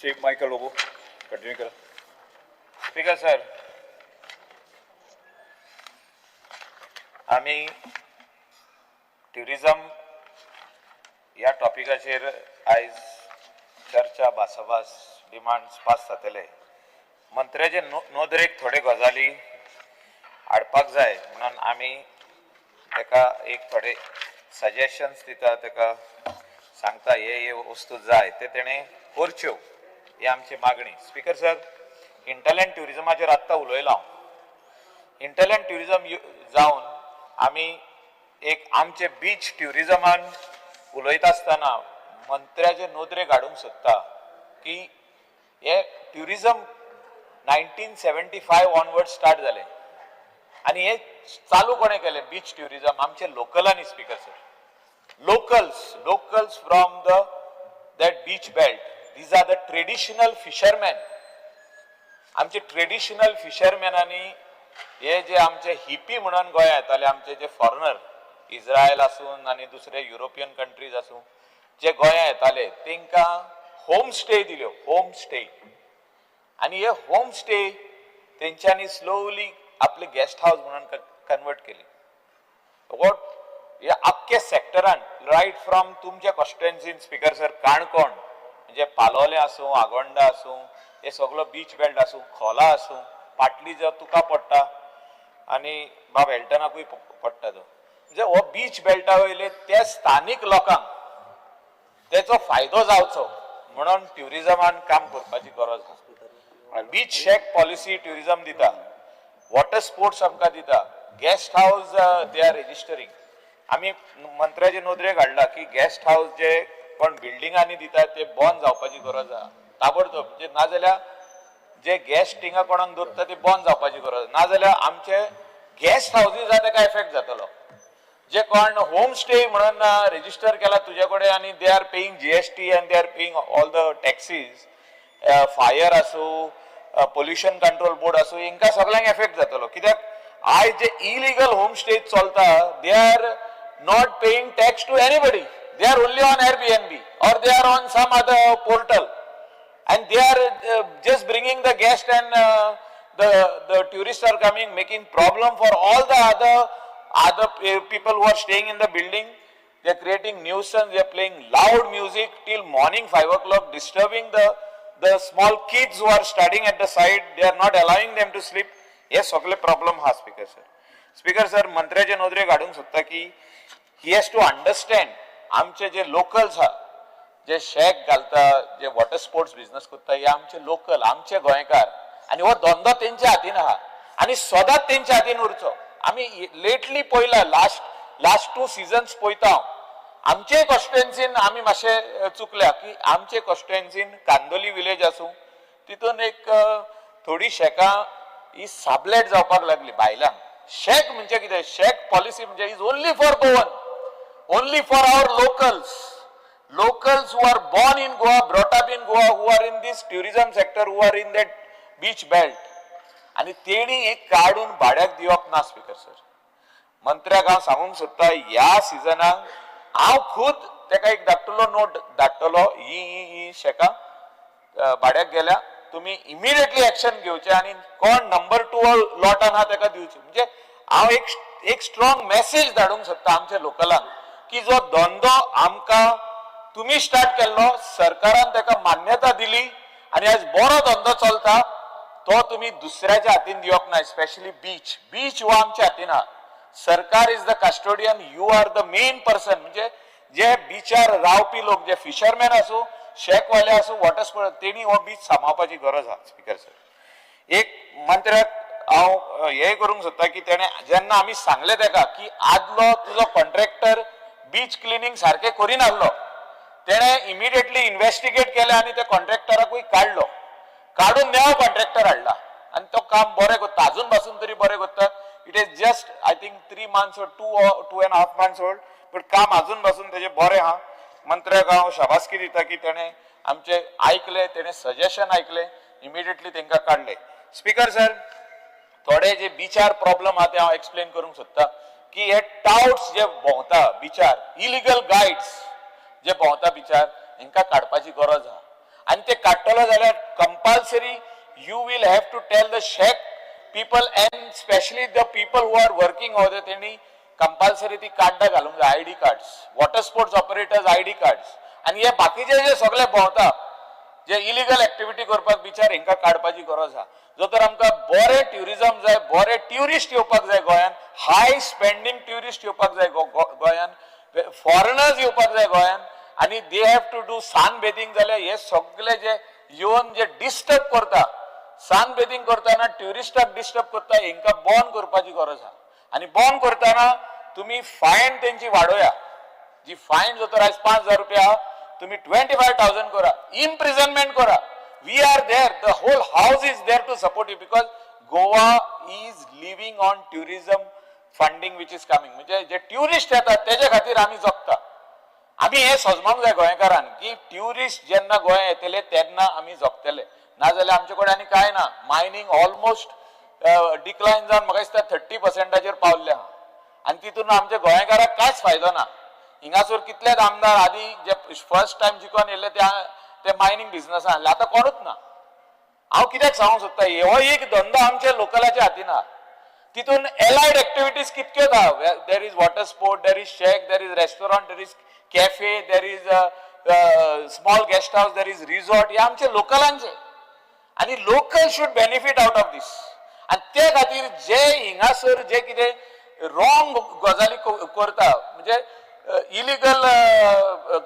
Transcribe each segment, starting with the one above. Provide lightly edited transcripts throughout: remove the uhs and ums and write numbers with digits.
Shri Michael Lobo, continue करा. Speaker sir, आमी tourism ह्या टॉपिकाचेर आयज चर्चा, भासाभास, डिमांड्स पास जातले. मंत्र्याचे नदरेक थोडे गजाली हाडपाक जाय म्हणून आमी ताका एक थोडे सजेशन्स दिता. ताका सांगता, हे हे वस्तू जाय, ते तेणें करच्यो, ही आमची मागणी. स्पीकर सर, हिंटरलँड ट्युरिजमाचेर आत्तां उलयलां हांव. हिंटरलँड ट्युरिजम जावन आमी एक आमचे बीच ट्युरिजमान उलयता आसतना मंत्र्याचे नदरेक हाडूंक सोदता की हे ट्युरिजम 1975 onward start जालें आनी हे चालू कोणें केलें बीच ट्युरिजम? आमचे लोकलांनी, speaker sir. Locals from the that beach belt. These are the traditional fishermen. आमचे ट्रेडिशनल फिशरमॅनांनी हे जे आमचे हिपी म्हणून गोंया येताले, आमचे जे फॉरेनर, इस्रायल आसून आनी दुसरे युरोपियन कंट्रीज आसूं, जे गोंया येताले, तांकां होम स्टे दिल्यो, होम स्टे. आनी हे होम स्टे तेंच्यांनी स्लोवली आपले गेस्ट हावस म्हणून कन्वर्ट केली. वॉट हे आख्खे सेक्टरान, रायट फ्रॉम तुमच्या कॉन्स्टिट्युएन्सीन, स्पीकर सर, काणकोण, म्हणजे पालोलें आसूं, आगोंडा आसूं, हे सगलो बीच बेल्ट आसूं, खोला आसूं, पाटली जो तुका पडटा आनी बाब एल्टनाकूय पडटा तो, म्हणजे हो बीच बेल्टा वयले त्या स्थानीक लोकांक तेचो फायदो जावचो म्हणून ट्युरिजमान काम करपाची गरज आसा. बीच शॅक पॉलिसी ट्युरिजम दिता, वॉटर स्पोर्ट्स आमकां दिता, guest house they are registering. आमी मंत्र्याचे नदरेक हाडला की गेस्ट हावस जे कोण बिल्डिंगांनी दिता ते बंद जावपाची गरज आहा ताबडतोब. म्हणजे नाजाल्यार जे गेस्ट हिंगा कोणाक दवरता ते बंद जावपाची गरज, नाजाल्यार आमचे गेस्ट हावजीस ताका एफेक्ट जातलो. जे कोण होम स्टे म्हणून रेजिस्टर केला तुजे कडेन आनी they are paying GST and they are paying all the taxes, fire आसूं, पोल्युशन कंट्रोल बोर्ड आसूं, हांकां सगळ्यांक एफेक्ट जातलो. कित्याक आयज जे इलिगल होम स्टे चलता, they are not paying tax to anybody. They are only on Airbnb or they are on some other portal and they are just bringing the guest and the tourists are coming, making problem for all the other people who are staying in the building. They are creating nuisance. They are playing loud music till morning 5 o'clock, disturbing the small kids who are studying at the side. They are not allowing them to sleep. हे सगळे problem हा, speaker sir. Speaker sir, मंत्र्याच्या नदरेक हाडूंक सोदता की he has to understand, आमचे जे locals आहा, जे shack घालता, जे वॉटर स्पोर्ट्स बिझनस करता, हे आमचे लोकल, आमचे गोंयकार आनी हो धंदो तेंच्या हातीन आहा आनी सदांच तेंच्या हातीन उरचो. आमी लेटली पळयला, लास्ट टू सिजन्स पळयता हांव, आमचे कॉन्स्टिट्युएन्सीन आमी मातशे चुकल्या की आमचे कॉन्स्टिट्युएन्सीन कांदोली विलेज आसूं, तितून एक थोडी शॅकां ही साबलेट जावपाक लागली बायलांक. शॅक म्हणजे कितें? शॅक पॉलिसी म्हणजे is only for Goan, only for our locals, locals who are born in Goa, brought up in Goa, who are in this tourism sector, who are in that beach belt. आणि तेणी एक काडून भाड्याक दिवप ना. Speaker sir, मंत्र्याक हांव सांगूंक सोदता, ह्या सिजनाक हांव खुद तेका एक धाडटलो, नोट धाडटलो, ही ही ही शॅकां भाड्याक गेल्या, तुम्ही इमिडिएटली एक्शन घेवचे आणि कोण नंबर टू लॉटान आहा तेका दिवचे. म्हणजे हांव एक एक स्ट्रॉंग मेसेज धाडूंक सोदता आमच्या लोकलांक की जो धंदो आमकां तुम्ही स्टार्ट केल्लो, सरकारान ताका मान्यता दिली आणि आज बरो धंदो चलता, तो तुम्ही दुसऱ्याच्या हातीन दिवप ना. Specially beach. बीच हो आमच्या हातीन आहा. सरकार is the custodian, you are the main person. म्हणजे जे बिचार रावपी लोक, जे फिशरमॅन आसूं, शॅकवाले आसूं, वॉटर स्पोर्ट, तेणी हो बीच सांबाळपाची गरज आहा. स्पीकर सर, एक मंत्र्याक हांव हे करूंक सोदता की तेणे जेन्ना आमी सांगले तेका की आदलो तुजो कॉन्ट्रॅक्टर बीच क्लिनींग सारकें करिनासलो, तेणे इमिडिएटली इन्व्हेस्टिगेट केलें आनी त्या कॉन्ट्रॅक्टराकूय काडलो. काडून नवो कॉन्ट्रॅक्टर हाडला आनी तो काम बरें करता, अजून पासून तरी बरें करता. It is just, I think, 3 months, 2.5 months old, but काम अजून पासून तेजें बरें आहा. मंत्र्याक हांव शाबासकी दिता की तेणे आमचे आयकले, तेणे सजेशन आयकले, इमिडिएटली तांकां काडले. स्पीकर सर, थोडे जे बिचार प्रॉब्लम आहा ते हांव एक्सप्लेन करूंक सोदता की हे टाउट्स जे भोंवता बिचार, इलिगल गायड्स जे भोंवता बिचार, हांकां काडपाची गरज आहा. आनी ते काडटलो जाल्यार compulsory you will have to tell the shack people and specially the people who are working over, तेणी कंपल्सरी ती कार्डां घालूंक जाय, ID cards, water sports operators ID cards. आनी हे बाकीचे जे सगळे भोंवता, जे इलिगल एक्टिविटी करपाक बिचार, हेंकां काडपाची गरज आहा. जो तर आमकां बरें ट्युरिजम जाय, बरे ट्युरिस्ट येवपाक जाय गोंयान, हाय स्पेंडींग ट्युरिस्ट येवपाक जाय गोंयान, फॉरेनर्स येवपाक जाय गोंयान आनी they have to do sun bathing. जाल्यार हे सगळे जे येवन जे डिस्टर्ब करता, सन बेदिंग करतना ट्युरिस्टाक डिस्टर्ब करता, हेंकां बॉन करपाची गरज आहा. आनी बॉन करतना तुमी फायन तेंची वाडोया. जी फायन जो तर आयज 5,000 रुपया आहा, तुम्ही 25,000 करा, इम्प्रिजनमेंट करा. We are there, the whole house is there to support you, because Goa is living on tourism funding which is coming. म्हणजे जे ट्युरिस्ट येतात तेजे खातीर आमी जगता. आमी हे सजमोंक जाय गोंयकारान की ट्युरिस्ट जेन्ना गोंया येतले तेन्ना आमी जगतले, नाजाल्यार आमचे कडेन आनी कांय ना. मायनींग ऑलमोस्ट डिक्लायन जावन म्हाका दिसता 30 पर्संटाचेर पावल्ले आहा आनी तितून आमच्या गोंयकाराक कांयच फायदो ना. हिंगासर कितलेच आमदार आदी जे फर्स्ट टायम जिखोन येयल्ले ते ते मायनींग बिझनसान आसले, आतां कोणूच ना. हांव कित्याक सांगूंक सोदता, हो एक धंदो आमच्या लोकलाच्या हातीन आहा. तितून एलायड एक्टिविटीज कितक्योच आहा. There is water sport, there is shack, there is restaurant, there is cafe, there is small guest house, there is resort. हे आमचे लोकलांचे आणि local should benefit out of this. आणि ते खातीर जे हिंगासर जे कितें रॉंग गजाली करता, म्हणजे इलिगल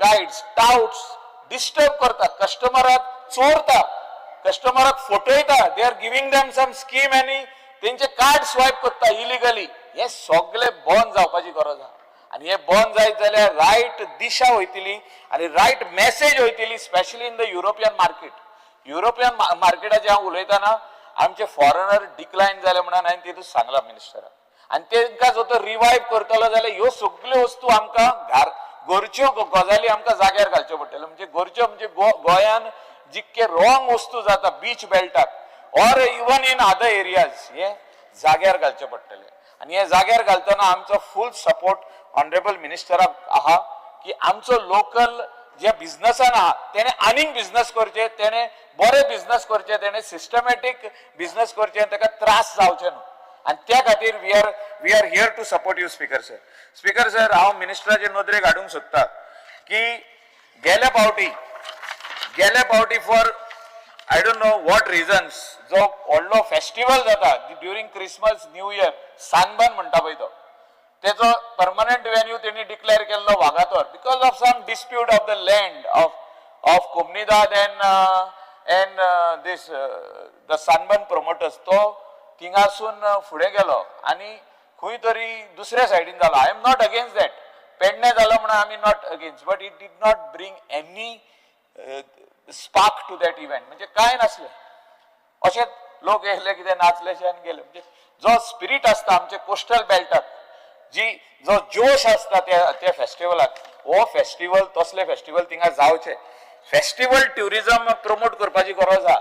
गायड्स, टाउट्स डिस्टर्ब करता, कस्टमराक चोरता, कस्टमराक फटयता, they are giving them some scheme आनी तेंचे कार्ड स्वायप करता इलिगली, हे सगळे बंद जावपाची गरज आहा. आनी हे बंद जायत जाल्यार रायट दिशा वयतली आनी रायट मेसेज वयतली, specially in the European market. European मार्केटाचे हांव उलयतना आमचे फॉरेनर डिक्लायन जाले म्हणून हांवें तितून सांगलां मिनिस्टराक. आनी तेंकां जो तो रिवायव करतलो जाल्यार ह्यो सगल्यो वस्तू आमकां घरच्यो गजाली आमकां जाग्यार घालच्यो पडटल्यो. म्हणजे घरच्यो म्हणजे गोंयान जितके रॉंग वस्तू जाता beach बेल्टाक or even in other areas, हे जाग्यार घालचे पडटले. आनी हे जाग्यार घालतना आमचो फूल सपोर्ट ऑनरेबल मिनिस्टराक आहा की आमचो लोकल जे बिझनसान आहा तेणे आनीक बिझनस करचे, तेणे बरे बिझनस करचे, तेणे सिस्टमॅटीक बिझनस करचे आनी ताका त्रास जावचे न्हू. आनी त्या खातीर we are here to support you, Speaker sir. Speaker sir, हांव मिनिस्टराचे नदरेक हाडूंक सोदता की गेल्या फावटी for I don't know what reasons जो व्हडलो फेस्टिवल जाता during Christmas, new year, Sunburn म्हणटा पळय तो, तेचो परमनंट वेन्यू तेणी डिक्लेअर केल्लो Vagator. Because of some dispute of the land of Comunidade and this the Sunburn promoters, तो थिंगासून फुडें गेलो आनी खंय तरी दुसऱ्या सायडीन जालो. I am not against that. Pedne जालो म्हणून आमी not against, but it did not bring any spark to that event. म्हणजे कांय नासलें, अशेंच लोक येयले, कितें नाचलेशे आनी गेले. म्हणजे जो स्पिरीट आसता आमचे कोस्टल बेल्टाक, जी जो जोश आसता त्या त्या फेस्टिवलाक, हो फेस्टिवल, तसले फेस्टिवल थिंगा जावचे. फेस्टिवल ट्युरिझम प्रमोट करपाची गरज आहा.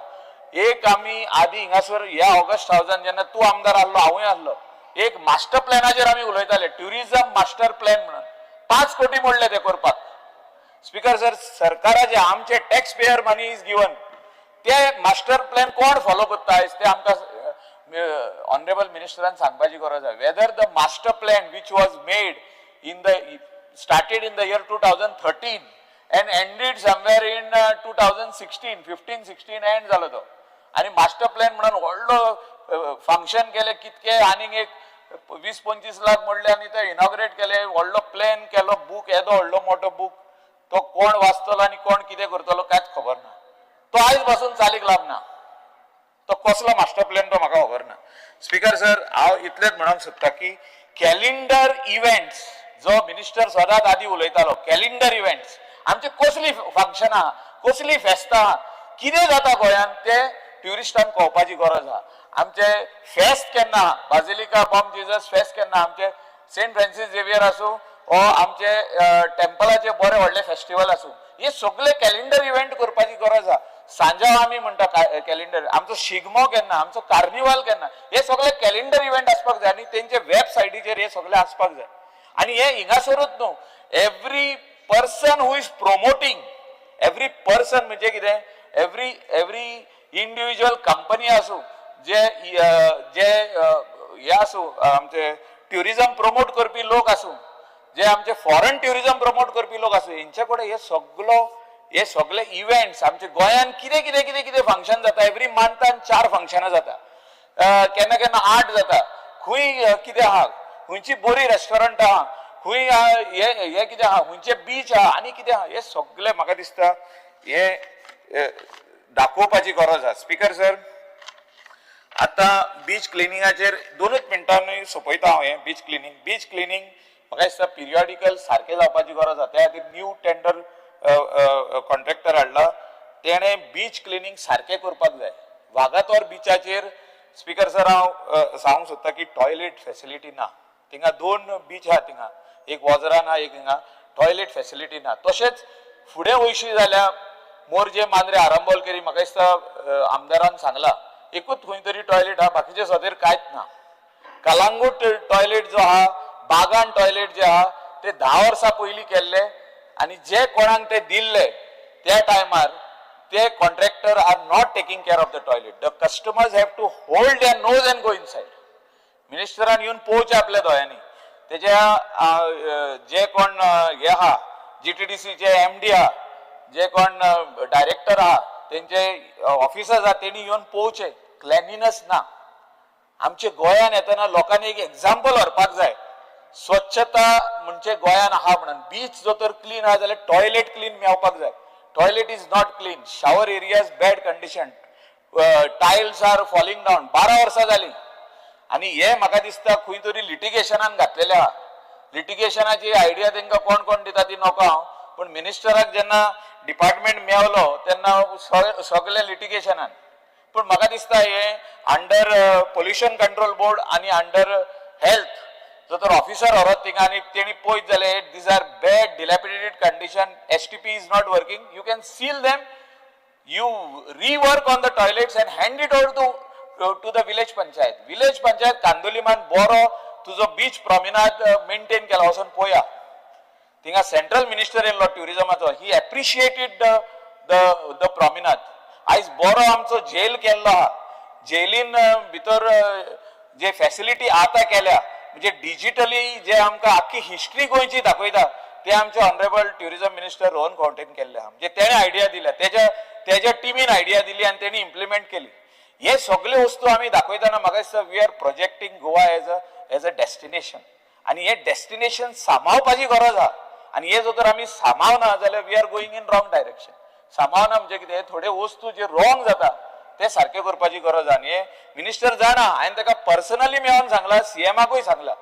एक आमी आदी हिंगासर ह्या ऑगस्ट हावजान जेन्ना तूं आमदार आहलो, हांवूय आहलो, एक मास्टर प्लॅनाचेर आमी उलयताले, ट्युरिझम मास्टर प्लॅन म्हणून. 5 कोटी मोडले ते करपाक. स्पीकर सर, सरकाराचे आमचे tax payer money is given. ते मास्टर प्लॅन कोण फॉलो करता आयज ते आमकां ऑनरेबल मिनिस्टरान सांगपाची गरज आहा, whether the master plan which was made in the started in the year 2013 and ended somewhere in 2016, 15, 16 end जालो तो. आनी मास्टर प्लॅन म्हणून व्हडलो फंक्शन केले, कितके आनीक एक 20-25 लाख मोडले आनी ते इनॉग्रेट केले. व्हडलो प्लॅन केलो, बूक येदो व्हडलो मोठो बूक, तो कोण वाचतलो आनी कोण कितें करतलो कांयच खबर ना. तो आयज पासून चालीक लागना. तो कसलो मास्टर प्लॅन तो म्हाका खबर ना. स्पीकर सर, हांव इतलेंच म्हणूंक सोदता की कॅलेंडर इव्हेंट्स जो मिनिस्टर सदांच आदी उलयतालो, कॅलेंडर इव्हेंट्स, आमचे कसली फंक्शनां, कसली फेस्तां, कितें जाता गोंयांत ते ट्युरिस्टांक कळपाची गरज आहा. आमचे फेस्त केन्ना आहा, बाजिलिका बॉम जिजस फेस्त केन्ना, आमचे सेंट फ्रांसीस झेवियर आसूं ओ आमचे टेम्पलाचे बरे व्हडले फेस्टिवल आसूं, हे सगळे कॅलेंडर इव्हेंट करपाची गरज आहा. सांजाव आमी म्हणटा कॅलेंडर, आमचो शिगमो केन्ना, आमचो कार्निवाल केन्ना, हे सगळे कॅलेंडर इव्हेंट आसपाक जाय आनी तेंचे वेबसायटीचेर हे सगळे आसपाक जाय. आनी हे हिंगासरूच न्हू, every person who is promoting, every person म्हणजे कितें, every individual company आसूं, जे जे हे आसूं, आमचे ट्युरिजम प्रमोट करपी लोक आसूं, जे आमचे फॉरेन ट्युरिजम प्रमोट करपी लोक आसूं, हेंचे कडेन हे सगलो हे सगळे इव्हेंट्स, आमच्या गोंयान कितें कितें कितें कितें फंक्शन जाता, एवरी मंथान चार फंक्शनां जाता, केन्ना केन्ना आठ जाता. खंय कितें आहा, खंयची बरी रेस्टॉरंट आहा, खंय हे हे कितें आहा, खंयचे बीच आहा आनी कितें आहा, हे सगळे म्हाका दिसता हे दाखोवपाची गरज आहा. स्पीकर सर, आतां बीच क्लिनिंगाचेर दोनूच मिनटांनी सोंपयता हांव. हें बीच क्लिनींग, बीच क्लिनींग म्हाका दिसता पिरियडिकल सारकें जावपाची गरज आसा. त्या खातीर न्यू टेंडर कॉन्ट्रॅक्टर हाडला, तेणें बीच क्लिनींग सारकें करपाक जाय. वागातोर बिचाचेर, स्पीकर सर, हांव सांगूंक सोदता की टॉयलेट फेसिलिटी ना थिंगा. दोन बीच आहा थिंगा, एक वजरान आहा, एक हिंगा. टॉयलेट फेसिलिटी ना. तशेंच फुडें वयशी जाल्यार मोरजे, मांद्रे, आरांबोल केरी, म्हाका दिसता आमदारान सांगला, एकूच खंय तरी टॉयलेट आहा, बाकीचे सुवातेर कांयच ना. कलांगूट टॉयलेट जो आहा, बागान टॉयलेट जे आहा, ते 10 वर्सां पयलीं केल्ले आनी जे कोणाक ते दिल्ले त्या टायमार, ते contractor are not taking care of the toilet. The customers have to hold their nose and go inside. मिनिस्टरान येवन पळोवचें आपल्या दोळ्यांनी. तेज्या जे कोण हे आहा, जीटीडीसीचे एमडी आहा, जे कोण डायरेक्टर आहा, तेंचे ऑफिसर्स आहा, तेणी येवन पळोवचें. क्लेनलीनस ना. आमच्या गोंयान येतना लोकांनी एक एक्झाम्पल व्हरपाक जाय, स्वच्छता म्हणजे गोंयान आहा म्हणून. बीच जो तर क्लीन आहा जाल्यार टॉयलेट क्लीन मेवपाक जाय. Toilet is not clean, shower areas bad condition, tiles are falling down. 12 वर्सां जाली आनी हे म्हाका दिसता खंय तरी लिटिगेशनान घातलेले आहा. लिटिगेशनाची आयडिया तांकां कोण कोण दिता ती नको हांव, पूण मिनिस्टराक जेन्ना डिपार्टमेंट मेवलो तेन्ना सगळे लिटिगेशनान. पूण म्हाका दिसता हे अंडर पोल्युशन कंट्रोल बोर्ड आनी अंडर हेल्थ जो तर ऑफिसर व्हरत थिंगा आनी तेणी पळयत जाल्यार these are bad, dilapidated condition, STP is not working, you can seal them, you rework on the toilets and hand it over to the village panchayat. Village panchayat कांदोलीमान बरो तुजो beach प्रॉमिनाद maintain केला, वचून पळया. थिंगा सेंट्रल मिनिस्टर येयल्लो ट्युरिजमाचो, he appreciated the promenade. आयज बरो आमचो जेल केल्लो आहा. जेलीन भितर जे फॅसिलिटी आतां केल्या, म्हणजे डिजिटली जे आमकां आख्खी हिस्ट्री गोंयची दाखयता, ते आमचे ऑनरेबल ट्युरिझम मिनिस्टर रोहन खंवटेन केल्ले आहा. म्हणजे तेणे आयडिया दिल्या, तेज्या तेज्या टिमीन आयडिया दिली आनी तेणी इम्प्लिमेंट केली. हे सगळे वस्तू आमी दाखयतना म्हाका दिसता we are projecting Goa as a destination आनी हे डेस्टिनेशन सांबाळपाची गरज आहा. आनी हे जर तर आमी सांबाळना जाल्यार we are going in wrong direction. सांबाळना म्हणजे कितें, थोडे वस्तू जे रॉंग जाता ते सारके करपाची गरज आहा. आनी हे मिनिस्टर जाणा, हांवें ताका पर्सनली मेळोन सांगला, सीएमाकूय सांगला.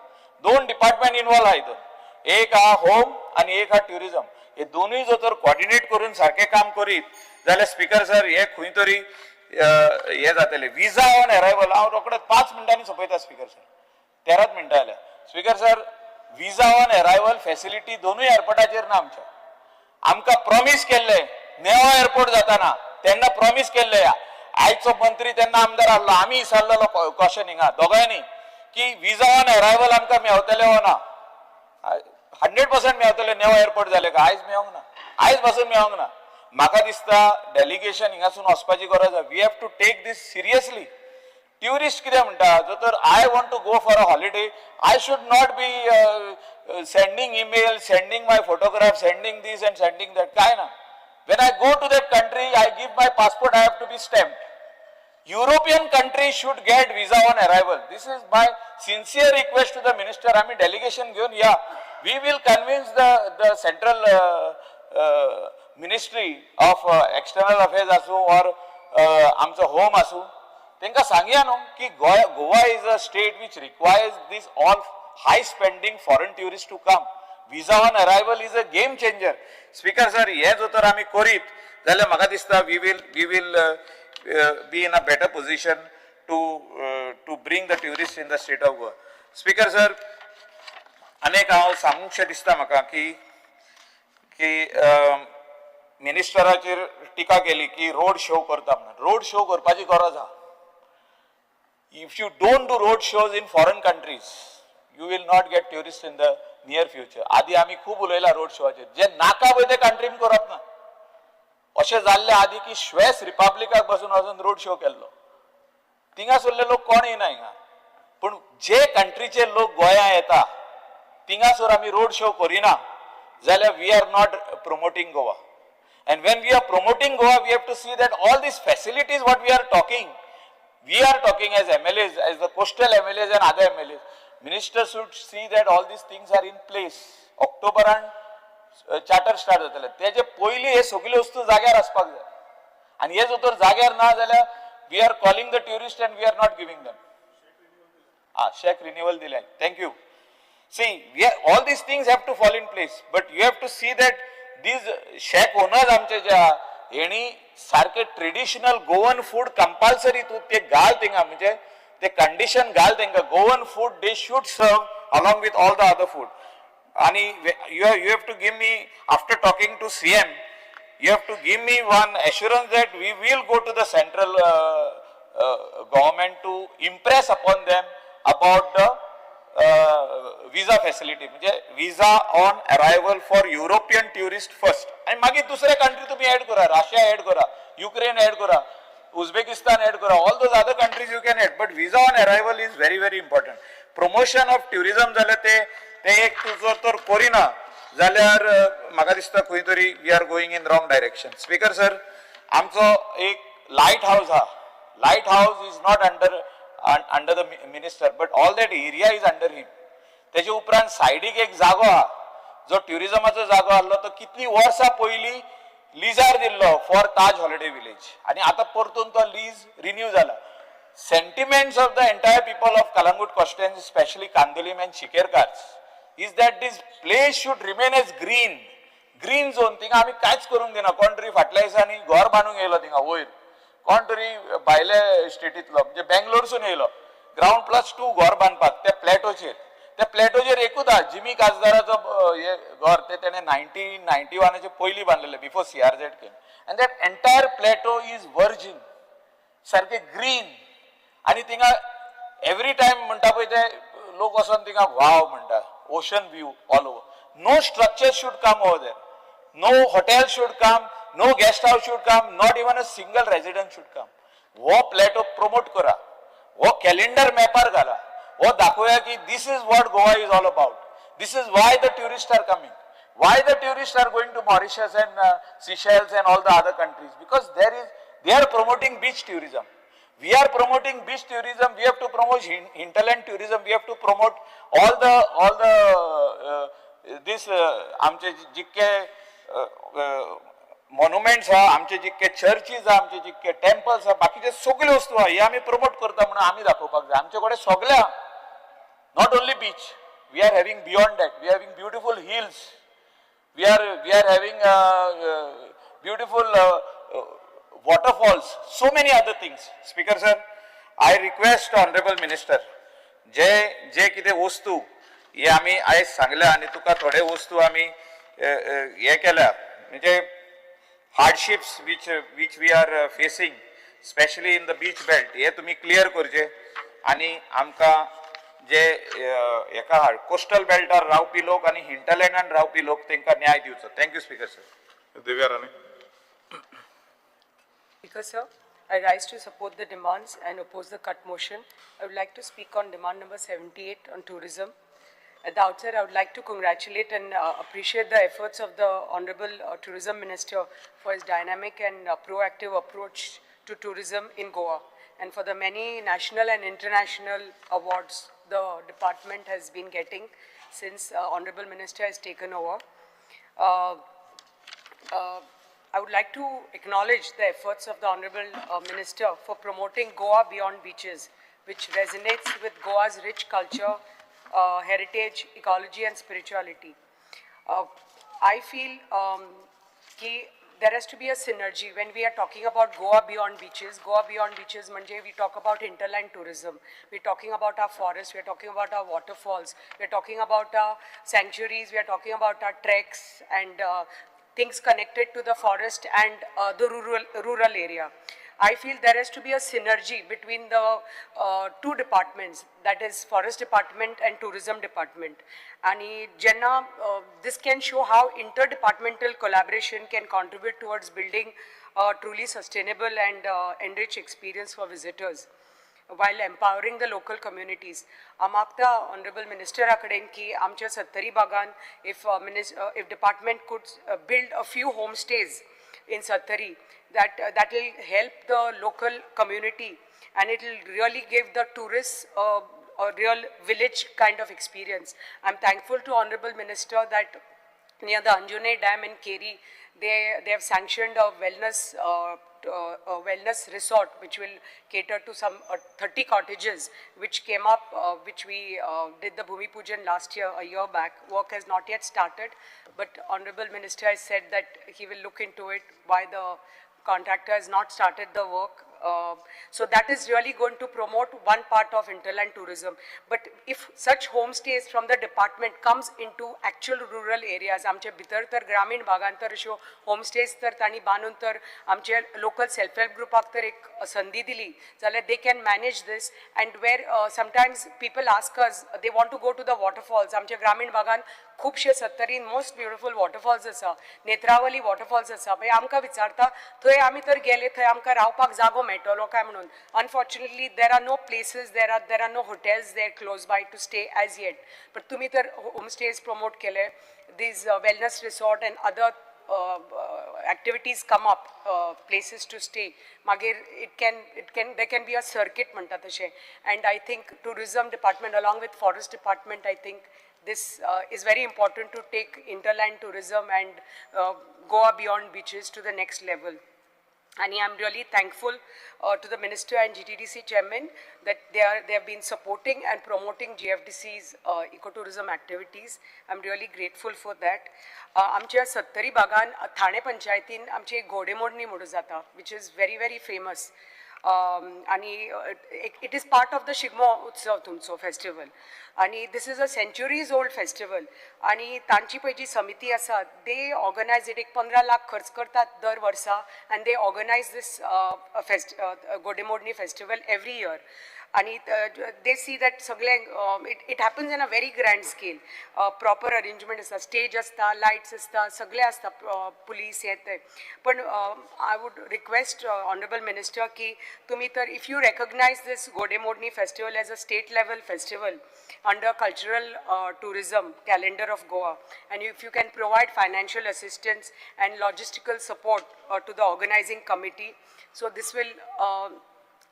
दोन डिपार्टमेंट इनवॉल्व आहा हितून, एक आहा होम आनी एक आहा ट्युरिझम. हे दोनूय जर तर कॉर्डिनेट करून सारकें काम करीत जाल्यार, स्पीकर सर, हे खंय तरी हे जातले. विजा ऑन अरायवल, हांव रोखडेच 5 मिनटांनी सोंपयता स्पीकर सर, 13च मिनटां जाल्या. Speaker sir, visa on arrival facility दोनूय एअरपोर्टाचेर ना आमच्या. आमकां प्रॉमीस केल्ले नेवा एअरपोर्ट जाताना, तेन्ना प्रॉमीस केल्ले. आयचो मंत्री तेन्ना आमदार आहलो, आमी विचारलेलो क्वेश्चन हिंगा दोगांयनी की विजा ऑन अरायवल आमकां मेवतले वो ना? 100% मेवतले नेवा एअरपोर्ट जाले काय? आयज मेवंक ना, आयज पासून मेवंक ना. म्हाका दिसता डेलिगेशन हिंगासून वचपाची गरज आसा. We have to take this seriously. Tourist कितें म्हणटा, जर तर I want to go for a holiday, I should not be sending email, sending my photograph, sending this and sending that. काय ना, when I go to that country, I give my passport, I have to be stamped. European country should get visa on arrival. This is my sincere request to the minister. आम्ही delegation घेऊन या. We will convince the central ministry of external affairs आसूं or आमचो home आसूं, तांकां सांगया न्हू की Goa is a state which requires this all high spending foreign tourist to come. Visa on arrival is a game changer. Speaker sir, हे जर तर आमी करीत जाल्यार म्हाका दिसता we will be in a better position to bring the tourist in the state of Goa. Speaker sir, अनेक हांव सांगूंकशें दिसता म्हाका की मिनिस्टराचेर टिका केली की रोड शो करता म्हणून. रोड शो करपाची गरज आहा. If you don't do road shows in foreign countries, you will not get tourists in the near future. आधी आम्ही खूप उलयला रोड शोचे, जे नाका पळय ते कंट्रीन करप ना. अशें जाल्ले आदी की श्वेस रिपब्लिकाक बसून वचून रोड शो केल्लो. थिंगासरले लोक कोण येना हिंगा, पूण जे कंट्रीचे लोक गोंया येता थिंगासर आमी रोड शो करिना जाल्यार we are not promoting Goa. And when we are promoting Goa, we have to see that all these facilities what we are talking, we are talking as MLAs, as the coastal MLAs and other MLAs. Minister should see that all these things are in place. ऑक्टोबरान charter start जातले, तेजे पयलीं हे सगल्यो वस्तू जाग्यार आसपाक जाय. आनी हे जर तर जाग्यार ना जाल्यार we are calling the tourist and we are not giving them. Ah, shack renewal दिलें, thank you. See, we are, all these things have to fall in place, but you have to see that these shack owners आमचे जे आहा, हेणी सारके traditional Goan food compulsory तूं ते घाल थिंगा, म्हणजे ते कंडिशन घाल तेंका, Goan food they should serve along with all the other food. आणि you have to give me, after talking to CM, you have to give me one assurance that we will go to the central government to impress upon them about the visa facility, म्हणजे visa on arrival for European tourist first, आणि मागीर दुसरे country तुम्ही add करा, Russia add करा, Ukraine add करा, Uzbekistan add करा, all those other countries you can add, but visa on arrival is very very important. Promotion of tourism जाल्यार ते ते एक तूं जर तर करिना जाल्यार म्हाका दिसता खंय तरी we are going in wrong direction. Speaker sir, आमचो एक लायट हावस आहा. Light house is not under the minister, but all that area is under him. तेजे उपरांत सायडीक एक जागो आहा जो ट्युरिजमाचो जागो आहलो, तो कितली वर्सां पयलीं लिजार दिल्लो फॉर ताज हॉलिडे विलेज, आनी आतां परतून तो लीज रिन्यू जाला. Sentiments of the entire people of Calangute constituency, specially Candolim and Shikerkars, is that this place should remain as green zone. थिंगा आमी कांयच करूंक दिना. कोण तरी फाटल्या दिसांनी घर बांदूंक येयलो थिंगा वयर, कोण तरी भायले स्टेटींतलो, म्हणजे बेंगलोरसून येयलो, ग्रावंड प्लस टू घर बांदपाक त्या प्लॅटोचेर. त्या प्लॅटोचेर एकूच आहा, जिमी काजदाराचो हे घर, ते तेणे 1991चे पयलीं बांदलेलें, before CRZ came, and that entire plateau is virgin, सारकें ग्रीन. आनी थिंगा एवरी टायम म्हणटा पळय ते लोक वचोन थिंगा वाव म्हणटा, ocean view all over. No structure should come over there, no hotel should come, no guest house should come, not even a single resident should come. हो प्लॅटो प्रमोट करा, हो कॅलेंडर मॅपार घाला, हो दाखोवया की this is what Goa is all about, this is why the tourist are coming, why the tourists are going to Mauritius and Seychelles and all the other countries, because there is they are promoting beach tourism. We are promoting beach tourism. We have to promote hinterland tourism. We have to promote all the this आमचे जितके monuments आहा, आमचे जितके churches आहा, आमचे जितके temples आहा, बाकीचे सगळे वस्तू आहा, हे आमी प्रमोट करता म्हणून आमी दाखोवपाक जाय. आमचे कडेन सगळे आहा. Not only beach, we are having beyond that. We are having beautiful hills, we are having beautiful waterfalls, so many other things. Speaker sir, I request honorable minister, जे जे कितें वस्तू हे आमी आयज सांगल्या आनी तुका थोडे वस्तू आमी हे केल्या, म्हणजे hardships which we are facing, specially in the beach belt, हे तुमी क्लियर करचे आनी आमकां जे हेका हाड कोस्टल बेल्टार रावपी लोक आनी हिंटरलँडान रावपी लोक तांकां न्याय दिवचो. Thank you, Speaker sir. Divya Rane. Speaker, sir, I rise to support the demands and oppose the cut motion. I would like to speak on demand number 78 on tourism. At the outset, I would like to congratulate and appreciate the efforts of the Honorable Tourism Minister for his dynamic and proactive approach to tourism in Goa and for the many national and international awards the department has been getting since Honorable Minister has taken over. I would like to acknowledge the efforts of the Honorable Minister for promoting Goa Beyond Beaches, which resonates with Goa's rich culture, heritage, ecology, and spirituality. I feel की there has to be a synergy when we are talking about Goa Beyond Beaches. Goa Beyond Beaches, म्हणजे we talk about hinterland tourism. We're talking about our forests, we're talking about our waterfalls, we're talking about our sanctuaries, we are talking about our treks and things connected to the forest and the rural area. I feel there has to be a synergy between the two departments, that is forest department and tourism department. आणि जेन्ना this can show how inter departmental collaboration can contribute towards building a truly sustainable and enriched experience for visitors while empowering the local communities. हांव मागता honourable मिनिस्टरा कडेन की आमच्या सत्तरी भागान if department could build a few home stays in Sattari, that will help the local community and it will really give the tourists a real village kind of experience. I'm thankful to Honorable Minister that near the Anjune Dam in Keri, they have sanctioned a wellness resort which will cater to some 30 cottages which came up, which we did the Bhumi Pujan last year, a year back. Work has not yet started, but Honorable Minister has said that he will look into it, why the contractor has not started the work. So that is really going to promote one part of hinterland tourism. But if such homestays from the department comes into actual rural areas, आमचे भितर तर ग्रामीण भागांत तर अश्यो homestays तर तांणी बांदून तर आमचे लोकल सेल्फ हेल्प ग्रुपाक तर एक संदी दिली जाल्यार they can manage this. And where sometimes people ask us, they want to go to the waterfalls. आमच्या ग्रामीण भागांत खुबशे सत्तरीन मोस्ट ब्युटिफूल वॉटरफॉल्स आसा, नेत्रावली वॉटरफॉल्स आसा. मागीर आमकां विचारता, थंय आमी तर गेले, थंय आमकां रावपाक जागो मेळटलो काय म्हणून. Unfortunately, there are no places, there are no hotels there close by to stay as yet. But तुमी तर होमस्टेज प्रमोट केले, these wellness resort and other activities come up, places to stay, मागीर it can there can be a circuit म्हणटा तशें. And I think tourism department along with forest department, I think this is very important to take hinterland tourism and Goa Beyond Beaches to the next level. And I'm really thankful to the minister and GTDC chairman that they have been supporting and promoting GFDC's ecotourism activities. I'm really grateful for that. आमच्या सत्तरी भागान ठाणे पंचायतीन आमची एक घोडेमोडणी म्हणून जाता, which is very very famous, आणि it is part of the Shigmo उत्सव तुमचो फेस्टिवल. आणि this is a centuries old festival. आणि तांची पळय जी समिती आसा, they organize it. एक 15 लाख खर्च करतात दर वर्सा and they organize this fest Ghodemodni festival every year. आणि दे सी that सगळे it happens in a very grand scale. Proper arrangement आसता, स्टेज आसता, लायट्स आसता, सगळे आसता, पुलीस हे ते. पण I would request honourable minister की तुमी तर if you recognize this Ghodemodni festival as a state level festival under cultural tourism calendar of Goa, and if you can provide financial assistance and logistical support to the organizing committee, so this will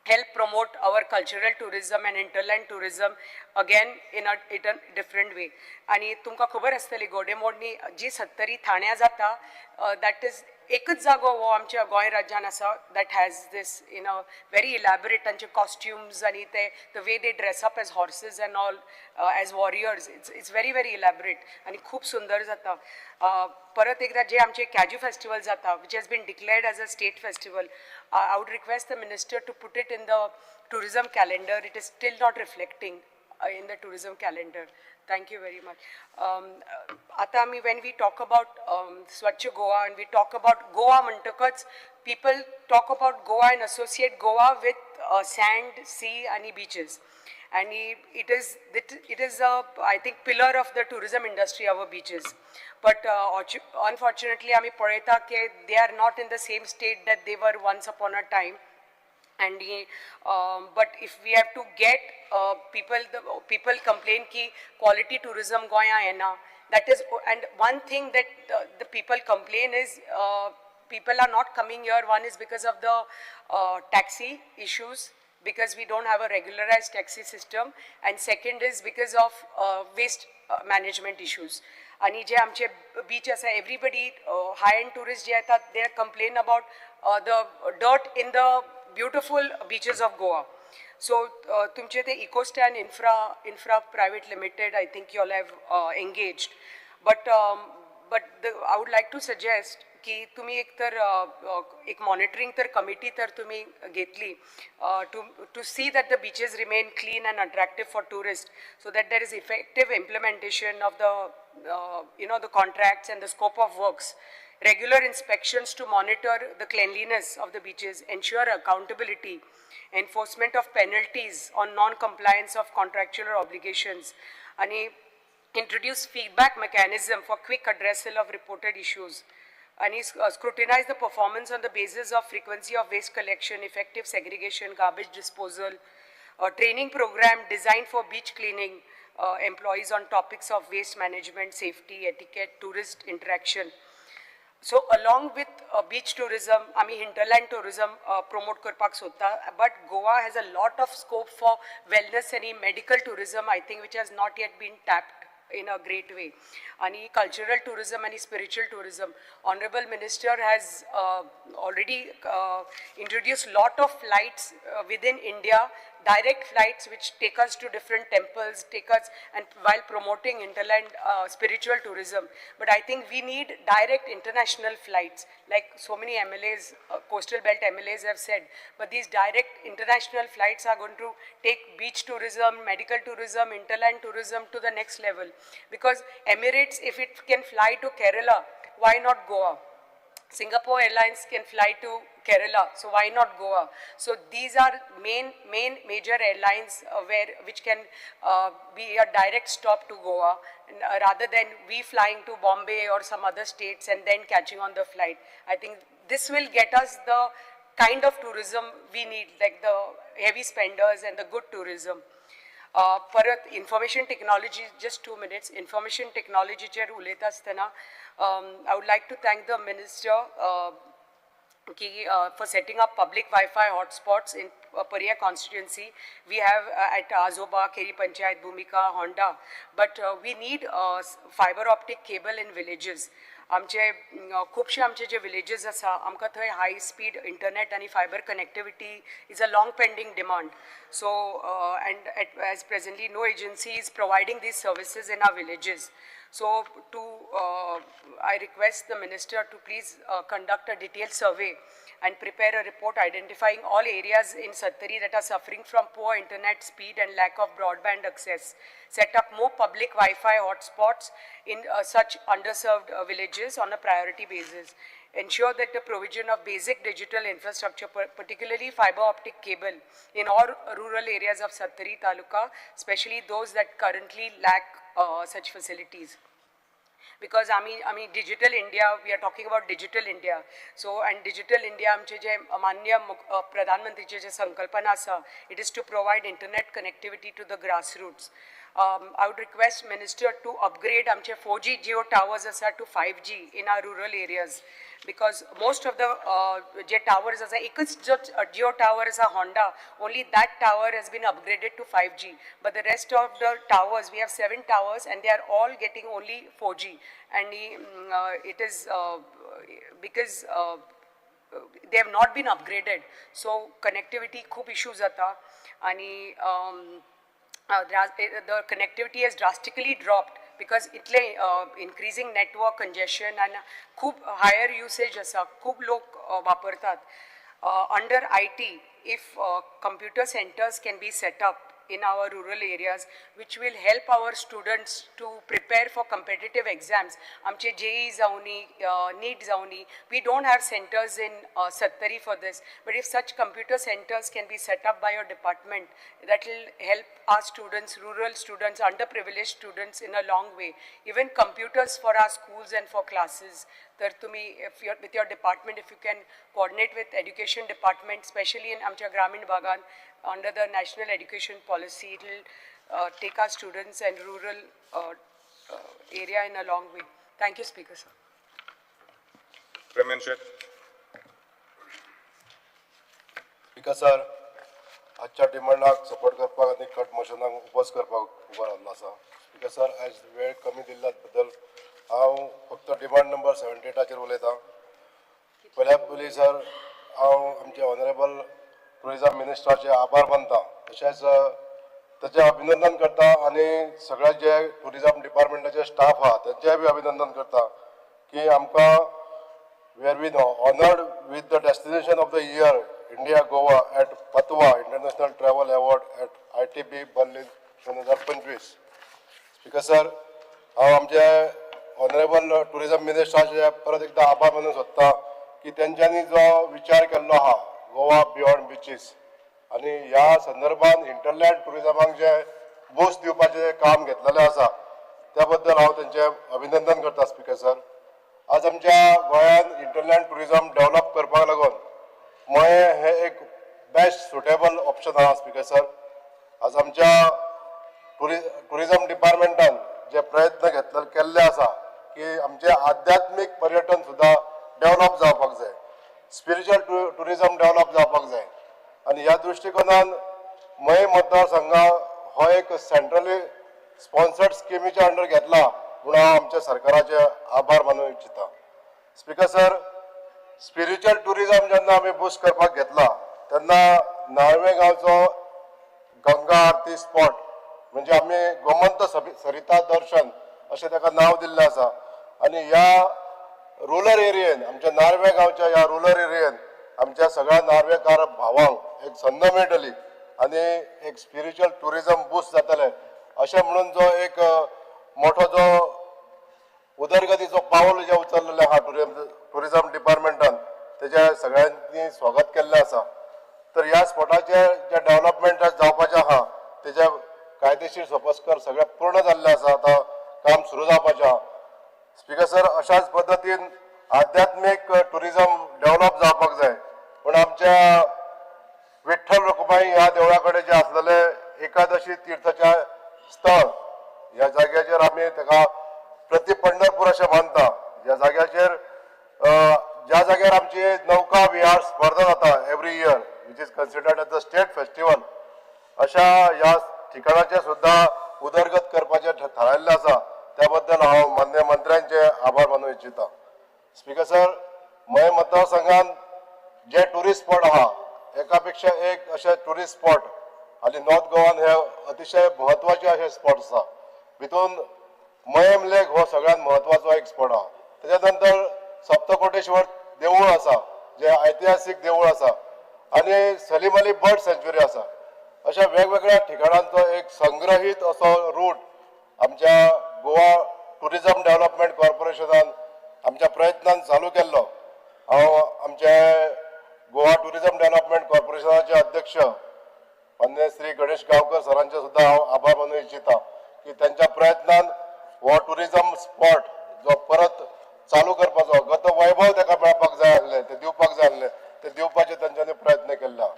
help promote our cultural tourism and hinterland tourism again in a different way. आणि तुमकां खबर आसतली, घोडेमोडणी जी सत्तरी ठाण्या जाता, that is एकच जागो हो आमच्या गोंय राज्यान आसा that has this in a very elaborate तांचे कॉस्ट्युम्स आनी ते the way they dress up as horses and all, as warriors. It's very very elaborate आनी खूब सुंदर जाता. परत एकदा जे आमचे कॅज्यू फेस्टिवल जाता, which has been declared as a state festival, I would request the minister to put it in the tourism calendar. It is still not reflecting in the tourism calendar. Thank you very much. आता आमी when we talk about Swachh Goa and we talk about Goa म्हणटकच people talk about Goa and associate Goa with sand, sea आणि beaches. And it is a, I think, pillar of the tourism industry, our beaches. But unfortunately आमी पळयता की they are not in the same state that they were once upon a time. And but if we have to get people, the people complain की quality tourism गोंया येना. That is, and one thing that the people complain is people are not coming here. One is because of the taxi issues, because we don't have a regularized taxi system, and second is because of waste management issues. आणि जे आमचे beach आसा, everybody, high and tourist जे येतात, they complain about the dirt in the beautiful beaches of Goa. So तुमचे ते इकोस्टॅन infra private limited, I think you all have engaged, but I would like to suggest की तुम्ही एक तर एक monitoring तर committee तर तुम्ही घेतली to see that the beaches remain clean and attractive for tourist, so that there is effective implementation of the you know the contracts and the scope of works. Regular inspections to monitor the cleanliness of the beaches, ensure accountability, enforcement of penalties on non-compliance of contractual obligations, आणि introduce feedback mechanism for quick addressal of reported issues, आणि scrutinize the performance on the basis of frequency of waste collection, effective segregation, garbage disposal, a training program designed for beach cleaning employees on topics of waste management, safety, etiquette, tourist interaction. So along with beach tourism, आमी hinterland tourism promote करपाक सोदता, but Goa has a lot of scope for wellness आनी medical tourism, I think, which has not yet been tapped in a great way. आणि cultural tourism आणि spiritual tourism. Honorable Minister has already introduced lot of flights within India, direct flights which take us to different temples, take us and while promoting hinterland spiritual tourism. But I think we need direct international flights, like so many MLAs, coastal belt MLAs have said. But these direct international flights are going to take beach tourism, medical tourism, hinterland tourism to the next level. Because Emirates, if it can fly to Kerala, why not Goa? Singapore Airlines can fly to Kerala, so why not Goa? So these are main major airlines where which can be a direct stop to Goa, and rather than we flying to Bombay or some other states and then catching on the flight. I think this will get us the kind of tourism we need, like the heavy spenders and the good tourism. परत information technology, just 2 minutes. Information टेक्नॉलॉजीचेर उलयता आसतना I would like to thank the Minister की for setting up public Wi-Fi hotspots in Parya constituency. We have at Azoba, Keri Panchayat, Bhumika, Honda, but we need fiber optic cable in villages. आमचे खुबशे आमचे जे villages आसा, आमकां थंय high speed internet आनी fiber connectivity is a long pending demand. So and as presently no agency is providing these services in our villages. So to I request the Minister to please conduct a detailed survey and prepare a report identifying all areas in Sattari that are suffering from poor internet speed and lack of broadband access. Set up more public Wi-Fi hotspots in such underserved villages on a priority basis. Ensure that the provision of basic digital infrastructure, particularly fiber optic cable, in all rural areas of Sattari Taluka, especially those that currently lack such facilities, because आमी Digital India, we are talking about Digital India. So and Digital India, आमचे जे मान्य प्रधानमंत्रीचे जे संकल्पना आसा, it is to provide internet connectivity to the grassroots. I would request Minister to upgrade आमचे 4G Jio towers आसा to 5G in our rural areas, because most of the J towers आसा, एकच जो Jio tower आसा Honda, only that tower has been upgraded to 5G, but the rest of the towers, we have seven towers and they are all getting only 4G, and it is because they have not been upgraded, so connectivity खूप issue जाता आणि the connectivity has drastically dropped because इतले increasing network congestion and खूप higher usage आसा, खूप लोक वापरतात. Under IT, if computer centers can be set up in our rural areas, which will help our students to prepare for competitive exams, आमचे JEE जावनी, NEET जावनी, we don't have centers in Sattari for this, but if such computer centers can be set up by your department, that will help our students, rural students, underprivileged students in a long way. Even computers for our schools and for classes. तर तुम्ही if you're with your department, if you can coordinate with education department, especially in आमच्या ग्रामीण भागात, under the National Education Policy, it will take our students and rural area in a long way. Thank you, Speaker, sir. Premendra Shet. Speaker sir, आजच्या डिमांडाक support करपाक आनी cut मोशनाक oppose करपाक उबो रावल्लो आसा. Speaker sir, आयज वेळ कमी दिल्ल्या बद्दल हांव फक्त डिमांड नंबर 78आचेर उलयतां. पयल्या पयलीं सर, हांव आमचे ऑनरेबल टुरिजम मिनिस्टराचे आभार मानता, तशेंच ताचें अभिनंदन करता आनी सगळे जे टुरिजम डिपार्टमेंटाचे स्टाफ आहा तेंचेय बी अभिनंदन करता की आमकां we have been honored with the Destination of the Year India Goa at Patwa International Travel Award at ITB Berlin 2025. Speaker sir, हांव आमचे ऑनरेबल टुरिजम मिनिस्टराचे परत एकदा आभार मानूंक सोदता की तेंच्यांनी जो विचार केल्लो आहा गोवा बियॉन्ड बिचीस आनी ह्या संदर्भात हिंटरलँड टुरिजमाक जे बूस्ट दिवपाचें काम घेतलेलें आसा त्या बद्दल हांव तेंचें अभिनंदन करता. स्पिकर सर, आज आमच्या गोंयांत हिंटरलँड टुरिजम डेव्हलप करपाक लागून मयें हें एक बेस्ट सुटेबल ऑप्शन आहा. स्पिकर सर, आज आमच्या टुरिजम डिपार्टमेंटान जे प्रयत्न घेतले केल्ले आसा की आमचे आध्यात्मीक पर्यटन सुद्दां डेव्हलप जावपाक जाय, स्पिरिच्युअल टुरिजम डेव्हलप जावपाक जाय आनी ह्या दृश्टिकोनान मये मतदारसंघा हो एक सेंट्रली स्पॉन्सर्ड स्किमीच्या अंडर घेतला म्हणून हांव आमच्या सरकाराचे आभार मानूंक इच्छिता. स्पिकर सर, स्पिरिच्युअल टुरिजम जेन्ना आमी बूस्ट करपाक घेतला तेन्ना नार्वे गांवचो गंगा आरती स्पॉट म्हणजे आमी गोमंत सरिता दर्शन अशें ताका नांव दिल्लें आसा आनी ह्या रुरल एरियेन, आमच्या नार्वे गांवच्या ह्या रुरल एरियेन आमच्या सगळ्या नार्वेकार भावांक एक संद मेळटली आनी एक स्पिरिच्युअल टुरिजम बूस्ट जातलें अशें म्हणून जो एक मोठो जो उदरगतीचो पावल जें उचललेलें आहा टुरिजम डिपार्टमेंटान, तेजें सगळ्यांनी स्वागत केल्लें आसा. तर ह्या स्पॉटाचे जे डेव्हलपमेंट जावपाचें आहा तेजे कायदेशीर सोपस्कर सगळें पूर्ण जाल्लें आसा, आतां काम सुरू जावपाचें आहा. स्पिकर सर, अशाच पद्दतीन आध्यात्मीक टुरिजम डेव्हलप जावपाक जाय. पूण आमच्या विठ्ठल रखुमाई ह्या देवळा कडेन जें आसलेलें एकादशी तीर्थाचें स्थळ, ह्या जाग्याचेर आमी ताका प्रति पंढरपूर अशें मानता. ह्या जाग्याचेर, ज्या जाग्यार आमची नौका विहार स्पर्धा जाता every year, which is considered as the state festival, अशा ह्या ठिकाणाचे सुद्दां उदरगत करपाचें थारायल्लें आसा. त्या बद्दल हांव मान्य मंत्र्यांचे आभार मानूंक इच्छिता. स्पिकर सर, मये मतदारसंघात जे टुरिस्ट स्पॉट आहा, एका पेक्षा एक अशे टुरिस्ट स्पॉट आनी नॉर्थ गोवान हे अतिशय म्हत्वाचे अशे स्पॉट आसा. भितून मयेम लेक हो सगळ्यात म्हत्वाचो एक स्पॉट आहा. तेच्या नंतर सप्तकोटेश्वर देवूळ आसा, जे ऐतिहासीक देवूळ आसा आनी सलीम अली बर्ड सँच्युरी आसा. अशा वेगवेगळ्या ठिकाणांचो एक संग्रहीत असो रूट आमच्या गोवा टुरिजम डेव्हलपमेंट कॉर्पोरेशनान आमच्या प्रयत्नान चालू केल्लो. हांव आमचे गोवा टुरिजम डेव्हलपमेंट कॉर्पोरेशनाचे अध्यक्ष मान्य श्री गणेश गावकर सरांचे सुद्दां हांव आभार मानूंक इच्छिता की त्यांच्या प्रयत्नान हो टुरिजम स्पॉट जो परत चालू करपाचो गत वैभव ताका मेळपाक जाय आसलें, ते दिवपाक जाय आसलें, ते दिवपाचे तेंच्यांनी प्रयत्न केल्ले आहा.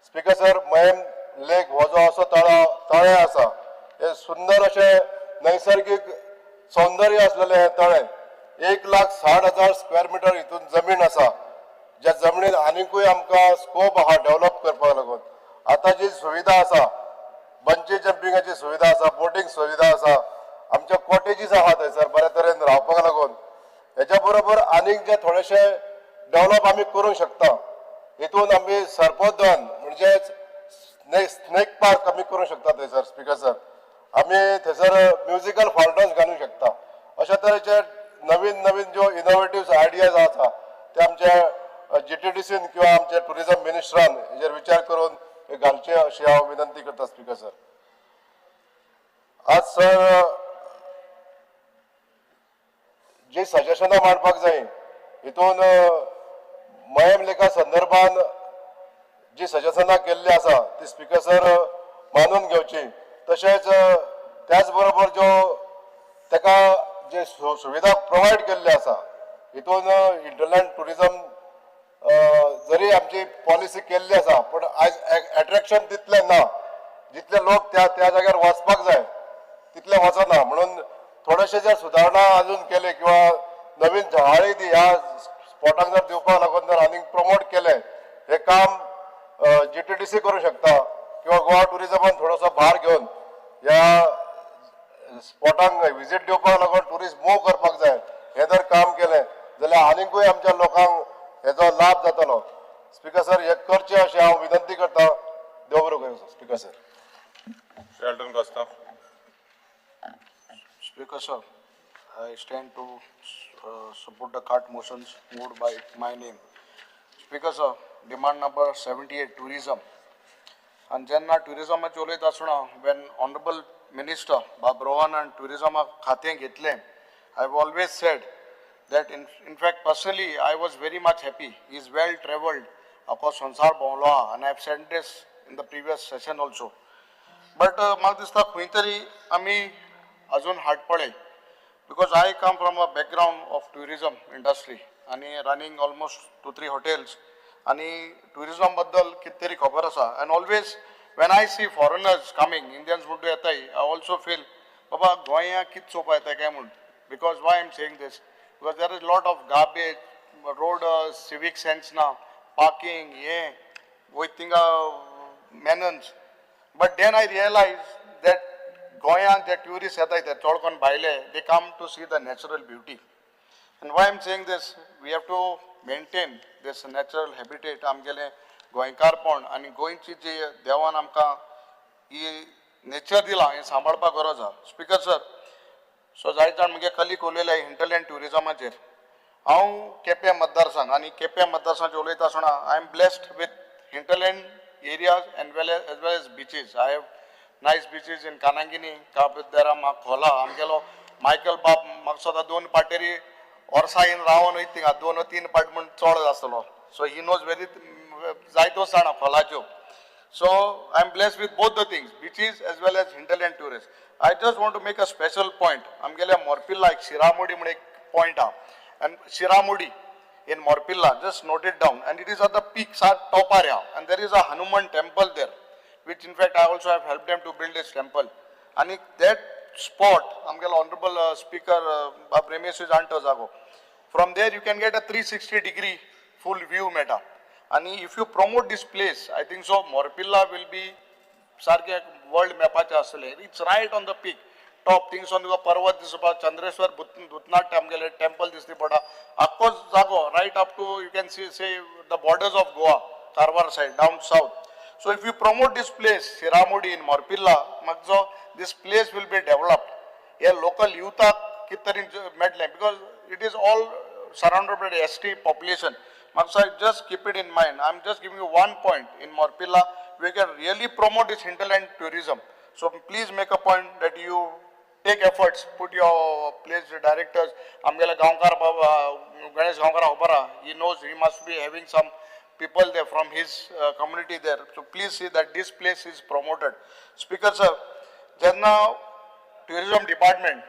स्पिकर सर, मयेम लेक हो जो असो तळें आसा, हे सुंदर अशें नैसर्गीक सौंदर्य आसलेलें हें तळें. 1,60,000 स्क्वेअर मिटर हितून जमीन आसा, ज्या जमनीन आनिकूय आमकां स्कोप आहा डेव्हलप करपाक लागून. आतां जी सुविधा आसा, बंजी जंपिंगाची सुविधा आसा, बोटींग सुविधा आसा, आमच्या कॉटेजीस आहा थंयसर बऱ्या तरेन रावपाक लागून. हेच्या बरोबर आनीक जे थोडेशे डेव्हलप आमी करूंक शकता, हितून आमी सर्पोद्यान म्हणजेच स्नेक पार्क आमी करूंक शकता थंयसर. स्पिकर सर, आमी थंयसर म्युजिकल फाउंटन्स घालूंक शकता. अशा तरेचे नवीन नवीन ज्यो इनोवेटीव आयडियाज आसा ते आमचे जीटीडीसीन किंवा आमचे टुरिजम मिनिस्टरान हेजेर विचार करून हे घालचे अशी हांव विनंती करता. स्पिकर सर, आज सर जी सजेशनां मांडपाक जाय, हितून मयेम लेका संदर्भान जी सजेशनां केल्ली आसा ती स्पिकर सर मानून घेवची. तशेंच त्याच बरोबर ज्यो ताका जे सुविधा प्रोवायड केल्ली आसा, हितून हिंटरलँड टुरिजम जरी आमची पॉलिसी केल्ली आसा, पूण आयज एट्रेक्शन तितलें ना. जितले लोक त्या त्या जाग्यार वचपाक जाय तितले वचना. म्हणून थोडेशे जर सुदारणा अजून केले किंवा नवीन झळाळी ती ह्या स्पॉटाक जर दिवपाक लागून जर आनीक प्रमोट केलें, हें काम जीटीडीसी करूं शकता किंवा गोवा टुरिजमान थोडोसो भार घेवन ह्या स्पॉटांक विजीट दिवपाक लागून टुरिस्ट मूव करपाक जाय, हें जर काम केलें जाल्यार आनिकूय आमच्या लोकांक हेजो लाभ जातलो. स्पिकर सर, हें करचें अशें हांव विनंती करता. देव बरो करूं speaker sir. Shri Elton Costa. Speaker sir, I stand to support the cart motions moved by my name. Speaker sir, demand number 78, tourism. आनी जेन्ना ट्युरिजमाचेर उलयता आसतना, when honourable minister बाब रोहनान ट्युरिजमाक खातें घेतलें I have always said that in fact personally I was very much happy. He is well travelled आखो संवसार भोंवलो आहा आनी I have said this in the previous session also. But म्हाका दिसता खंय तरी आमी अजून हाट पळय, because I come from a background of tourism industry आनी running almost two three hotels आनी ट्युरिजम बद्दल कितें तरी खबर आसा. And always when I see foreigners coming, Indians म्हणटू येताय, I also feel बाबा गोंया कितें चोवपा येता काय म्हूण. Because why am saying this, because there is lot of garbage, road civic sense ना, पार्किंग हें वयता थिंगा manners. But then I realize that गोंयांत जे ट्युरिस्ट येताय ते चड करून भायले, they come to see the natural beauty. And why am saying this, we have to maintain this natural habitat. आमगेलें गोंयकारपण आनी गोंयची जी देवान आमकां ही नेचर दिलां हें सांबाळपाक गरज आहा. स्पिकर सर, सो जायते जाण म्हगे कलीग उलयले हिंटरलँड ट्युरिजमाचेर. हांव केपें मतदारसंघ आनी केपें मतदारसंघाचेर उलयता आसतना I am blessed with hinterland areas and well as well as beaches. I have nice beaches in Kanangini, Cabo de Cola. आमगेलो मायकल बाब म्हाका सदां दोन पाटेरी वर्सां येवन रावन वयता थिंगा दोन तीन पाट म्हूण चड आसतलो. सो he knows very जायत्यो जाणा खोलाच्यो. So I am blessed with both the things, beaches as well as hinterland tourist. I just want to make a special point. आमगेल्या मोरपिल्ला एक शिरामोडी म्हण एक पॉयंट आहा, and Shiramodi in Morpilla, just note it down, and it is at the peak, top area, and there is a Hanuman temple there, which in fact I also have helped them to build this temple. And that spot, आमगेलो honorable speaker बाब रेमेश जाणा तो जागो. From there you can get a 360 degree full view मेळटा. आणि if you promote this place, I think so Morpilla will be सारखे world मॅपाचे आसतले. It's right on the peak top. थिंगसून तुका पर्वत दिसपा, चंद्रेश्वर भूतनाथ आमगेले टेम्पल दिसती पडटा, आख्खो जागो right up to you can see, say, the borders of Goa, Karwar side, down south. So if you promote this place, Shiramodi in Morpilla, म्हाका this place will be developed. हे लोकल युथाक कितें तरी मेळटलें, because it is all surrounded by ST population. म्हाका just keep it in mind. I am just giving you one point in Morpilla, we can really promote this hinterland tourism. So please make a point that you take efforts, put your place directors. आमगेले गांवकार बाबा गणेश गांवकार खबर आहा, he knows, he must be having some people there from his community there. So please see that this place is promoted. Speaker sir, जेन्ना tourism department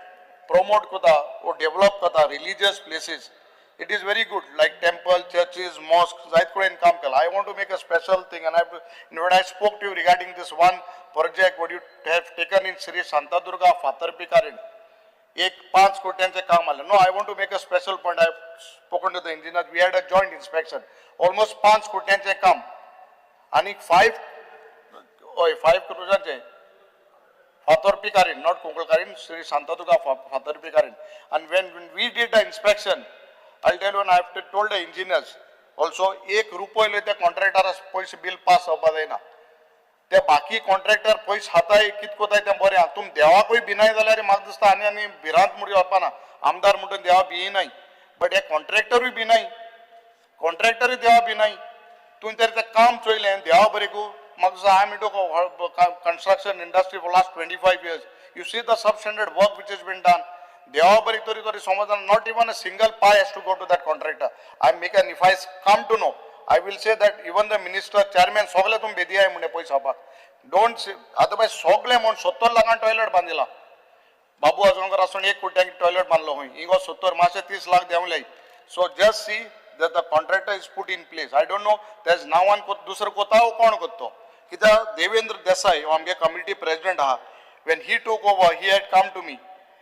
promote करता or develop करता religious places, it is very good, like temple, churches, mosques, जायत कडेन काम केलां. I want to make a special thing, and I, when I spoke to you regarding this one project what you have taken in Shri Shantadurga Fatarpekarin, एक पांच कोट्यांचें काम आलें. No, I want to make a special point. I spoken to the engineer, we had a joint inspection. Almost पांच कोट्यांचें काम आनी five, हय, five क्रोजांचें Fatorpikarin, not Kunkulkarin, Sri Shantadurga Fatorpikarin. And when we did the inspection, I'll tell you, and I have to told the engineers also, एक रुपये त्या कॉन्ट्रॅक्टरा पयशे bill pass जावपा जायना. ते बाकी कॉन्ट्रॅक्टर पयशे खाताय, कित कोताय तें बरें आहा. तुमी देवाकूय भिनाय जाल्यार म्हाका दिसता आनी आनी भिरांत म्हणून वचपा ना. आमदार म्हणून देवा भियनाय, बट हे कॉन्ट्रॅक्टरूय भिनाय, कॉन्ट्रॅक्टरूय देवा भिनाय. तुवें तरी तें काम चोयलें देवा बरें. म्हाका दिसता, I am into construction industry for last 25 years. You see the substandard work which is been done. देवा बरी तरी तरी समज, not even a single pie has to go to that contractor. I make an, if I come to know, I will say that even the minister, chairman सगळे तुमी बेदियाय म्हणे पयशे खावपाक. Don't, otherwise सगळे म्हूण 70 लाखान टॉयलेट बांदिला. बाबू आजगांवकर आसून एक कोट्यांक टॉयलेट बांदलो खंय, हिंगा 70 मातशे 30 lakh देंवले. So just see that the contractor is put in place. I don't know तेज नांवान दुसरो कोता वो कोण करतो, कित्याक देवेंद्र देसाई हो आमगे कमिटी प्रेसिडेंट आहा. When he took over, he had come to me,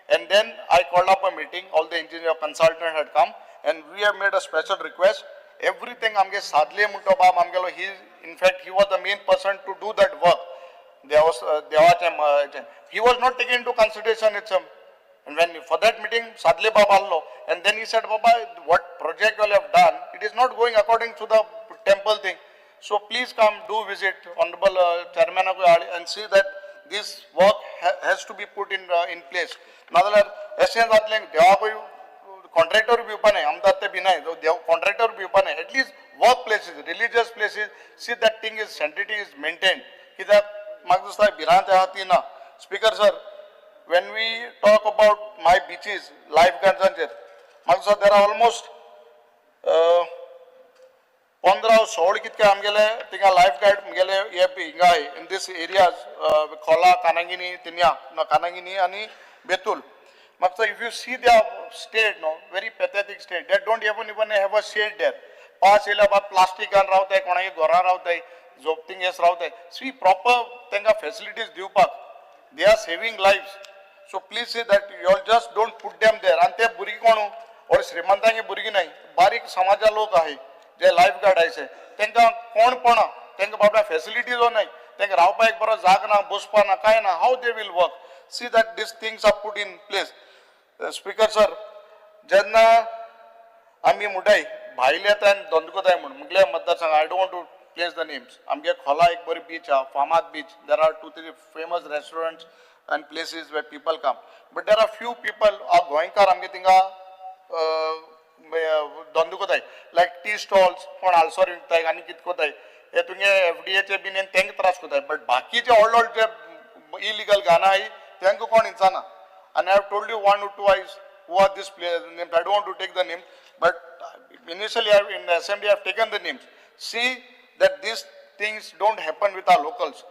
and then I called up a meeting. All the engineer consultant had come, and we have made a special request. Everything आमगे सादले म्हणटो बाब आमगेलो, he, in fact, he was the main person to do that work. देवाचें he was not taken to consideration. It's And when for that meeting, Sadle Baba allo, and then he said, "Baba, what project you have done, it is not going according to the temple thing. So please come, do visit, Honorable Chairman and see that this work has to be put in place." नाजाल्यार अशें जातलें, देवाकूय contractor भिवपा न्हय, आमदार ते भिनाय, देव contractor भिवपा न्हय. At least work places, religious places, see that thing is sanctity is maintain. कित्याक म्हाका दिसता भिरांत आहा ती ना. Speaker sir, when we talk about my beaches life गार्ड्सांचेर म्हाका दिसता there are almost 15-16 कितके आमगेले थिंगा लायफ गार्ड मुगेले हे हिंगा in these areas Cola Kannangini Tirna Kannangini आनी बेतूल. म्हाका if you see the state, no, very pathetic state. They don't even have a shade there. पावस येयल्या बाद प्लास्टिकान रावताय, कोणागे घरान रावताय, झोपतिंगेस रावताय. सी प्रॉपर तांकां फेसिलिटीज दिवपाक. They are saving lives, so please see that you all just don't put them there. आनी ते भुरगीं कोण व्हड श्रीमंतांगे भुरगीं न्हय, बारीक समाजा लोक आहाय जे लायफ गार्ड आयसे. तांकां कोण पणा तांकां बाबड्या फेसिलिटीजो न्हय, तांकां रावपाक एक बरो जाग ना, बसपा ना, कांय ना. How they will work? See that these things are put in place. Speaker sir, जेन्ना आमी म्हणटाय भायले येता आनी धंदो कोताय म्हूण मुगल्या मतदारसंघ, I don't want to place the names, आमगे खोला एक बरी बीच आहा, फामाद beach. There are two three famous restaurants and places where people come, but there are few people are गोंयकार आमगे थिंगा धंदो कोताय, लायक टी स्टॉल्स, कोण आलसर विकताय आनी कितें कोताय. हे तुगे एफडीएचे बीन तांकां त्रास कोताय, बट बाकीचे व्हड व्हड जे इलिगल गाना आहाय तांकां कोण विचारना. And I have told you one or twice who are these players names. I don't want to take the names, but initially I have, in the assembly I have taken the names. See that these things don't happen with our locals.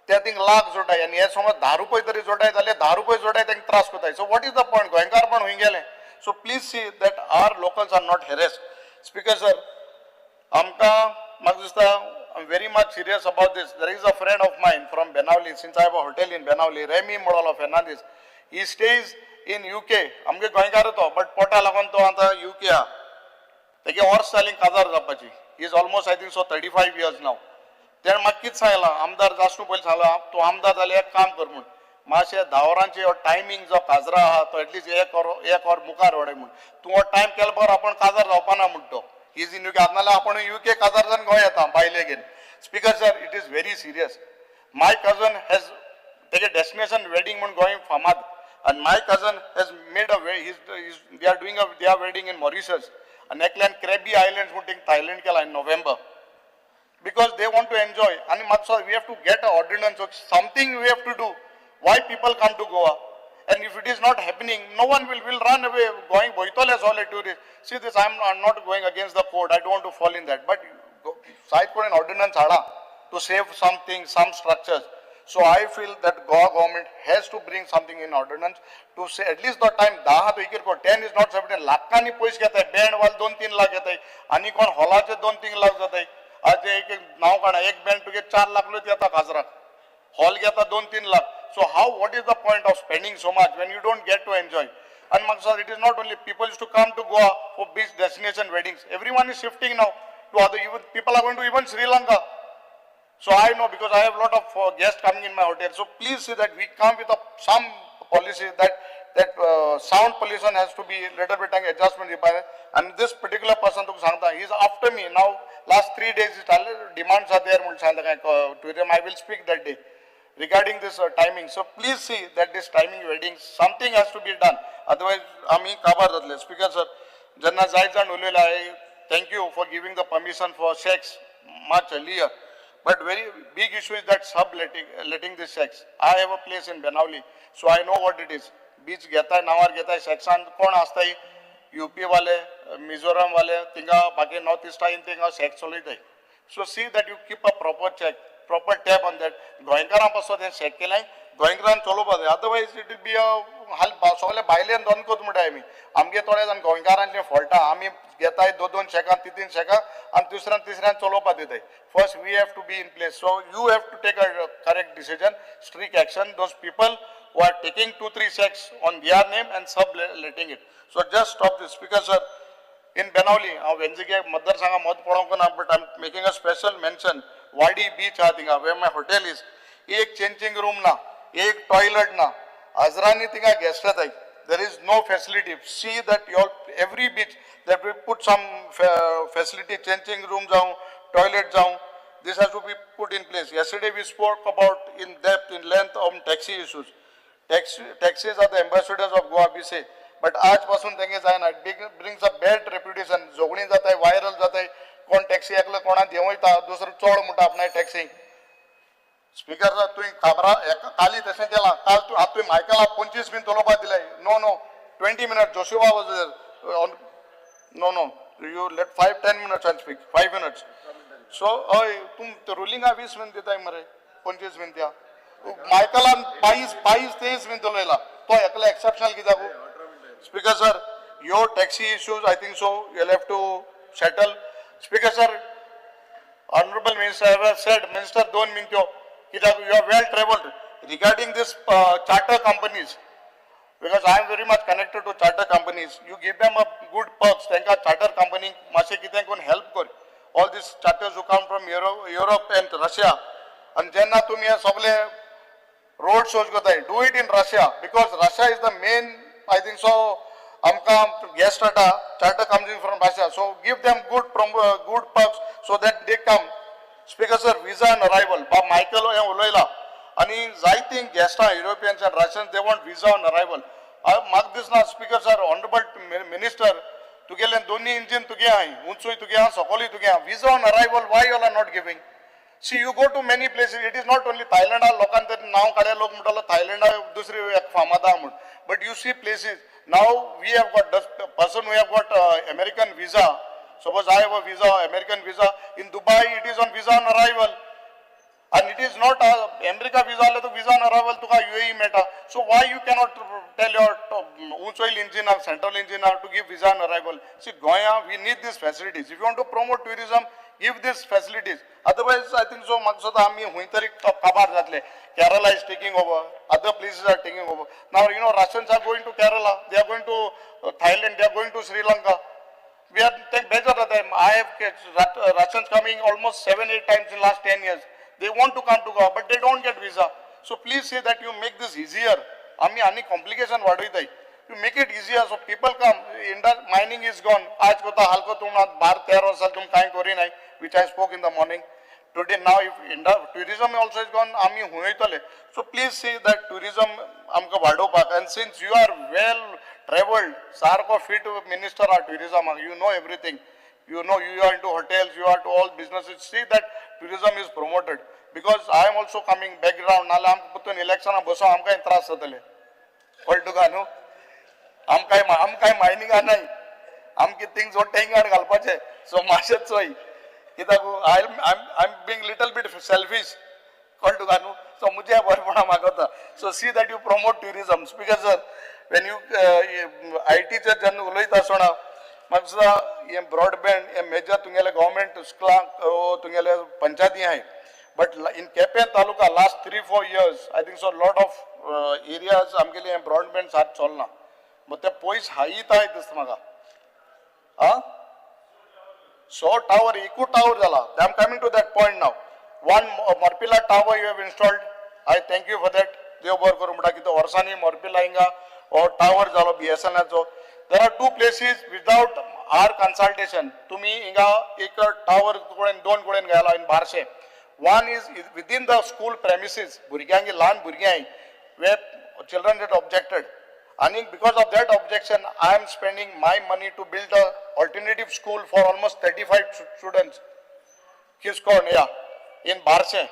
ते thing lakh जोडाय आनी हे समज 10 रुपये तरी जोडाय जाल्यार 10 रुपये जोडाय तांकां त्रास कोताय. So what is the point? गोंयकारपण हुंय गेलें? So please see that our locals are not harassed. Speaker sir, आमकां म्हाका दिसता I am very much serious about this. There is a friend of mine from Benaulim, since I have a hotel in Benaulim, Remy Modolo Fernandes. He stays in UK. आमगे गोंयकार तो, but पोटा लागून तो आतां युके आहा. तेगे वर्स जालीं काजार जावपाची. Is almost, I think so, 35 years now. तेणें म्हाका कितें सांगलां, आमदार जासनू पयलीं सांगलां, तूं आमदार जाल्यार एक काम कर म्हूण, मातशें 10 वरांचे हो टायमींग जो काजरा आहा तो एटलिस्ट एक वर, एक वर मुखार वडय म्हूण. तूं हो टायम केलो बगर आपूण काजार जावपा ना म्हूण तो. Is in UK. नाल्यार आपूण युके काजार जावन गोंय येता बायलेगेर. Speaker sir, it is very serious. My cousin has तेगे डेस्टिनेशन वेडींग म्हूण गोंय फामाद, and my cousin has made a way, they are doing a their wedding in Mauritius and एकल्यान क्रॅबी island's म्हूण थिंग थायलंड केला in November, because they want to enjoy. आणि मातसो we have to get a ordinance, something we have to do. Why people come to Goa? And if it is not happening, no one will run away. Going वयतले सगळे tourist. See this, I am not going against the court. I don't want to fall in that, but सायद कडेन ordnance हाडा to save something, some structures. So I feel that Goa government has to bring something in ordinance to say at least the time 10 तो इकेर, 10 is not 17. लाखांनी पयशे घेताय. Band वाल 2-3 लाख घेताय आनी कोण हॉलाचे 2-3 लाख जाताय. आज एक एक नांव काडा, एक बँड तुगे 4 लाख रुपये येता काजराक, हॉल घेता 2-3 lakh. So how, what is the point of spending so much when you don't get to enjoy? And म्हाका sir, it is not only people to come to Goa for beach destination weddings. Everyone is shifting now to other, even people are going to even Sri Lanka. So I know because I have lot of guests coming in my hotel. So please see that we come with some policy that sound pollution has to be little bit adjustment required. And this particular person तुका सांगता, he is after me now. Last 3 days his demands are there म्हणून सांगता काय tourism. I will speak that day regarding this timing. So please see that this timing wedding, something has to be done. Otherwise आमी काबार जातले. Speaker sir, जेन्ना जायत जाण उलयला आहे, thank you for giving the permission for shacks much earlier. But very big issue is that subletting, letting the shacks. I have a place in Benaulim, so I know what it is. Beach घेताय, नांवार घेताय, शॅक्सान कोण आसताय, UP वाले, मिझोरम वाले, थिंगा बाकी north इस्टा थिंगा shack चलयताय. So see that you keep a proper check, proper tab on that. गोंयकारां पासून तें शॅक केलें गोंयकारान चलोवपा जाय, otherwise it will be a हाल. सगळे भायल्यान दोन कोत म्हणटाय आमी. आमगे थोडे जाण गोंयकारांचे फॉल्टां, आमी घेताय दोन दोन शॅकां, तीन तीन शॅकां आनी दुसऱ्यान तिसऱ्यान चलोवपा दिताय. First we have to be in place, so you have to take a correct decision, strict action, those people who are taking two, three shacks on their name and sub-letting it. So just stop this. Speaker sir, in Benaulim, हांव वेंजिगे मतदारसंघा मत पळोवंक ना, but I am making a special mention. Wadi beach आहा थिंगा where my hotel is, एक changing room ना, एक toilet ना. हजरांनी थिंगा गेस्ट येताय. There is no facility. See that your every beach that we put some facility, changing room जावं, toilet जावं, this has to be put in place. Yesterday we spoke about in depth, in length on taxi issues. Taxis are the ambassadors of Goa, we say. But आज पासून तेंगे जायना. It brings a bad reputation. झगडीं जाताय, viral जाताय. कोण taxi एकलो कोणा देंवयता, दुसरो चोड म्हणटा आपणाय टॅक्सी. स्पीकर, तुवें खबरा काली तशें केलां. काल तूं आतां तुवें मायकला 25 मिनट उलोवपाक दिलें. No, no. minutes Joshua was there. No no, you let 5 10 minutes I speak, 5 minutes. So हय, तुम रुलिंगा 20 मिनट दिताय मरे, 25 मिनट. मायकलान 22 22 23 मिनट उलयला, तो एकलो एक्सेप्शनल कित्याक? Speaker sir, your taxi issues I think so you have to settle. Speaker sir, honourable minister have said, minister 2 मिनट्यो कित्याक you are well travelled regarding this charter companies, because I am very much connected to charter companies. You give them a good perks. तांकां charter company मातशें कितें करून help कर. All these charters who come from Europe and Russia. आनी जेन्ना तुमी हे सगळे रोड शोज करताय, do it in Russia, because Russia is the main, I think so, आमकां गेस्ट हाडटा charter company from Russia. So give them good good perks so that they come. Speaker sir, visa on arrival, बाब Michael हें उलयला आनी जायतीं गेस्टां Europeans and Russians, they want visa on arrival. म्हाका दिसना speaker sir, honourable minister, तुगेलें दोनी engine तुगे आहाय, उंचूय तुगे आहा, सकलूय तुगे आहा. Visa on arrival why you are not giving? See, you go to many places, it is not only थायलंडा. लोकांनी तरी नांव काडले, लोक म्हणटालो थायलंडा दुसरी एक फामाद आहा म्हूण. But you see places now we have got person who have got American visa. Suppose I have a visa, American visa, in Dubai it is on visa on arrival. And it is not America visa आले तो visa on arrival तुका UAE मेळटा. So why you cannot tell your उंचोयल engineer, central engineer to give visa on arrival? See, गोंया we need these facilities. If you want to promote tourism, give these facilities. Otherwise, I think so म्हाका दिसता आमी खंय तरी काबार जातले. Kerala is taking over, other places are taking over. Now you know Russians are going to Kerala, they are going to Thailand, they are going to Sri Lanka. We are take better of them. I have Russians coming almost 7-8 times in last 10 years. They want to come to Goa, but they don't get visa. So please say that you make this easier. आमी आनी complication वाडयताय. You make it easier so people come. Mining is gone. आज कोता हलको तुम 12-13 वर्सां तुम कांय करिनाय, which I spoke in the morning. Today now if tourism also is gone, आमी हुंय वयतले? So please see that tourism आमकां वाडोवपाक. And since you are well travelled, सारको फिट मिनिस्टर आहा टुरिजमाक, you know everything. You know, you are into hotels, you are to all businesses. See that tourism is promoted. Because I am also coming background, नाल्यार आमकां परतून इलेक्शनाक बसोन आमकांय त्रास जातले. कळ्ळें तुका न्हू? आमकांय आमकांय मायनिंगा नाय, आमकां थिंग्स टेंगान घालपाचे. सो मातशें चोय कित्याक I I am being little bit selfish. कळ्ळें तुका न्हू? सो मुजे बरेपणा मागता. So see that you promote tourism. Speaker sir, when you I टीचेर जेन्ना उलयता आसतना म्हाका दिसता हें ब्रॉडबँड हें मेजर तुमगेले गव्हर्मेंट स्कुलांक तुमगेले पंचायती आहाय. But in Quepem taluka last 3-4 years I think so lot of areas आमगेले हें ब्रॉडबँड सारकें चलना. मग ते पयस हायत आहाय दिसता म्हाका. आं, सो टावर एकू टावर जाला. I am coming to that point now. One Morpilla tower you have installed, I thank you for that. देव बरो करूं म्हणटा, कितें वर्सांनी मोरपिला हिंगा हो टावर जालो बीएसएनएलचो. There are 2 places without our consultation तुमी हिंगा एक टावर कडेन 2 कडेन घाला in Barse. One is within the school premises, भुरग्यांक ल्हान भुरगीं आहाय where children get objected. आनी because of that objection I am spending my money to build a alternative school for almost 35 students, Kiscon या in बारशे.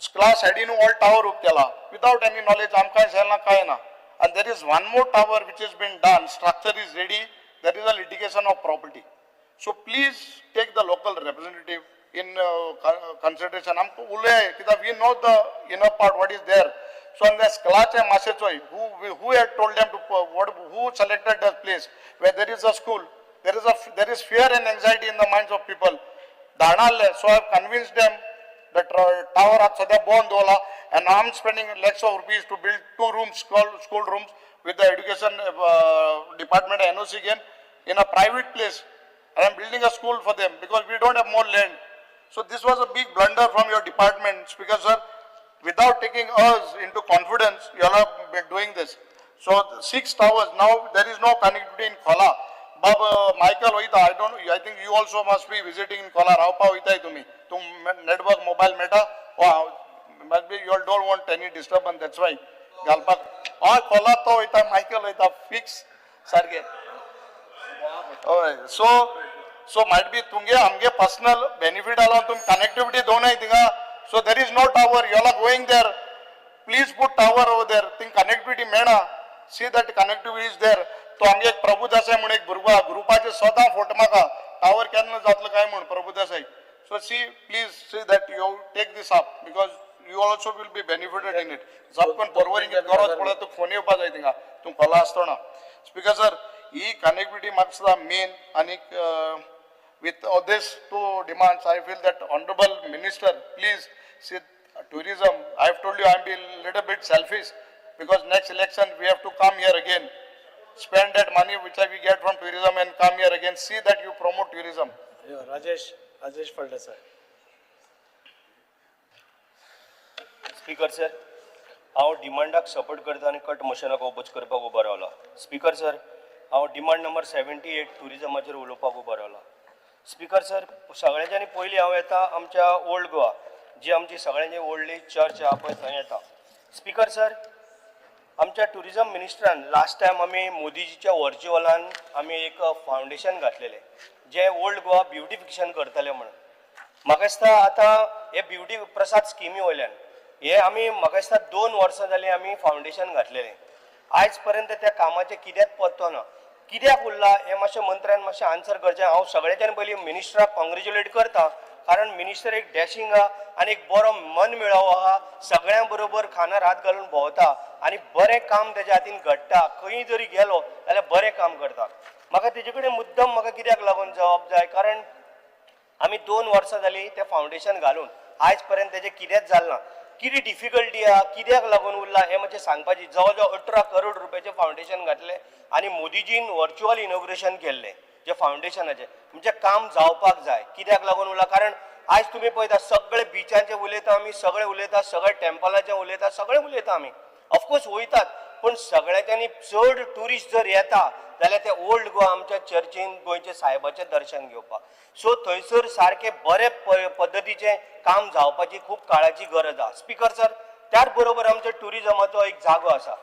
स्कुला सायडीन all tower उब केला विदाउट एनी नॉलेज. आमकां सांगला काय ना. And there is one more tower which is been done, structure is ready, there is a litigation of property. So please take the local representative in consideration. आमकां उलय कित्याक we know the inner part what is there. So on the स्कुलाचे मातशें चोय, who had told them to what, who selected the place where there is a school, there is fear and anxiety in the minds of people. धाडणारले. So I have convinced them the tower आज सध्या बंद दवरला and I am spending lakhs of rupees to build 2 rooms, school rooms with the education department NOC again in a private place. I am building a school for them because we don't have more land. So this was a big blunder from your department, Speaker sir. Without taking us into confidence, you all are doing this. So 6 towers, now there is no connectivity in Kola. Bab Michael वयता, I don't, I think you also must be visiting in Kola, रावपा वयताय तुमी. तुम network mobile मेळटा? Must be you all don't want any disturbance, that's why. घालपाक हय कोला तो वयता, मायकल वयता, फिक्स सारकें. हय, सो सो मायट बी तुमगे आमगे पर्सनल बेनिफीट आलो तुमी कनेक्टिविटी दोनाय थिंगा. So there is no tower, you all are going there. Please put tower over there. Thing connectivity मेळना. See that connectivity is there. तो आमगे एक प्रभुदेसाय म्हूण एक भुरगो आहा, ग्रुपाचे सदां फोटो म्हाका टावर केन्ना जातलो काय म्हूण Prabhudesai. So see, please see that you take this up because you also will be benefited in it. जप कोण परवरी गरज पडत तुका फोन येवपा जाय थिंगा तूं खोला आसतना. स्पीकर सर, ही कनेक्टिविटी म्हाका दिसता मेन आनीक with all these two demands, I feel that honorable minister, please see tourism. I have told you I am be little bit selfish because next election we have to come here again. Spend that money which we get from tourism and come here again. See that you promote tourism. Rajesh Rajesh Phaldesai. Speaker sir, हांव डिमांडाक support करता आनी cut मोशनाक oppose करपाक उबो रावला. Speaker sir, हांव demand number 78 ट्युरिजमाचेर उलोवपाक उबो रावला. स्पीकर सर, सगळ्यांच्यानी पयलीं हांव येता आमच्या ओल्ड गोवा, जी आमची सगळ्यांची व्हडली चर्च आहा पळय थंय येता. स्पीकर सर, आमच्या ट्युरिजम मिनिस्टरान लास्ट टायम आमी मोदीजीच्या वर्च्युअलान आमी एक फावंडेशन घातलेलें जें ओल्ड गोवा ब्युटिफिकेशन करतले म्हणून. म्हाका दिसता आतां हे ब्युटी प्रसाद स्किमी वयल्यान हे आमी म्हाका दिसता 2 वर्सां जालीं आमी फावंडेशन घातलेलें. आयज पर्यंत त्या कामाचें कित्याक पत्तो ना, कित्याक उरला हें मातशें मंत्र्यान मातशें आन्सर करचें. हांव सगळ्याच्यान पयलीं मिनिस्टराक कॉंग्रेच्युलेट करता, कारण मिनिस्टर एक डॅशींग आहा आनी एक बरो मन मेळावो आहा, सगळ्यां बरोबर खांदार हात घालून भोंवता आनी बरें काम तेज्या हातीन घडटा. खंय जरी गेलो जाल्यार बरें काम करता. म्हाका तेजे कडेन मुद्दम म्हाका कित्याक लागून जबाब जाय, कारण आमी 2 वर्सां जालीं तें फावंडेशन घालून आयज पर्यंत तेजें कितेंच जालें ना. कितें डिफिकल्टी आहा, कित्याक लागून उरला हें मातशें सांगपाची. जवळ जवळ 18 करोड रुपयाचें फावंडेशन घातलें आनी मोदीजीन वर्च्युअल इनॉग्रेशन केल्लें जें फावंडेशनाचें, म्हणजे काम जावपाक जाय. कित्याक लागून उरला, कारण आयज तुमी पळयता सगळे बिचांचे उलयता आमी, सगळे उलयता, सगळे टेम्पलाचे उलयता, सगळे उलयता आमी, ऑफकोर्स वयतात, पूण सगळ्यांच्यानी चड ट्युरिस्ट जर येता जाल्यार ते ओल्ड गोवा आमच्या चर्चीन गोंयच्या सायबाचें दर्शन घेवपाक. सो थंयसर सारकें बरे पद्दतीचें काम जावपाची खूब काळाची गरज आसा. स्पीकर सर, त्याच बरोबर आमच्या ट्युरिजमाचो एक जागो आसा,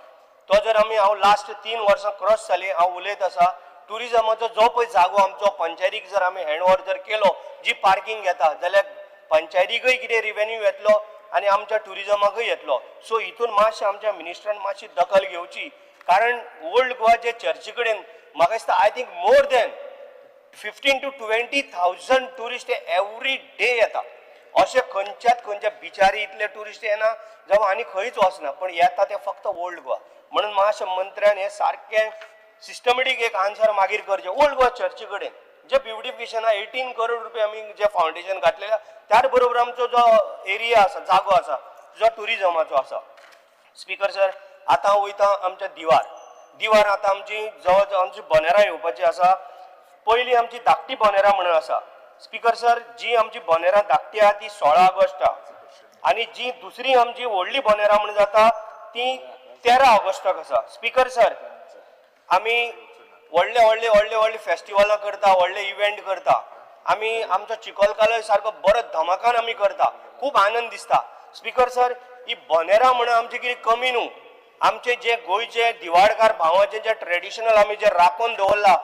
तो जर आमी हांव लास्ट 3 वर्सां क्रॉस जाली हांव उलयत आसा. ट्युरिजमाचो जो पळय जागो आमचो पंचायतीक जर आमी हँड ओवर जर केलो, जी पार्कींग घेता जाल्यार पंचायतीकय कितें रिवेन्यू येतलो आनी आमच्या ट्युरिजमाकय येतलो. सो हितून मातशें आमच्या मिनिस्टरान मातशी दखल घेवची, कारण ओल्ड गोवा जे चर्ची कडेन म्हाका दिसता I think more than 15 to 20,000 tourist every day येता. अशें खंयच्यात खंयच्या बिचारी इतले ट्युरिस्ट येना जावं आनी खंयच वचना, पण येता ते फक्त ओल्ड गोवा. म्हणून मातशें मंत्र्यान हें सारकें सिस्टमेटीक एक आन्सर मागीर करचें. ओल्ड गोवा चर्ची कडेन जे ब्युटिफिकेशन आहा 18 करोड रुपया आमी जे फावंडेशन घातलेलें, त्याच बरोबर आमचो जो एरिया आसा, जागो आसा जो ट्युरिजमाचो आसा. स्पीकर सर, आतां वयता आमच्या दिवार. दिवार आतां आमची जवळ जवळ आमची बोनेरां येवपाची आसा. पयलीं आमची धाकटी बोनेरां म्हणून आसा. स्पीकर सर, जी आमची बोनेरां धाकटी आहा ती 16 ऑगस्टाक आनी जी दुसरी आमची व्हडली बोनेरां म्हणून जाता ती 13 ऑगस्टाक आसा. स्पीकर सर, आमी व्हडले व्हडले व्हडले व्हडले फेस्टिवलां करता, व्हडले इव्हेंट करता आमी. आमचो चिकोलकालोय सारको बरो धमाकान आमी करता, खूब आनंद दिसता. स्पीकर सर, ही बोनेरां म्हणून आमची कितें कमी न्हू, आमचे जे गोंयचे दिवाडकार भावाचे जे ट्रेडिशनल आमी जे राखून दवरला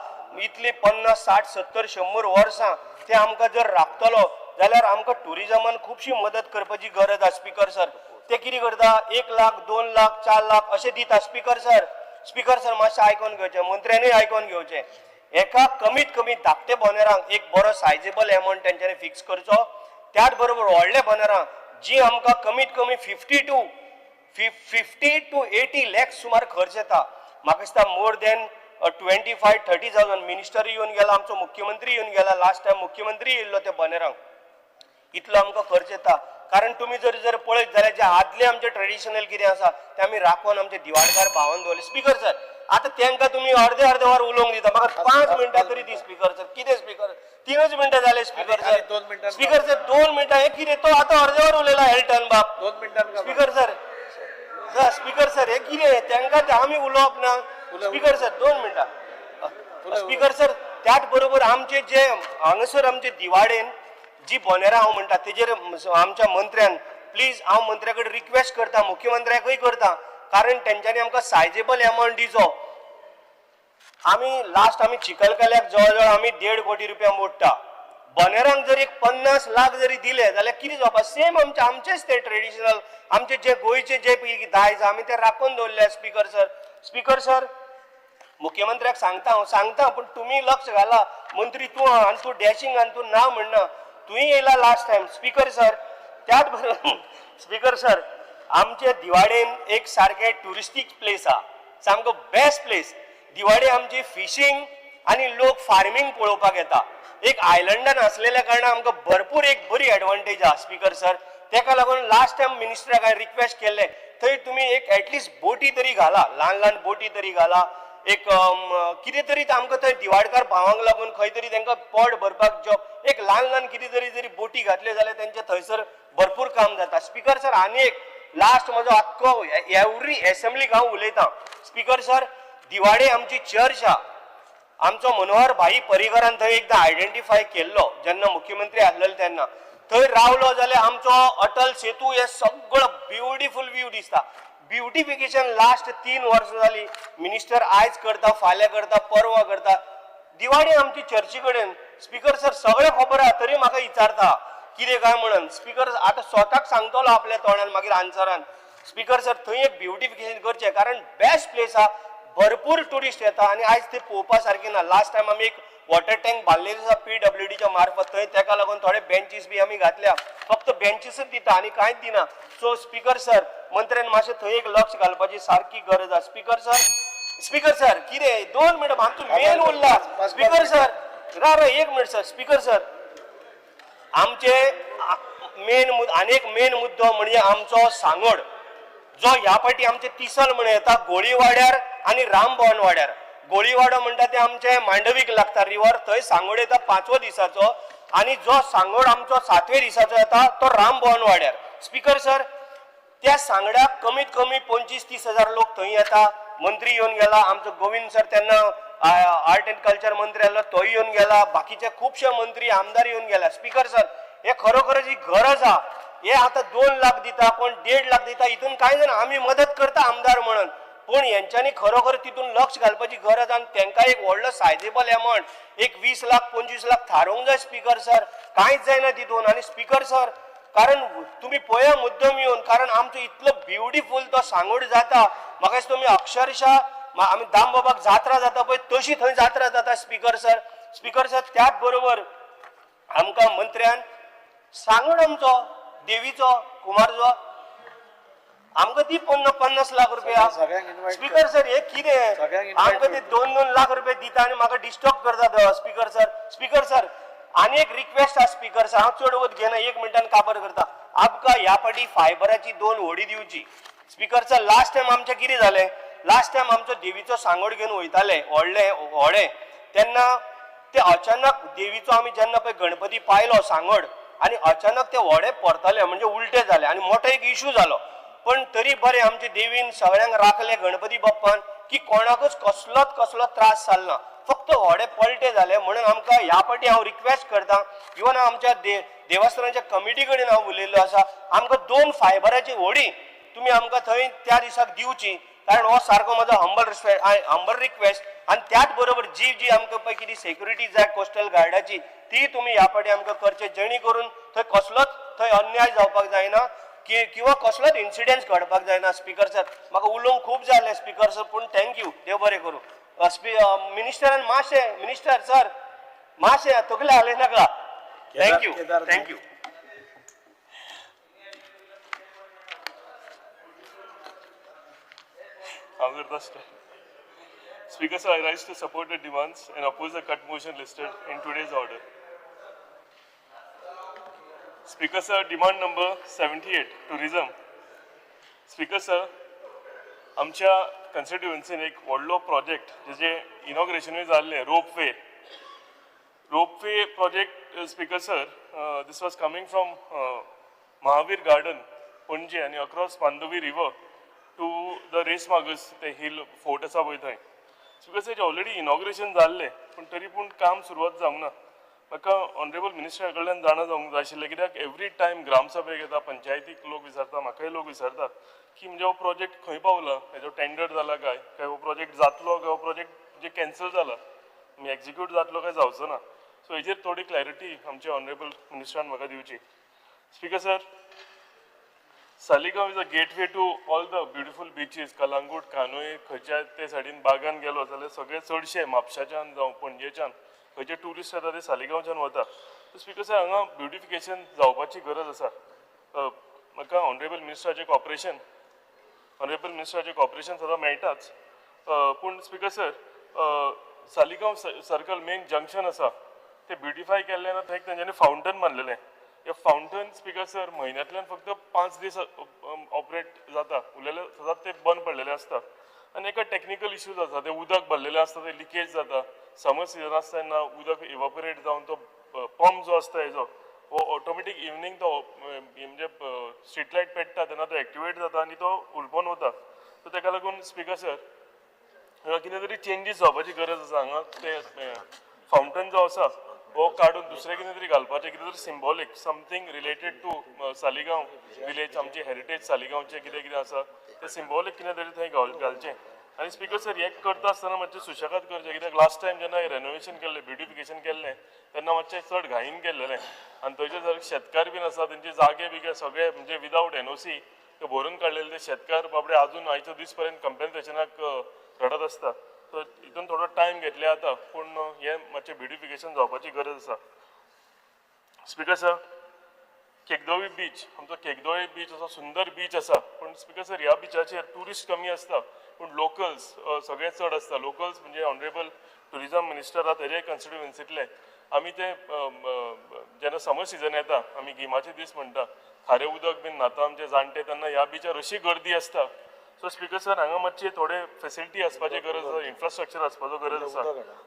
इतली 50 60 70 100 वर्सां, ते आमकां जर राखतलो जाल्यार आमकां ट्युरिजमान खुबशी मदत करपाची गरज आसा. स्पीकर सर, ते कितें करता, 1 लाख 2 लाख 4 लाख अशें दिता. स्पीकर सर, स्पीकर सर मातशें आयकोन घेवचें, मंत्र्यांनी आयकोन घेवचें. एका कमीत कमी धाकटे बोनेरांक एक बरो सायजेबल एमावंट तेंच्यांनी फिक्स करचो. त्याच बरोबर व्हडले बोनेरां जी आमकां कमीत कमी 50 to 80 lakhs सुमार खर्च येता. म्हाका दिसता मोर दॅन 25-30 thousand. Minister येवन गेला, आमचो मुख्यमंत्री येवन गेला, लास्ट टायम मुख्यमंत्री येयल्लो त्या बोनेरांक. इतलो आमकां खर्च येता, कारण तुमी जर जर पळयत जाल्यार जे आदले आमचे ट्रेडिशनल कितें आसा ते आमी राखून आमचे दिवाडकार भावान दवरले. स्पीकर सर, आतां तांकां तुमी अर्दे अर्दे वर उलोवंक दिता, म्हाका 5 मिनटां तरी दी स्पीकर सर. कितें स्पीकर, 3 मिनटां जाले स्पीकर आनी सर. 2 मिनटां. स्पीकर सर, 2 मिनटां हें कितें, तो आतां अर्दे वर उलयला एल्टन बाब. 2 मिनटां. स्पीकर सर, स्पीकर सर, हे कितें तांकां ते आमी उलोवप ना. स्पीकर सर, 2 मिनटां. स्पीकर सर, त्याच बरोबर आमचे जे हांगासर आमचे दिवाडेन जी बोनेरां हांव म्हणटा तेजेर आमच्या मंत्र्यान प्लीज, हांव मंत्र्या कडेन रिक्वेस्ट करता, मुख्यमंत्र्याकूय करता, कारण तेंच्यांनी आमकां सायजेबल एमावंट दिवचो. आमी लास्ट आमी चिखलकाल्याक जवळ जवळ आमी 1.5 कोटी रुपया मोडटा. बोनेरांक जर एक 50 लाख जरी दिले जाल्यार कितें जावपा? सेम आमचे आमचेच ते ट्रेडिशनल आमचे जे गोंयचे जे दायज आमी ते राखून दवरले. स्पीकर सर, स्पीकर सर, मुख्यमंत्र्याक सांगता हांव, सांगता, पूण तुमी लक्ष घाला. मंत्री तूं आहा आनी तूं डॅशिंग आनी तूं ना म्हणना, तुवें येयला लास्ट टायम. स्पीकर सर, त्याच बरोबर स्पीकर सर, आमचे दिवाडेन एक सारकें ट्युरिस्टीक प्लेस आहा, सामको बेस्ट प्लेस दिवाडे. आमची फिशींग आनी लोक फार्मींग पळोवपाक येता. एक आयलंडान आसलेल्या कारणान आमकां भरपूर एक बरी एडवांटेज आहा. स्पीकर सर, तेका लागून लास्ट टायम मिनिस्टराक हांवें रिक्वेस्ट केल्लें, थंय तुमी एक एटलिस्ट बोटी तरी घाला, ल्हान ल्हान बोटी तरी घाला, एक कितें तरी आमकां थंय दिवाडकार भावांक लागून खंय तरी तांकां पोट भरपाक जॉब, एक ल्हान ल्हान कितें तरी जरी बोटी घातल्यो जाल्यार तेंचे थंयसर भरपूर काम जाता. स्पीकर सर, आनी एक लास्ट म्हजो आख्खो एवरी एसेंब्लीक हांव उलयतां. स्पीकर सर, दिवाडे आमची चर्च आहा. आमचो मनोहर भाई पर्रीकरान थंय एकदां आयडेंटिफाय केल्लो जेन्ना मुख्यमंत्री आसलेले तेन्ना. थंय रावलो जाल्यार आमचो अटल सेतू हे सगळो ब्युटिफूल व्यू दिसता. ब्युटिफिकेशन लास्ट 3 वर्सां जाली, मिनिस्टर आयज करता, फाल्यां करता, परवां करता. दिवाडी आमची चर्ची कडेन स्पीकर सर सगळें खबर आहा, तरी म्हाका विचारता कितें काय म्हणून. स्पीकर आतां स्वताक सांगतलो आपल्या तोंडान मागीर आन्सरान. स्पीकर सर, थंय एक ब्युटिफिकेशन करचें, कारण बेस्ट प्लेस आहा, भरपूर ट्युरिस्ट येता आनी आयज ते पळोवपा सारकें ना. लास्ट टायम आमी एक वॉटर टँक बांदलेलो आसा PWDच्या मार्फत, थंय तेका लागून थोडे बेंचीस बी आमी घातल्या, फक्त बेंचीसच दिता आनी कांयच दिना. सो स्पीकर सर, मंत्र्यान मातशें थंय एक लक्ष घालपाची सारकी गरज आसा. स्पीकर सर, स्पीकर सर, कितें 2 मिनटां आमचो मेन उरला. स्पीकर सर, रा रा 1 मिनट सर. स्पीकर सर, आमचे मेन आनी एक मेन मुद्दो म्हणजे आमचो सांगोड जो ह्या फावटी आमचे तिसल म्हण येता गोळीवाड्यार आनी रामभवन वाड्यार. गोळीवाडो म्हणटा ते आमचे मांडवीक लागता रिवर, थंय सांगोड येता 5वो दिसाचो, आनी जो सांगोड आमचो 7वे दिसाचो येता तो रामभवन वाड्यार. स्पीकर सर, त्या सांगड्याक कमीत कमी 25-30 हजार लोक थंय येता. मंत्री येवन गेला आमचो गोविंद सर, तेन्ना आर्ट एंड कल्चर मंत्री आसलो, तोय येवन गेला, बाकीचे खुबशे मंत्री आमदार येवन गेला. स्पीकर सर, हे खरोखरच ही गरज आहा. हे आतां 2 लाख दिता, कोण 1.5 लाख दिता, हितून कांय जाणा आमी मदत करता आमदार म्हणून, पूण हेंच्यांनी खरोखर तितून लक्ष घालपाची गरज आनी तेंकां एक व्हडलो सायजेबल एमावंट एक 20 लाख 25 लाख थारोवंक जाय. स्पीकर सर, कांयच जायना तितून. आनी स्पीकर सर, कारण तुमी पळया मुद्दम येवन, कारण आमचो इतलो ब्युटिफूल तो सांगोड जाता, म्हाका दिसता तुमी अक्षरशः आमी दामबाबाक जात्रा जाता पळय तशी थंय जात्रा जाता. स्पीकर सर, स्पीकर सर, त्याच बरोबर आमकां मंत्र्यान सांगोड आमचो देवीचो कुमारजो आमकां ती 50 लाख रुपया. स्पीकर सर, हे कितें आमकां ते 2-2 लाख रुपया दिता आनी म्हाका डिस्टर्ब करतात. स्पीकर सर, स्पीकर सर, आनी एक रिक्वेस्ट आसा स्पीकर सर, हांव चड वत घेना, 1 मिनटान काबर करता. आमकां ह्या फावटी फायबराची 2 होडी दिवची. स्पीकर सर, लास्ट टायम आमचें कितें जालें, लास्ट टायम आमचो देवीचो सांगोड घेवन वयताले व्हडले व्हडें, तेन्ना ते अचानक देवीचो आमी जेन्ना पळय गणपती पायलो सांगोड, आनी अचानक ते व्हडें परतले, म्हणजे उलटे जाले आनी मोठो एक इशू जालो. पण तरी बरें आमचे देवीन सगळ्यांक राखले गणपती बाप्पान की कोणाकूच कसलोच कसलो त्रास जालो ना, फक्त व्हडें पलटे जाले. म्हणून आमकां ह्या फावटी हांव रिक्वेस्ट करता, इवन आमच्या देवस्थानाच्या कमिटी कडेन हांव उलयल्लो आसा, आमकां 2 फायबराची व्हडी तुमी आमकां थंय त्या दिसाक दिवची, कारण हो सारको म्हजो हंबल रिस्पेक्ट, हंबल रिक्वेस्ट. आनी त्याच बरोबर जी जी आमकां पळय कितें सेक्युरिटी जाय कोस्टल गार्डाची, ती तुमी ह्या फावटी आमकां करचे, जेणे करून थंय कसलोच थंय अन्याय जावपाक जायना किंवा कसलोच इन्सिडंट घडपाक जायना. स्पीकर सर, म्हाका उलोवंक खूब जालें स्पीकर सर, पूण thank you, देव बरें करूं. मिनिस्टरान मातशें, मिनिस्टर सर मातशें तकले हालय नाका. Thank you, thank you. Speaker sir, I rise to support the demands and oppose the cut motion listed in today's order. Speaker sir, demand number 78, tourism. Speaker sir, आमच्या कॉन्स्टिट्युएन्सीन एक व्हडलो प्रोजेक्ट जेचे इनॉग्रेशनूय जाल्लें, ropeway. Ropeway project, speaker sir, this was coming from Mahavir garden Panaji आनी across Mandovi river to the Reis Magos ते hill fort आसा पळय थंय. स्पीकर सर, ऑलरेडी इनॉग्रेशन जाल्लें, पूण तरी पूण काम सुरवात जावंक ना. म्हाका ऑनरेबल मिनिस्टरा कडल्यान जाणा जावंक जाय आशिल्लें, कित्याक एवरी टायम ग्रामसभेक येता, पंचायतीक लोक विचारता, म्हाकाय लोक विचारतात की म्हणजे हो प्रोजेक्ट खंय पावला, हेजो टेंडर जाला काय, काय हो प्रोजेक्ट जातलो काय हो प्रोजेक्ट म्हणजे कॅन्सल जाला, एक्झिक्यूट जातलो काय जावचो ना. सो हेजेर थोडी क्लॅरिटी आमच्या ऑनरेबल मिनिस्टरान म्हाका दिवची. Speaker sir, Saligao is a gateway to all the beautiful beaches. Calangute, Candolim, खंयच्या ते सायडीन बागान गेलो जाल्यार सगळे चडशे म्हापशाच्यान जावं पणजेच्यान खंयचे ट्युरिस्ट येता ते सालिगांवच्यान वता. स्पीकर सर, हांगा ब्युटिफिकेशन जावपाची गरज आसा. म्हाका ऑनरेबल मिनिस्टराचें कॉपरेशन, ऑनरेबल मिनिस्टराचें कॉपरेशन सदां मेळटाच, पूण speaker sir, Saligao circle main junction आसा ते ब्युटिफाय केल्लें ना. थंय तेंच्यांनी फावंटन बांदलेलें. हे फावंटन, स्पीकर सर, म्हयन्यांतल्यान फक्त 5 दीस ऑपरेट जाता, उरलेले सदांच ते बंद पडलेले आसता. आनी एका टॅक्निकल इश्यूज आसा, ते उदक भरलेलें आसता, ते लिकेज जाता. समर सिजन आसता तेन्ना उदक इवॉपरेट जावन तो पंप जो आसता हेजो हो ऑटोमॅटीक इवनींग तो म्हणजे स्ट्रीट लायट पेट्टा तेन्ना तो एक्टिवेट जाता आनी तो हुलपोन वता. सो तेका लागून स्पीकर सर, हांगा कितें तरी चेंजीस जावपाची गरज आसा. हांगा ते फावंटन जो आसा हो काडून दुसरें कितें तरी घालपाचें, कितें तरी symbolic, something related to Saligao village, आमची हेरिटेज सालिगांवचें कितें कितें आसा तें सिम्बॉलीक कितें तरी थंय घालचें. आनी स्पीकर सर, हें करता आसतना मातशें सुशेगाद करचें, कित्याक लास्ट टायम जेन्ना रेनोवेशन केल्लें, ब्युटिफिकेशन केल्लें, तेन्ना मातशें चड घाईन केल्लेलें आनी थंयचे जर शेतकार बीन आसा तेंचे जागे बिगे सगळे म्हणजे विदावट एनओसी ते भरून काडलेले. ते शेतकार बाबडे आजून आयच्या दीस पर्यंत कंपेन्सेशनाक रडत आसता. सो हितून थोडो टायम घेतले जाता, पूण हें मातशें ब्युटिफिकेशन जावपाची गरज आसा. स्पीकर सर, केकदोळी बीच, आमचो केकदोळी बीच असो सुंदर बीच आसा, पूण स्पीकर सर, ह्या बिचाचेर ट्युरिस्ट कमी आसता पूण लोकल्स सगळे चड आसता. लोकल्स म्हणजे ऑनरेबल ट्युरिजम मिनिस्टर आहा तेजे कॉन्स्टिट्युएन्सींतले. आमी ते जेन्ना समर सिजन येता, आमी गिमाचे दीस म्हणटा, खारें उदक बीन न्हाता आमचे जाणटे, तेन्ना ह्या बिचार अशी गर्दी आसता. सो स्पीकर सर, हांगा मातशे थोडे फेसिलिटी आसपाची गरज आसा, इन्फ्रास्ट्रक्चर आसपाचो गरज आसा.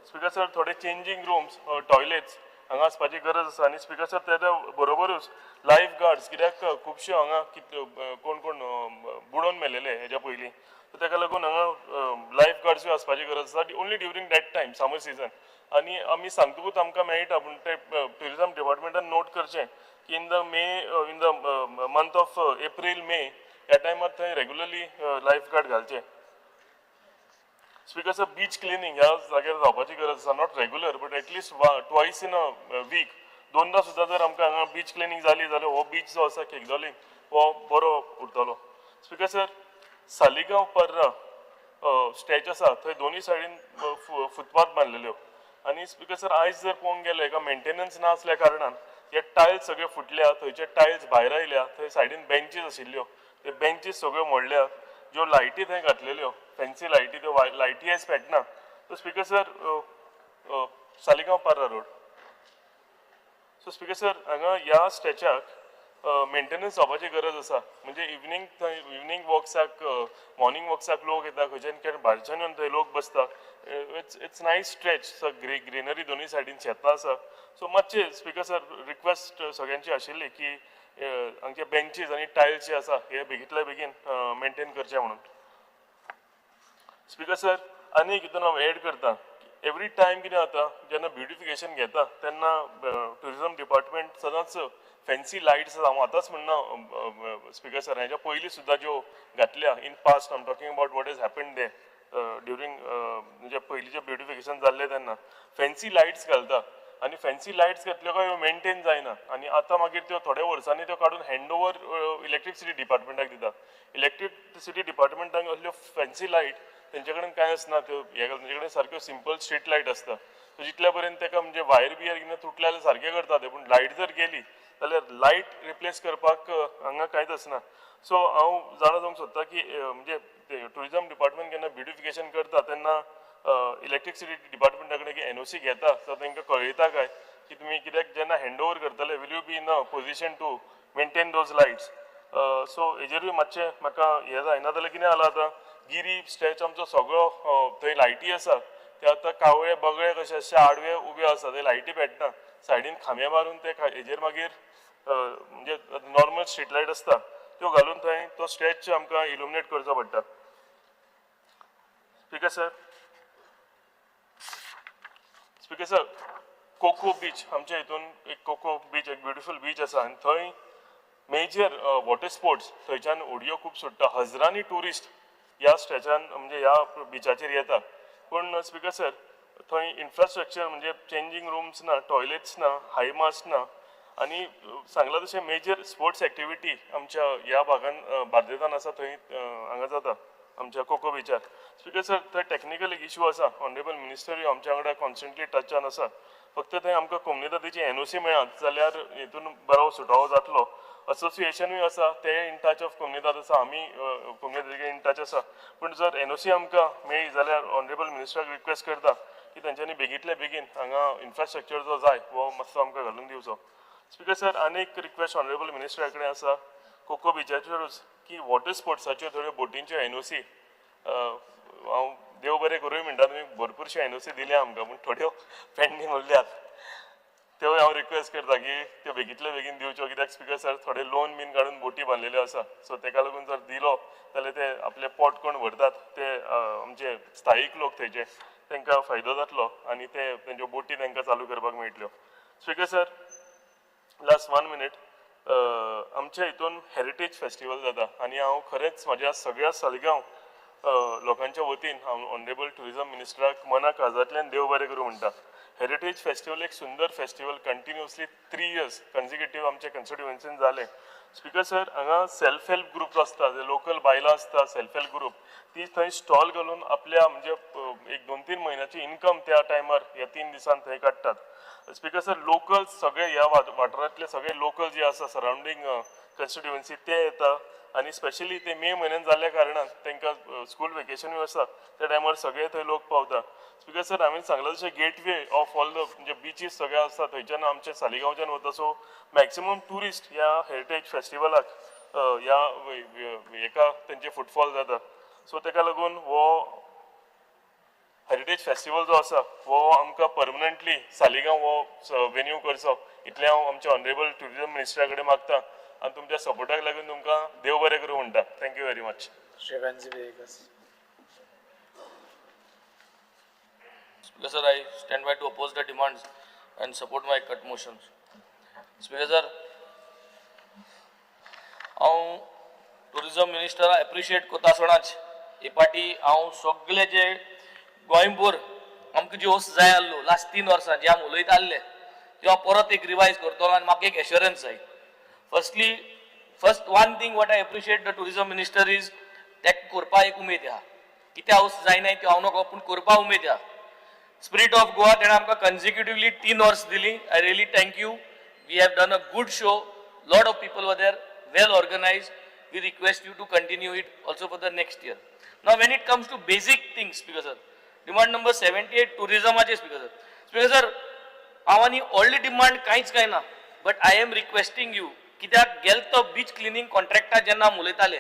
स्पीकर सर, थोडे चेंजींग रुम्स, टॉयलेट्स हांगा आसपाची गरज आसा. आनी स्पीकर सर, तेज्या बरोबरूच लायफ गार्ड्स, कित्याक खुबश्यो हांगा कितल्यो कोण कोण बुडोवन मेलेले हेज्या पयलीं, सो तेका लागून हांगा लायफ गार्ड्सूय आसपाची गरज आसा only during that time, summer season. आनी आमी सांगतकूच आमकां मेळटा, पूण ते ट्युरिजम डिपार्टमेंटान नोट करचें की in the May, in the month of April, May ह्या टायमार थंय रेगुलरली लायफ गार्ड घालचे. स्पीकर सर, बीच क्लिनींग ह्या जाग्यार जावपाची गरज आसा. Not regular but at least twice in a week, दोनदा सुद्दां जर आमकां हांगा बीच क्लिनींग जाली जाल्यार हो बीच जो आसा केकदोली हो बरो उरतलो. स्पीकर सर, सालिगांव पर्रा स्ट्रेच आसा थंय दोनूय सायडीन फुटपाथ बांदलेल्यो. आनी स्पीकर सर, आयज जर पळोवंक गेले एका मेंटेनन्स ना आसल्या कारणान हे टायल्स सगळे फुटल्या, थंयचे टायल्स भायर आयल्या. थंय सायडीन बेंचीस आशिल्ल्यो, ते बेंचीस सगळ्यो मोडल्या. ज्यो लायटी थंय घातलेल्यो, फेन्सी लायटी, त्यो लायटी आयज पेटना. So speaker sir, Saligao Parra road. So speaker sir, हांगा ह्या स्ट्रेचाक मेंटेनन्स जावपाची गरज आसा. म्हणजे इवनींग थंय इवनींग वॉक्साक, मॉर्निंग वॉक्साक लोक येता, खंयच्यान कारण भायरच्यान येवन थंय लोक बसता. It's nice stretch, greenery, दोनूय सायडीन शेतां आसा. सो मातशें स्पीकर सर, रिक्वेस्ट सगळ्यांची आशिल्ली की हांगचे बेंचीस आनी टायल्स जे आसा हे बेगींतल्या बेगीन मेंटेन करचे म्हणून. स्पीकर सर, आनी एक हितून हांव एड करता. एवरी टायम कितें जाता, जेन्ना ब्युटिफिकेशन घेता तेन्ना ट्युरिजम डिपार्टमेंट सदांच फेन्सी लायट्स, हांव आतांच म्हणना स्पीकर सर, हेच्या पयलीं सुद्दां ज्यो घातल्या in past, I'm talking about what is happen they during म्हणजे पयलींचें ब्युटिफिकेशन जाल्लें तेन्ना फेन्सी लायट्स घालता. आनी फेन्सी लायट्स घातल्यो काय मेंटेन जायना आनी आतां मागीर त्यो थोड्या वर्सांनी त्यो काडून हँड ओवर इलेक्ट्रिसिटी डिपार्टमेंटाक दिता. इलेक्ट्रिसिटी डिपार्टमेंटाक असल्यो फेन्सी लायट तेंचे कडेन कांय आसना, त्यो हे तेंचे कडेन सारक्यो सिंपल स्ट्रीट लायट आसता. सो जितल्या पर्यंत तेका म्हणजे वायर बियर कितें तुटले जाल्यार सारकें करता ते, पूण लायट जर गेली जाल्यार लायट रिप्लेस करपाक हांगा कांयच आसना. सो हांव जाणा जावंक सोदता की म्हणजे ट्युरिजम डिपार्टमेंट जेन्ना ब्युटिफिकेशन करता तेन्ना इलेक्ट्रिसिटी डिपार्टमेंटा कडेन एनओसी घेता, सो तांकां कळयता काय की तुमी कित्याक जेन्ना हँड ओवर करतले, will you be in a position to maintain those lights? So हेजेरूय मातशें म्हाका हें जाय. नाजाल्यार कितें जालां, आतां गिरी स्ट्रेच आमचो सगळो थंय लायटी आसा ते आतां कावळे बगळे कशे अशे आडवे उबे आसा, ते लायटी पेटना. सायडीन खांबे मारून ते हेजेर मागीर म्हणजे नॉर्मल स्ट्रीट लायट आसता त्यो घालून थंय तो स्ट्रेच आमकां इलुमिनेट करचो पडटा. Speaker sir, cocoa beach, आमच्या हितून एक कोको बीच, एक ब्युटिफूल बीच आसा आनी थंय मेजर वॉटर स्पोर्ट्स, थंयच्यान होडयो खूब सुट्टा. हजरांनी ट्युरिस्ट ह्या स्ट्रेचान म्हणजे ह्या बिचाचेर येता, पूण स्पीकर सर, थंय इन्फ्रास्ट्रक्चर म्हणजे चेंजींग रुम्स ना, टॉयलेट्स ना, हाय मास्ट ना. आनी सांगलां तशें मेजर स्पोर्ट्स एक्टिविटी आमच्या ह्या भागान बार्देजान आसा, थंय हांगा जाता आमच्या कोको बिचार. स्पिकर सर, थंय टॅक्निकल एक इशू आसा. ऑनरेबल मिनिस्टरूय आमच्या वांगडा कॉन्स्टंटली टचान आसा. फक्त थंय आमकां कोमुनिदादीची एनओसी मेळत जाल्यार हितून बरो सुटावो जातलो. असोसिएशनूय आसा, ते इन टच ऑफ कोमुनिदाद आसा, आमी कोमुनिदादी इन टच आसा. पूण जर एनओसी आमकां मेळ्ळी जाल्यार ऑनरेबल मिनिस्टराक रिक्वेस्ट करता की तेंच्यांनी बेगींतल्या बेगीन हांगा इन्फ्रास्ट्रक्चर जो जाय हो मातसो आमकां घालून दिवचो. स्पिकर सर, आनी एक रिक्वेस्ट ऑनरेबल मिनिस्टरा कडेन आसा कोको बिचाचेरूच की वॉटर स्पोर्ट्साच्यो थोड्यो बोटींच्यो एनओसी. हांव देव बरें करूय म्हणटा, तुमी भरपूरश्यो एनओसी दिल्या आमकां, पूण थोड्यो पेंडींग उरल्यात. त्यो हांव रिक्वेस्ट करता की त्यो बेगींतल्या बेगीन दिवच्यो, कित्याक स्पिकर सर, थोडे लोन बीन काडून बोटी बांदलेल्यो आसा. सो तेका लागून जर दिलो जाल्यार ते आपले पोट कोण भरतात ते आमचे स्थायीक लोक थंयचे, तांकां फायदो जातलो आनी ते तेंच्यो बोटी तांकां चालू करपाक मेळटल्यो. Speaker sir, last one minute. आमच्या हितून हेरिटेज फेस्टिवल जाता आनी हांव खरेंच म्हज्या सगळ्या साळगांव लोकांच्या वतीन हांव ऑनरेबल ट्युरिजम मिनिस्टराक मना काळजांतल्यान देव बरें करूं म्हणटा. हेरिटेज फेस्टिवल एक सुंदर फेस्टिवल कंटिन्युअसली 3 इयर्स कन्सिक्युटीव आमच्या कन्स्टिट्युएन्सीन जालें. स्पिकर सर, हांगा सेल्फ हेल्प ग्रुप्स आसता, जे लोकल बायलां आसता सेल्फ हेल्प ग्रुप, ती थंय स्टॉल घालून आपल्या म्हणजे एक 2-3 म्हयन्याची इन्कम त्या टायमार ह्या 3 दिसान थंय काडटात. स्पिकर सर, लोकल सगळे ह्या वाठारांतले सगळे लोकल जे आसा सरावंडींग कन्स्टिट्युएन्सी ते येता आनी स्पेशली ते मे म्हयन्यान जाल्ल्या कारणान तांकां स्कूल वेकेशनूय आसा, त्या टायमार सगळे थंय लोक पावता. स्पिकर सर, हांवें सांगलां तशें गेटवे ऑफ ऑल the म्हणजे बिचीस सगळे आसा, थंयच्यान आमच्या सालिगांवच्यान वता. सो मॅक्सिमम ट्युरिस्ट ह्या हेरिटेज फेस्टिवलाक ह्या हेका तेंचे फुटफॉल जाता. सो तेका लागून हो हेरिटेज फेस्टिवल जो आसा हो आमकां परमनंटली सालिगांव हो वेन्यू करचो, इतलें हांव आमच्या ऑनरेबल ट्युरिजम मिनिस्टरा कडेन मागता आनी तुमच्या सपोर्टाक लागून तुमकां देव बरें करूं म्हणटा. Thank you very much. Shri Venzy Viegas. Speaker sir, I stand by to oppose the demands and support my cut motions. Speaker sir, हांव टुरिझम मिनिस्टरा एप्रिशिएट करता आसतनाच हे पाटी हांव सगळे जे गोंयभर आमकां जी वस्त जाय आसलो लास्ट 3 वर्सां जे आमी उलयत आसले त्यो हांव परत एक रिवायज करतलो आनी म्हाका एक एश्योरन्स जाय. Firstly, first one thing what I appreciate the tourism minister is तेका करपा एक उमेद आहा. कितें हावस जायना त्यो हांव नको, पूण करपा उमेद आहा. स्पिरीट ऑफ गोवा तेणें आमकां कन्सिक्युटिवली 3 वर्स दिली. I really thank you. We have done a good show. Lot of people were there, well organized. We request you to continue it also for the next year. Now, when it comes to basic things, Speaker sir, demand number 78 टुरिझमाचे. Speaker sir, speaker sir, हांव आनी व्हडली demand कांयच काय ना, but I am requesting you, कित्याक गेल तो beach cleaning contractor जेन्ना आमी उलयताले,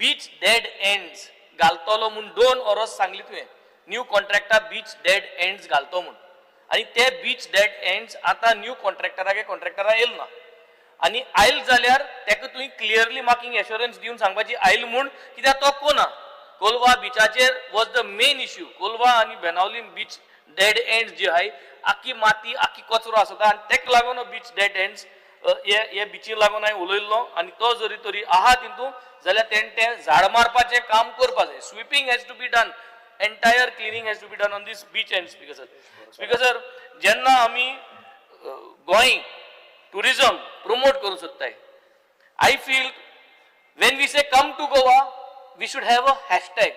बीच डेड एंड्स घालतलो म्हूण 2 वरोस सांगली तुवें, new contractor beach dead ends घालतो म्हूण, आनी ते बीच डेड एंड्स आतां न्यू कॉन्ट्रॅक्टराक कॉन्ट्रॅक्टरा येयल ना. आनी आयल जाल्यार तेका तुवें क्लियरली मार्किंग एश्योरन्स दिवन सांगपाची आयल म्हूण, कित्याक तो कोना कोलवा बिचाचेर was the main issue. Colva आनी बेनावलीम बीच डेड एंड्स जी आहाय, आख्खी माती, आख्खी कचरो आसता आनी तेका लागून बीच डेड एंड्स हे हे बिचीक लागून हांवें उलयल्लो. आनी तो जरी तरी आहा तितून जाल्यार तेणें तें झाड मारपाचें काम करपा जाय. Sweeping has to be done, entire cleaning has to be done on this beach end. Speaker sir, speaker sir, जेन्ना आमी गोंय टुरिझम promote करूंक सोदताय, I feel when we say "come to Goa", we should have a hashtag,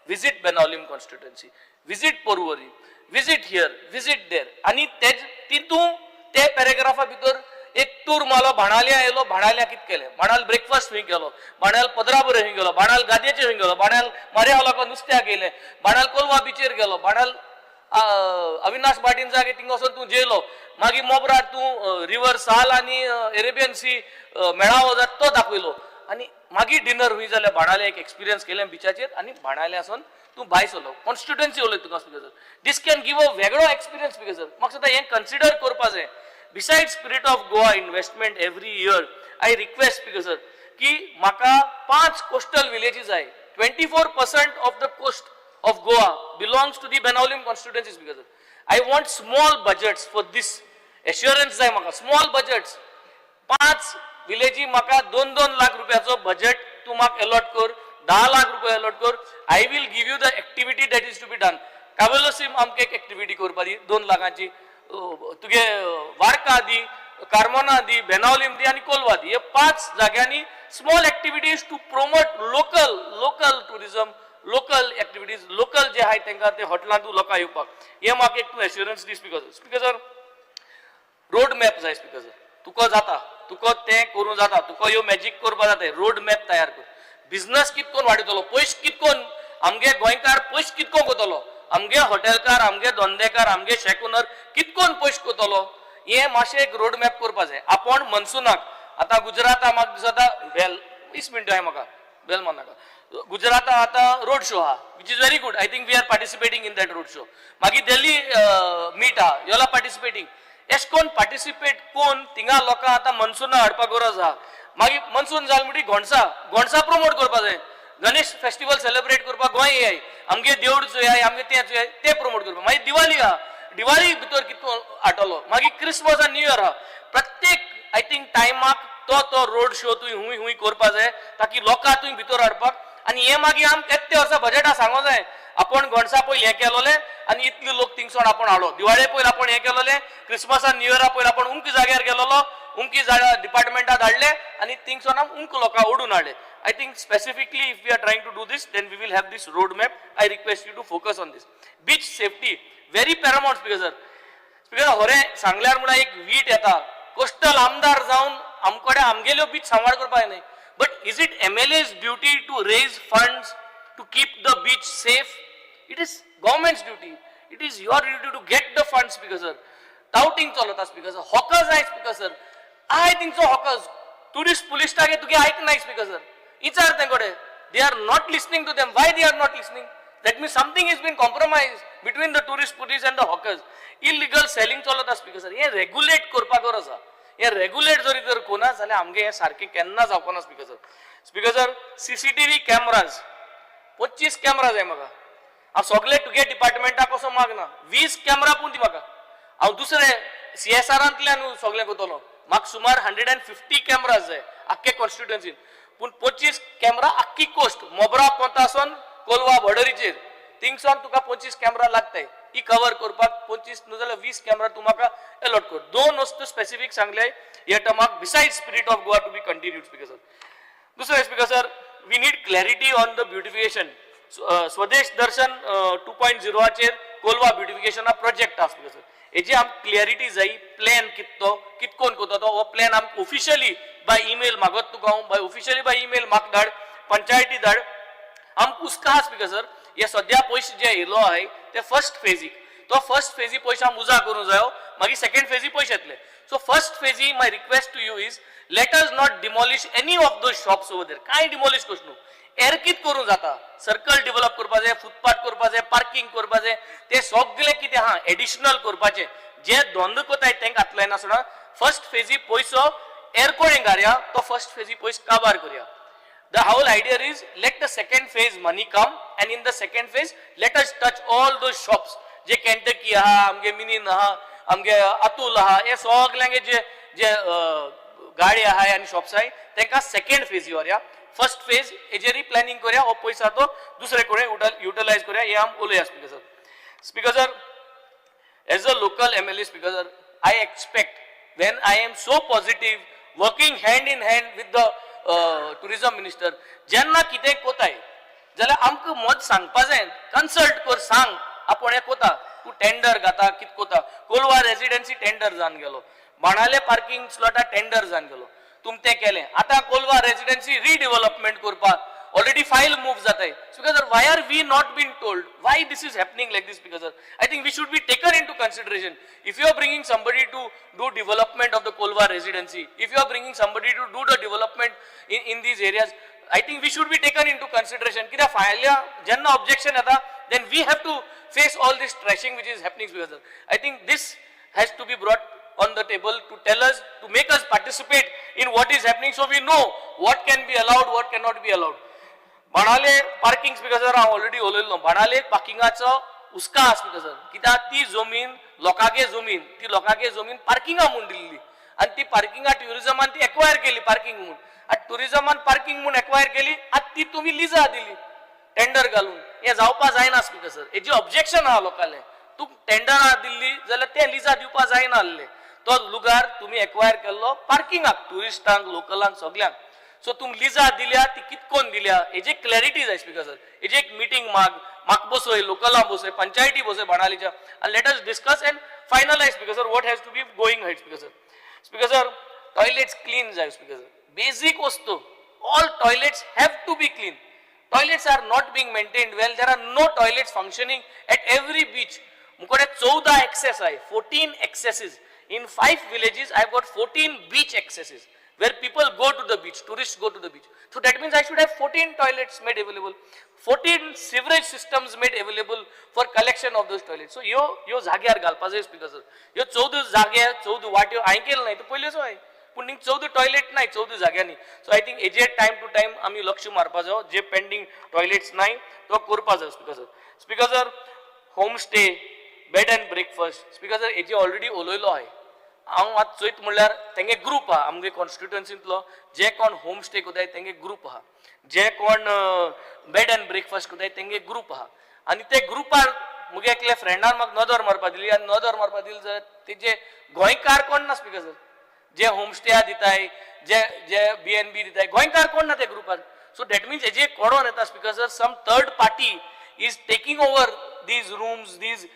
visit Benaulim constituency, visit Porvorim, visit here, visit there. आनी तेज तितून ते पॅरेग्राफा भितर एक टूर मारलो, बाणाल्या येयलो, बाणाल्या कितें केलें, बाणाल ब्रेकफास्ट खंय गेलो, बाणाल पदराबर खंय गेलो, बाणाल गादयेचेर खंय गेलो, बाणाल मार्या लोकां नुस्त्याक गेले, बाणाल कोलवा बिचेर गेलो, बाणाल अविनाश भाटीन जागे थिंगा वचोन तूं जेयलो, मागीर मोबरार तूं रिवर साल आनी एरेबियन सी मेळावो जाता तो दाखयलो आनी मागीर डिनर हुंय जाल्यार बाणाले एक एक्सपिरियन्स केलें बिचाचेर आनी बाणाले आसून तूं भायर सरलो. कॉन्स्टिट्युएन्सी उलयता तुका. Speaker sir, this can give a वेगळो एक्सपिरियन्स. स्पीकर सर, म्हाका दिसता हें कन्सिडर करपा जाय. Beside Spirit of Goa investment every year, I request, Speaker sir, की म्हाका पांच कोस्टल विलेजीस जाय. 24% of the coast of Goa belongs to the Benaulim constituency, Speaker sir. I want small budgets for this. Assurance जाय म्हाका, small budgets, पांच विलेजी म्हाका 2-2 लाख रुपयाचो budget तूं म्हाका अलॉट कर, 10 लाख रुपये अलॉट कर. I will give you the activity that is to be done. Cavelossim आमकां एक एक्टिविटी करपा दी 2 लाखांची, तुगे वार्का दी. कार्मोना दी, बेनावलीम दी आनी कोलवा दी. हे पांच जाग्यांनी small activities to promote local tourism, local activities, local जे आहाय तांकां ते हॉटेलांतू लोकां येवपाक. हे म्हाका एक तूं एश्युरन्स दी speaker. Speaker sir, road map जाय स्पीकर सर. तुका जाता, तुका तें करूं जाता, तुका ह्यो मॅजीक करपा जाता. रोड मॅप तयार कर. बिझनस कितकोन वाडयतलो, पयशे कितकोन आमगे गोंयकार पयशे कितको कोतलो, आमगे हॉटेलकार, आमगे धंदेकार, आमगे शॅक ओनर कितकोन पयशे कोतलो, हे मातशें एक रोड मॅप करपा जाय. आपूण मनसुनाक आतां गुजराता म्हाका दिसता बेल 20 मिनटां आहाय, म्हाका बेल मारनाका. गुजराता आतां रोड शो आहा, which is very good. I think we are participating in that road show. मागीर दिल्ली मीट आहा, you are participating. एश कोन पार्टिसिपेट कोन थिंगा लोकां आतां मनसुना हाडपाक गरज आहा. मागीर मनसून जाल म्हणटी गोंडसा, गोंडसा प्रमोट करपा जाय. गणेश फेस्टिवल सेलिब्रेट करपाक गोंय येय, आमगे देवूळ चोयाय, आमगे तें चोयाय, तें प्रमोट करपाक. मागीर दिवाळी आहा, दिवाळी भितर कितको हाडटलो. मागीर क्रिसमस आनी न्यू इयर आहा. प्रत्येक I think टायमाक तो तो रोड शो तुवें हुंय हुंय करपा जाय, ताकी लोकां तुवें भितर हाडपाक. आनी हे मागीर आम येत वर्सा बजेटा सांगो जाय, आपूण गोंडसा पयलीं हें केलोलें आनी इतले लोक थिंगसोन आपूण हाडलो. दिवाळे पयलीं आपूण हें केलोलें, क्रिसमसा न्यू इयरा पयलीं आपूण उमकी जाग्यार गेलोलो, उमकी जाग्यार डिपार्टमेंटा धाडले आनी थिंगसोन आम उमक लोकां ओडून हाडले. I think specifically if we are trying to do this, then we will have this road map. I request you to focus on this. Beach safety very paramount, Speaker sir. Speaker, होरें सांगल्यार म्हळ्यार एक वीट येता. Coastal आमदार जावन आमकडे आमगेल्यो beach सांबाळ करपाक न्हय, but is it MLA's duty to raise funds to keep the beach safe? It is government's duty. It is your duty to get the fund, Speaker sir. Touting चलता स्पीकर सर. हॉकर्स आहाय speaker sir, आहाय थिंगचो hawkers. Tourist police टागे तुगे आयकनाय speaker sir. विचार ते कडेन, they are not listening to them. Why they are not listening? That means something is been compromise between the tourist police and the hawkers. Illegal selling चलता speaker sir. हे regulate करपाक गरज आसा. हे regulate जरी तर कोना जाल्यार आमगे हें सारकें केन्ना जावपा ना, speaker sir. Speaker sir, CCTV cameras, 25 camera जाय म्हाका. हांव सगळे तुगे डिपार्टमेंटाक कसो मागना, 20 कॅमरा पूण दी म्हाका. हांव दुसरे सीएसआरांतल्यान सगळें करतलो. म्हाका सुमार 150 कॅमराज जाय आख्खे कॉन्स्टिट्युएन्सीन, पूण 25 कॅमरा आख्खी कोस्ट मोबरा पोंतासून कोलवा बॉर्डरीचेर थिंगसून तुका 25 कॅमरा लागताय. ही कवर करपाक 25 न्हू जाल्यार 20 कॅमरा तूं म्हाका एलॉट कर. दोन वस्तू स्पेसिफीक सांगले ह्या टर्माक, beside Spirit of Goa to be continued, Speaker sir. दुसरें, Speaker sir, we need clarity on the beautification. Swadesh Darshan 2.0चेर कोलवा ब्युटिफिकेशना प्रोजेक्ट आहा स्पीकर सर. हेजी आमकां क्लॅरिटी जाय. प्लॅन कित तो कितकोन कोता तो हो प्लॅन आमकां ऑफिशियली बाय ईमेल मागत तुका हांव. बाय ऑफिशियली बाय ईमेल म्हाका धाड, पंचायती धाड. आमकां हुस्का आहा स्पीकर सर. हे सद्या पयशे जे येयलो आहाय ते फर्स्ट फेजीक, तो फर्स्ट फेजी पयशे आम उजा करूंक जायो, मागीर सेकंड फेजी पयशे येतले. सो फर्स्ट फेजी my request to you is, let us not demolish any of those shops over there. कांय डिमॉलिश करचें न्हू. एरकीत करूं जाता, सर्कल डेव्हलप करपा जाय, फुटपाथ करपा जाय, पार्किंग करपा जाय, ते सगळे कितें आहा एडिशनल करपाचें जे धंदो कोताय तांकां हात लायनासतना फर्स्ट फेजी पयसो एरकोडें घालया, तो फर्स्ट फेजी पयसो काबार करया. The whole idea is, let the second phase money come and in the second phase let us touch all those shops J Kentucky आहा, आमगे मिनीन आहा, आमगे अतुल आहा, हे सगल्यांगे जे जे गाडी आहाय आनी शॉप्स आहाय तांकां सेकंड फेज व्हरया. फर्स्ट फेज हेजेरय प्लॅनिंग करया. हो पयसो तो दुसरे कडेन युटिलायज करया, हे आम उलोवया, speaker sir. Speaker sir, as a local MLA, Speaker sir, I expect when I am so positive, working hand in hand with the tourism minister, जेन्ना कितें कोताय जाल्यार आमकां मत सांगपा जाय. कन्सल्ट कर, सांग आपूण हें कोता, तूं टेंडर घाता, कितें कोता. कोलवा रेजिडेन्सी टेंडर जावन गेलो, बाणाले पार्किंग स्लॉटा टेंडर जावन गेलो, तुम तें केलें. आतां कोलवा रेजिडेन्सी रिडेव्हलपमेंट करपाक ऑलरेडी फायल मूव जाताय. Because sir, why are we not been told? Why this is happening like this? Because sir, I think we should be taken into consideration. If you are bringing somebody to do development of the Colva Residency, if you are bringing somebody to do the development in these areas, I think we should be taken into consideration. कित्याक फायल्या जेन्ना objection येता, then we have to face all this trashing which is happening. Because sir, I think this has to be brought on the table to tell us, to make us participate in what is happening, so we know what can be allowed, what cannot be allowed. Benaulim parking, speaker sir, हांव already उलयल्लो. बाणाले पार्किंगाचो हुस्का आसा speaker sir, कित्याक ती जमीन लोकांगे जमीन, ती लोकांगे जमीन पार्किंगा म्हूण दिल्ली आनी ती पार्किंगा ट्युरिजमान ती एक्वायर केली पार्किंग म्हूण. आनी ट्युरिजमान पार्किंग म्हूण एक्वायर केली, आनी ती तुमी लिजा दिली टेंडर घालून. हें जावपा जायना स्पीकर सर. हेजी ऑब्जेक्शन आहा लोकांले. तूं टेंडरा दिल्ली जाल्यार ते लिजा दिवपा जायना आहले. तो लुगार तुमी एक्वायर केल्लो पार्किंगाक, ट्युरिस्टांक, लोकलांक, सगल्यांक. सो तुमी लिजा दिल्या ती कितकोन दिल्या हेजी क्लॅरिटी जाय स्पीकर सर. हेजी एक मिटींग माग, म्हाका बसय, लोकलां बसय, पंचायती बसय बाणावलीच्या आनी let us discuss and finalize, Speaker sir, what has to be going ahead, Speaker sir. Speaker sir, toilets clean जाय स्पीकर सर. बेजीक वस्तू, all toilets have to be clean. Toilets are not being maintained well. There are no toilets functioning at every beach. मुकडे 14 access आहे, 14 accesses in 5 villages. I got 14 beach accesses where people go to the beach, tourists go to the beach. So that means I should have 14 toilets made available, 14 sewerage systems made available for collection of those toilets. So ह्यो ह्यो जाग्यार घालपा जाय speaker sir. ह्यो 14 जागे, 14 वाट्यो हांवें केले नाय, त्यो पयल्योच हांवें, पूण थिंग 14 टॉयलेट नाय 14 जाग्यांनी. सो I think हेजेर टायम टू टायम आमी लक्ष मारपा जायो. जे पेंडींग टॉयलेट्स नाय तो करपा जायो, Speaker sir. Speaker sir, home stay, bed and breakfast, Speaker sir, हेजे ऑलरेडी उलयलो आहे हांव. आतां चोयत म्हणल्यार तेंगे ग्रूप आहा आमगे कॉन्स्टिट्युएन्सींतलो. जे कोण होम स्टे कोताय तेंगे ग्रूप आहा, जे कोण बेड अँड ब्रेकफास्ट कोताय तेंगे ग्रूप आहा. आनी ते ग्रुपार मुगे एकल्या फ्रेंडान म्हाका नदर मारपा दिली आनी नदर मारपा दिली जाल्यार तेजे गोंयकार कोण ना स्पीकर सर. जे होम स्टेया दिताय, जे जे बी एन बी दिताय, गोंयकार कोण ना त्या ग्रुपार. सो that means हेजे कोडोन येता, Speaker sir, some third party is taking over these rooms, these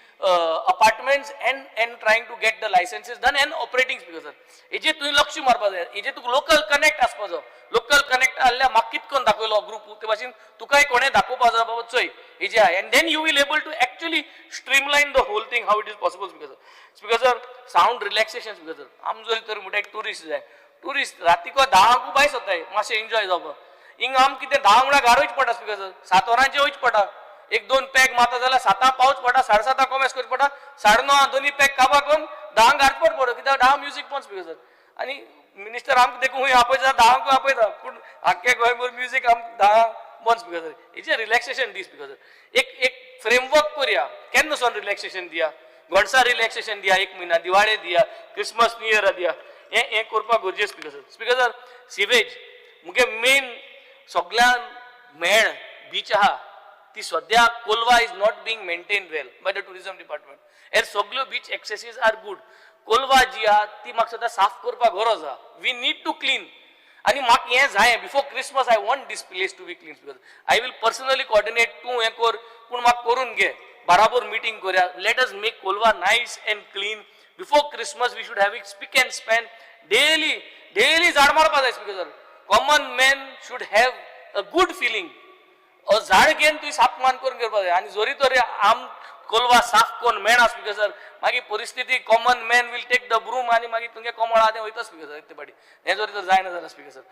apartments and trying to get the licenses done and operating, Speaker sir. हेजे तुवें लक्ष मारपा जाय. हेजे तुका लोकल कनेक्ट आसपा जाय. लोकल कनेक्ट आहल्यार म्हाका कितकोन दाखयलो ग्रुप, ते भाशेन तुकाय कोणें दाखोवपा जाय, बाबा चोय हेजे आहा, and then you will able to actually streamline the whole thing, how it is possible, Speaker sir. Speaker sir, sound relaxation, Speaker sir. आमचो तर म्हणटा एक टुरिस्ट जाय. टुरिस्ट रातीको 10क भायर सरताय मातशें एन्जॉय जावपाक. हिंगा आम कितें 10 म्हळ्यार घार वयच पडटा स्पीकर सर. 7 वरांचेर वयच पडटा. एक दोन पॅक मारता जाल्यार 7 पावच पडटा, 7:30 कोमेस करचें पडटा, 9:30 दोनी पॅक काबा करून 10 घार पड पडो, कित्याक 10 म्युजीक बंद स्पीकर सर. आनी मिनिस्टर आमकां देखून खंय आपयता, 10क आपयता, पूण आख्खे गोंयभर म्युजीक आमकां 10 बंद स्पीकर सर. हेजें रिलॅक्सेशन दी स्पीकर सर. एक एक फ्रेमवर्क करया. केन्ना सोन रिलॅक्सेशन दिया, गोणसा रिलॅक्सेशन दिया, एक म्हयना दिवाळे दिया, क्रिसमस न्यू इयरा दिया. हें हें करपाक गरजेचें, Speaker sir. Speaker sir, sewage मुगे मेन सगळ्यान मेळ बीच आहा ती सद्या Colva is not being maintain well by the tourism department. हे सगल्यो बीच एक्सेसीज are good, Colva जी आहा ती म्हाका सद्या साफ करपाक गरज आहा. We need to clean आनी म्हाका हें जाय, before Christmas I want this place to be clean because I will personally coordinate. तूं हें कर, पूण म्हाका करून घे, बराबर मिटींग करया. Let us make Colva nice and clean before Christmas. We should have it spick and span. Daily daily झाड मारपा जाय, Speaker sir. Common man should have a good feeling. झाड घेवन तुवें सापमान करून घेवपा जाय. आनी जरी तर आम कोलवा साफ करून मेळना स्पीकर सर, मागीर परिस्थिती, common man will take the broom आनी मागीर तुमगे कमळ आहा तें वयता स्पीकर सर. ते पाटी हें जरी तर जायना जाल्यार, Speaker sir.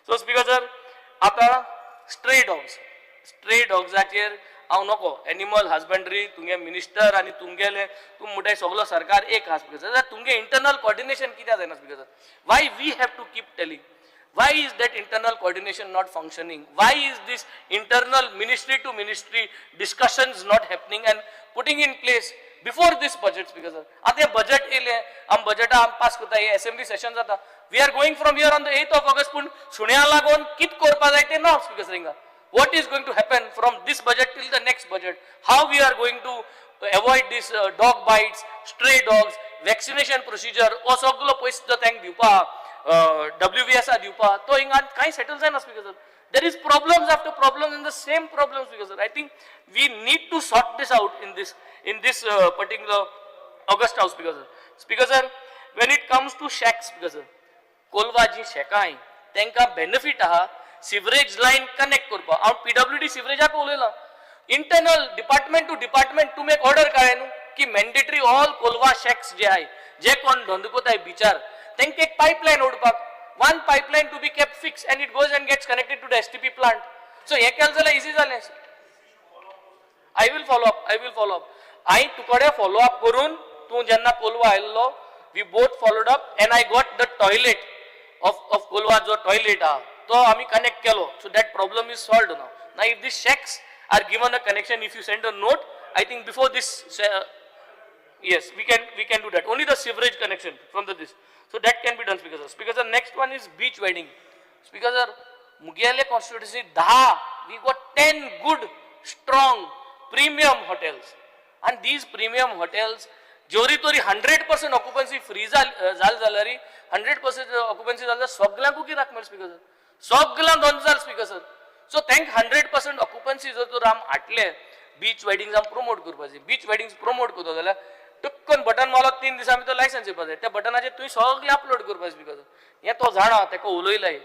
So Speaker sir, आतां स्ट्रे डॉग्स, स्ट्रे डॉग्साचेर हांव नको, एनिमल हजबंड्री तुमगे मिनिस्टर आनी तुमगेले, तूं म्हणटाय सगलो सरकार एक आहा स्पीकर सर, जाल्यार तुमगे इंटरनल कॉर्डिनेशन कित्याक जायना, Speaker sir? Why we have to keep telling? Why is that internal coordination not functioning? Why is this internal ministry to ministry discussions not happening and putting in place before this budget, Speaker sir? आतां हें budget येयलें, आम बजेटा आम pass करता, हे assembly Seshan जाता. We are going from here on the 8th of August, पूण सुण्या लागून कित करपा जाय तें ना स्पीकर सर. हिंगा what is going to happen from this budget till the next budget? How we are going to avoid this dog bites, stray dogs, vaccination procedure? हो सगलो पयसो जो तांकां दिवपा, डब्ल्यू व्ही एस आर दिवपा, तो हिंगा कांय सेटल जायना, Speaker sir. There is problems after problems in the same problems, Speaker sir. I think we need to sort this out in this particular august house, Speaker sir. Speaker sir, when it comes to shacks, Speaker sir, Colva जी शॅकां आहाय तांकां benefit आहा sewerage line connect करपाक. हांव PWD सिवरेजाक उलयलां. Internal department to department तुमी एक order काडले न्हू की मॅन्डेटरी ऑल कोलवा शॅक्स जे आहाय, जे कोण धंदो कोताय बिचार, तांकां एक pipeline ओडपाक, one pipeline to be kept fix and it goes and gets connected to the STP plant. So हें केलें जाल्यार इजी जालें. I will follow up, I will follow up. हांवें तुकडे फॉलो अप करून, तूं जेन्ना कोलवा आयिल्लो, we both followed up and I got the toilet of Colva. जो टॉयलेट आहा तो आमी कनेक्ट केलो. So that problem is solved now. Now if this shacks are given a connection, if you send a note, I think before this, yes, we can do that. Only the sewerage connection from the this, so that can be done, Speaker sir. Speaker sir, next one is beach wedding. Speaker sir, मुगेले constituency 10, we got 10 good, strong premium hotels, and these premium hotels जोरी तोरी 100% occupancy free जाल जाल्यार, 100% occupancy जाल्यार सगल्यांकू कित्याक मेळ speaker sir? सगल्यांक दोन जाल स्पीकर सर. सो तांकां 100% ऑक्युपन्सी जर तर आम हाडले, बीच वेडिंग्स आम प्रमोट करपाची. बीच वेडिंग्स प्रमोट करता जाल्यार टुक्कन बटन मारलो, 3 दिसां भितर लायसन्स येवपा जाय. त्या बटनाचेर तुवें सगळें अपलोड करपाक स्पीकर सर. हें तो जाणा, ताका उलयलाय.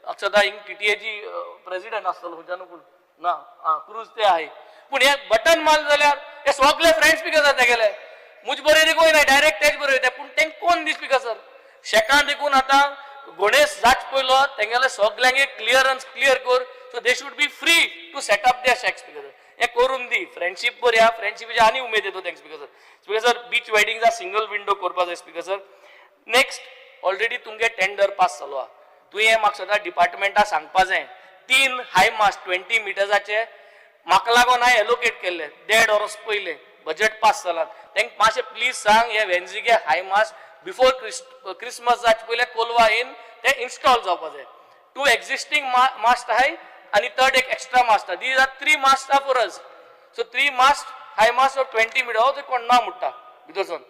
अक्षता हिंग टीटीएची प्रेसिडेंट आसतलो खंयच्यान पूण ना. आं, क्रूज ते आहे. पूण हे बटन मारले जाल्यार हे सगळे फ्रेंड्स स्पीकर सर तेगेले. मुज बरोबर कोय ना, डायरेक्ट तेच बरोबर. पूण तेंक कोण दी स्पीकर सर? शेकां देखून आतां गणेश जाच पयलो तेंगेले सगल्यांक क्लियरन्स क्लियर कर, so they should be free to set up their shacks, Speaker sir. हें करून दी. फ्रेंडशीप बरी आहा, फ्रेंडशिपीचे आनी उमेद येतो तेंक speaker sir. Speaker sir, beach वेडिंग्सा सिंगल विंडो करपा जाय स्पीकर सर. नेक्स्ट, ऑलरेडी तुमगे टेंडर पास जालो आहा. तुवें म्हाका सदां डिपार्टमेंटा सांगपा जाय, तीन हाय मास्ट 20 मिटर्साचे म्हाका लागून हांवें एलोकेट केल्ले देड वर्स पयलें बजेट पास जाला. तांकां मातशें प्लीज सांग, हे वेंजिगे हाय मास्ट बिफोर क्रिसमस जावचे पयलें कोलवा येन ते इन्स्टॉल जावपा जाय. टू एक्झिस्टींग मास्ट आहाय आनी थर्ड एक एक्स्ट्रा मास्ट आहा. These are three mast are for us. So three mast, high mast of 20 meter, ते कोण ना म्हणटा भितर सावन.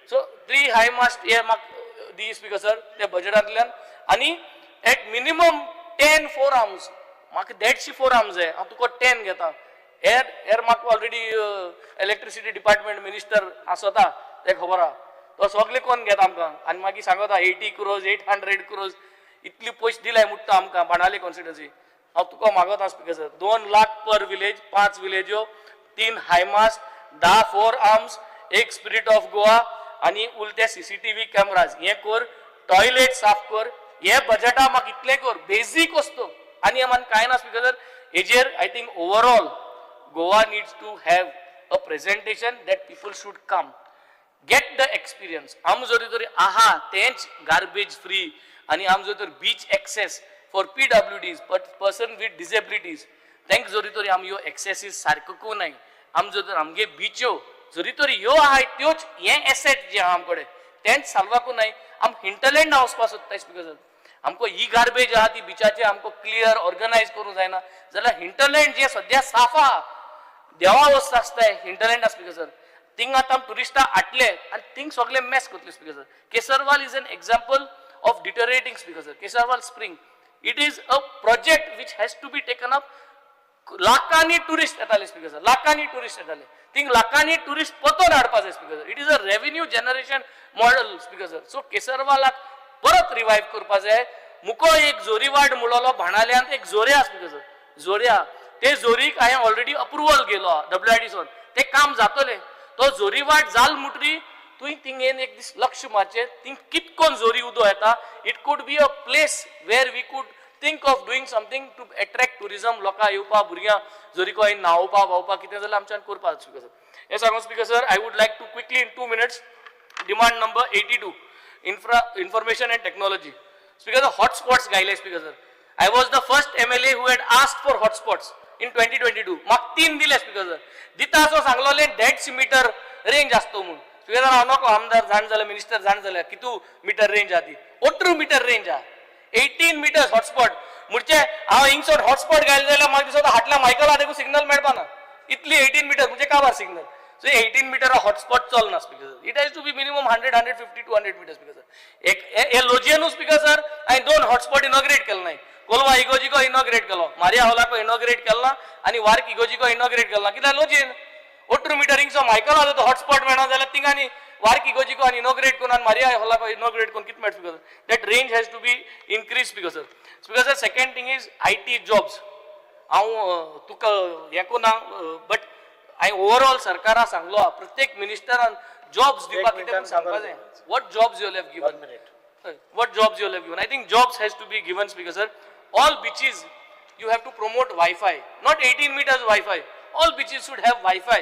सो थ्री हाय मास्ट हे म्हाका दी स्पीकर सर त्या बजेटांतल्यान. आनी at minimum 10 forearms. म्हाका 150 फोर आर्म्स जाय, हांव तुका 10 घेता. हेर हेर म्हाका ऑलरेडी इलेक्ट्रिसिटी डिपार्टमेंट मिनिस्टर आसता, ते खबर आहा. तो सगळे कोण घेता आमकां आनी मागीर सांगता 80 crores, 800 crores, इतली पयशे दिले मुट्टा आमकां बाणावली कॉन्स्टिट्युन्सी. हांव तुका मागता स्पीकर सर, 2 लाख पर विलेज, पांच विलेज्यो, तीन हायमास्ट, 10 फोर आर्म्स, एक स्पिरिट ऑफ गोवा आनी उरते सीसीटीव्ही कॅमराज हे कर. टॉयलेट साफ कर. हे बजेटा म्हाका इतलें कर, बेजीक वस्तू. आनी आनी कांय ना स्पीकर सर हेजेर. I think overall Goa needs to have a presentation that people should come, get the experience. आम जरी तरी आहा तेंच गार्बेज फ्री आनी आम जर तर beach access for PWDs, person with disabilities, तांकां जरी तरी आमी ह्यो एक्सेसीस सारक्यो करूं नाय. आम जर तर आमगे बिच्यो जरी तरी ह्यो आहाय त्योच हे एसेट जे आहा आमकडे तेंच साल्वाकू नाय. आम हिंटरलँड वचपा सोदताय स्पीकर सर. आमकां ही गार्बेज आहा ती बिचाचे आमकां क्लियर ऑर्गनायज करूंक जायना जाल्यार हिंटरलँड जे सद्या साफ आहा, देवा वस्त आसताय हिंटरलँड स्पीकर सर, थिंग आतां ट्युरिस्टां हाडले आनी थिंग सगळे मेस करतले speaker sir. Kesarval is an example of deteriorating, Speaker sir. Kesarval spring, it is a project which has to be taken up. लाखांनी ट्युरिस्ट येताले स्पीकर सर, लाखांनी tourist येताले. Thing लाखांनी ट्युरिस्ट परतून हाडपा जाय speaker sir. It is a revenue generation model, Speaker sir. So केसरवालाक परत revive करपा जाय. मुको एक जोरीवाड मुळोलो भाणाल्यांत एक जोऱ्या स्पीकर सर, जोऱ्या ते जोरीक हांवें ऑलरेडी अप्रुवल गेलो डब्ल्यू I D सोन, ते काम जातले. तो जोरीवाट जाल मुटरी तुवें थिंग येवन एक दीस लक्ष मारचें, थिंग कितकोन जोरी उदो येता. It could be a place where we could think of doing something to attract tourism. लोकां येवपा, भुरग्यां जरी खंय न्हांवपा भोंवपा कितें जाल्यार आमच्यान करपा स्पीकर सर. हें सांगून speaker sir, I would like to quickly, in 2 minutes, demand number 82, infra information and technology. Speaker sir, hotspots घायले speaker sir. I was the first MLA who had asked for hotspots in 2022. म्हाका तीन दिले speaker sir. दिता असो सांगलोले 150 metre range आसतो म्हणून. Speaker sir, हांव नको आमदार जाण जाल्यार, मिनिस्टर जाण जाल्यार कितू मिटर रेंज आहा ती. 18 मिटर रेंज आहा, 18 मिटर्स हॉटस्पॉट. म्हणजे हांव हिंगसोन हॉटस्पॉट घायले जाल्यार म्हाका दिसता हाटल्या मायकला देखून सिग्नल मेळपा ना. इतली 18 मिटर म्हणजे काबार सिग्नल. सो 18 मिटर हॉटस्पॉट चलना speaker sir. It has to be minimum 100, 150, 200 meter, Speaker sir. एक हे लोजियनू स्पीकर सर, हांवें दोन हॉटस्पॉट इनॉग्रेट केले नाय. कोलवा इगोजिको इनॉग्रेट केलो, मारिया हॉलाको इनॉग्रेट केलो ना आनी वार्क इगोजिको इनॉग्रेट केलो ना. कित्याक लोजियन 18 मिटर हिंगसो मायकला तो हॉटस्पॉट मेळना जाल्यार थिंगांनी वार्क इगोजिको आनी इनॉग्रेट करून आनी मारिया हॉलाको इनॉग्रेट करून कितें मेळटा speaker? That range has to be increase, Speaker sir. Speaker sir, second thing is IT jobs. हांव तुका हें कोना, बट हांवें ओवरऑल सरकारा सांगलो, प्रत्येक मिनिस्टरान जॉब्स दिवपाक कितें म्हूण सांगपा जाय. What jobs you have given? What jobs you have given? I think jobs has to be given, Speaker sir. All beaches, you have to promote Wi-Fi, not 18 meters Wi-Fi. All beaches should have Wi-Fi.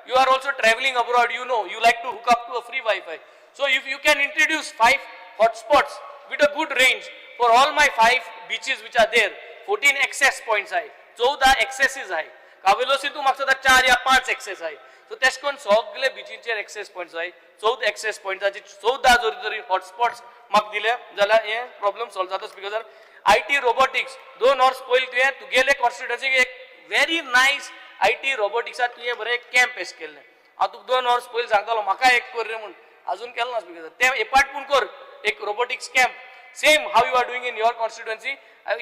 You are also traveling abroad, you know, you like to hook up to a free Wi-Fi. So if you can introduce five hotspots with a good range for all my five beaches which are there, 14 access points आहे, 14 accesses आहे. कावेलोसी तूं म्हाका दिसता चार या पांच access आहे. So तेश करून सगळे बिचींचेर एक्सेस पॉयंट्स आहे. 14 एक्सेस पॉयंट्साचे 14 जरी तरी हॉटस्पॉट्स म्हाका दिले जाल्यार हे प्रॉब्लम सॉल्व जाता स्पीकर सर. IT robotics, 2 वर्स पयलीं तुवें तुगेले कॉन्स्टिट्युएन्सीक एक व्हेरी नायस IT रोबोटिक्साक तुवें बरें कॅम्प एश केल्लें. हांव तुका 2 वर्स पयलीं सांगतालो म्हाका एक कर रे म्हूण, अजून केलो ना स्पीकर सर. तें एपार्ट पूण कर एक robotics camp, same how you are doing in your constituency.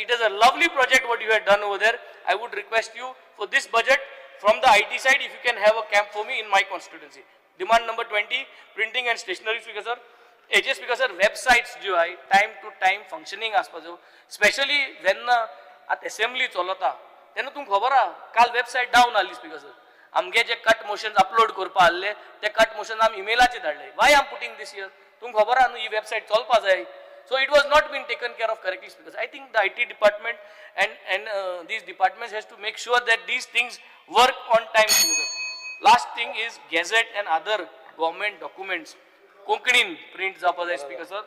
It is a lovely project what you have done over there. I would request you for this budget from the IT side if you can have a camp for me in my constituency. Demand number 20, printing and stationery, speaker sir. हेजे speaker sir websites ज्यो आहाय time two time functioning आसपा जाय, specially जेन्ना आतां assembly चलता तेन्ना तुमकां खबर आहा काल वेबसायट डावन आहली स्पीकर सर. आमगे जे कट मोशन्स अपलोड करपा आहले ते कट मोशन आमी इमेलाचेर धाडले. Why am putting this here? तुमकां खबर आहा न्हू ही वेबसायट चलपा जाय. So it was not been taken care of correctly, because I think the IT department and these departments has to make sure that these things work on time. Last thing is gazette and other government documents कोंकणीन print जावपा जाय speaker sir,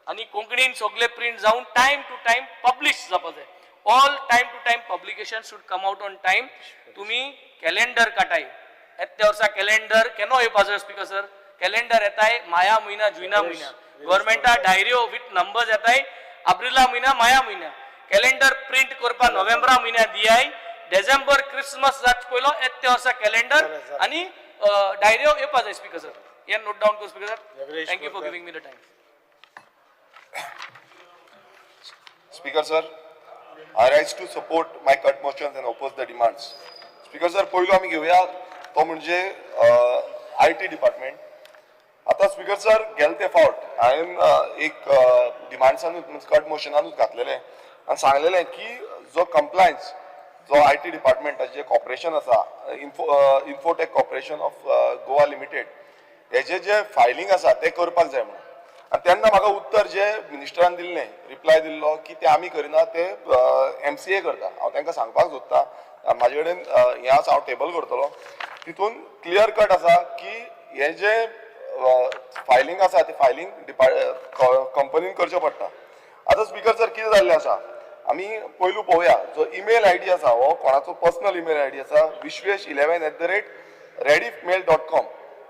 आनी कोंकणीन सगळे print जावन time two time publish जावपा जाय. All time to time publication should come out on time. तुमी कॅलेंडर काटाय, येत्या वर्सा कॅलेंडर केन्ना येवपा जाय स्पीकर सर? कॅलेंडर येताय माया म्हयना, जुना म्हयन्या. गव्हर्मेंटा डायऱ्यो विथ नंबर्स येताय एप्रिला म्हयन्या, माया म्हयन्या. कॅलेंडर प्रिंट करपा नोव्हेंबरा म्हयन्या दियाय, डिसेंबर क्रिसमस जात पयलो येत्या वर्सा कॅलेंडर आनी डायऱ्यो येवपा जाय स्पीकर सर. हे नोट डावन कर speaker sir. Thank you for giving me the time. Speaker sir, I rise to support my cut motions and oppose the demands. Speaker sir, पयलो आमी घेवया तो म्हणजे IT department. आतां स्पीकर सर, गेले ते फावट हांवें एक डिमांड्सानूच कट मोशनानूच घातलेलें आनी सांगलेलें की जो कंप्लायन्स जो IT डिपार्टमेंटाचें जे कॉर्पोरेशन आसा, Infotech corporation of Goa limited, हेजे जे फायलींग आसा तें करपाक जाय म्हणून. आनी तेन्ना म्हाका उत्तर जे मिनिस्टरान दिल्लें, रिप्लाय दिल्लो की ते आमी करिना, ते MCA करता. हांव तांकां सांगपाक सोदता, म्हाजे कडेन हें आसा, हांव टेबल करतलो, तितून क्लियर कट आसा की हें जें फायलींग आसा तें फायलींग कंपनीन करचें पडटा. आतां स्पीकर सर, कितें जाल्लें आसा, आमी पयलू पळोवया जो ईमेल आयडी आसा हो कोणाचो पर्सनल ईमेल आयडी आसा, vishwesh11@rediffmail.com.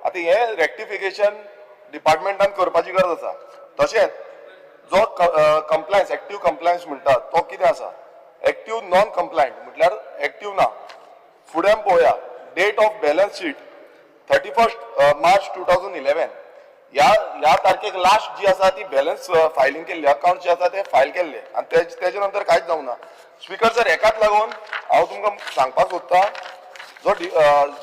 आतां हें रेक्टिफिकेशन डिपार्टमेंटान करपाची गरज आसा. तशेंच जो कंप्लायन्स, एक्टीव कंप्लायन्स म्हणटा तो कितें आसा, एक्टीव नॉन कंप्लायंट म्हटल्यार एक्टीव ना. फुडें पळोवया date of balance sheet 31 March 2011, ह्या तारखेक लास्ट जी आसा ती बॅलन्स फायलींग केल्ली, अकाउंट जे आसा ते फायल केल्ले आनी तेजे नंतर कांयच जावंक ना. स्पीकर सर, हेकाच लागून हांव तुमकां सांगपाक सोदता, जो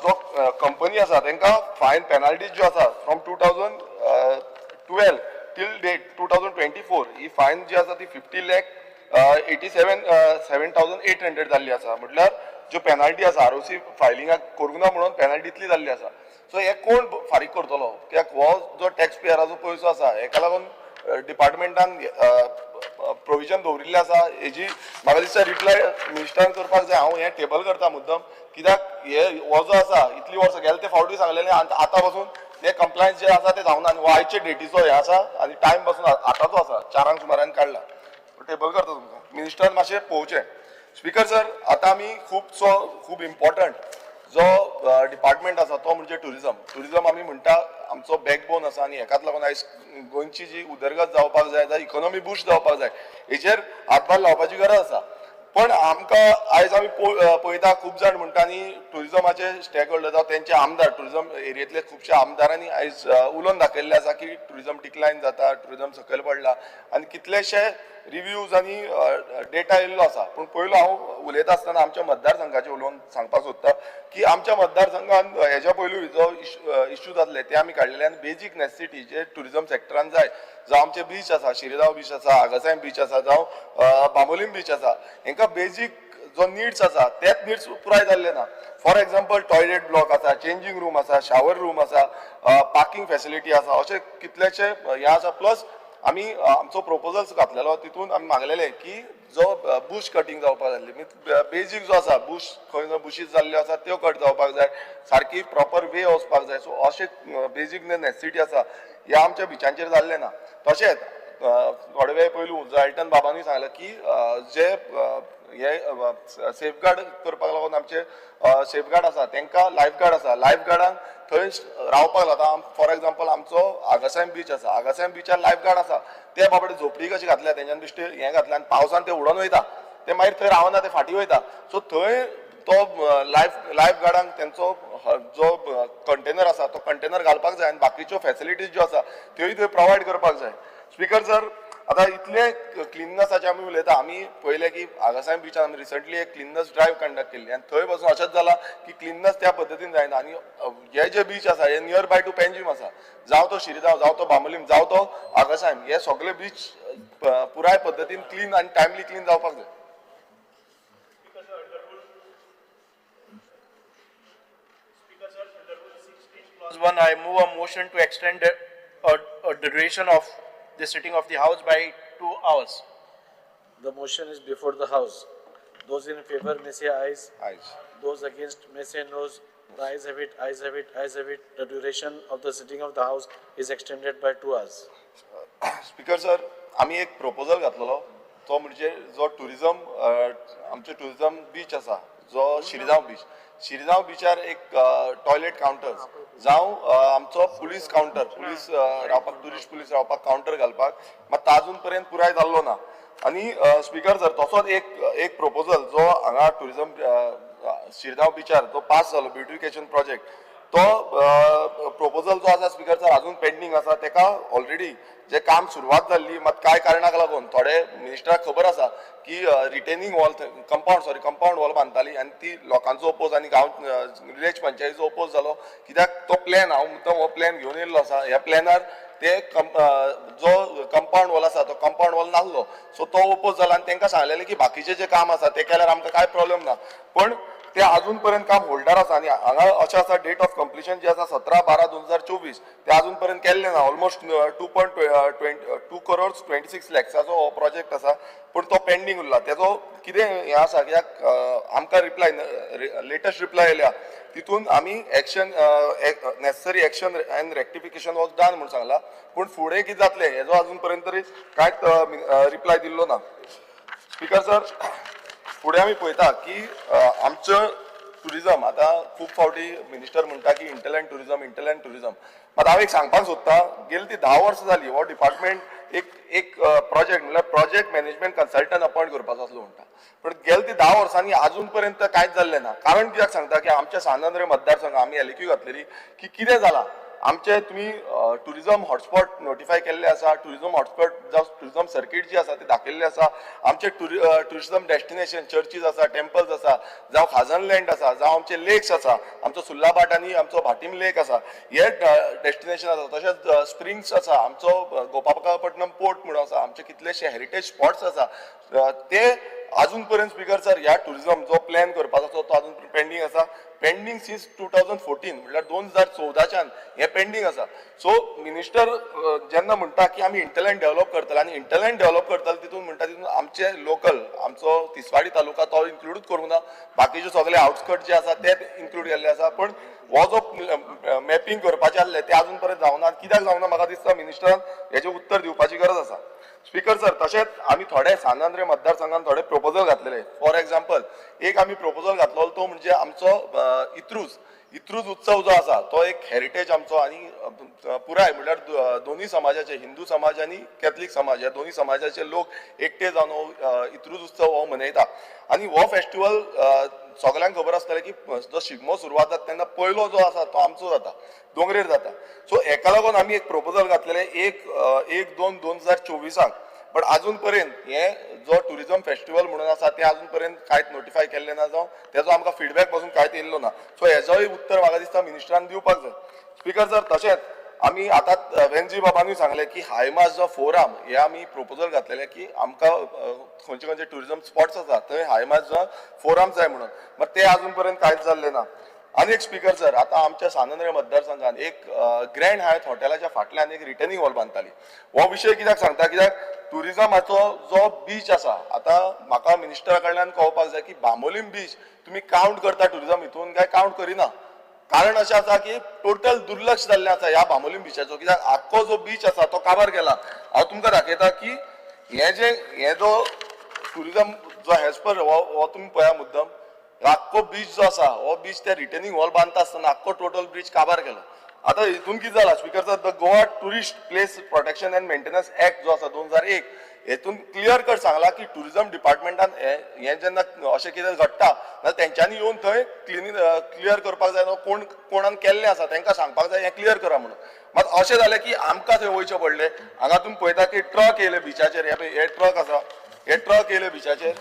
जो कंपनी आसा तांकां फायन पेनाल्टीज ज्यो आसा from 2012 till date 2024, he fine जी आसा ती 50,87,800 जाल्ली आसा. म्हटल्यार ज्यो पेनाल्टी आसा ROC फायलिंगाक करूंक ना म्हणून पेनाल्टी इतली जाल्ली आसा. सो हे कोण फारीक करतलो? कित्याक हो जो टॅक्स पेयराचो पयसो आसा, हेका लागून डिपार्टमेंटान प्रोविजन दवरिल्लें आसा. हेजी म्हाका दिसता रिप्लाय मिनिस्टरान करपाक जाय. हांव हें टेबल करता मुद्दम, कित्याक हे हो जो आसा इतली वर्सां गेले ते फावटी सांगलेलें आनी आतां पासून ते कंप्लायन्स जे आसा ते जावना. आनी हो आयचे डेटीचो हें आसा आनी टायम पासून आतांचो आसा, 4 सुमारान काडला. टेबल करता तुमकां, मिनिस्टरान मातशें पळोवचें. स्पीकर सर, आतां आमी खुबसो खूब इम्पॉर्टंट जो डिपार्टमेंट आसा तो म्हणजे टुरिजम. टुरिजम आमी म्हणटा आमचो बॅकबोन आसा आनी हेकाच लागून आयज गोंयची जी उदरगत जावपाक जाय, जावं इकॉनॉमी बुस्ट जावपाक जाय, हेचेर हातभार लावपाची गरज आसा. पण आमकां आयज आमी पळयता खूब जाण म्हणटा आनी टुरिजमाचे स्टेक होल्डर जावं तेंचे आमदार, टुरिजम एरियेंतले खुबशे आमदारांनी आयज उलोवन दाखयल्लें आसा की टुरिजम डिक्लायन जाता, टुरिजम सकयल पडला आनी कितलेशे रिव्यूज आनी डेटा येयल्लो आसा. पूण पयलो हांव उलयता आसतना आमच्या मतदारसंघाचें उलोवन सांगपाक सोदता की आमच्या मतदारसंघान हेज्या पयलू जो इश्यू जातले ते आमी काडलेले आनी बेजीक नेसेसिटी जे टुरिजम सेक्टरान जाय, जावं आमचे बीच आसा, शिरगांव बीच आसा, आगासायम बीच आसा, जावं बांबोलीम बीच आसा, हेंकां बेजीक जो निड्स आसा तेच निड्स पुराय जाल्ले ना. फॉर एग्जाम्पल टॉयलेट ब्लॉक आसा, चेंजींग रूम आसा, शावर रूम आसा, पार्किंग फेसिलिटी आसा, अशे कितलेशे हें आसा. प्लस आमी आमचो प्रोपोजल्स घातलेलो, तितून आमी मागलेले की जो बुश कटींग जावपाक जाल्ली, बेजीक जो आसा बुश खंय खंय बुशीस जाल्ल्यो आसा त्यो कट जावपाक जाय, सारकी प्रॉपर वे वचपाक जाय. सो अशे बेजीक नेसेसिटी आसा ह्या आमच्या बिचांचेर जाल्लें ना. तशेंच थोडे वेळ पयलू जाल्टन बाबानूय सांगलें की जे हे सेफगार्ड करपाक लागून आमचे सेफगार्ड आसा तांकां लायफ गार्ड आसा, लायफ गार्डांक थंय रावपाक लागता. फॉर एग्जाम्पल आमचो आगासायम बीच आसा, आगासायम बिचार लायफ गार्ड आसा, ते बाबडे झोपडी कशी घातल्या तेंच्यान बेश्टे हें घातल्या आनी पावसान ते उडोन वयता, ते मागीर थंय रावना, ते फाटीं वयता. सो थंय तो लायफ गार्डांक तेंचो जो कंटेनर आसा तो कंटेनर घालपाक जाय आनी बाकीच्यो फॅसिलिटीज ज्यो आसा त्योय थंय प्रोवायड करपाक जाय. स्पीकर सर, आतां इतले क्लिननेसाचे आमी उलयता, आमी पळयलें की आगासायम बिचार आमी रिसंटली एक क्लिननेस ड्रायव्ह कंडक्ट केल्ली आनी थंय पासून अशेंच जालां की क्लिननेस त्या पद्दतीन जायना. आनी हे जे बीच आसा हे नियर बाय टू पेंजीम आसा, जावं तो शिरगांव, जावं तो बांबोलीम, जावं तो आगासायम, हे सगळे बीच पुराय पद्दतीन क्लीन आनी टायमली क्लीन जावपाक जाय. Clause 1, I move a motion to extend a duration of the sitting of the House by 2 hours. The motion is before the House. Those in favor may say ayes. Ayes. Those against may say noes. The ayes have it, ayes have it, ayes have it. The duration of the sitting of the House is extended by 2 hours. Speaker sir, आमी एक proposal घातलेलो तो म्हणजे जो tourism आमचो tourism beach आसा, जो Shirgaon beach, Shirgaon बिचार एक टॉयलेट कावंटर्स जावं आमचो पुलीस कावंटर, पुलीस रावपाक, टुरिस्ट पुलीस रावपाक कावंटर घालपाक, मात आजून पर्यंत पुराय जाल्लो ना. आनी स्पीकर सर, तसोच एक प्रपोजल जो हांगा टुरिजम शिरगांव बिचार जो पास जालो ब्युटिफिकेशन प्रोजेक्ट, तो प्रपोजल जो आसा स्पीकर सर अजून पेंडींग आसा. तेका ऑलरेडी जे काम सुरवात जाल्ली, मात कांय कारणाक लागून थोडे मिनिस्टराक खबर आसा की retaining wall, compound wall बांदताली आनी ती लोकांचो ओपोज आनी गांव विलेज पंचायतीचो ओपोज जालो, कित्याक तो प्लॅन हांव मुद्दम हो प्लॅन घेवन येयल्लो आसा. ह्या प्लॅनार ते जो कंपावंड वॉल आसा तो कंपावंड वॉल नासलो, सो तो ओपोज जाला आनी तांकां सांगलेलें की बाकीचें जें काम आसा तें केल्यार आमकां कांय प्रॉब्लम ना, पण ते अजून पर्यंत काम होल्डर आसा. आनी हांगा अशें आसा, डेट ऑफ कंप्लिशन जी आसा 17/12/2024, ते अजून पर्यंत केल्लें ना. ऑलमोस्ट 2.22 crores 26 लॅक्साचो हो प्रोजेक्ट आसा, पूण तो पेंडींग उरला. तेजो कितें हें आसा कित्याक आमकां रिप्लाय, लेटस्ट रिप्लाय येयल्या तितून आमी action, necessary action and rectification was done म्हूण सांगला, पूण फुडें कितें जातलें हेजो अजून पर्यंत तरी कांयच रिप्लाय दिल्लो ना. स्पीकर सर, फुडें आमी पळयता की आमचो टुरिजम आतां खूब फावटी मिनिस्टर म्हणटा की इंटरलँड टुरिजम, इंटरलँड टुरिजम, मात हांव एक सांगपाक सोदता, गेली ती 10 वर्सां जाली हो डिपार्टमेंट एक प्रोजेक्ट म्हणल्यार प्रोजेक्ट मॅनेजमेंट कन्सल्टंट अपॉयंट करपाचो आसलो म्हणटा, पूण गेले ती 10 वर्सांनी आजून पर्यंत कांयच जाल्लें ना. कारण कित्याक सांगता की आमच्या सांत आंद्रे मतदारसंघ आमी एलक्यू घातलेली की कितें जालां, आमचे तुमी टुरिजम हॉटस्पॉट नोटिफाय केल्ले आसा, टुरिजम हॉटस्पॉट जावं टुरिजम सर्कीट जी आसा ती दाखयल्ली आसा, आमचे टुरिजम डेस्टिनेशन चर्चीज आसा, टेम्पल्स आसा, जावं खाजन लँड आसा, जावं आमचे लेक्स आसा, आमचो सुर्लाभाट आनी आमचो भाटीम लेक आसा, हे डेस्टिनेशन आसा. तशेंच स्प्रिंग्स आसा, आमचो गोपाळपट्टणम पोर्ट म्हणून आसा, आमचे कितलेशे हेरिटेज स्पॉट्स आसा, ते अजून पर्यंत स्पीकर सर ह्या टुरिजम जो प्लॅन करपाचो आसा तो अजून पेंडींग आसा. पेंडींग सिन्स 2014, म्हणल्यार 2014च्यान हें पेंडींग आसा. सो मिनिस्टर जेन्ना म्हणटा की आमी इंटरलँड डेव्हलप करतले आनी इंटरलँड डेव्हलप करतले तितून म्हणटा तितून आमचे लोकल आमचो तिसवाडी तालुका तो इन्क्लूडूच करूंक ना, बाकीचे सगळे आउटस्कर्ट जे आसा ते इन्क्लूड केल्ले आसा, पण हो जो मॅपिंग करपाचें आसलें तें अजून पर्यंत जावना. कित्याक जावना म्हाका दिसता मिनिस्टरान हेजें उत्तर दिवपाची गरज आसा. स्पीकर सर, तशेंच आमी थोडे सांत आंद्रे मतदारसंघान थोडे प्रपोजल घातलेले. फॉर एग्जाम्पल एक आमी प्रपोजल घातलो तो म्हणजे आमचो इत्रूज उत्सव जो आसा तो एक हेरिटेज आमचो आनी पुराय म्हणल्यार दोनूय समाजाचे, हिंदू समाज आनी कॅथलीक समाज, ह्या दोनूय समाजाचे लोक एकटे जावन हो इत्रूज उत्सव हो मनयता. आनी हो फेस्टिवल सगल्यांक खबर आसतलें की जो शिगमो सुरवात जाता तेन्ना पयलो जो आसा तो आमचो जाता, दोंगरेर जाता. सो हेका लागून आमी एक प्रपोजल घातलेलें 1/2/2024, बट अजून पर्यंत हे जो टुरिजम फेस्टिवल म्हणून आसा तें अजून पर्यंत कांयच नोटिफाय केल्लें ना, जावं तेजो आमकां फिडबॅक पासून कांयच येयल्लो ना. सो हेजोय उत्तर म्हाका दिसता मिनिस्टरान दिवपाक जाय. स्पीकर सर, तशेंच आमी आतां वेन्जी बाबानूय सांगलें की हायमास जो फोराम हे आमी प्रपोजल घातलेलें की आमकां खंयचे खंयचे टुरिजम स्पॉट्स आसा थंय हायमास जो फोराम जाय म्हणून, मात ते अजून पर्यंत कांयच जाल्लें ना. आनी एक स्पीकर सर, आतां आमच्या सांत आंद्रे मतदारसंघान एक ग्रँड हायत हॉटेलाच्या फाटल्यान एक रिटर्निंग वॉल बांदताली. हो विशय कित्याक सांगता, कित्याक टुरिजमाचो जो बीच आसा, आतां म्हाका मिनिस्टरा कडल्यान कळपाक जाय की बांबोलीम बीच तुमी कावंट करता टुरिजम हितून काय कावंट करिना. कारण अशें आसा की टोटल दुर्लक्ष जाल्लें आसा ह्या बांबोलीम बिचाचो, कित्याक आख्खो जो बीच आसा तो काबार गेला. हांव तुमकां दाखयता की हे जे हे जो टुरिजम जो एज पर हो तुमी पळया मुद्दम आख्खो बीच जो आसा हो बीच ते रिटर्निंग वॉल बांदता आसतना आख्खो टोटल ब्रीज काबार केलो. आतां हितून कितें जाला speaker sir, the Goa tourist place protection and maintenance act जो आसा 2001 हेतून क्लियर कट सांगला की टुरिझम डिपार्टमेंटान हें जेन्ना अशें कितें घडटा जाल्यार तेंच्यांनी येवन थंय क्लिनींग क्लियर करपाक जाय, कोण कोणान केल्लें आसा तेंकां सांगपाक जाय हें क्लियर करा म्हणून. मात अशें जालें की आमकां थंय वयचें पडलें. हांगा तुमी पळयता की ट्रक येयले बिचाचेर, हे पळय हे ट्रक आसा, हे ट्रक येयले बिचाचेर,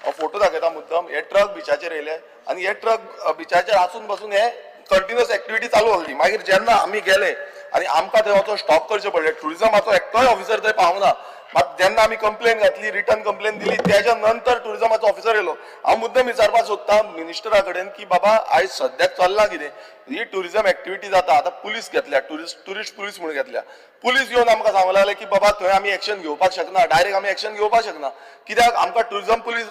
हांव फोटो दाखयता मुद्दम. हे ट्रक बिचाचेर येयले आनी हे ट्रक बिचाचेर आसून बसून हे कंटिन्युअस एक्टिविटी चालू आसली. मागीर जेन्ना आमी गेले आनी आमकां थंय वचोन स्टॉप करचें पडलें, टुरिजमाचो एकटोय ऑफिसर थंय पावना. मात जेन्ना आमी कंप्लेन घातली, रिटर्न कंप्लेन दिली, तेज्या नंतर टुरिजमाचो ऑफिसर येयलो. हांव मुद्दम विचारपाक सोदता मिनिस्टरा कडेन की बाबा आयज सद्याक चल्लां कितें, ही टुरिजम एक्टिविटी जाता. आतां पुलीस घेतल्या, टुरिस्ट पुलीस म्हणून घेतल्या. पुलीस येवन आमकां सांगूंक लागले की बाबा थंय आमी एक्शन घेवपाक शकना, डायरेक्ट आमी एक्शन घेवपाक शकना, कित्याक आमकां टुरिजम पुलीस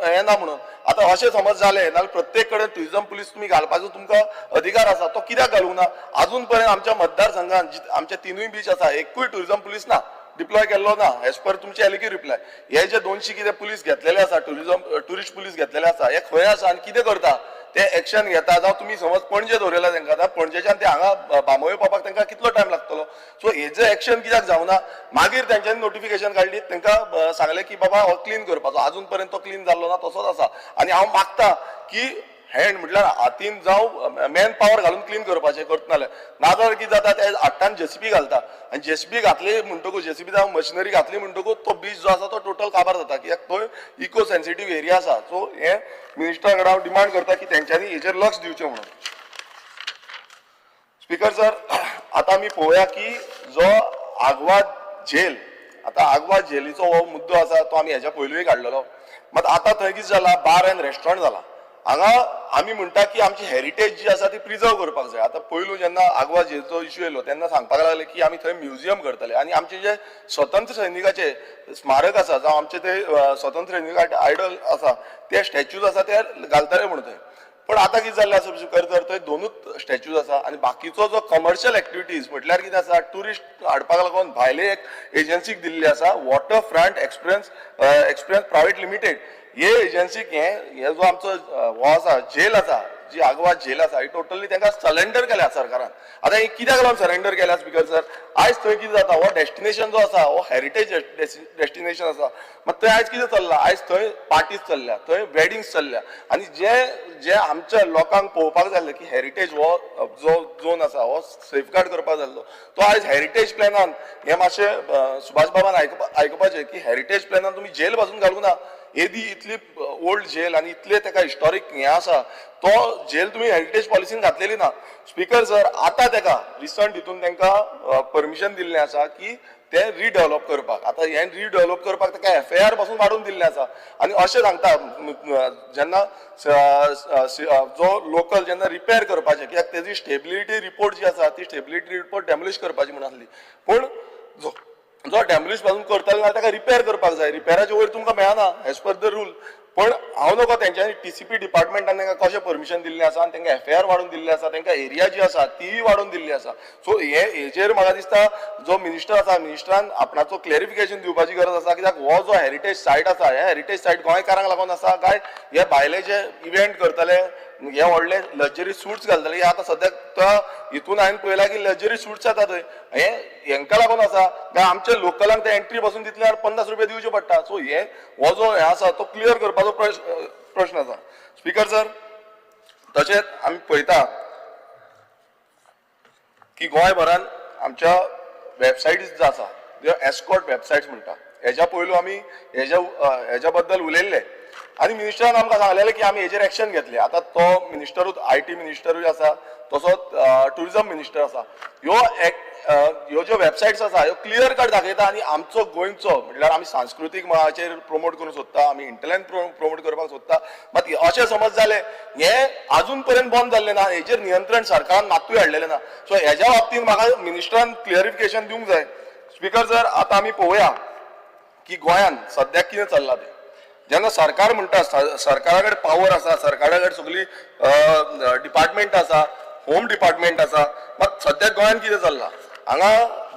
हें ना म्हणून. आतां अशें समज जालें नाल्यार प्रत्येक कडेन टुरिजम पुलीस तुमी घालपाचो तुमकां अधिकार आसा, तो कित्याक घालूंक ना? आजून पर्यंत आमच्या मतदारसंघात आमचे तिनूय बीच आसा, एकूय टुरिजम पुलीस ना, डिप्लॉय केल्लो ना एज पर तुमचे एलक्यू रिप्लाय. हे जे 200 कितें पुलीस घेतलेले आसा, टुरिस्ट पुलीस घेतलेले आसा, हे खंय आसा आनी कितें करता? ते एक्शन घेता जावं तुमी समज पणजे दवरयला तेंकां, आतां पणजेच्यान ते हांगा बांबोळे पावपाक तेंकां कितलो टायम लागतलो? सो हेजें एक्शन कित्याक जावना? मागीर तेंच्यांनी नोटिफिकेशन काडली, तेंकां सांगलें की बाबा हो क्लीन करपाचो. आजून पर्यंत तो क्लीन जाल्लो ना, तसोच आसा. आनी हांव मागता की हँड म्हटल्यार हातीन जावं मॅन पावर घालून क्लीन करपाचें करतना, नाजाल्यार कितें जाता, ते हाडटान जेसीबी घालता आनी जेसीबी घातली म्हणटकूच, जेसीबी जावं मशिनरी घातली म्हणटकूच तो बीच जो आसा तो टोटल काबार जाता, कित्याक थंय इको सेन्सिटीव एरिया आसा. सो हें मिनिस्टरा कडेन हांव डिमांड करता की तेंच्यांनी हेजेर लक्ष दिवचें म्हणून. स्पीकर सर, आतां आमी पळोवया की जो आगवाद झेल, आतां आगवाद झेलीचो हो मुद्दो आसा तो आमी हेज्या पयलूय काडलेलो. मात आतां थंय कितें जाला, बार एंड रेस्टॉरंट जाला. हांगा आमी म्हणटा की आमची हेरिटेज जी आसा ती प्रिजर्व करपाक जाय. आतां पयलू जेन्ना आगवाद झेलचो इश्यू येयलो तेन्ना सांगपाक लागले की आमी थंय म्युझियम करतले आनी आमचे जे स्वतंत्र सैनिकाचे स्मारक आसा, जावं आमचे ते स्वतंत्र सैनिक आयडल आसा, ते स्टॅच्यूज आसा ते घालतले म्हणून थंय. पण आतां कितें जाल्लें आसा स्पीकर सर, थंय दोनूच स्टॅच्यूज आसा आनी बाकीचो जो कमर्शियल एक्टिविटीज म्हटल्यार कितें आसा, ट्युरिस्ट हाडपाक लागून भायले एक एजन्सीक दिल्ली आसा, Water Front Experience Private Limited. हे एजन्सीक हे हे जो आमचो हो आसा, जेल आसा, जी आगवाद जेल आसा, ही टोटली तांकां सरेंडर केल्या सरकारान. आतां हे कित्याक लागून सरेंडर केल्या स्पीकर सर? आयज थंय कितें जाता, हो डेस्टिनेशन जो आसा हो हेरिटेज डेस्टिनेशन आसा. मात थंय आयज कितें चल्लां, आयज थंय पार्टीज चल्ल्या, थंय वेडिंग्स चल्ल्या आनी जे जे आमच्या लोकांक पळोवपाक जाय की हेरिटेज हो जो झोन आसा हो सेफगार्ड करपाक जाल्लो, तो आयज हेरिटेज प्लॅनान हे मातशें सुभाष बाबान आयकुपाचें की हेरिटेज प्लॅनान तुमी जेल पासून घालूंक ना. येदी इतली ओल्ड जेल आनी इतले तेका हिस्टॉरीक हें आसा, तो जेल तुमी हेरिटेज पॉलिसीन घातलेली ना. स्पीकर सर, आतां तेका रिसंट हितून तेंकां परमिशन दिल्लें आसा की ते रिडेवलप करपाक. आतां हें रिडेवलप करपाक तेका एफआयआर पासून वाडोवन दिल्लें आसा. आनी अशें सांगता, जेन्ना जो लोकल जेन्ना रिपेर करपाचें, कित्याक तेजी स्टेबिलिटी रिपोर्ट जी आसा ती स्टेबिलिटी रिपोर्ट डेमोलिश करपाची म्हूण आसली, पूण जो जो डॅमोलिश पासून करतले जाल्यार ताका रिपेर करपाक जाय. रिपेराचे वयर तुमकां मेळना एज पर the rule. पण हांव नकळो तेंच्यांनी टीसीपी डिपार्टमेंटान तांकां कशें परमिशन दिल्लें आसा आनी तांकां एफआयआर वाडोवन दिल्लें आसा, तांकां एरिया जी आसा तीय वाडोवन दिल्ली आसा. सो हे हेजेर म्हाका दिसता जो मिनिस्टर आसा, मिनिस्टरान आपणाचो क्लॅरिफिकेशन दिवपाची गरज आसा, कित्याक हो जो हेरिटेज सायट आसा, हे हेरिटेज सायट गोंयकारांक लागून आसा काय हे भायले जे इव्हेंट करतले, हे व्हडले लक्झरी सुट्स घालतले? हे आतां सद्याक तो हितून हांवें पळयलां की लक्झरी सुट्स येता थंय, हे हेंकां लागून आसा काय आमच्या लोकलांक ते एंट्री पासून दितले 50 रुपया दिवचे पडटा? सो हे हो जो हे आसा तो क्लियर करपाचो प्रश्न आसा स्पीकर सर. तशेंच आमी पळयता की गोंयभरान आमच्या वेबसायटीज जो आसा, त्यो एस्कॉर्ट वेबसायट्स म्हणटा. हेज्या पयलू आमी हेज्या बद्दल उलयल्ले आनी मिनिस्टरान आमकां सांगलेलें की आमी हेजेर एक्शन घेतले. आतां तो मिनिस्टरूच IT मिनिस्टरूय आसा, तसोच टुरिजम मिनिस्टर आसा. ह्यो ज्यो वेबसायट्स आसा ह्यो क्लियर कट दाखयता आनी आमचो गोंयचो म्हटल्यार आमी सांस्कृतीक मळाचेर प्रमोट करूंक सोदता, आमी इंटरलँड प्रमोट करपाक सोदता. मात अशें समज जालें, हें आजून पर्यंत बंद जाल्लें ना. हेजेर नियंत्रण सरकारान मात्तूय हाडलेलें ना. सो हेज्या बाबतींत म्हाका मिनिस्टरान क्लियरिफिकेशन दिवंक जाय. स्पीकर सर, आतां आमी पळोवया की गोंयान सद्याक कितें चल्लां तें. जेन्ना सरकार म्हणटा, सरकारा कडेन पावर आसा, सरकारा कडेन सगळी डिपार्टमेंट आसा, होम डिपार्टमेंट आसा, मात सद्याक गोंयान कितें चल्लां? हांगा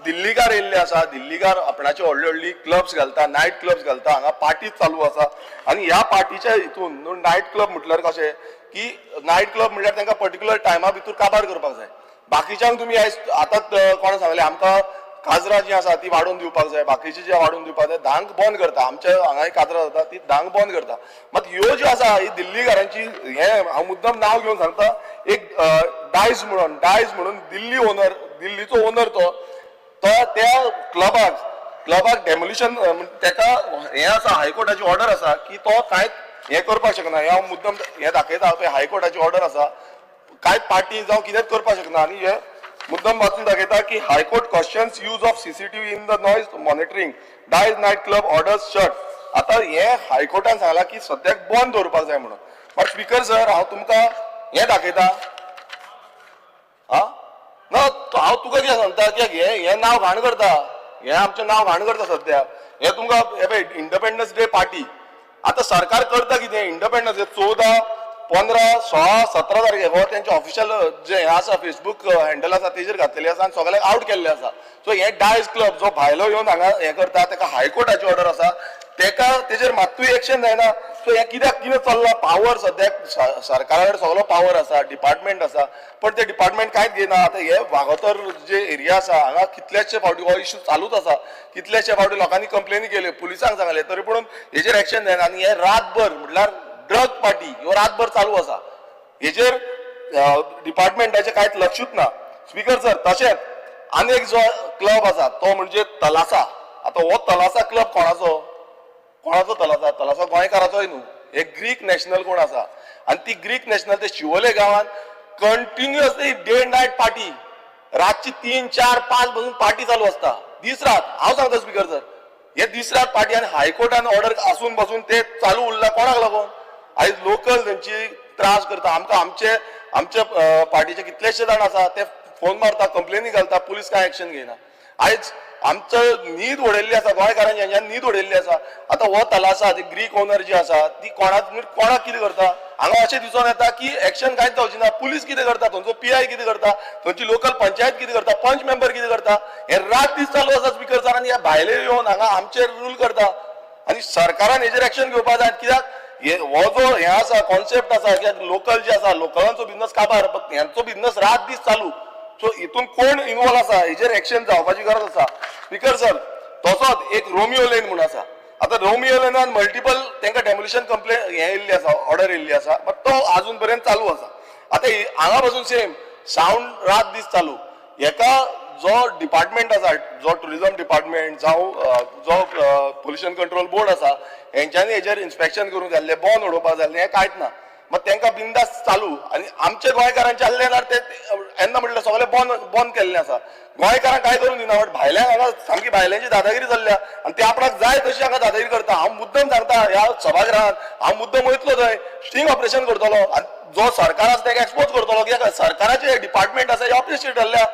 दिल्लीकार येयल्ले आसा. दिल्लीकार आपणाचे व्हडली व्हडली क्लब्स घालता, नायट क्लब्स घालता. हांगा पार्टीज चालू आसा आनी ह्या पार्टीच्या हितून नायट क्लब म्हटल्यार कशें की नायट क्लब म्हटल्यार तांकां पर्टिक्युलर टायमा भितर काबार करपाक जाय. बाकीच्यांक तुमी आयज आतां कोणें सांगलें आमकां, काजरां जीं आसा ती वाडोवन दिवपाक जाय, बाकीची जी वाडोवन दिवपाक जाय. 10क बंद करता. आमच्या हांगाय काजरां जाता, ती 10क बंद करता. मात ह्यो ज्यो आसा ही दिल्लीकारांची, हें हांव मुद्दम नांव घेवन सांगता, एक डायज म्हणून, डायज म्हणून दिल्ली ओनर, दिल्लीचो ओनर तो तो त्या क्लबाक डेमोलिशन तेका हें आसा, हायकोर्टाची ऑर्डर आसा की तो कांयच हें करपाक शकना. हें हांव मुद्दम हें दाखयता पळय, हायकोर्टाची ऑर्डर आसा, कांय पार्टी जावं कितेंच करपाक शकना. आनी हे मुद्दम वाचून दाखयता की "High Court cautions use of CCTV in the noise monitoring, Dize night club orders shut." आतां हे हायकोर्टान सांगलां की सद्याक बंद दवरपाक जाय म्हणून. बट स्पीकर सर, हांव तुमकां हें दाखयता. हा ना, हांव तुका कितें सांगता की हे हें नांव घाण करता, हें आमचें नांव घाण करता सद्या. हें तुमकां हे पळय, इंडिपेंडन्स डे पार्टी. आतां सरकार करता कितें? इंडिपेंडन्स डे 14, 15, 16, 17 तारखेक हो तेंचे ऑफिशियल जे हें आसा, फेसबूक हँडल आसा, तेजेर घातलेले आसा आनी सगळ्यांक आवट केल्ले आसा. सो हे डायस क्लब जो भायलो येवन हांगा हें करता, तेका हायकोर्टाची ऑर्डर आसा, तेका तेजेर मात्तूय एक्शन जायना. सो हें कित्याक, कितें चल्लां? पावर सद्याक सरकारा कडेन सगलो पावर आसा, डिपार्टमेंट आसा, पण ते डिपार्टमेंट कांयच घेयना. आतां हे वागोतर जे एरिया आसा, हांगा कितल्याशे फावटी हो इशू चालूच आसा. कितल्याशे फावटी लोकांनी कंप्लेनी केल्यो, पुलिसांक सांगलें, तरी पूण हेजेर एक्शन जायना. आनी हे रातभर म्हटल्यार ड्रग पार्टी ह्यो रातभर चालू आसा, हेजेर डिपार्टमेंटाचें कांयच लक्षूच ना स्पीकर सर. तशेंच आनी एक जो क्लब आसा तो म्हणजे तलासा. आतां हो तलासा क्लब कोणाचो? कोणाचो तलासा? तलासा गोंयकाराचोय न्हू, एक ग्रीक नॅशनल कोण आसा आनी ती ग्रीक नॅशनल ते शिवोले गांवांत कंटिन्युअसली डे नायट पार्टी. रातची 3, 4, 5 पासून पार्टी चालू आसता दीस रात. हांव सांगता स्पीकर सर, हे दीस रात पार्टी आनी हायकोर्टान ऑर्डर आसून पासून ते चालू उरला. कोणाक लागून? आयज लोकल तेंची त्रास करता आमकां. आमचे आमचे पार्टीचे कितलेशे जाण आसा, ते फोन मारता, कंप्लेनी घालता, पुलीस कांय एक्शन घेयना. आयज आमचो न्हीद उडयल्ली आसा गोंयकारांची, हेंच्यान न्हीद उडयल्ली आसा. आतां हो तलासा, ती ग्रीक ओनर जी आसा, ती कोणाक कोणाक कितें करता? हांगा अशें दिसून येता की एक्शन कांयच जावची ना. पुलीस कितें करता? थंयचो पीआय कितें करता? थंयची लोकल पंचायत कितें करता? पंच मेंबर कितें करता? हे रात दीस चालू आसा स्पीकर सर. आनी ह्या भायले येवन हांगा आमचेर रूल करता आनी सरकारान हेजेर एक्शन घेवपाक जाय. कित्याक हे हो जो हे आसा, कॉन्सेप्ट आसा की लोकल जे आसा, लोकलांचो बिझनस काबार, पण हेंचो बिझनस रात दीस चालू. सो हितून कोण इनवॉल्व आसा हेजेर एक्शन जावपाची गरज आसा स्पीकर सर. तसोच एक रोमियो लेन म्हूण आसा. आतां रोमियो लेनान मल्टिपल तांकां डेमोलिशन कंप्लेन हें येयल्ली आसा, ऑर्डर येयल्ली आसा, बट तो आजून पर्यंत चालू आसा. आतां हांगा पासून सेम सावंड रात दीस चालू. हेका जो डिपार्टमेंट आसा, जो टुरिझम डिपार्टमेंट जावं जो पोल्युशन कंट्रोल बोर्ड आसा, हेंच्यांनी हेजेर इन्स्पेक्शन करूंक जाय आसलें, बॉन्ड उडोवपाक जाय आसलें. हें कांयच ना. मग तांकां बिंदास चालू आनी आमचे गोंयकारांचे आहले जाल्यार ते येन्ना म्हटल्यार सगळें बंद बंद केल्लें आसा. गोंयकारांक कांय करूंक दिना, बट भायल्यांक हांगा सामकी भायल्यांची दादागिरी चल्ल्या आनी ते आपणाक जाय तशी हांगा दादागिरी करता. हांव मुद्दम सांगता, ह्या सभागृहात हांव मुद्दम वयतलो थंय, स्टिंग ऑपरेशन करतलो आनी जो सरकार आसा ताका एक्सपोज करतलो, कित्याक सरकाराचे डिपार्टमेंट आसा हे ऑफिस ठरल्या.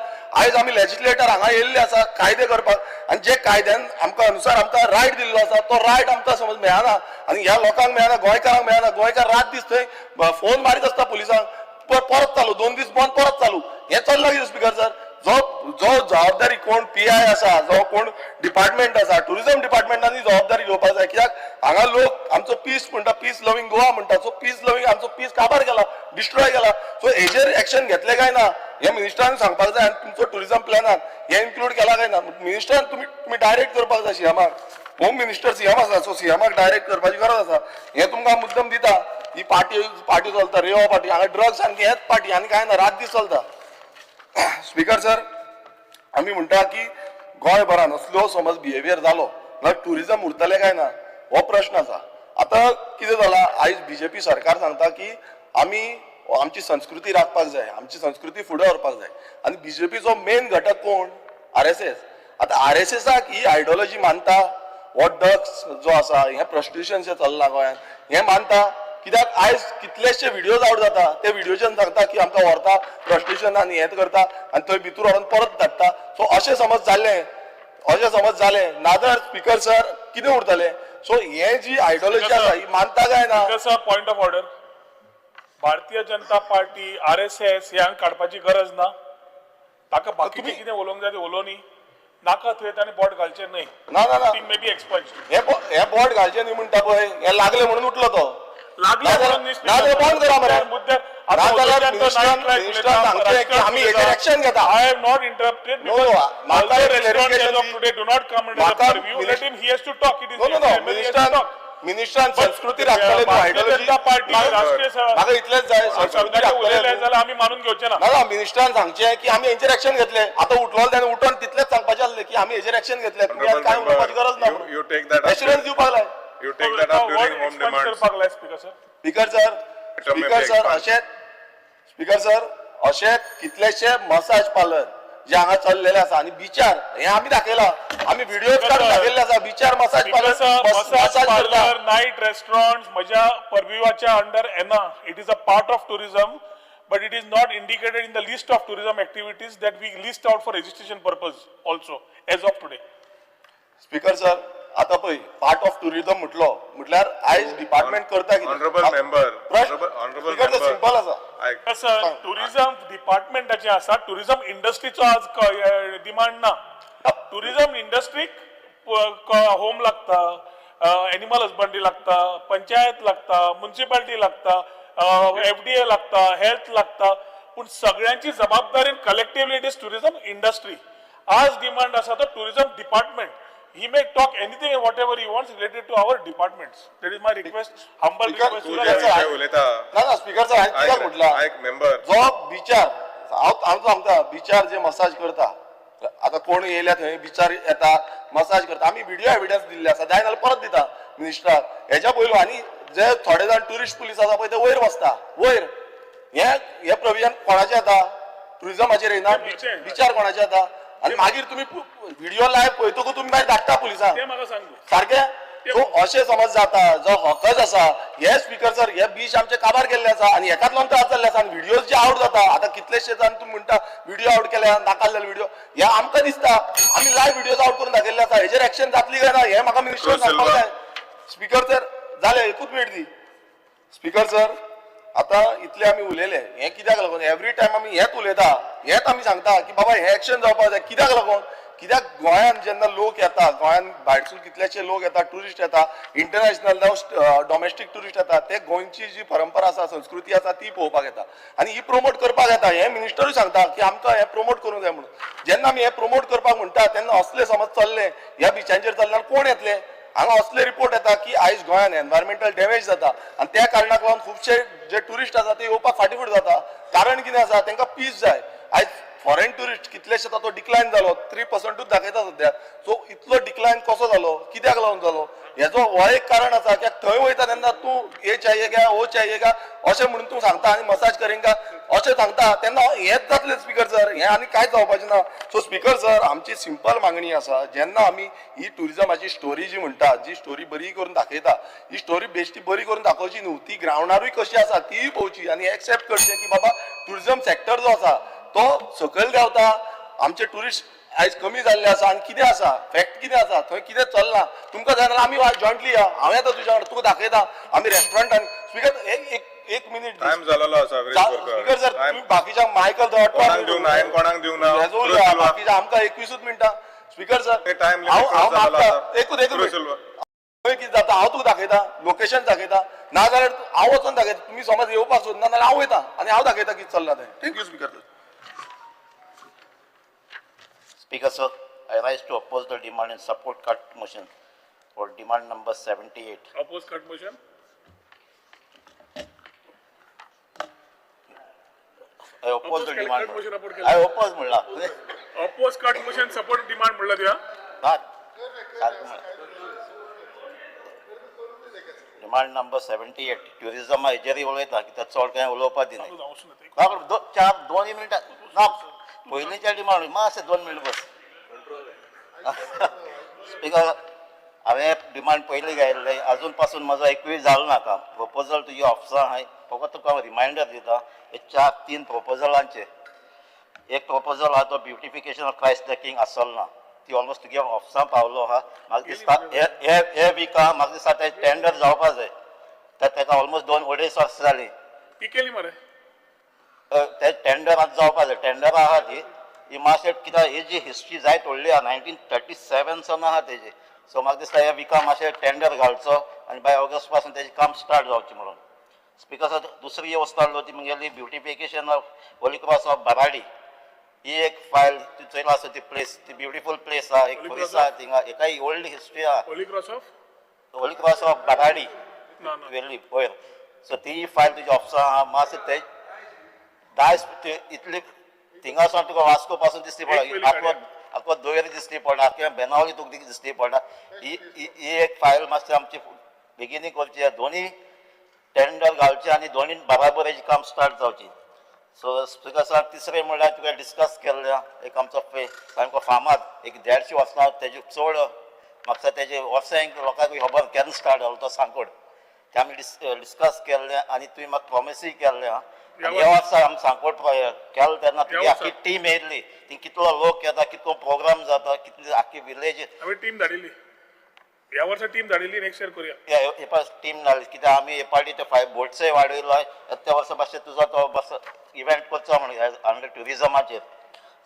आयज आमी लेजिस्लेटर हांगा येयल्ले आसा कायदे करपाक आनी जे कायद्यान आमकां अनुसार आमकां रायट दिल्लो आसा, तो रायट आमकां समज मेळना आनी ह्या लोकांक मेळना, गोंयकारांक मेळना. गोंयकार रात दीस थंय फोन मारीत आसता पुलिसांक. परत चालू, 2 दीस बंद, परत चालू. हें चल्लां कितें स्पीकर सर? जो जो जबाबदारी कोण पीआय आसा, जो कोण डिपार्टमेंट आसा, टुरिझम डिपार्टमेंटांनी जबाबदारी घेवपाक जाय. कित्याक हांगा लोक आमचो पीस म्हणटा, पीस लवींग गोवा म्हणटा. सो पीस लवींग आमचो पीस काबार केला, डिस्ट्रॉय केला. सो हेजेर एक्शन घेतले काय ना हे मिनिस्टरान सांगपाक जाय. आनी तुमचो टुरिझम प्लॅनान हे इन्क्लूड केला काय ना, मिनिस्टरान तुमी डायरेक्ट करपाक जाय. सीएमाक, होम मिनिस्टर सीएम आसा, सो सीएमाक डायरेक्ट करपाची गरज आसा. हे तुमकां मुद्दम दिता. ही पार्टी पार्टी चलता, रेवा पार्टी हांगा, ड्रग्स आनी हेच पार्टी आनी कांय ना, रात दीस चलता. स्पीकर सर, आमी म्हणटा की गोंयभरान असलो समज बिहेवियर जालो जाल्यार टुरिझम उरतलें काय ना हो प्रश्न आसा. आतां कितें जाला, आयज बीजेपी सरकार सांगता की आमी आमची संस्कृती राखपाक जाय, आमची संस्कृती फुडें व्हरपाक जाय. आनी बीजेपीचो मेन घटक कोण? आरएसएस. आतां आरएसएसाक ही आयडियोलॉजी मानता? हो ड्रग्स जो आसा, हें प्रोस्टिट्युशन जें चल्लां गोंयांत, हें मानता? कित्याक आयज कितलेशे व्हिडियोज आवट जाता, ते व्हिडियोच्यान सांगता की आमकां व्हरता प्रोस्टिट्युशन आनी हें करता आनी थंय भितर व्हरोन परत धाडटा. सो अशें समज जालें, अशें समज जालें नाजाल्यार स्पीकर सर, कितें उरतलें? सो हे जी आयडियोलॉजी आसा ही मानता काय ना? Speaker sir, point of order. Bharatiya Janata party, RSS हे हांगा काडपाची गरज ना. ताका बाकीचे कितें उलोवंक जाय ते उलोवनी. नाका थंय ताणें बोट घालचें न्हय. ना, ना, ना. May be expunged. हे बोट घालचें न्ही म्हणटा पळय, हें लागलें म्हणून उठलो तो. लागले म्हणून न्ही ना जाल्यार बंद करा मरे. मुद्द्यार ना जाल्यार मिनिस्टरान सांगचें की आमी हेजेर एक्शन घेता. I have not interrupted No, no, म्हाका एक clarification of today do not come under म्हाका purview. Let him, he has to talk. It is no no no मिनिस्टरान मिनिस्टरान संस्कृती राखतले न्हू भारतीय जनता पार्टी राष्ट्रीय म्हाका इतलेंच जाय, संस्कृती संघाचे राखतले उलयले न्हू. जाल्यार आमी मानून घेवचे ना. ना ना मिनिस्टरान सांगचें की आमी हेंचेर एक्शन घेतले. आतां उठलो ताणें उठोन तितलेंच सांगपाचें आसलें की आमी हेजेर एक्शन घेतले, तुमी आतां Honorable काय उलोवपाची गरज ना. member, you take that up. Assurance दिवपाक लाय. You take that up during home demands. करपाक लाय speaker sir. Speaker sir, Item may speaker be sir, expunged. अशेंच स्पीकर सर अशेंच कितलेशे मसाज पार्लर जे हांगा चल्लेले आसा आनी बिचार हे आमी दाखयला, आमी व्हिडिओ काडून दाखयल्ले आसा. बिचार massage parlour massage massage करता. पार्लर, नायट रेस्टॉरंट म्हज्या परव्यूवाच्या अंडर येना. It is a part of tourism, but it is not indicated in the list of tourism activities that we list out for registration purpose also as of today. Speaker sir, आता पळय, part of tourism म्हटलो म्हटल्यार आयज department करता कितें? Honorable member, प्रश्न honorable speaker sir member. Simple आसा. आयक. सर, टुरिझम डिपार्टमेंटाचें आसा, टुरिझम इंडस्ट्रीचो आज डिमांड ना. टुरिझम इंडस्ट्रीक होम लागता, एनिमल हजबंडरी लागता, पंचायत लागता, मुन्सिपालिटी लागता, एफडीए लागता, हेल्थ लागता, पूण सगळ्यांची जबाबदारी collectively it is tourism industry. आज डिमांड आसा तो tourism department. He may talk anything and whatever he wants related to our departments. That is my request, humble Speaker, request. तूं जे विशय उलयता ना ना स्पीकर सर, हांवें कित्याक आयक म्हटलां, आयक मेंबर. जो बिचार हांव हांव सांगता, बिचार जे मसाज करता, आता कोण येयल्या थंय बिचार येता मसाज करता, आमी व्हिडिओ एविडन्स दिल्ले आसा, जाय जाल्यार परत दिता मिनिस्टराक हेज्या पयलू. आनी जे थोडे जाण ट्युरिस्ट पुलीस आसा पळय ते वयर बसता वयर, हे हे प्रोविजन कोणाचें येता? टुरिजमाचेर येना? बिचार कोणाचें येता? आनी मागीर तुमी व्हिडिओ लायव्ह पळयतकूच तुमी मागीर धाडटा पुलिसांक. ते म्हाका सांग तूं. सारकें. सो अशें समज जाता जो हकच आसा हे स्पीकर सर, हे बीच आमचे काबार केल्ले आसा आनी हेकाच लागून त्रास जाल्ले आसा. आनी व्हिडियोज जे आवट जाता आतां कितलेशे जाण तूं म्हणटा व्हिडिओ आवट केल्या, नाकाल्ले व्हिडिओ, हे आमकां दिसता आमी लायव्ह व्हिडियोज आवट करून दाखयल्ले आसा. हेजेर एक्शन जातली काय ना हें म्हाका मिनिस्टर सांगपाक जाय. स्पीकर सर, जालें, एकूच मिनट दी. स्पीकर सर, आतां इतलें आमी उलयले हें कित्याक लागून एवरी टायम आमी हेंच उलयता, हेंच आमी सांगता की बाबा हें एक्शन जावपाक जाय. कित्याक लागून? कित्याक गोंयांत जेन्ना लोक येता, गोंयांत भायरसून कितलेशे लोक येता, ट्युरिस्ट येता, इंटरनॅशनल जावं डॉमेस्टीक ट्युरिस्ट येता, ते गोंयची जी परंपरा आसा, संस्कृती आसा ती पळोवपाक येता आनी ही प्रोमोट करपाक येता. हें मिनिस्टरूय सांगता की आमकां हें प्रोमोट करूंक जाय म्हणून. जेन्ना आमी हें प्रोमोट करपाक म्हणटा तेन्ना असले समज चल्ले ह्या बिचांचेर चल्ले कोण येतले? हांगा असले रिपोर्ट येता की आयज गोंयांत एनवायरमेंटल डॅमेज जाता आनी त्या कारणाक लागून खुबशे जे ट्युरिस्ट आसा ते येवपाक फाटीं फुडें जाता. कारण कितें आसा, तांकां पीस जाय. आयज फॉरेन ट्युरिस्ट कितलेशे तो डिक्लायन जालो, 3% दाखयता सद्या. सो इतलो डिक्लायन कसो जालो, कित्याक लागून जालो, हेजो हो एक कारण आसा की थंय वयता तेन्ना तूं हे चाहिए का वो चाहिए का अशें म्हणून तूं सांगता आनी मसाज करेंगा अशें सांगता तेन्ना हेंच जातलें स्पीकर सर, हें आनी कांयच जावपाचें ना. सो स्पीकर सर, आमची सिंपल मागणी आसा, जेन्ना आमी ही ट्युरिजमाची स्टोरी जी म्हणटा, जी स्टोरी बरी करून दाखयता, ही स्टोरी बेश्टी बरी करून दाखोवची न्हू, ती ग्रावंडारूय कशी आसा तीय पळोवची आनी एक्सेप्ट करचें की बाबा ट्युरिजम सॅक्टर जो आसा तो सकयल देंवता, आमचे ट्युरिस्ट आयज कमी जाल्ले आसा आनी कितें आसा फॅक्ट कितें आसा थंय कितें चल्लां तुमकां जाय जाल्यार आमी जॉयंटली या, हांव येता तुज्या वांगडा, तुका दाखयता आमी रेस्टॉरंटान. स्पीकर एक मिनीट टायम जालेलो आसा. स्पीकर सर, तुमी बाकीच्या मायकल कोणाक दिवंक ना, हांवें कोणाक दिवंक ना. बाकीच्या आमकां 21 मिनटां. स्पीकर सर, टायम लिमीट हांव मागता एकूच एक मिनट, कितें जाता हांव तुका दाखयता, लोकेशन दाखयता, ना जाल्यार हांव वचोन दाखयता. तुमी समज येवपाक सोदना जाल्यार हांव वयता आनी हांव दाखयता कितें चल्लां तें. Thank you speaker sir. Speaker sir, I rise to oppose the demand and support cut motion for demand number 78. Oppose cut motion? I oppose the demand. Cut motion support I oppose म्हणला. Oppose cut motion support demand म्हणला तुया? हा. सारखं म्हणला. Demand number 78 tourism हेजेर उलयता कित्याक चड कांय उलोवपा दिना. चार 2 मिनटां ना, पयलींच्या डिमांड मातशें 2 मिनट बस. स्पीकर, हांवें डिमांड पयलीं घायल्ले, अजून पासून म्हजो 21 जालो ना काम. प्रोपोजल तुजी ऑफिसां आहाय, फकत तुका हांव रिमायंडर दिता. हे 4-3 प्रोपोजलांचे, एक प्रोपोजल आहा तो beautification of Christ the King आसलो ना, ती ऑलमोस्ट तुगे ऑफिसां पावलो आहा. म्हाका दिसता हे विका म्हाका दिसता ते टेंडर जावपा जाय, तर ताका ऑलमोस्ट 2-2.5 वर्सां जालीं. ती केली मरे ते टेंडर आतां जावपा जाय, टेंडर आहा ती. ही मातशें कित्याक ही जी हिस्ट्री जायत व्हडली आहा, 1937 सन आहा तेजी. सो म्हाका दिसता ह्या विका मातशें टेंडर घालचो आनी बाय ऑगस्ट पासून तेजें काम स्टार्ट जावचें म्हणून. स्पिकर सर, दुसरी वस्तू ती म्हगेली beautification of Holy Cross of Baradi. ही एक फायल ती चोयला आसा, ती प्लेस ती ब्युटिफूल प्लेस आहा, एक Holy police Cross आहा थिंगा, एकाय ओल्ड हिस्ट्री आहा. Holy Cross of? Holy Cross of Baradi. ना, ना. वेल्ली वयर. सो ती फायल तुज्या ऑफिसा आहा, मातशें ते दायज ते इतली थिंगासून तुका वास्को पासून दिसती एक पयलीं पडटा, आखो काडया. आखो दोयर दिसती पडटा, आख्खे बेनावली तुका दिसती पडटा. ही ही ही एक फायल मातशी आमची बेगिनी करची, दोनी टेंडर घालचे आनी दोनी बराबर हेजें काम स्टार्ट जावची. सो स्पिकर सर, तिसरें म्हणल्यार तुवें डिस्कस केल्लें एक आमचो सामको फामाद एक 150 वर्सां तेजे चड म्हाका तेजे वर्सांक लोकांक खबर केन्ना स्टार्ट जालो तो सांकोड, तें आमी डिस्कस केल्लें आनी तुवें म्हाका प्रोमिसूय केल्लें आहा. आनी ह्या वर्सा आमी सांकोड केलो तेन्ना तुजी ह्या वर्सा. आख्खी टीम येयल्ली, ती कितलो लोक येता, कितलो प्रोग्राम जाता, कितली आख्खी विलेज. हांवें टीम धाडिल्ली ह्या वर्सा, टीम धाडिल्ली, नेक्स्ट इयर करूया. हे पास टीम नाली कित्याक आमी हे पावटी ते फायव बोट्सय वाडयलो. त्या वर्सा मातशें तुजो तो बस इव्हेंट करचो म्हणून अंडर ट्युरिजमाचेर.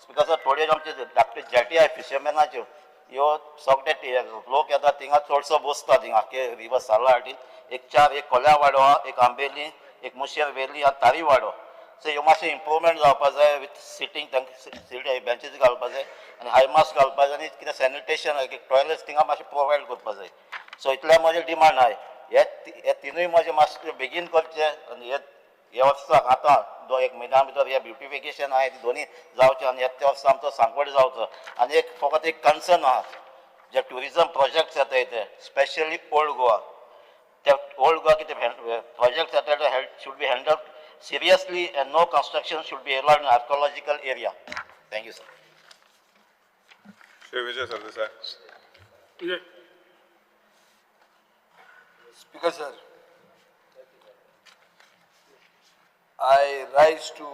स्पिकर सर, थोड्यो आमचे धाकट्यो जेटी आहाय फिशरमॅनाच्यो, ह्यो सगळे लोक येता थिंगा, चडसो बसता थिंगा आख्खे रिवर साला हाटीन. एक चार, एक कोल्या वाडो आहा, एक आंबेली, एक मुशेर वेली आनी तारी वाडो. सो ह्यो मातशें इम्प्रुवमेंट जावपा जाय विथ सिटींग, तांकां सीट बेंचीस घालपा जाय आनी हाय मास्क घालपा जाय आनी कितें सॅनिटेशन, टॉयलेट्स थिंगा मातशें प्रोवायड करपा जाय. सो इतले म्हजे डिमांड आहाय. हे तिनूय म्हजे मातशे बेगीन करचे आनी हे हे वर्साक आतां दो एक म्हयन्या भितर हे ब्युटिफिकेशन आहाय ती दोनी जावचें आनी त्या वर्सा आमचो सांकवाड जावचो. आनी एक फकत एक कन्सर्न आहा, जे ट्युरिजम प्रोजेक्ट्स येताय ते स्पेशली ओल्ड गोवा, त्या ओल्ड गोवा कितें प्रोजेक्ट्स येता ते should be handle seriously and no construction should be allowed in archaeological area. Thank you sir. Shri Vijay Sardesai. Vijay. Speaker sir, I rise to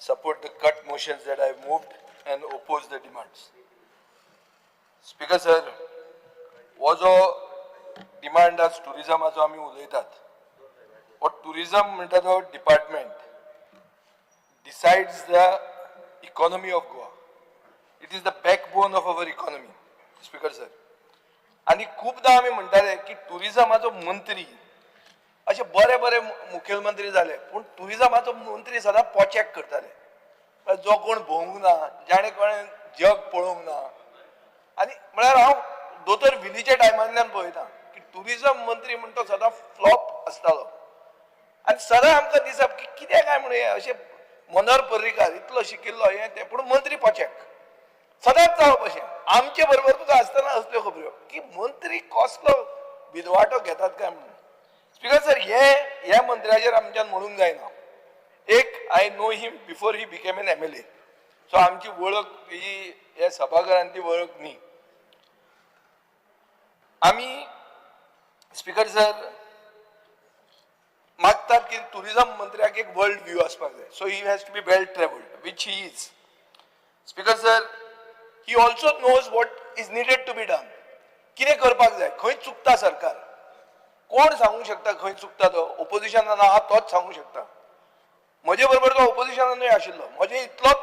support the cut motions that I moved and oppose the demands. Speaker sir, हो जो demand आज टुरिजमाचो आमी उलयतात, हो tourism म्हणटा तो department decides the economy of Goa. It is the backbone of our economy, Speaker sir. आनी खूपदां आमी म्हणटाले की टुरिजमाचो मंत्री, अशे बरे बरे मुखेलमंत्री जाले, पूण टुरिजमाचो मंत्री सदां पोचेक करताले. म्हळ्यार जो कोण भोंवूंक ना, जाणें कोणें जग पळोवंक ना. आनी म्हळ्यार हांव दोतोर विलीच्या टायमांतल्यान पळयता की टुरिजम मंत्री म्हण तो सदां फ्लॉप आसतालो. आनी सदां आमकां दिसप की कितें काय म्हणून हें अशें, मनोहर पर्रीकार इतलो शिकिल्लो हें तें, पूण मंत्री पोचेक सदांच जावप अशें. आमचे बरोबर तुका आसतना असल्यो खबऱ्यो की मंत्री कसलो विदवाटो घेतात काय म्हणून. स्पिकर सर, हे ह्या मंत्र्याचेर आमच्यान म्हणूंक जायना. एक, I know him before he became an MLA, so आमची वळख ही ह्या सभाघरांतली वळख न्ही. आमी स्पिकर सर मागतात की टुरिझम मंत्र्याक एक वर्ल्ड व्यू आसपाक जाय, so he has to be well travelled, which he is. Speaker sir, he also knows what is needed to be done. कितें करपाक जाय, खंय चुकता सरकार, कोण सांगूंक शकता खंय चुकता तो? ओपोजिशनान आहा तोच सांगूंक शकता. म्हजे बरोबर तो ओपोजिशनानूय आशिल्लो, म्हजे इतलोच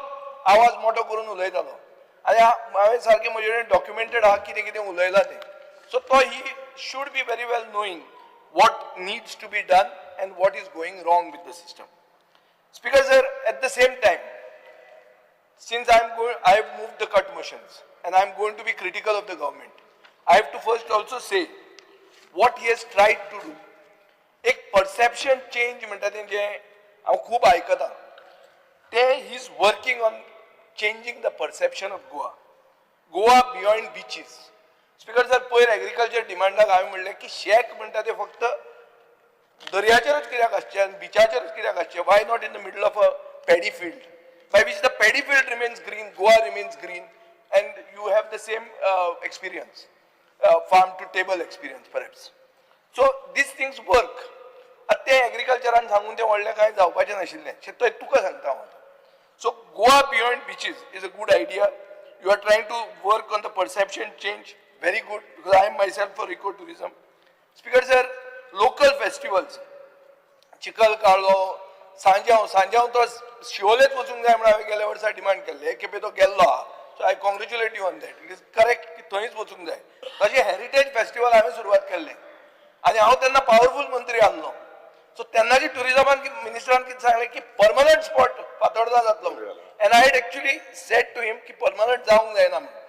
आवाज मोठो करून उलयतालो आनी हांवें सारकें म्हजे कडेन डॉक्युमेंटेड आहा कितें कितें उलयलां तें. सो तो he should be very well knowing what needs to be done and what is going wrong with the system. Speaker sir, at the same time, since I have moved the cut motions and I am going to be critical of the government, I have to first also say what he has tried to do. एक perception change म्हणटा तें जें हांव खूब आयकतां तें, he is working on changing the perception of Goa, Goa beyond beaches. Speaker sir, पयर agriculture डिमांडाक हांवें म्हणलें की शॅक म्हणटा ते फक्त दर्याचेरूच कित्याक आसचे आनी बिचाचेरूच कित्याक आसचे? Why not in the middle of a paddy field, by which the paddy field remains green, Goa remains green, and you have the same experience, farm to table experience perhaps? So these things work. आतां तें एग्रीकल्चरान सांगून तें व्हडलें कांय जावपाचें नाशिल्लें, तें तुका सांगता हांव आतां. So Goa beyond beaches is a good idea. You are trying to work on the perception change, very good, because I am myself for eco tourism. Speaker sir, local festivals, चिखल कालो, सांजाव, सांजाव तो शिवोलेच वचूंक जाय म्हणून हांवें गेल्या वर्सा डिमांड केल्ले. एक खेपे तो गेल्लो आहा. So I congratulate you on that. It is correct की थंयच वचूंक जाय. तशें हेरिटेज फेस्टिवल हांवें सुरवात केल्लें आनी हांव तेन्ना पावरफूल मंत्री आसलो. सो तेन्नाची टुरिजमान मिनिस्टरान कितें सांगलें की परमनंट स्पॉट फातोर्डा जातलो. And I had actually said to him की परमनंट जावंक जायना म्हणून.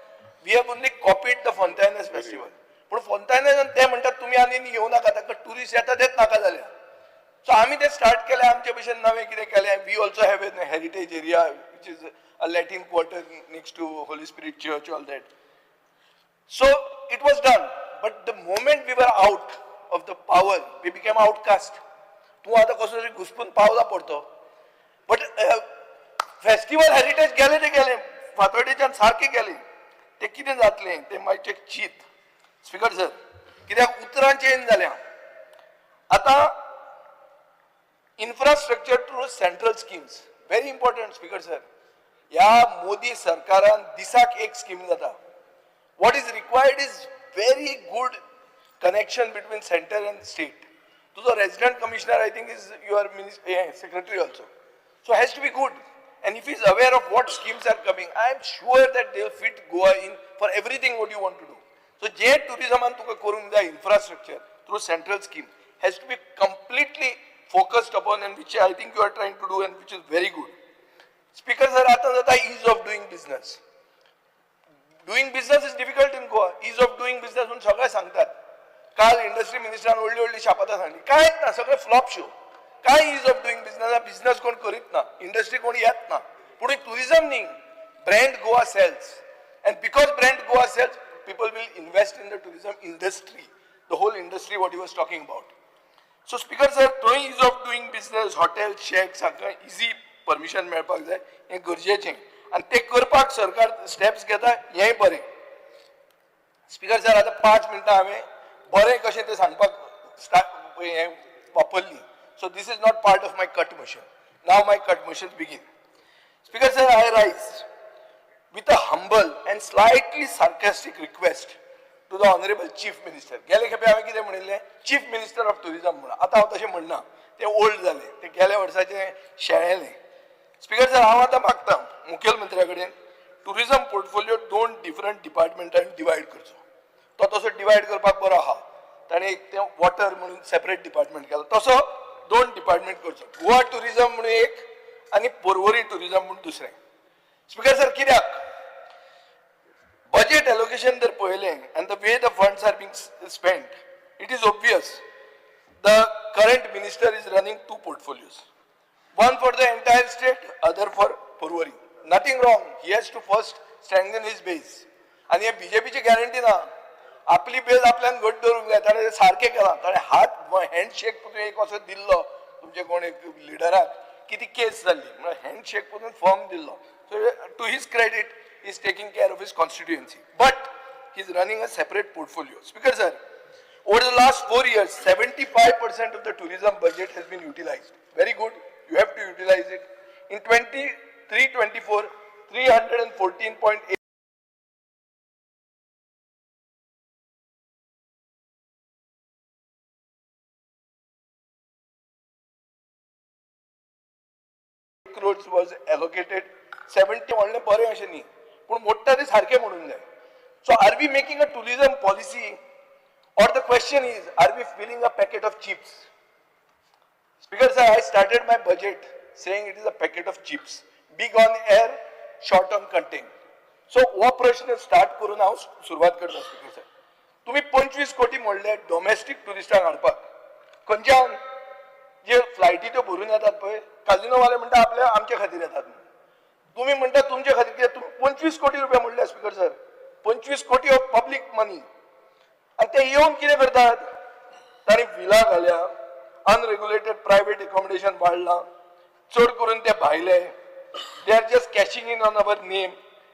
We have only copied the Fontainhas festival. पूण फोंतायनस ते म्हणटात तुमी आनी येवं नाका, ताका टुरिस्ट येता तेच नाका जाल्या. सो आमी ते स्टार्ट केलें, आमचे भशेन नवें कितें केलें. We also have an heritage area which is a Latin quarter next to Holy Spirit Church, all that. So it was done. But the moment we were out of the power, we became outcast. तूं आतां कसो तरी घुसपून पावला पडतो. But festival heritage गेलें तें गेलें, फातोर्डेच्यान सारकें गेलें. तें कितें जातलें तें मातशें चीत स्पीकर सर, कित्याक उतरां चेंज जाल्या आतां. Infrastructure through central schemes very important, Speaker sir. ह्या मोदी सरकारान दिसाक एक स्कीम जाता. What is required is very good connection between center and state. तुजो resident commissioner, I think, is your secretary also, so has to be good. And if is aware of what schemes are coming, I am sure that they fit Goa in for everything what you want to do. So जे टुरिजमान तुका करूंक जाय, infrastructure through central scheme has to be completely focused upon, and which I think you are trying to do and which is very good. Speaker sir, आतां जाता ease of doing business. Doing business is difficult in Goa. Ease of doing business म्हणून सगळे सांगतात. काल industry मिनिस्टरान व्हडली व्हडली शापातां सांगली. कांयच ना, सगळे फ्लॉप शो. काय ease of doing business? Business कोण करीत ना, इंडस्ट्री कोण येत ना. पूण टुरिझम न्ही, brand Goa sells, and because brand Goa sells, people will invest in the tourism industry, the whole industry what you was talking about. So Speaker sir, थंय ease of doing business, hotel, shacks हांकां easy permission मेळपाक जाय, हें गरजेचें आनी तें करपाक सरकार स्टेप्स घेता, हेंय बरें. स्पीकर सर, आतां 5 मिनटां हांवें बरें कशें तें सांगपाक स्टार्ट हें वापरली. So this is not part of my cut motion. Now my cut motion begin. Speaker sir, I rise with a humble and slightly sarcastic request to the Honorable Chief Minister. गेले खेपे हांवें कितें म्हणिल्लें? Chief minister of tourism म्हणून. आतां हांव तशें म्हणना, तें ओल्ड जालें, तें गेल्या वर्साचें शेळेलें. स्पीकर सर, हांव आतां मागता मुखेलमंत्र्या कडेन, टुरिझम पोर्टफोलियो दोन डिफरंट डिपार्टमेंटान डिवायड करचो. तो तसो डिवायड करपाक बरो आहा. ताणें एक तें वॉटर म्हणून सेपरेट डिपार्टमेंट केला, तसो दोन डिपार्टमेंट करचो, गोवा टुरिझम म्हणून एक आनी पोरवरी टुरिझम म्हणून दुसरें. स्पीकर सर, कित्याक बजेट एलोकेशन जर पळयलें and the way the funds are being spent, it is obvious the current minister is running two portfolios, one for the entire state, other for Porvorim. Nothing wrong. He has to first strengthen his base. आनी हे बीजेपीची guarantee ना. आपली बेज आपल्यान घट दवरूंक जाय. ताणें सारकें केलां. ताणें हात हँडशेक पसून एक असो दिल्लो तुमचे कोण एक लिडराक की ती केस जाल्ली. म्हळ्यार हँडशेक पसून फर्म दिल्लो. So to his credit, is taking care of his constituency, but he is running a separate portfolio. Speaker sir, over the last 4 years, 75% of the tourism budget has been utilized. Very good. You have to utilize it. In 23-24, 314.8 crores was allocated. 70 म्हणलें बरें अशें न्ही, पूण मोडटा ते सारकें म्हणूंक जाय. So are we making a tourism policy, or the question is, are we filling a packet of chips? Speaker sir, I started my budget saying it is a packet of chips. Big on air, short on content. So हो प्रश्न start करून हांव सुरवात करता. Speaker sir, तुम्ही 25 कोटी म्हणले domestic टुरिस्टांक हाडपाक. खंयच्यान? जे फ्लायटी त्यो भरून येतात पळय, काजिनोवाले म्हणटा आपल्या आमचे खातीर येतात म्हणून. तुम्ही म्हणटा तुमचे खातीर. कित्याक तुमी 25 कोटी रुपया म्हणले? स्पीकर सर, 25 कोटी ऑफ पब्लीक मनी. आनी ते येवन कितें करतात? तांणी विला घाल्या, अनरेग्युलेटेड प्रायव्हेट एकोमोडेशन वाडलां, चड करून ते भायले. They are just cashing in on our name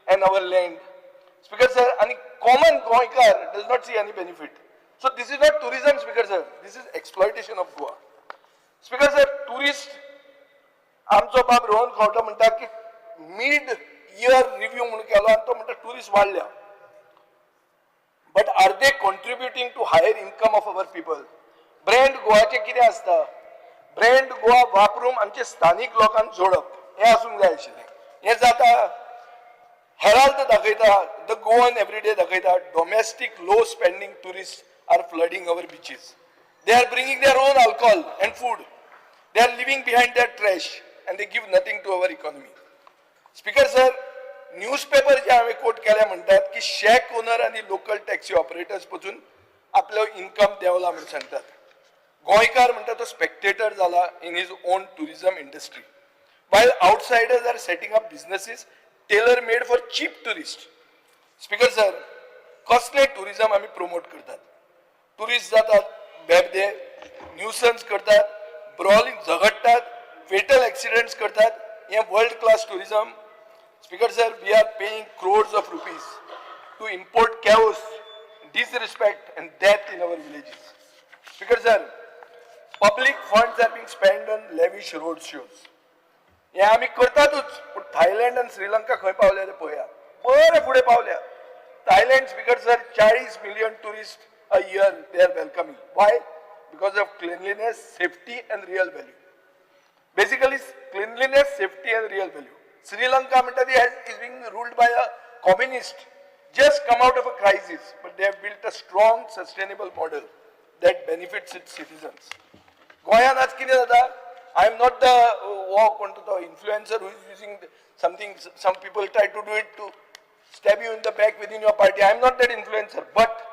and our land, Speaker sir. आनी common Goenkar does not see any benefit. So this is not tourism, Speaker sir, this is exploitation of Goa. Speaker sir, tourist आमचो बाब रोहन खंवटो म्हणटा की mid year review म्हणून केलो आनी तो म्हणटा टुरिस्ट वाडल्या, but are they contributing to higher income of our people? Brand गोवाचें कितें आसता? ब्रँड गोवा वापरून आमचे स्थानीक लोकांक जोडप हें आसूंक जाय आशिल्लें. हें जाता? हेराल्ड दाखयता, the Goan everyday दाखयता, domestic low spending tourist are flooding our beaches. They are bringing their own alcohol and food. They are leaving behind their trash and they give nothing to our economy. Speaker sir, newspaper जे हांवें कोट केल्या म्हणटात की shack owner आनी local taxi operators पसून आपलो income देंवला म्हूण सांगतात. गोंयकार म्हणटा तो स्पेक्टेटर जाला in his own tourism industry, while outsiders are setting up businesses tailor made for cheap tourist. Speaker sir, कसले टुरिझम आमी प्रमोट करतात? टुरिस्ट जातात बेबदे, न्यूसन्स करतात, ब्रॉलिंग, झगडटात, फेटल एक्सिडंट्स करतात. हें world class tourism? Speaker sir, we are paying crores of rupees to import chaos, disrespect and death in our villages. Speaker sir, public funds are being spent on lavish road shows. हे आमी करतातूच, पूण Thailand आनी श्रीलंका खंय पावल्या ते पळया, बरे फुडें पावल्या. Thailand, speaker sir, 40 million tourist a year they are welcoming. Why? Because of cleanliness, safety and real value. Basically, cleanliness, safety and real value. Sri Lanka म्हणटा ती is being ruled by a communist, just come out of a crisis, but they have built a strong, sustainable model that benefits its citizens. गोंयांत आज कितें जाता? I am not the वो कोण तो influencer who is using something. Some people try to do it to stab you in the back within your party. I am not that influencer, but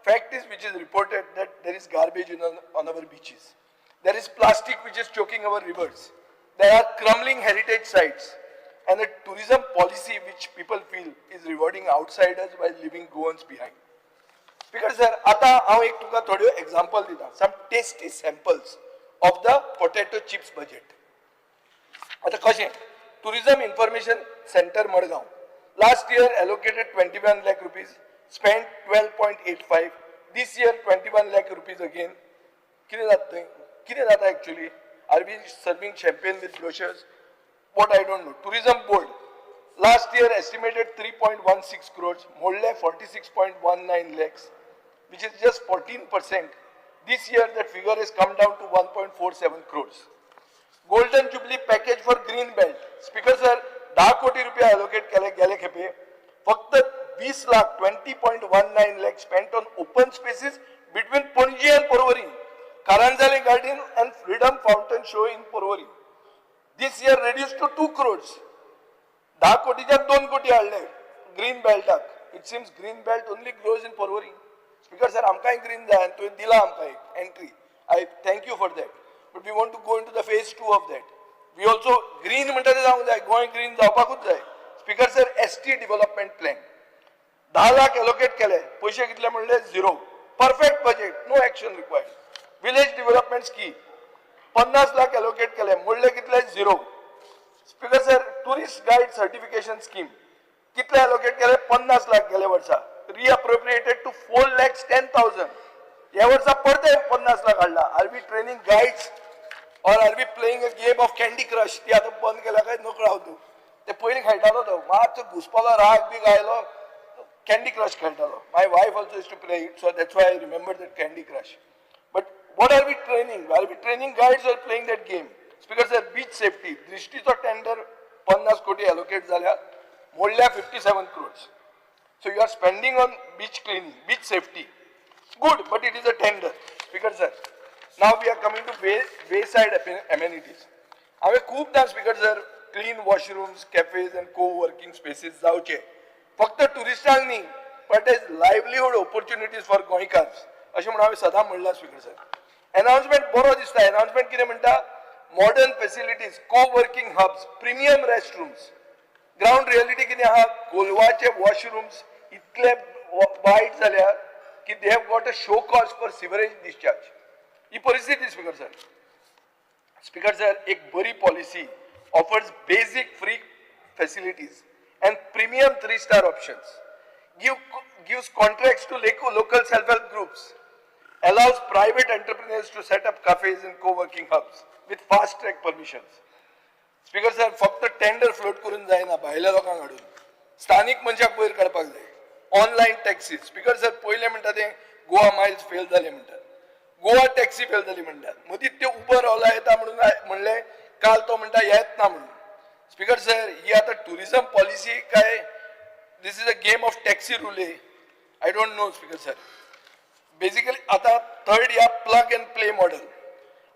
fact is, which is reported, that there is garbage on our beaches. There is plastic which is choking our rivers. There are crumbling heritage sites and a tourism policy which people feel is rewarding outsiders while leaving Goans behind. Speaker sir, आता हांव एक तुका थोड्यो example दिता, some tasty samples of the potato chips budget. आता कशें, tourism information centre Madgaon, last year allocated ₹21 lakh, spend 12.85. This year ₹21 lakh again. कितें जाता थंय? कितें जाता actually? Are we serving champagne with brochures? What, I don't know. Tourism board, last year estimated 3.16 crores, मोडले 46.19 lakhs, which is just 14%. This year that figure has come down to 1.47 crores. Golden Jubilee package for green belt. Speaker sir, 10 कोटी रुपया allocate केले गेले खेपे, फक्त 20 lakh, 20.19 lakh spent on open spaces between Panaji and Porvorim, Karanzalem Garden and Freedom Fountain Show in Porvorim. This year reduce to 2 crores. 10 कोटीच्यान 2 कोटी हाडले green बेल्टाक. It seems green belt only grows in Porvorim. Speaker sir, आमकांय green जाय आनी तुवें दिला आमकां एक entry. I thank you for that, but we want to go into the phase two of that. We also green म्हणटा ते जावंक जाय, गोंय ग्रीन जावपाकूच जाय. Speaker sir, ST development plan, 10 lakh allocate केले, पयशे कितले म्हणले? Zero. Perfect budget, no action required. Village development scheme, 50 lakh allocate केले, मोडले कितले? Zero. Speaker sir, tourist guide certification scheme, कितले एलोकेट केले? 50 लाख गेले वर्सा, reappropriated to 4,10,000. ह्या वर्सा परते 50 लाख हाडला. Are we training guides or are we playing a game of Candy Crush? ती आतां बंद केल्या काय नकळो हांव. तूं ते पयलीं खेळटालो, तो मातसो घुसपलो, राग बी आयलो, कॅन्डी क्रश खेळटालो. My wife also used to play it, so that's why I remember that Candy Crush. But what are we training? Are we training guides or playing that game? Speaker sir, beach safety, दृष्टीचो tender 50 कोटी allocate जाल्या, मोडल्या 57 crores. So you are spending on beach cleaning, beach safety. Good, but it is a tender. Speaker sir, now we are coming to wayside amenities. हांवें खूबदां, speaker sir, clean washrooms, cafes and co working spaces जावचे, फक्त ट्युरिस्टांक न्ही, but as livelihood opportunities for गोंयकार अशें म्हणून हांवें सदां म्हणलां. स्पीकर सर, अनाउन्समेंट बरो दिसता. अनाउन्समेंट कितें म्हणटा? Modern facilities, co working hubs, premium restrooms. Ground reality कितें आहा? कोलवाचे वॉशरूम्स इतले वायट जाल्या की they have got a show cause for sewerage discharge. ही परिस्थिती, स्पीकर सर. स्पीकर सर, एक बरी policy offers basic free facilities and premium three star options, gives contracts to local self-help groups, allows private entrepreneurs to set up cafes and co-working hubs with fast track permissions. Speaker sir, फक्त tender float करून जायना. भायल्या लोकांक हाडून स्थानीक मनशाक वयर काडपाक जाय. ऑनलायन टॅक्सी, स्पीकर सर, पयलें म्हणटा ते गोवा मायल्स फेल जाले म्हणटात, गोवा टॅक्सी फेल जाली म्हणटात, मदींच ते उबर ओला येता म्हणून म्हणलें, काल तो म्हणटा येत ना म्हणून. स्पीकर सर, ही आतां टुरिझम पॉलिसी काय This is a game of taxi roulette? I don't know, Speaker sir. Basically आतां थर्ड ह्या plug and play model.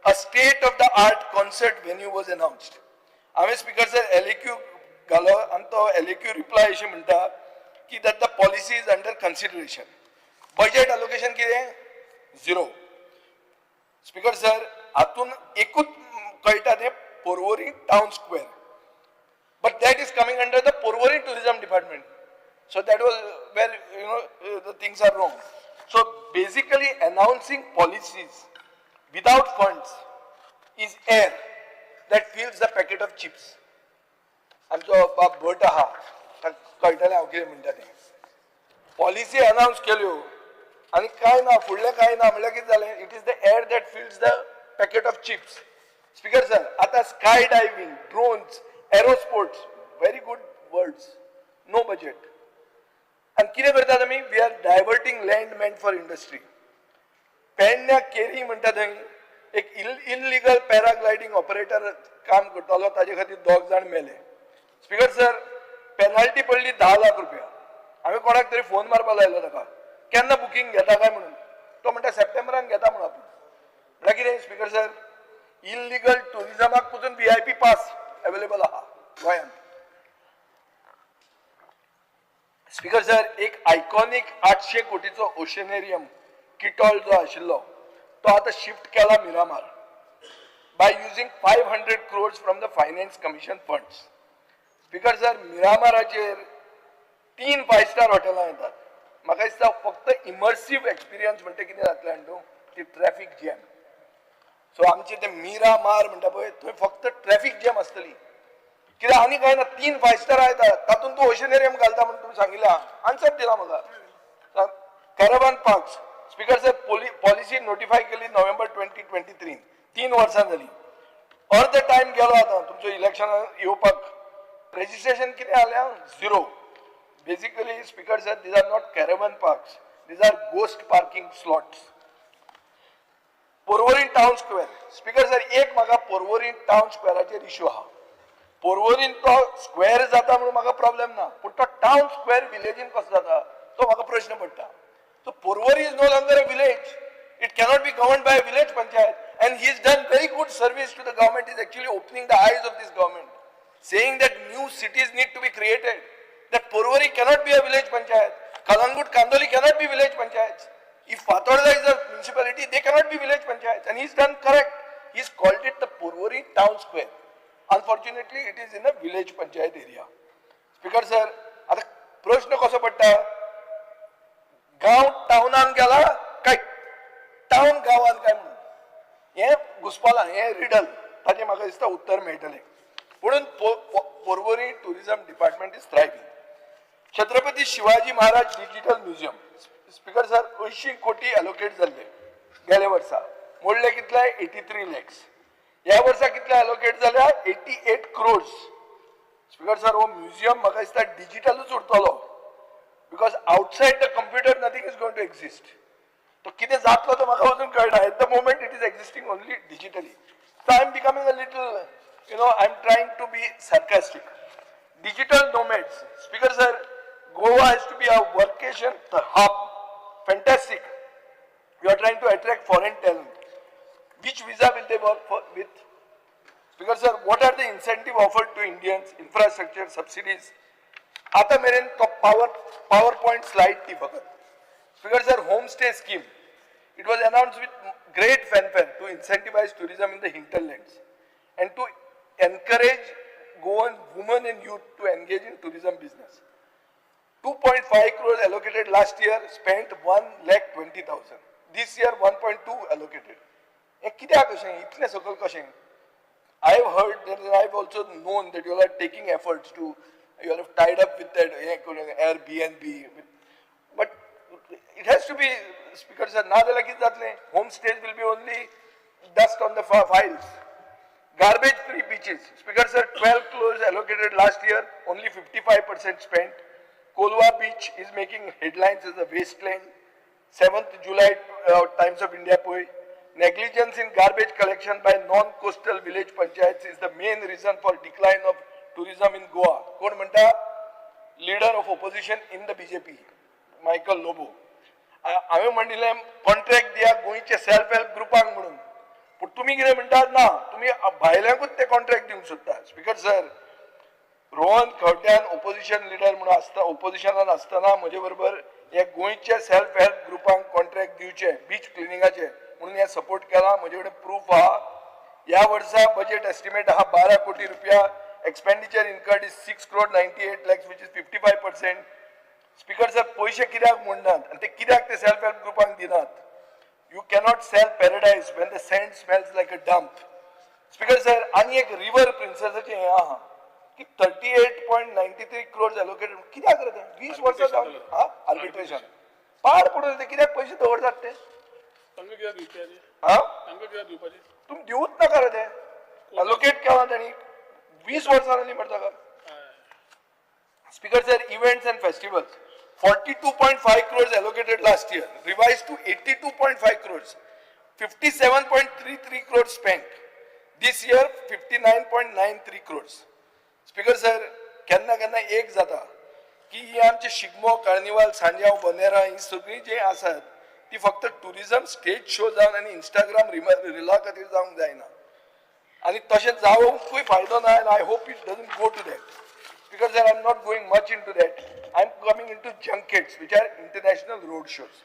A state of the art concert venue was announced. हांवें speaker sir एलएक्यू घालो आनी तो एलएक्यू reply अशें म्हणटा की that the policy is under consideration. Budget allocation कितें? झिरो. स्पीकर सर, हातून एकूच कळटा तें Porvorim town square, but that is coming under the Porvorim tourism department. So that was where the things are wrong. So basically announcing policies without funds is air that fills the packet of chips. आमचो बाब भट आहा, ताका कळटलें हांव कितें म्हणटा तें. Policy अनावन्स केल्यो आनी कांय ना, फुडलें कांय ना, म्हणल्यार कितें जालें? It is the air that fills the packet of chips. Speaker sir, आतां sky diving, drones, aero sports, very good words, no budget. आनी कितें करतात आमी? We are diverting land meant for industry. पेडण्या केरी म्हणटा थंय एक इलिगल पॅराग्लायडींग ऑपरेटर काम करतालो, ताजे खातीर दोग जाण मेले. स्पीकर सर, पेनाल्टी पडली 10 लाख रुपया. हांवें कोणाक तरी फोन मारपाक लायलो ताका, केन्ना बुकींग घेता काय म्हणून. तो म्हणटा सप्टेंबरान घेता म्हणून आपूण. म्हणल्यार कितें स्पीकर सर, इलिगल टुरिजमाक पसून व्हीआयपी पास अवेलेबल आहा गोंयांत. स्पीकर सर, एक आयकॉनीक 800 कोटीचो ओशनेरियम किटॉल जो आशिल्लो तो आतां शिफ्ट केला Miramar by using 500 crores from the Finance Commission funds. Speaker sir, मिरामाराचेर तीन फायव स्टार हॉटेलां येतात. म्हाका दिसता फक्त इमर्सीव एक्सपिरियन्स म्हणटा कितें जातलें जाणा तूं? ती ट्रॅफीक जॅम. सो आमचे ते मिरा मार म्हणटा पळय, थंय फक्त ट्रॅफीक जॅम आसतली, कित्याक आनी कांय ना. तीन फायव स्टार येतात, तातूंत तूं ओशनेरियम घालता म्हणून तुमी सांगिल्लें, आन्सर दिला म्हाका. Caravan parks, Speaker sir, policy notify केली नोव्हेंबर 2023. 3 वर्सां जाली, अर्द टायम गेलो. आतां तुमचो इलेक्शन येवपाक रेजिस्ट्रेशन कितें जालें? Zero. Basically, Speaker sir, these are not caravan parks, these are ghost parking slots. Porvorim town square, Speaker sir, एक म्हाका पोरवरीम टावन स्क्वेअराचेर इशू आहा. पोरवरीन तो स्क्वेअर जाता म्हणून म्हाका प्रॉब्लेम ना, पूण तो टावन स्क्वेअर विलेजीन कसो जाता तो म्हाका प्रश्न पडटा. So Porvorim is no longer a village. It cannot be govern by village panchayat. And he is done very good service to the government, is actually opening the eyes of this government, saying that new cities need to be created, that Porvorim cannot be a village panchayat, Calangute, Candolim cannot be village panchayats. If Fatorda is a municipality, they cannot be village panchayats. And he's done correct. He's called it the Porvorim town square. Unfortunately, it is in a village panchayat area. Speaker sir, आता प्रश्न कसो पडटा, गांव टावनान गेला काय town गांवान काय म्हणून हें घुसपालां, हें रिडल. ताचें म्हाका दिसता उत्तर मेळटलें. म्हणून Porvorim tourism department is thriving. Chhatrapati Shivaji Maharaj digital museum, Speaker sir, 80 कोटी allocate जाल्ले गेल्या वर्सा, मोडले कितले? 83 लॅक्स. ह्या वर्सा कितले allocate जाल्या? 88 क्रोर्स. स्पीकर सर, हो म्युझियम म्हाका दिसता डिजिटलूच उरतलो, because outside the computer nothing is going to exist. तो कितें जातलो तो म्हाका अजून कळना. At the moment it is existing only digitally. So I am becoming a little, I am trying to be sarcastic. Digital nomads, Speaker sir, Goa has to be a workation hub. Fantastic. You are trying to attract foreign talent. Which visa will they work for with? Speaker sir, what are the incentive offered to Indians? Infrastructure, subsidies? आता मेरेन तो power point slide ती फकत. Speaker sir, home stay scheme. It was announced with great fanfare to incentivize tourism in the hinterlands and to encourage Goan women and youth to engage in tourism business. 2.5 crores allocated last year, spent 1 lakh 20,000. This year 1.2 allocated. हे कित्याक अशें, इतलें सकयल कशें? I have heard that, I have also known that you all are taking efforts to, you all have tied up with that Airbnb, but it has to be, Speaker sir, ना जाल्यार कितें जातलें? Home stays will be only dust on the files. Garbage free beaches. Speaker sir, 12 crores allocated last year, only 55% spent. Colva Beach is making headlines as a wasteland. 7th July, Times of India पळय. Negligence in garbage collection by non-coastal village panchayats is the main reason for decline of tourism in Goa. कोण म्हणटा? leader of opposition in the BJP, Michael Lobo. हांवें म्हणिल्लें contract दिया गोंयचे self help ग्रुपांक म्हणून, पूण तुमी कितें म्हणटात ना, तुमी भायल्यांकूच ते कॉन्ट्रॅक्ट दिवंक सोदता. स्पिकर सर, रोहन खंवट्यान ओपोजिशन लिडर म्हणून आसता, ओपोजिशनान आसतना म्हजे बरोबर हे गोंयचे सेल्फ हेल्प ग्रुपांक कॉन्ट्रॅक्ट दिवचे बीच क्लिनिंगाचे म्हणून हे सपोर्ट केला. म्हजे कडेन प्रूफ आहा. ह्या वर्सा बजेट एस्टिमेट आहा 12 कोटी रुपया. Expenditure incurred is 6 crore 98 lakhs, which is 55%. Speaker sir, पयशे कित्याक म्हणनात आनी ते कित्याक ते सेल्फ हेल्प ग्रुपांक दिनात? You cannot sell paradise when the sand smells like a dump. Speaker sir, आनी एक रिवर प्रिन्सेसाचें हें आहा की 38.93 crores allocated. कित्याक रे तें 20 वर्सां जावन हा आर्बिट्रेशन पाड पडून ते कित्याक पयशे दवरतात ते? तांकां कित्याक दिवपाचे? हा. तांकां कित्याक दिवपाचे? तुमी दिवूच नाका रे ते. अलोकेट केला तांणी, 20 वर्सां जालीं मरे ताका. Speaker sir, events and festivals, 42.5 crores allocated last year, revised to 82.5 crores, 57.33 crores spent. This year, 59.93 crores. Speaker sir, केन्ना केन्ना एक जाता की ही आमचे शिगमो, कार्निवाल, सांजाव, बनेरा ही सगळीं जी आसात ती फक्त टुरिझम स्टेज शो जावन आनी इंस्टाग्राम रिला खातीर जावंक जायना आनी तशें जावंकूय फायदो ना, and I hope it doesn't go to that. Because I am not going much into that. I am coming into junkets, which are international road shows.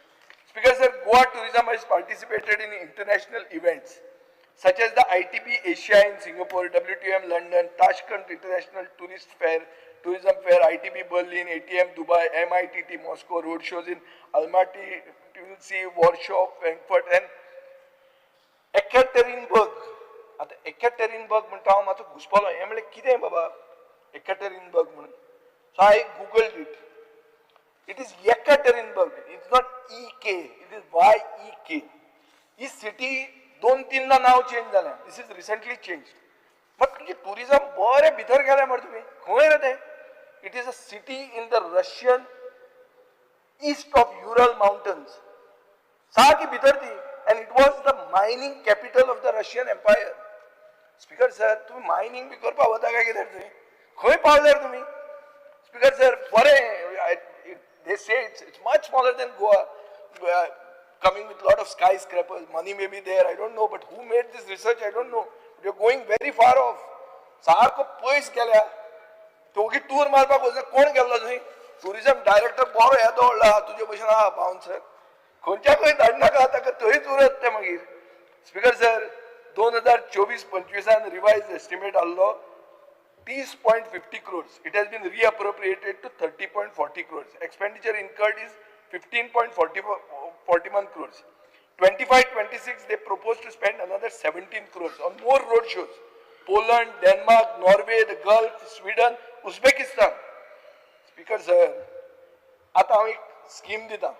Speaker sir, Goa Tourism has participated in international events such as the ITB Asia in Singapore, WTM London, Tashkent International Tourist Fair, Tourism Fair, ITB Berlin, ATM Dubai, MITT Moscow, road shows in Almaty, Tbilisi, Warsaw, Frankfurt and Ekaterinburg. आतां एकॅटेरिनबर्ग म्हणटा हांव मातसो घुसपलो. हें म्हणलें कितें बाबा एकॅटेरिनबर्ग म्हणून? So I googled it. It is Yekaterinburg. It's not E K, it is Y E K. He city दोन तीनदा नाव चेंज जालें. This is recently change. But तुजें टुरिजम बरें भितर गेलें मरे तुमी. खंय रे तें? It is a city in the Russian east of Ural Mountains, सारकी भितर ती, and it was the mining capital of the Russian Empire. Speaker sir, तुमी मायनींग बी करपाक वता काय कितें? तुमी खंय पावल्यार तुमी? स्पीकर सर, बरें, they say it's much smaller than Goa, coming with lot of skyscrapers. Money may be there, I don't know, but who made this research, I don't know. You are going very far off. सारको पयस गेल्या. दोगी tour मारपाक वचना. कोण गेल्लो थंय? Tourism director बरो येदो व्हडलो आहा तुजे भशेन आहा बाउन्सर. खंयच्या खंय धाडनाका ताका, थंयच उरत ते मागीर. स्पीकर सर, 2024-25 रिवायज एस्टिमेट आहलो 30.50 crores. It has been reappropriated to 30.40 crores. Expenditure incurred is 15.41 crores. 25-26, they propose to spend another 17 crores on more road shows. Poland, Denmark, Norway, the Gulf, Sweden, Uzbekistan. Speaker sir, आतां हांव एक scheme दिता.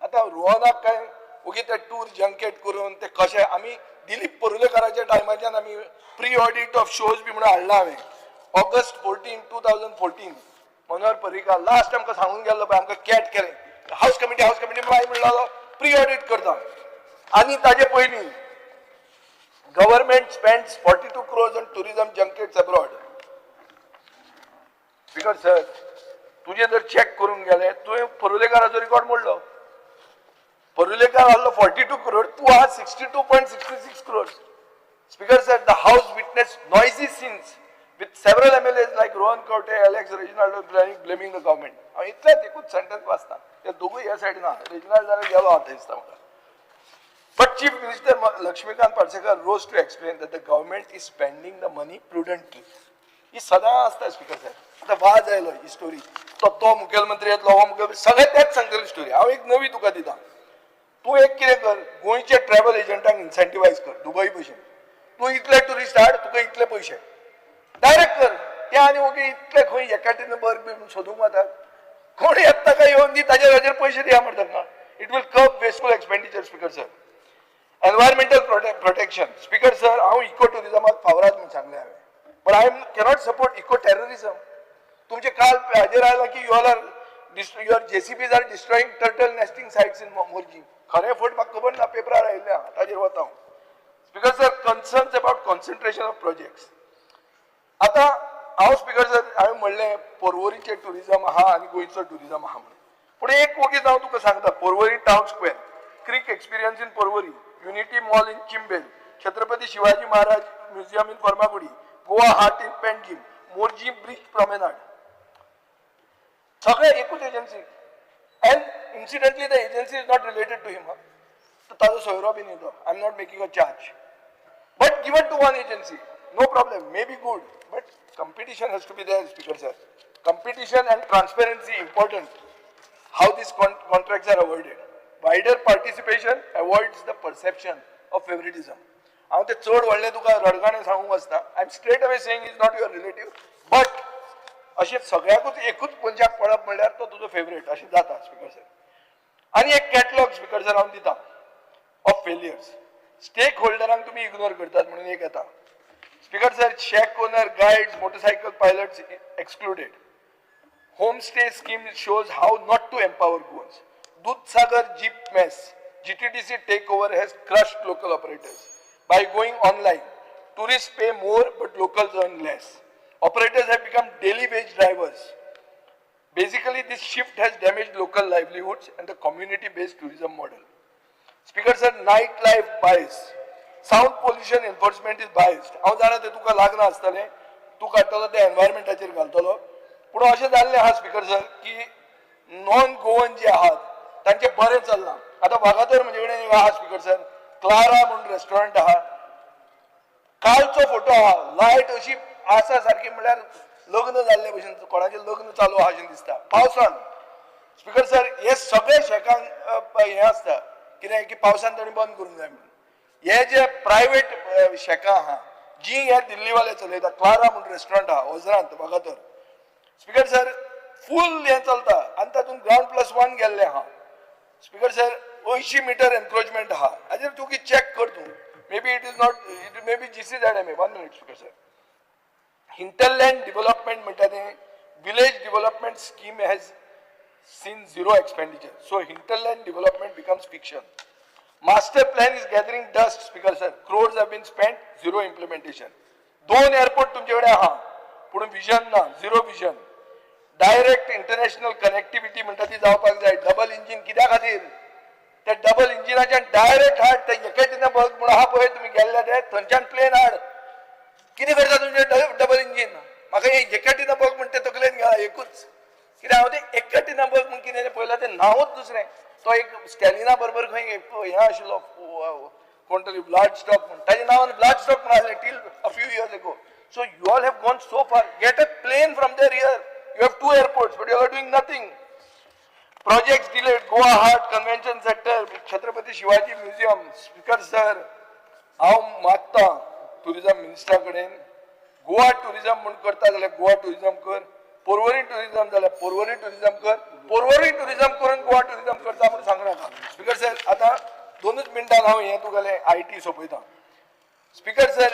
आतां रोहनाक काय ओगी ते tour junket करून ते कशे आमी दिलीप परुलेकाराच्या टायमाच्यान आमी प्री ऑडिट ऑफ शोज बी म्हणून हाडला हांवें. August 14, 2014, Manohar Parrikar last आमकां सांगून गेल्लो पळय, आमकां कॅट केलें हावस कमिटी, हावस कमिटी. मागीर म्हणलो प्री ऑडिट करता. आनी ताजे पयलीं government spends 42 crores on tourism junkets abroad. Speaker sir, तुजें जर चॅक करूंक गेले, तुवें परुलेकाराचो रिकॉर्ड मोडलो. परुलेकार आहलो 42 करोड, तूं आहा 62.66 crores. Speaker sir, the house witness noisy scenes with several MLAs like Rohan Khaunte, Alex Reginaldo blaming the government. हांव इतलेंच एकूच सेंटन्स वाचता. ते दोगूय ह्या सायडीन आहा. रेजिनाल्ड जाल्यार गेलो आतां दिसता म्हाका. But Chief Minister Lakshmikant Parsekar rose to explain that the government is spending the money prudently. ही सदां आसता स्पीकर साहेब. आतां वाज आयलो ही स्टोरी, तो तो मुखेलमंत्री येतलो, हो मुखेलमंत्री, सगळे तेच सांगतले स्टोरी. हांव एक नवी तुका दिता. तूं एक कितें कर, गोंयचे ट्रॅव्हल एजंटांक इन्सेंटिवायज कर दुबई भशेन. तूं इतले टुरिस्ट हाड, तुका इतले पयशे. डायरेक्ट कर ते. आनी ओगी इतले खंय एकाटेनबर्ग बी सोदूंक वतात? कोण येता काय येवन दी, ताजेर हाजेर पयशे दिया मरे तांकां. It will curb wasteful expenditure. Speaker sir, environmental protection. Speaker sir, हांव इको टुरिजमाक फावराद म्हूण सांगलें हांवें, but I cannot support eco terrorism. तुमचे काल हाजेर आयला की you are your JCBs are destroying turtle nesting sites in Morjim. खरें फट म्हाका खबर ना, पेपरार आयिल्लें आहा, ताजेर वता हांव. Speaker sir, concerns about concentration of projects. आतां हांव स्पीकर सर, हांवें म्हणलें पर्वरीचें टुरिजम आहा आनी गोंयचो टुरिजम आहा म्हणून. पूण एक वगीच हांव तुका सांगता, Porvorim town square, creek experience in Porvorim, Unity Mall in Chimbel, Chhatrapati Shivaji Maharaj Museum in Farmagudi, Goa Haat in Panjim, Morjim bridge promenade, सगळे एकूच agency. And incidentally the agency is not related to him. ताजो सोयरो बी न्ही तो. I am not making a charge, but given to one agency, no problem, may be good, but competition has to be there, Speaker sir. Competition and transparency important. How these contracts are awarded. Wider participation avoids the perception of favoritism. हांव ते चड व्हडलें तुका रडगाणें सांगूंक वचना. I am straight away saying is not your relative, but अशें सगळ्याकूच एकूच मनशाक पडप म्हणल्यार तो तुजो फेवरेट अशें जाता, स्पीकर सर. आनी एक कॅटलॉग, स्पीकर सर, हांव दिता ऑफ फेलियर्स. स्टेक होल्डरांक तुमी इग्नोर करतात म्हणून एक येता, Speaker sir. Shack owner, guides, motorcycle pilots excluded. Homestay scheme shows how not to empower Goans. Dudhsagar jeep mess, GTDC takeover has crushed local operators. By going online, tourists pay more but locals earn less. Operators have become daily wage drivers. Basically, this shift has damaged local livelihoods and the community-based tourism model. Speaker sir, nightlife bias. Sound pollution enforcement is biased. हांव जाणा तें तुका लागना आसतलें, तूं काडटलो तें एनवायरमेंटाचेर घालतलो, पूण अशें जाल्लें आहा, स्पीकर सर, की नॉन गोवन जे आहात तांचें बरें चल्लां. आतां वागातोर म्हजे कडेन एक आहा, स्पीकर सर, क्लारा म्हणून रेस्टॉरंट आहा. कालचो फोटो आहा, लायट अशी आसा सारकी म्हणल्यार लग्न जाल्ले भशेन, कोणाचें लग्न चालू आहा अशें दिसता पावसान. स्पीकर सर, हे सगळे शेकांक हें आसता कितें की पावसान ताणी बंद करूंक जाय म्हणून. हे जे प्रायवेट शेकां आहा जी हे दिल्लीवाले चलयता, क्लारा म्हणून रेस्टॉरंट आहा ओझरांत वागातोर, स्पीकर सर, फूल हें चलता आनी तातूंत ग्रावंड प्लस वन गेल्लें आहा. स्पीकर सर, 80 मिटर एन्क्रोचमेंट आहा. हाजेर तुका चॅक कर तूं. Maybe it is not, it may be GCZMA. One minute, Speaker sir. Hinterland development म्हणटा तें, village development scheme has seen zero expenditure. So hinterland development becomes fiction. Master plan is gathering dust, Speaker sir. Crores have been spent, zero implementation. दोन airport तुमचे कडेन आहा पूण vision ना, zero vision. Direct international connectivity म्हणटा ती जावपाक जाय. डबल इंजीन कित्या खातीर? ते डबल इंजिनाच्यान डायरेक्ट हाड. ते एकेटिना बर्ग म्हणून आहा पळय, तुमी गेल्ले ते, थंयच्यान प्लेन हाड. कितें करता तुमचें डबल इंजीन? म्हाका हे एकेटिना बर्ग म्हणटा ते तकलेन गेला एकूच. कित्याक हांव ते एकेटिना बर्ग म्हूण कितें पळयलां, तें नांवूच दुसरें. तो एक स्टॅलिना बरोबर खंय एक हें आशिल्लो कोण तरी, ब्लड स्टॉक म्हूण, ताजें नांवान ब्लड स्टॉक म्हूण आसलें till a few years ago. So you all have gone so far. Get a plane from there here. You have two airports, but you are doing nothing. Projects delayed, Goa Haat, Convention Center, Chhatrapati Shivaji Museum. Speaker sir, हांव मागता tourism मिनिस्टरा कडेन, Goa tourism म्हूण करता जाल्यार Goa tourism कर, Porvorim tourism जाल्यार Porvorim tourism कर. Porvorim tourism करून गोवा टुरिझम करता म्हूण सांगू नाका. स्पीकर सर, आतां दोनूच मिनटान हांव हें तुगेलें IT सोंपयता. Speaker sir,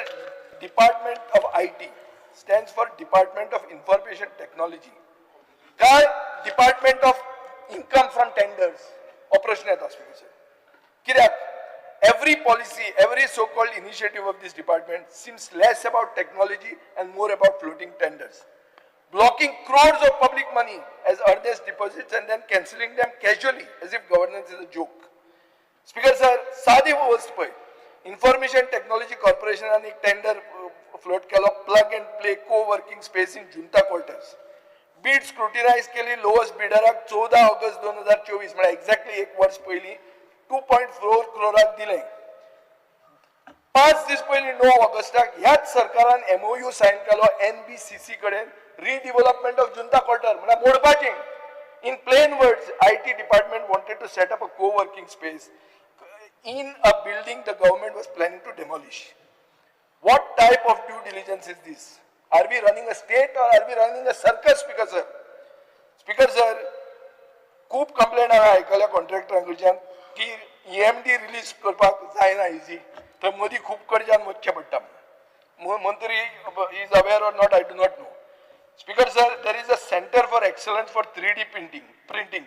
Department of IT stands for Department of Information Technology काय Department of Income from Tenders, हो प्रश्न येता, स्पीकर सर. कित्याक every policy, every so called initiative of this department seems less about technology and more about floating tenders, blocking crores of public money as earnest deposits and then cancelling them casually as if governance is a joke. Speaker sir, सादी वस्त पळय, information technology कॉर्पोरेशनान एक tender float केलो, plug and play co working space in Junta Quarters. Bid scrutinise केली, lowest बिडराक 14 August 2024, म्हळ्यार exactly एक वर्स पयलीं, 2.4 क्रोराक दिलें. 5 दीस पयलीं 9 ऑगस्टाक ह्याच सरकारान एमओयू सायन केलो एनबीसीसी कडेन, रिडिव्हलपमेंट ऑफ जुंता क्वार्टर, म्हळ्यार मोडपाचें. In plain words, IT department wanted to set up a co working space in a building the government was planning to demolish. What type of due diligence is this? Are we running a state or are we running a circus, Speaker sir? Speaker sir, खूब complain हांवें आयकल्या कॉन्ट्रॅक्टरां कडच्यान की EMD release करपाक जायना easy, थंय मदीं खूब कडच्यान वचचें पडटा. मंत्री is aware or not, I do not know. Speaker sir, there is a Center for Excellence for 3D printing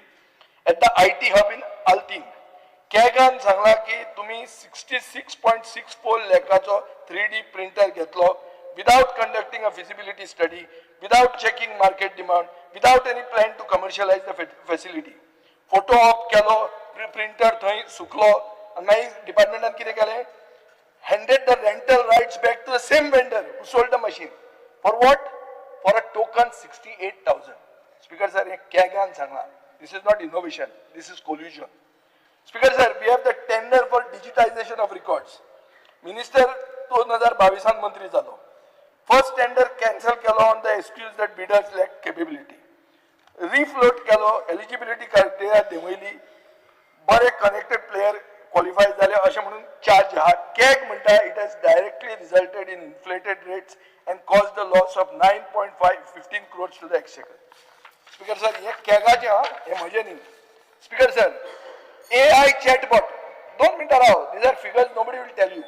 at the IT hub in Altinho. कॅगान सांगला की तुम्ही 66.64 लॅकाचो 3D प्रिंटर घेतलो without conducting a feasibility study. without checking market demand, without any plan to commercialize the facility. Photo op केलो, printer थंय सुकलो आनी मागीर डिपार्टमेंटान कितें केलें? Handed the rental rights back to the same vendor who sold the machine. For what? For a token 68,000. Speaker sir, हे कॅगान सांगला. This is not innovation, this is collusion. Speaker sir, we have the tender for digitization of records. Minister 2022 मंत्री जालो. First tender cancel केलो on the excuse that bidders lack capability. Refloat केलो, eligibility criteria देंवयली, बरे connected player qualify जाले अशें म्हणून charge आहा. CAG म्हणटा it has directly resulted in inflated rates and cause the loss of 9.5 15 crores to the exchequer. Speaker sir, हे कॅगाचें आहा, हें म्हजें न्ही. स्पीकर सर, एआय चॅटबॉट, 2 मिनटां राव. These are figures nobody will tell you.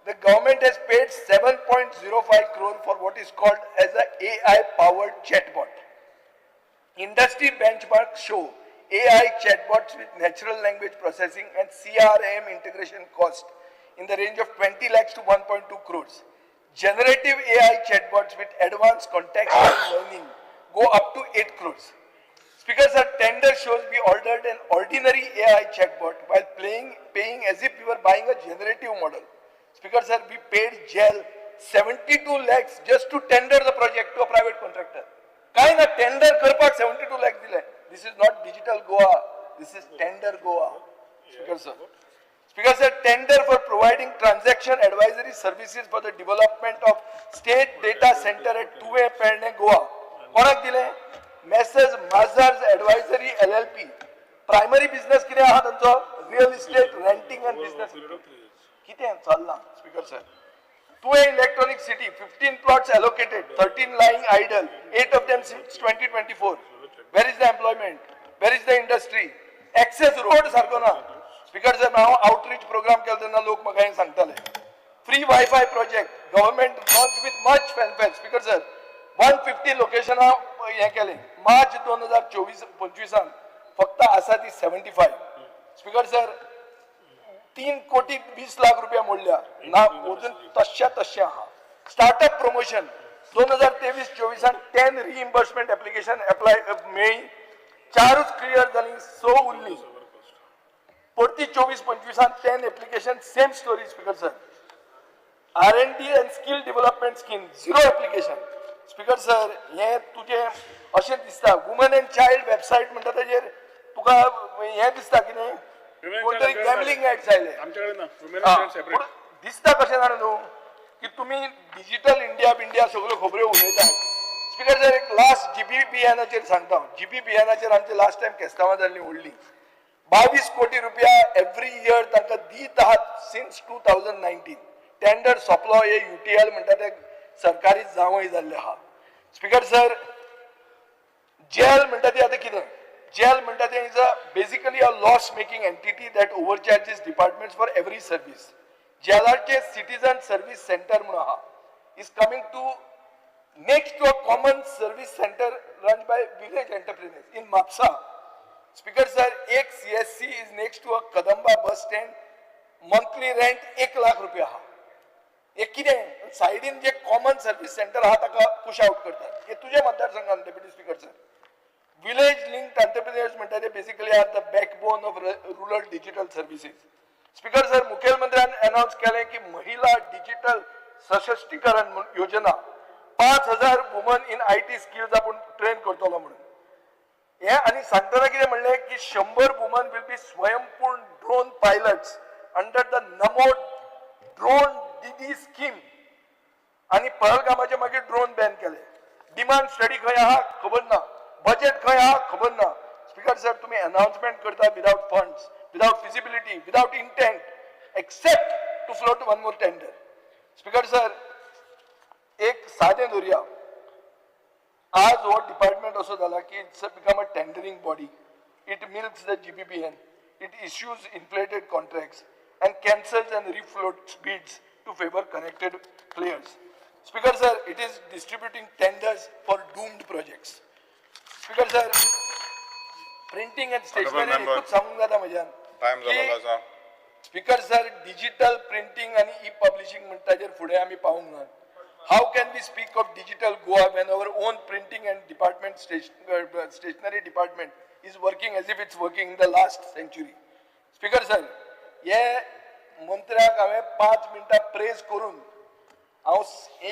The government has paid 7.05 crore for what is called as a AI powered chatbot. Industry benchmarks show AI chatbots with natural language processing and CRM integration cost in the range of 20 lakhs to 1.2 crores. Generative AI chatbots with advanced contextual learning go up to 8 crores. Speaker sir, tender shows we ordered an ordinary AI chatbot while paying as if we were buying a generative model. Speaker sir, we paid GEL 72 lakhs just to tender the project to a private contractor. काय ना, tender करपाक 72 lakhs दिले. This is not digital Goa, this is tender Goa. Speaker sir. Speaker sir, tender for providing transaction advisory services for the development of state data center at Tuve, Pernem, Goa. कोणाक दिले? Messrs Mazars advisory LLP. Primary business कितें आहा तांचो? Real estate renting and business. कितें चल्लां? Speaker sir, Tuve Electronic City, 15 plots allocated, 13 lying idle, 8 of them since 2024. Where is the employment? Where is the industry? Access road सारको ना. Speaker sir, हांव outreach programme केलो तेन्ना लोक म्हाका हें सांगताले. Free WiFi project government launch with much fanfare. Speaker sir, 150 लोकेशनां हें केलें. मार्च 2024-25 फक्त आसा ती 75. स्पीकर सर, 3 कोटी 20 लाख रुपया मोडल्या ना, अजून तश्या तश्या आहा. Startup promotion 2023-24 10 reimbursement application apply मेळ्ळी, चारूच क्लियर जाली, स उरली. परती 24-25 10 application, same story. Speaker sir, R&D and skill development scheme, zero application. Speaker sir, हें तुजें अशें दिसता, वुमन अँड चायल्ड वेबसायट म्हणटा तेजेर तुका हें दिसता कितें, कोण तरी गॅमलिंग ऍड्स आयले. आमच्याकडे ना वुमेन हा, सेपरेट. पूण दिसता कशें जाणा न्हू की तुमी डिजिटल इंडिया बिंडिया सगळ्यो खबऱ्यो उलयतात. स्पीकर सर, एक लास्ट जीबीबीएनाचेर सांगता हांव. जीबीबीएनाचेर आमचे लास्ट टायम केस्तांवां जाल्लीं व्हडलीं. 22 कोटी रुपया एवरी इयर तांकां दीत आहात सिन्स 2019. टेंडर सोंपलो. हे युटीएल म्हणटा ते सरकारी जावंय जाल्ले आहा. स्पीकर सर, जेल म्हणटा ती आतां कितें? जेल म्हणटा तें is a basically a loss making entity that overcharges departments for every service. जेलाचे citizen service centre म्हणून आहा, is coming to next to a common service center run by village entrepreneurs in Mapsa. Speaker sir, एक CSC is next to a Kadamba bus stand, monthly rent 1 lakh रुपया आहा. हे कितें, सायडीन जे common service centre आहा ताका push out करतात. हे तुज्या मतदारसंघात, Deputy Speaker sir. Village linked entrepreneurs म्हणटा ते basically are the backbone of rural digital services. Speaker sir, मुखेलमंत्र्यान announce केलें की महिला डिजिटल सशक्तीकरण म्हणून योजना, 5000 women in IT skills आपूण ट्रेन करतलो म्हणून हे. आनी सांगतना कितें म्हणलें की 100 women will be स्वयंपूर्ण drone pilots under the NaMo Drone Didi scheme. आनी पहलगामाचे मागीर ड्रोन बॅन केले. डिमांड स्टडी खंय आहा खबर ना, बजेट खंय आहा खबर ना. स्पीकर सर, तुमी अनाउन्समेंट करता without funds, without feasibility, without intent, except to float one more tender. Speaker sir, एक सादें धरुया, आज हो डिपार्टमेंट असो जाला की it's become a tendering body. It milks the GBPN, it issues inflated contracts and cancels and refloats bids to favor connected players. Speaker sir, it is distributing tenders for doomed projects. Speaker sir, printing and stationery member. एकूच सांगूंक जाता म्हज्यान. Time जाल्लो आसा. Speaker sir, digital printing आनी E publishing म्हणटा ताजेर फुडें आमी पावूंक ना. How can we speak of digital Goa when our own printing and department stationery department is working as if it's working in the last century? Speaker sir, हे मंत्र्याक हांवें 5 मिनटां प्रेज करून हांव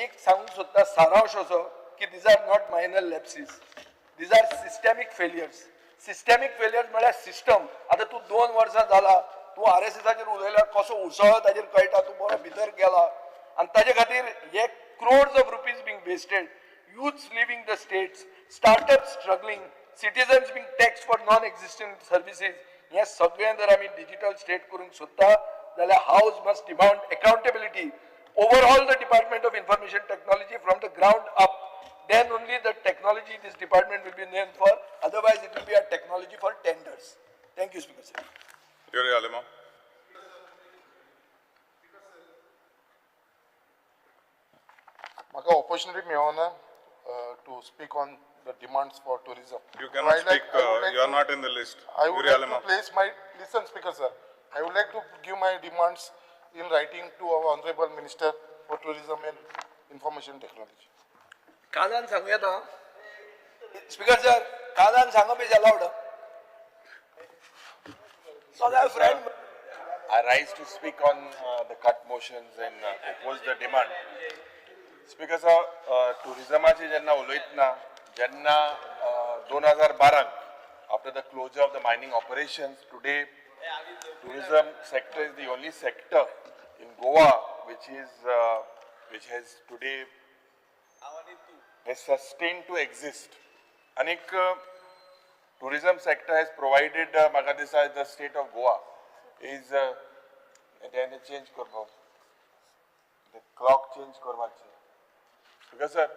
एक सांगूंक सोदता सारांश असो की these are not minor lapses, these are systemic failures. Systemic failures म्हळ्यार सिस्टम. आतां तूं 2 वर्सां जाला तूं आरएसएसाचेर उलयल्यार कसो उसळो ताजेर कळटा, तूं बरो भितर गेला आनी ताजे खातीर हे crores of rupees being wasted, youths leaving the states, startups struggling, citizens being taxed for non-existent services. हे सगळें जर आमी डिजिटल स्टेट करूंक सोदता जाल्यार house must demand accountability, overhaul the Department of Information Technology from the ground up. Then only the technology this department will be known for, otherwise it will be a technology for tenders. Thank you, Speaker sir. Yuri Alemao. म्हाका opportunity मेळना to speak on the demands for tourism. You cannot speak, you are not in the list. I would like to place my, listen Speaker sir, I would like to give my demands in writing to our Honorable Minister for Tourism and Information Technology. कानान सांगू येता speaker sir, कानान सांगप is allowed. So that friend. I rise to speak on the cut motions and oppose the demand. Speaker sir, टुरिजमाचे जेन्ना उलयतना जेन्ना 2012 after the closure of the mining operations, today tourism sector is the only sector in Goa which is which has today has sustained to exist. Anik tourism sector has provided म्हाका दिसता the state of Goa is change करपाक the clock change करपाचे. Because sir,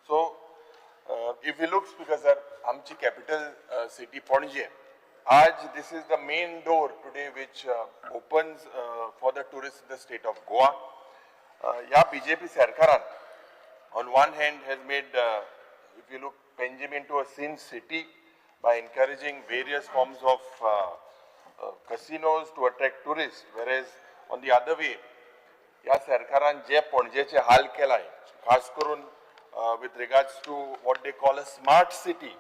so if you look, Speaker sir, आमची capital city Panaji, आज this is the main door today which opens for the tourists in the state of Goa. ह्या BJP सरकारान on one hand has made, if you look, Panjim into a sin city by encouraging various forms of casinos to attract tourists, whereas on the other way, ह्या सरकारान जे पणजेचे हाल केलाय, खास करून with regards to what they call a smart city,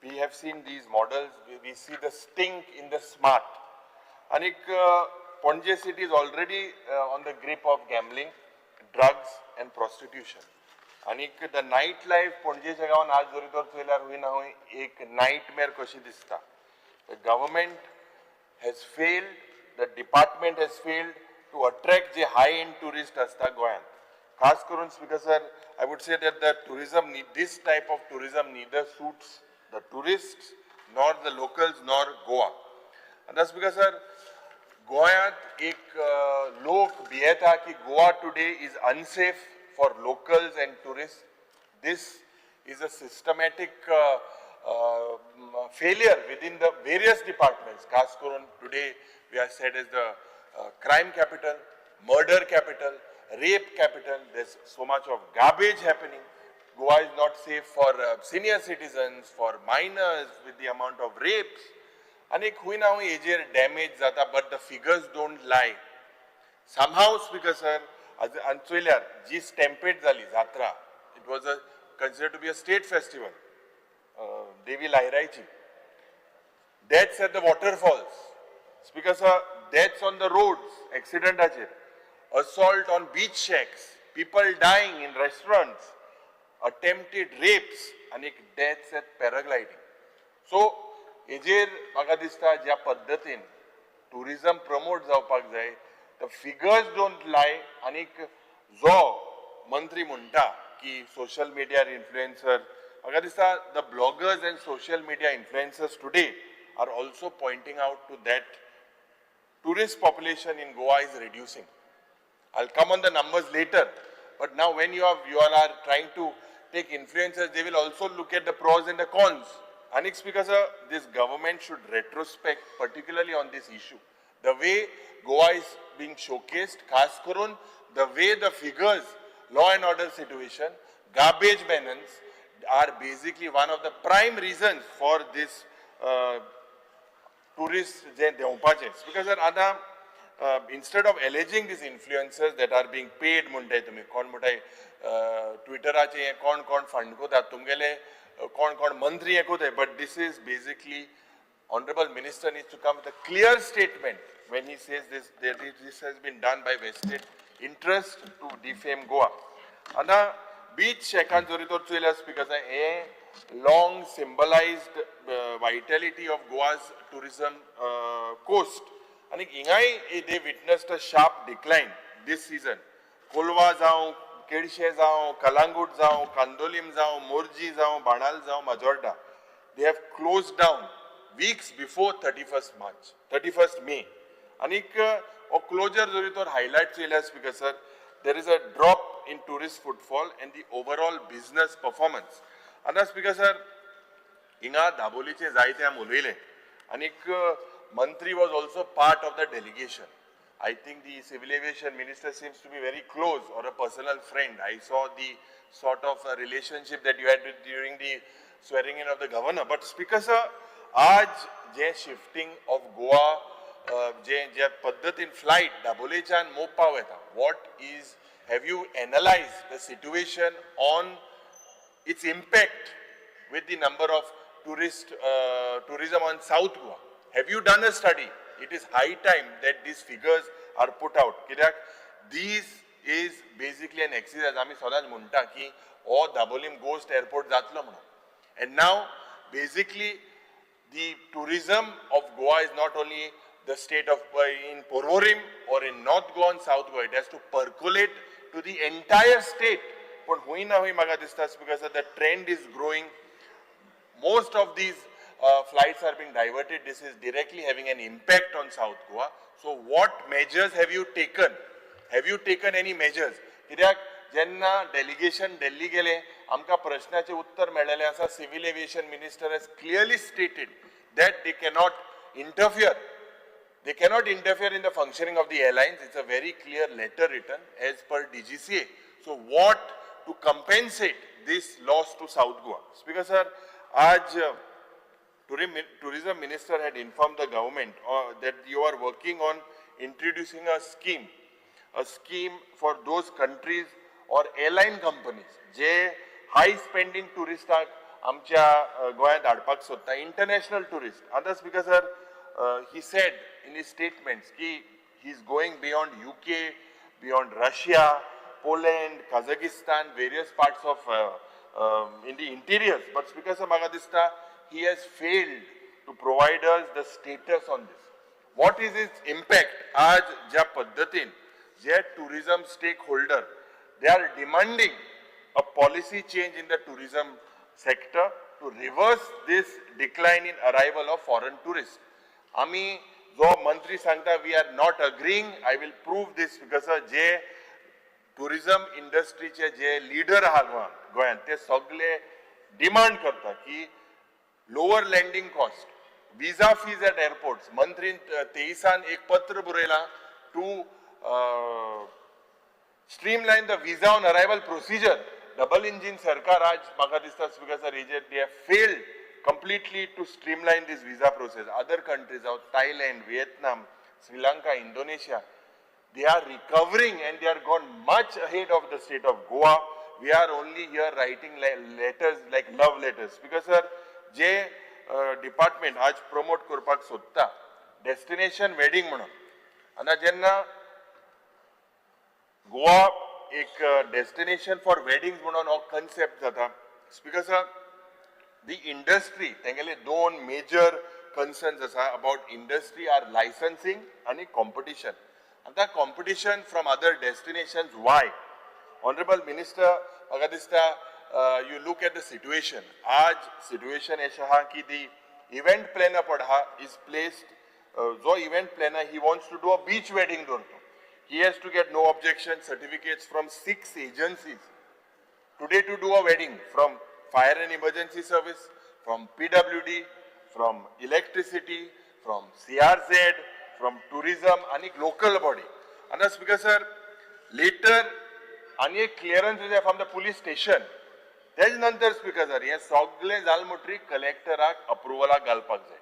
we have seen these models, we see the stink in the smart. Anik Panaji city is already on the grip of gambling, drugs and prostitution. Anik the night life पणजेच्या गांवान आज जरी तर चोयल्यार हुंय ना हुंय एक nightmare कशी दिसता. The government has failed, the department has failed to attract J high end tourist आसता गोंयांत. खास करून Speaker sir, I would say that the tourism, this type of tourism neither suits the tourists nor the locals nor Goa. आतां speaker sir, गोंयांत एक लोक भियेता की Goa today is unsafe for locals and tourist. This is a systematic failure within the various departments. खास करून today we are said as the crime capital, murder capital, rape capital. There's so much of garbage happening. Goa is not safe for senior citizens, for minors with the amount of rapes. आनी खूंय ना खूंय हेजेर damage जाता, but the figures don't lie. Somehow Speaker sir, आनी चोयल्यार जी स्टॅम्पेड जाली जात्रा, it was a considered to be a state festival, Devi लायरायची. Deaths at the waterfalls, Speaker sir, deaths on the roads, एक्सिडंटाचेर, assault on beach shacks, people dying in restaurants, attempted rapes आनी deaths at paragliding. So हेजेर म्हाका दिसता ज्या पद्दतीन tourism promote जावपाक जाय, the figures don't लाय. आनीक जो मंत्री म्हणटा की सोशल मिडियार इन्फ्लुएन्सर, म्हाका दिसता the bloggers and social media influencers today are also pointing out to that tourist population in Goa is reducing. I'll come on the numbers later, but now when you all are trying to take influencers, they will also look at the pros and the cons. Anik Speaker sir, this government should retrospect particularly on this issue. The way Goa is being showcased, khas karun, the way the figures, law and order situation, garbage menace are basically one of the prime reasons for this tourist J देंवपाचे. Speaker sir, आतां Instead of alleging these influencers that are being paid म्हणटाय तुमी, कोण म्हणटाय ट्विटराचे हे कोण कोण fund करतात तुमगेले, कोण कोण मंत्री हे करताय, but this is basically, honourable minister needs to come with a clear statement when he says this, that this has been done by vested interest to defame Goa. आतां बीच शॅकान जरी तर चोयल्यार, स्पीकर, हे long symbolized vitality of Goa's tourism coast आनी हिंगाय they witnessed a sharp decline this season. Colva जावं, केळशे जावं, कलांगूट जावं, कांदोलीम जावं, मोरजी जावं, बाणाल जावं, Majorda, they have closed down weeks before 31st March, 31st May. आनीक हो क्लोजर जरी तर highlight चोयल्यार, speaker sir, there is a drop in tourist footfall and the overall business performance. आतां स्पीकर सर, हिंगा दाबोलीचे जायते आमी उलयले आनीक मंत्री was also part of the delegation. I think the civil aviation minister seems to be very close or a personal friend. I saw the sort of a relationship that you had with during the swearing in of the governor. But speaker sir, आज जे shifting of Goa, जे ज्या पद्दतीन flight दाबोलेच्यान Mopa वता, what is have you analyze the situation on its impact with the number of tourism on South Goa? Have you done a study? It is high time that these figures are put out. कित्याक this is basically an exercise. आमी सदांच म्हणटा की हो Dabolim ghost airport जातलो म्हणून. And now basically the tourism of Goa is not only the state of in Porvorim or in North Goa and South Goa. It has to percolate to the entire state. पण हुंय ना हुंय म्हाका दिसता, because the trend is growing. Most of these flights are being diverted. This is directly having an impact on South Goa. So what measures have you taken? Have you taken any measures? कित्याक जेन्ना delegation दिल्ली गेले, आमकां प्रश्नाचें उत्तर मेळ्ळेलें आसा. Civil aviation minister has clearly stated that they cannot interfere. They cannot interfere in the functioning of the airlines. It's a very clear letter written as per DGCA. So what to compensate this loss to South Goa? Speaker sir, आज tourism minister had informed the government that you are working on introducing a scheme for those countries or airline companies J high spending touristaक आमच्या गोंयांत हाडपाक सोदता, international tourist. आतां speaker sir, he said in his statements की he is going beyond UK, beyond Russia, Poland, Kazakhstan, various parts of in the interiors. But speaker sir, म्हाका दिसता he has failed to provide us the status on this. What is its impact? आज ज्या पद्दतीन जे tourism stakeholder, they are demanding a policy change in the tourism sector to reverse this decline in arrival of foreign tourists. आमी जो मंत्री सांगता, we are not agreeing. I will prove this because J tourism इंडस्ट्रीचे J leader आहा गोंयांत गोंयांत, ते सगळे demand करता की lower landing cost, visa fees at airports. मंत्रीन तेईसान एक पत्र बरयलां to streamline the visa on arrival procedure. Double engine सरकार आज म्हाका दिसता, स्पीकर सर, हेजेर they have failed completely to streamline this visa process. Other countries, Thailand, Vietnam, Sri Lanka, Indonesia, they are recovering and they are gone much ahead of the state of Goa. We are only here writing letters like love letters. Because sir, J department आज promote करपाक सोदता destination wedding म्हणून, आनी जेन्ना गोवा एक destination for wedding म्हणून हो concept जाता, स्पीकर सर, दी इंडस्ट्री तेंगेले दोन मेजर कन्सर्न्स आसा अबाउट इंडस्ट्री are licensing आनी कॉम्पिटिशन. आतां competition from other destinations, why, honourable minister, म्हाका दिसता you look at the situation. आज सिट्युएशन अशें आहा की दी इव्हेंट प्लॅनर पड आहा is placed, जो event planner, he wants to do a beach wedding दवरतो, he has to get no objection certificates from six agencies today to do a wedding, from Fire and Emergency Service, from PWD, from electricity, from CRZ, from tourism आणि local body. And speaker sir, later आनी एक clearance from the police station. तेज नंतर speaker sir, हे सगळें जालें म्हणटरीर कलेक्टराक अप्रुवलाक घालपाक जाय.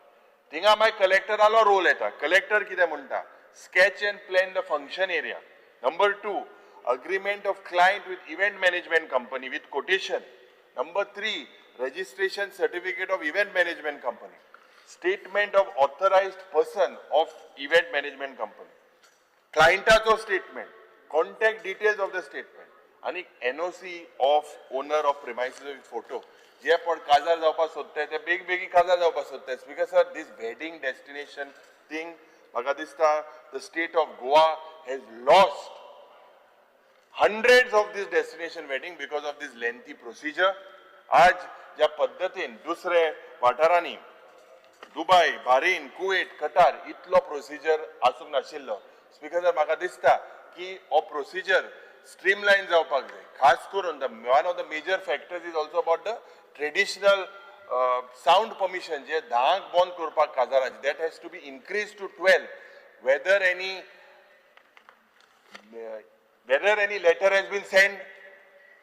थिंगा मागीर कलेक्टरालो रोल येता. कलेक्टर कितें म्हणटा? Sketch and plan the function area. Number 2, agreement of client with event management company with quotation. Number 3, registration certificate of event management company. Statement of authorized person of event management company. क्लायंटाचो statement, contact details of the statement आनी NOC of owner of premises with photo. जे पण काजार जावपाक सोदताय ते बेगी बेगीन काजार जावपाक सोदताय. Because sir, this wedding destination thing म्हाका दिसता the state of Goa has lost hundreds of this destination wedding because of this lengthy procedure. आज ज्या पद्दतीन दुसरे वाठारांनी दुबय, बारीन, कुवेत, कतार इतलो प्रोसिजर आसूंक नाशिल्लो. स्पीकर सर, म्हाका दिसता की हो प्रोसिजर स्ट्रीमलायन जावपाक जाय. खास करून the one of the major factors is also about the traditional sound permission जे 10क बंद करपाक काजाराचे, that has to be increase to 12. Whether any letter has been sent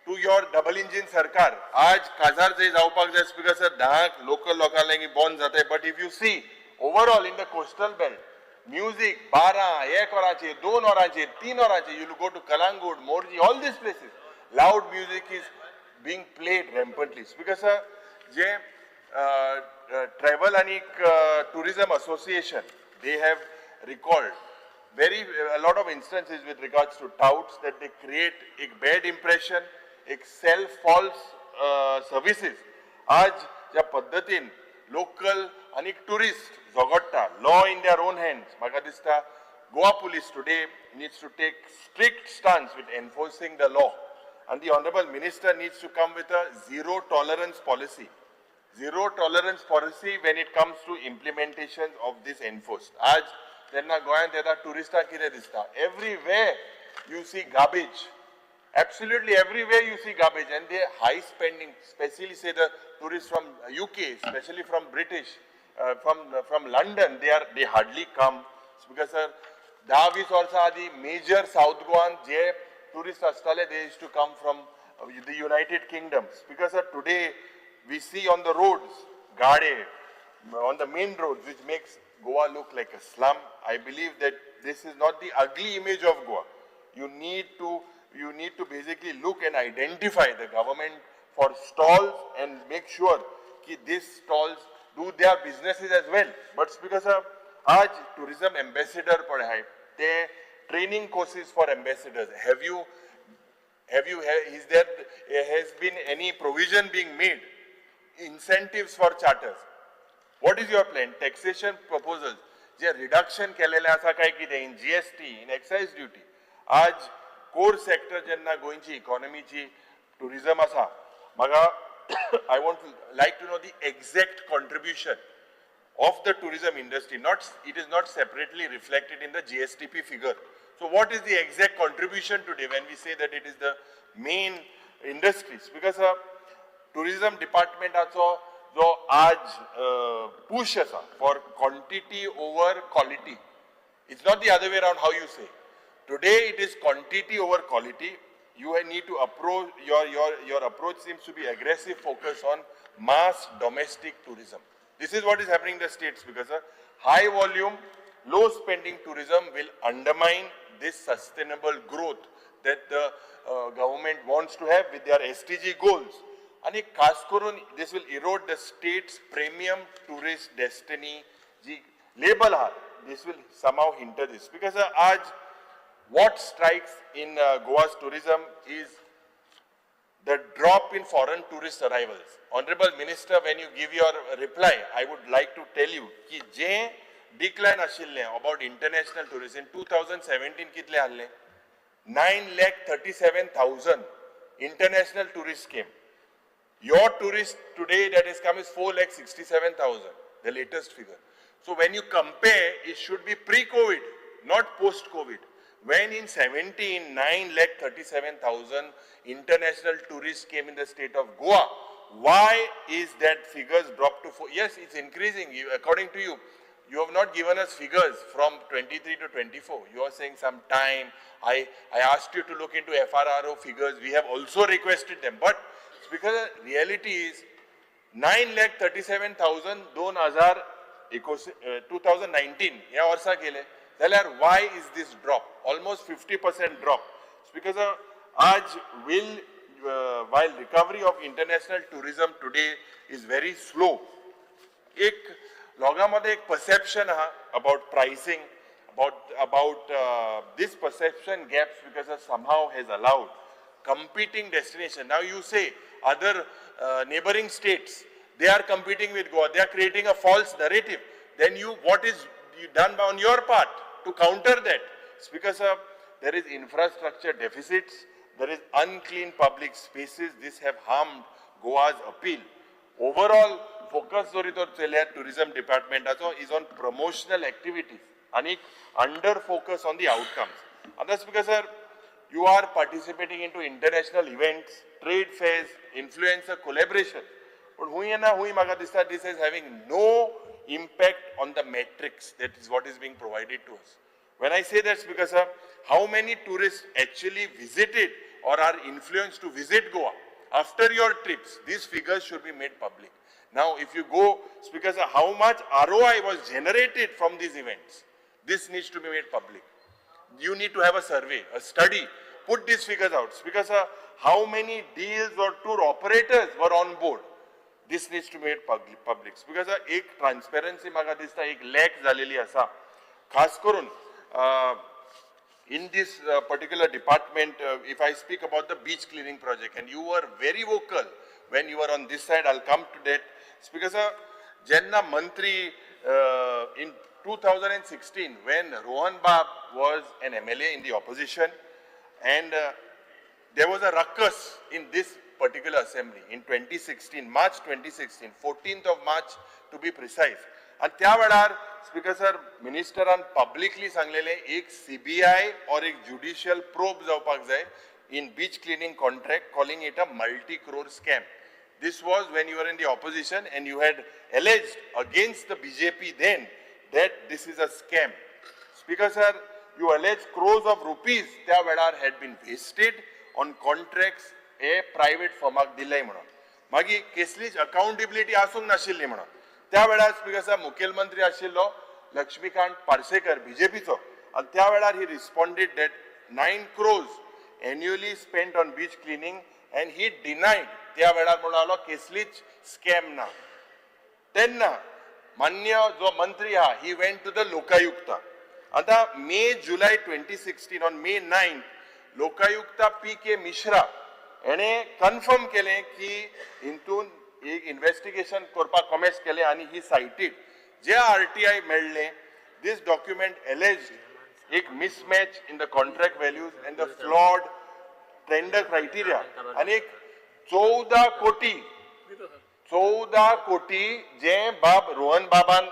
to your double engine सरकार. आज काजार जे जावपाक जाय स्पीकर सर, 10क लोकल लोकां लागीं बंद जाताय. But if you see overall in the coastal belt, music 12, 1 वरांचेर, 2 वरांचेर, 3 वरांचेर, you go to Calangute, Morjim, all these places loud music is being played rampantly. Speaker sir, J travel आनी tourism association, they have recalled very a lot of instances with regards to touts that they create a bad impression, एक sell false services. आज ज्या पद्दतीन local आनी tourist झगडटा, law in their own hands, म्हाका दिसता Goa police today needs to take strict stance with enforcing the law, and the honourable minister needs to come with a zero tolerance policy. Zero tolerance policy when it comes to implementation of this enforced. आज जेन्ना गोंयांत येता टुरिस्टांक कितें दिसता? Everywhere you see garbage. Absolutely everywhere you see garbage, and they high spending, specially say the tourist from UK, specially from British, from London, they hardly come. Because sir, 10-20 वर्सां आदीं major south गोवान जे tourist आसताले, they used to come from the United Kingdoms. Because sir, today we see on the roads Gade on the main roads, which makes Goa look like a slum. I believe that this is not the ugly image of Goa. You need to basically look and identify the government for stalls and make sure ki these stalls do their businesses as well. But because of आज tourism ambassador पण आहे, ते training courses for ambassadors. Have you is there has been any provision being made? Incentives for charters. What is your plan? Taxation proposals. J reduction केलेलें आसा काय कितें in GST, in excise duty. आज कोर sector जेन्ना गोंयची इकॉनॉमीची tourism आसा, म्हाका I want like to know the exact contribution of the tourism industry. Not, it is not separately reflected in the GSTP figure. So what is the exact contribution today when we say that it is the main industries? Because tourism department जो आज push आसा for quantity over quality. It's not the other way around how you say. Today it is quantity over quality. You need to approach, your approach seems to be aggressive focus on mass domestic tourism. This is what is happening in the states, because high volume, low spending tourism will undermine this sustainable growth that the government wants to have with their SDG goals. आणि खास करून this will erode the state's premium tourist destiny ji label आहा, this will somehow hinder this. Because आज what strikes in Goa's tourism is the drop in foreign tourist arrivals. Honorable Minister, when you give your reply, I would like to tell you की जे decline आशिल्लें about international tourism in 2017 कितले आहले? 9,37,000 international tourists came. Your tourist today that is come is 4,67,000, the latest figure. So when you compare, it should be pre-COVID, not post-COVID. When in 17, 9,37,000 international tourists came in the state of Goa, why is that figures dropped to 4? Yes, it's increasing. According to you, you have not given us figures from 23 to 24. You are saying some time. I asked you to look into FRRO figures. We have also requested them. But it's because the reality is 9,37,000 दोन हजार 2019 ह्या वर्सा केले. जाल्यार why is this drop, almost 50% drop? Speaker sir, आज will while recovery of international tourism today is very slow, एक लोकां मदें एक परसेप्शन आहा about pricing, about this perception gaps because somehow has allowed competing destination. Now you say other neighboring states, they are competing with Goa, they are creating a false narrative. Then you, what is done on your part to counter that? Speaker sir, there is infrastructure deficits, there is unclean public spaces, this have harmed Goa's appeal. Overall, focus जरी तर चल्यार tourism departmentaचो is on promotional activities and under focus on the outcomes. And Speaker sir, you are participating into international events, trade fairs, influencer collaboration. But hui na hui म्हाका दिसता this is having no impact on the metrics that is what is being provided to us. When I say that, Speaker sir, how many tourists actually visited or are influenced to visit Goa after your trips? These figures should be made public. Now, if you go, Speaker sir, how much ROI was generated from these events? This needs to be made public. You need to have a survey, a study, put these figures out. Speaker sir, how many deals or tour operators were on board? This needs to be made public. Speaker sir, एक transparency म्हाका दिसता एक lack झालेली आसा. खास करून in this particular department, if I speak about the beach cleaning project, and you were very vocal when you were on this side, I'll come to that. Speaker sir, Jenna Mantri in 2016, when Rohan Bab was an MLA in the opposition, and there was a ruckus in this particular assembly in 2016, March 2016, 14th of March to be precise. And त्या वेळार speaker sir, मिनिस्टरान publicly सांगलेले एक CBI और एक judicial probe जावपाक जाय in beach cleaning contract, calling it a multi crore scam. This was when you were in the opposition and you had alleged against the BJP then that this is a scam. Speaker sir, you allege crores of rupees त्या वेळार had been wasted on contracts hey private फर्माक दिले म्हणून. मागीर कसलीच accountability आसूंक नाशिल्ली म्हणून. त्या वेळार स्पीकर सर मुखेलमंत्री आशिल्लो लक्ष्मीकांत पार्सेकर बीजेपीचो, आनी त्या वेळार he responded that 9 crores annually spent on beach cleaning and he denied. त्या वेळार म्हणलो कसलीच स्कॅम ना. तेन्ना मान्य जो मंत्री आहा he went to the Lokayukta. आतां May July 2016 on May 9 Lokayukta P K Mishra हेणे कन्फर्म केलें की हितून एक इन्वेस्टिगेशन करपाक कॉमेस केलें आनी ही सायटीड जे आरटीआय मेळ्ळें this document alleged एक mismatch in the contract values and the flawed tender criteria. आनी एक 14 कोटी 14 कोटी जे बाब रोहन बाबान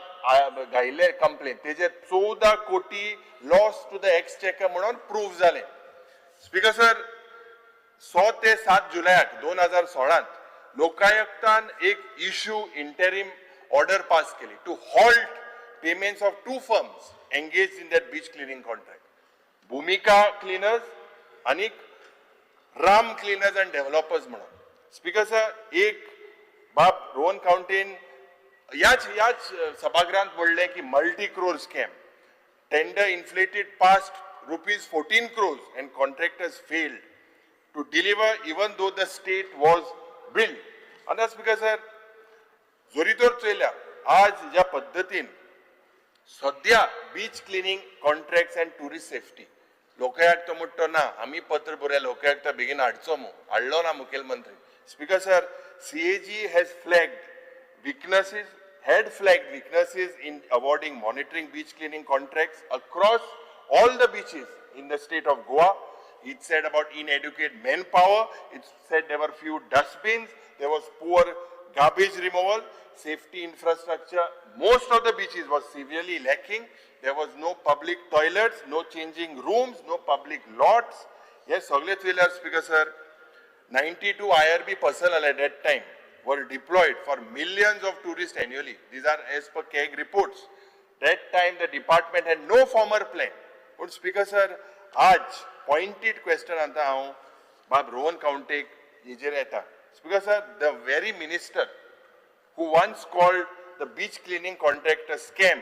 घायिल्ले कंप्लेन तेजेर 14 कोटी लॉस टू the exchequer म्हणून प्रूव जालें. स्पीकर सर, 100 ते 7 जुलयाक 2016 लोकायुक्तान एक इश्यू इंटरिम ऑर्डर पास केली to halt payments of 2 firms engaged in that beach cleaning contract, Bhumika cleaners आनी राम क्लिनर्स अँड डेव्हलपर्स म्हणून. स्पीकर सर, एक बाब रोहन काउंटेन ह्याच ह्याच सभागृहांत म्हणलें की multi crore scam, tender inflated past rupees 14 crores and contractors failed to deliver even though the state was billed. आनी speaker sir, जरी तर चोयल्या आज ज्या पद्दतीन सद्या beach cleaning contracts and tourist safety Lokayukta म्हणटा ना, आमी पत्र बरयल्या लोकायुक्त बेगीन हाडचो मू, हाडलो ना मुखेलमंत्री. Speaker sir, CAG has flagged weaknesses, had flagged weaknesses in awarding monitoring beach cleaning contracts across all the beaches in the state of Goa. It said about inadequate manpower, it said there were few dustbins, there was poor garbage removal, safety infrastructure. Most of the beaches was severely lacking. There was no public toilets, no changing rooms, no public lots. Yes, सगळे चोयल्यार Speaker sir, 92 IRB personnel at that time were deployed for millions of tourists annually. These are as per CAG reports. That time the department had no formal plan. But Speaker sir, आज pointed question आता हांव बाब रोहन काउंटेक हेजेर येता. Speaker sir, the very minister who once called the beach cleaning contract a scam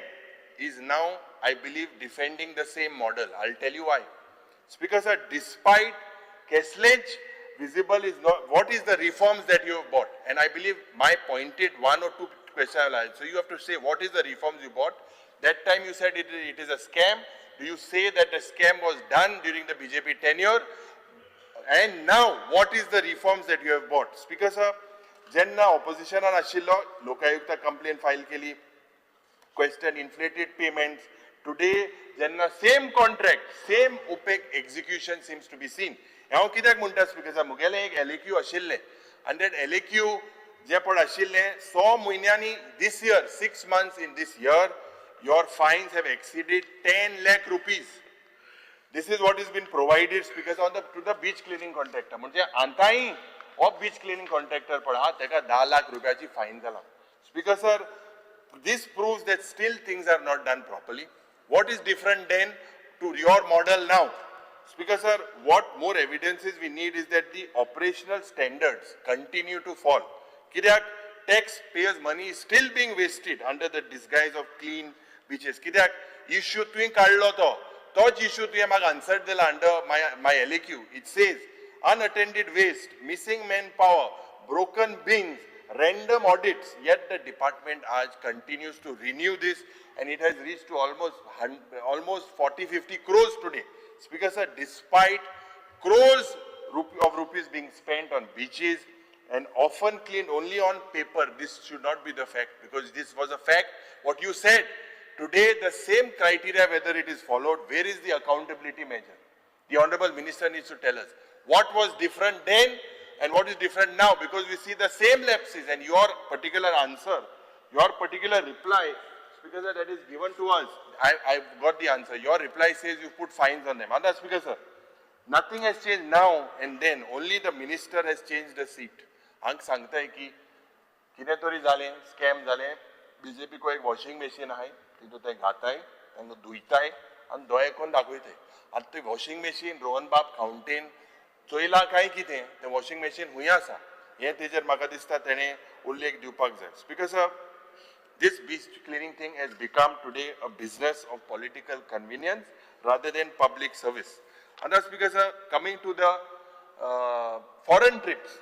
is now I believe, defending the same model. I tell you why. Speaker sir, despite कसलेच visible is not, what is the reforms that you have brought? And I believe my pointed one or two question, so you have to say what is the reforms you brought. That time you said it is a scam. Do you say that the scam was done during the BJP tenure? And now, what is the reforms that you have brought? Speaker sir, जेन्ना ऑपोजिशनान आशिल्लो, Lokayukta complain file केली, question inflated payments. Today, जेन्ना same contract, same opaque execution seems to be seen. हांव कित्याक म्हणटा speaker साहेब, म्हगेलें एक LAQ आशिल्लें आनी that LAQ जें पळय आशिल्लें, 6 म्हयन्यांनी this year, 6 months in this year, your fines have exceeded 10 lakh rupees. This is what is been provided, Speaker, on the to the beach cleaning contractor. म्हणजे आतांय हो बीच क्लिनींग कॉन्ट्रॅक्टर पळय आहा तेका 10 लाख रुपयाची फायन जाला. Speaker sir, this proves that still things are not done properly. What is different then to your model now? Speaker sir, what more evidences we need is that the operational standards continue to fall. कित्याक tax payers money is still being wasted under the disguise of clean beaches. कित्याक issue तुवें काडलो तो तोच issue तुवें म्हाका answer दिला under my LAQ. It says unattended waste, missing manpower, broken bins, random audits, yet the department आज continues to renew this and it has reached to almost 40-50 crores today. Speaker sir, despite crores of rupees being spent on beaches and often cleaned only on paper, this should not be the fact, because this was a fact, what you said. Today, the same criteria, whether it is followed, where is the accountability measure? The Honorable Minister needs to tell us what was different then and what is different now, because we see the same lapses, and your particular answer, your particular reply, Speaker sir, that is given to us, I've got the answer. Your reply says you put fines on them. Other Speaker sir, nothing has changed now and then, only the minister has changed the seat. हांग सांगताय की कितें तरी जालें, scam जालें, BJP को एक washing machine आहाय, तितूंत ते घाताय, तांकां धुयताय आनी दोळे करून दाखयताय. आतां तें वॉशिंग मशीन रोहन बाब खावंटेन चोयलां काय कितें, तें वॉशिंग मशीन खूंय आसा हें तेजेर म्हाका दिसता तेणें उल्लेख दिवपाक जाय. Speaker sir, this beach cleaning thing has become today a business of political convenience rather than public service. आतां Speaker sir, coming to the foreign trips,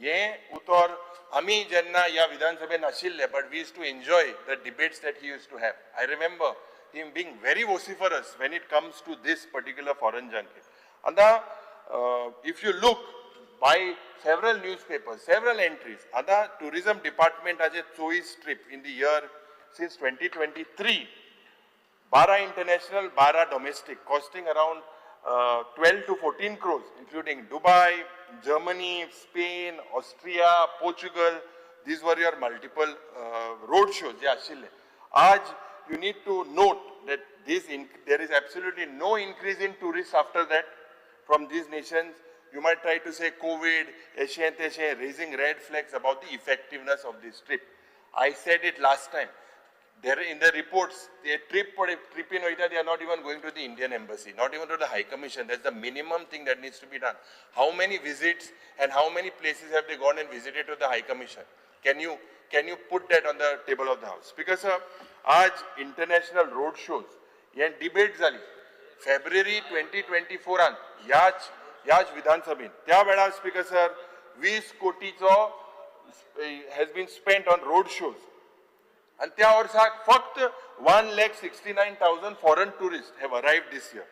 हें उतर आमी जेन्ना ह्या विधानसभेन आशिल्ले, but we used to enjoy the debates that he used to have. I remember him being very vociferous when it comes to this particular foreign junket. आतां if you look by several newspapers, several entries, आतां tourism department हाजे 24 trip in the year since 2023, 12 international, 12 domestic, costing around 12 to 14 crores, including Dubai, Germany, Spain, Austria, Portugal. These were your multiple road shows. जे आशिल्ले. आज you need to note that this there is absolutely no increase in tourists after that from these nations. You might try to say COVID, eshe teshe, raising red flags about the effectiveness of this trip. I said it last time. There in the reports, they trip for a trip in Oita, they are not even going to the Indian embassy, not even to the High Commission. That's the minimum thing that needs to be done. How many visits and how many places have they gone and visited to the High Commission? Can you put that on the table of the house? Because sir, aaj international road shows, हे debate जाली February 2024 आन ह्याच विधानसभेन. त्या वेळार speaker sir 20 कोटीचो has been spent on road shows. आनी त्या वर्साक फक्त 1,69,000 foreign tourist have arrived this year,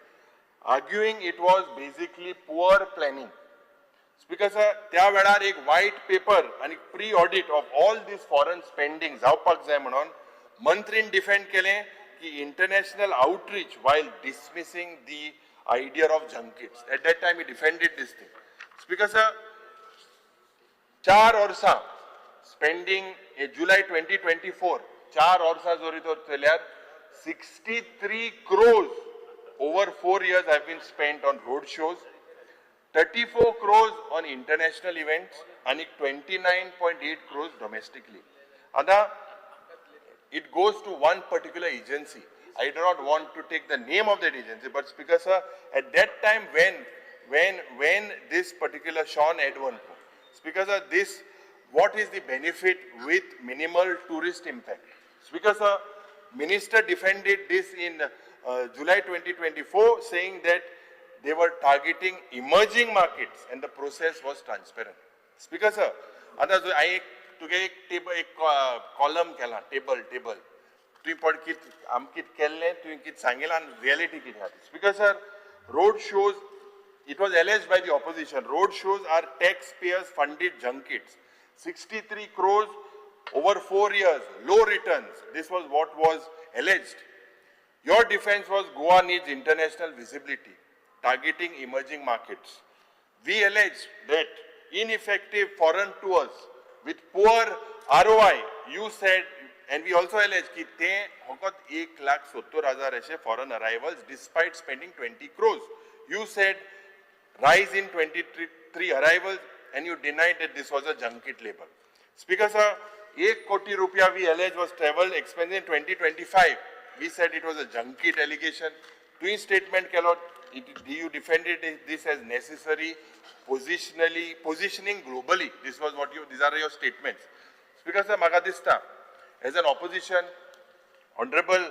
arguing it was basically poor planning. Speaker sir, त्या वेळार एक व्हायट पेपर आनी pre audit of all this foreign spending जावपाक जाय म्हणून मंत्रीन डिफेंड केलें की international outreach while dismissing the idea of junkets. At that time he defended this thing. Speaker sir, 4 वर्सां स्पेंडींग जुलय 2024 4 वर्सां जरी तर चल्यार 63 crores over 4 years have been spent on road shows, 34 crores on international events and 29.8 crores domestically. आतां it goes to one particular agency. I do not want to take the name of that agency, but Speaker sir, at that time when this particular Sean Edwin, Speaker sir, this, what is the benefit with minimal tourist impact? Speaker sir, Minister defended this in July 2024, saying that they were targeting emerging markets and the process was transparent. Speaker sir, आतां जो हांवें एक तुगे एक table, एक column केला, table table तुवें पळय कित आम कित केल्लें, तुवें कित सांगिलां आनी रियलिटी कितें आहा. Speaker sir, road shows, it was alleged by the opposition, road shows are taxpayers funded junkets. 63 crores over 4 years, low returns. This was what was alleged. Your defense was Goa needs international visibility, targeting emerging markets. We allege that ineffective foreign tours with poor ROI, you said, and we also allege ki te फकत 1,70,000 अशे foreign arrivals despite spending 20 crores. You said rise in 23 arrivals and you denied that this was a junket label. Speaker sir, 1 crore rupiya we allege was travel expense in 2025. We said it was a junket allegation. Twin statement केलो, you defended this as necessary, positioning globally. This was what you, these are your statements. Speaker sir, म्हाका दिसता, as an opposition, honorable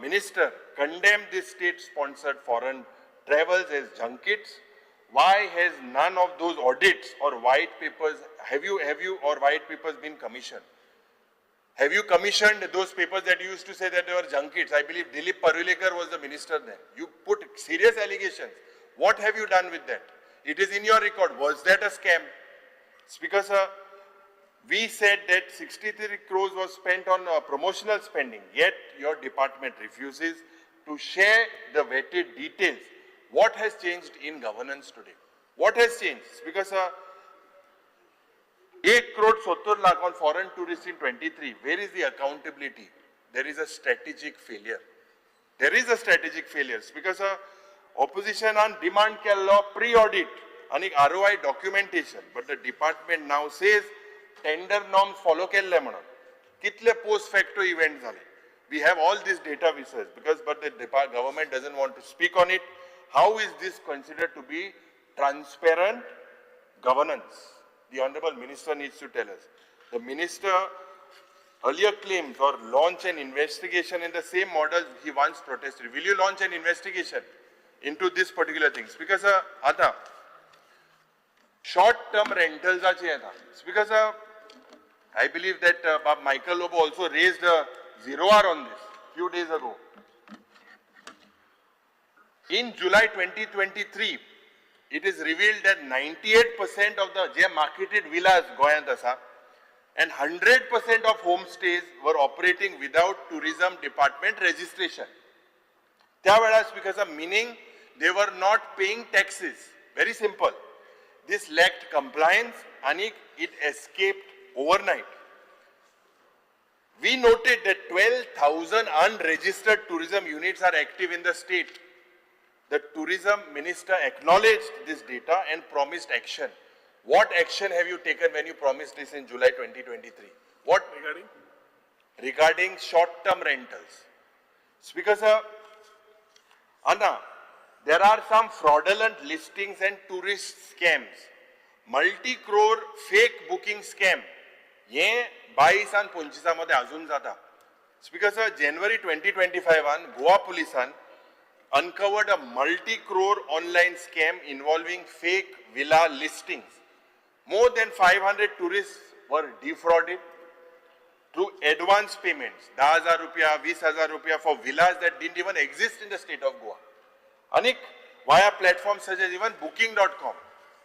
minister condemned this state-sponsored foreign travels as junkets. Why has none of those audits or white papers, have you or white papers been commissioned? Have you commissioned those papers that you used to say that they were junkets? I believe Dilip Parulekar was the minister then. You put serious allegations. What have you done with that? It is in your record. Was that a scam? Speaker sir, we said that 63 crores was spent on promotional spending, yet your department refuses to share the vetted details. What has changed in governance today? What has changed? Speaker sir, 1 crore 70 lakh on foreign tourists in 23. Where is the accountability? There is a strategic failure. There is a strategic failure. Because opposition on demand kello pre-audit and ROI documentation. But the department now says tender norms follow kelle manon. Kitle post facto events zale. We have all this data with us because, but the government doesn't want to speak on it. How is this considered to be transparent governance? The Honorable Minister needs to tell us. The minister earlier claims or launch an investigation in the same model he once protested. Will you launch an investigation into this particular things? Because ata short-term rentals are because I believe that Michael Lobo also raised a 0R on this few days ago. In July 2023, it is revealed that 98% of the J marketed villas गोयांत आसा and 100% of homestays were operating without tourism department registration. त्या वेळार because of meaning they were not paying taxes. Very simple. This lacked compliance and it escaped overnight. We noted that 12,000 unregistered tourism units are active in the state. The tourism minister acknowledged this data and promised action. What action have you taken when you promised this in July 2023? What? Regarding? Regarding short-term rentals. Speaker sir, Anna, there are some fraudulent listings and tourist scams. Multi-crore fake booking scam. ये 22 and 25 मध्ये अजून जाता. Speaker sir, January 2025 an Goa police uncovered a multi-crore online scam involving fake villa listings. More than 500 tourists were defrauded through advance payments, 10,000 rupiah, 20,000 rupiah for villas that didn't even exist in the state of Goa. Anik, via platforms such as even booking.com.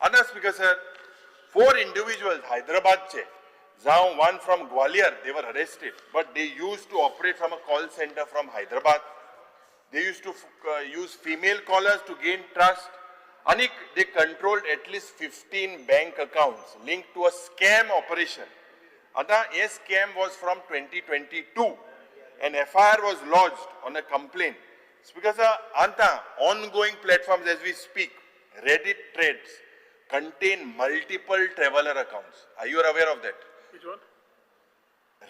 Other speaker sir, 4 individuals, Hyderabad che, Zaun, one from Gwalior, they were arrested, but they used to operate from a call center from Hyderabad. They used to use female callers to gain trust. Anik, they controlled at least 15 bank accounts linked to a scam operation. Ata, a scam was from 2022. An FIR was lodged on a complaint. It's because anta, ongoing platforms as we speak, Reddit threads contain multiple traveler accounts. Are you aware of that? Which one?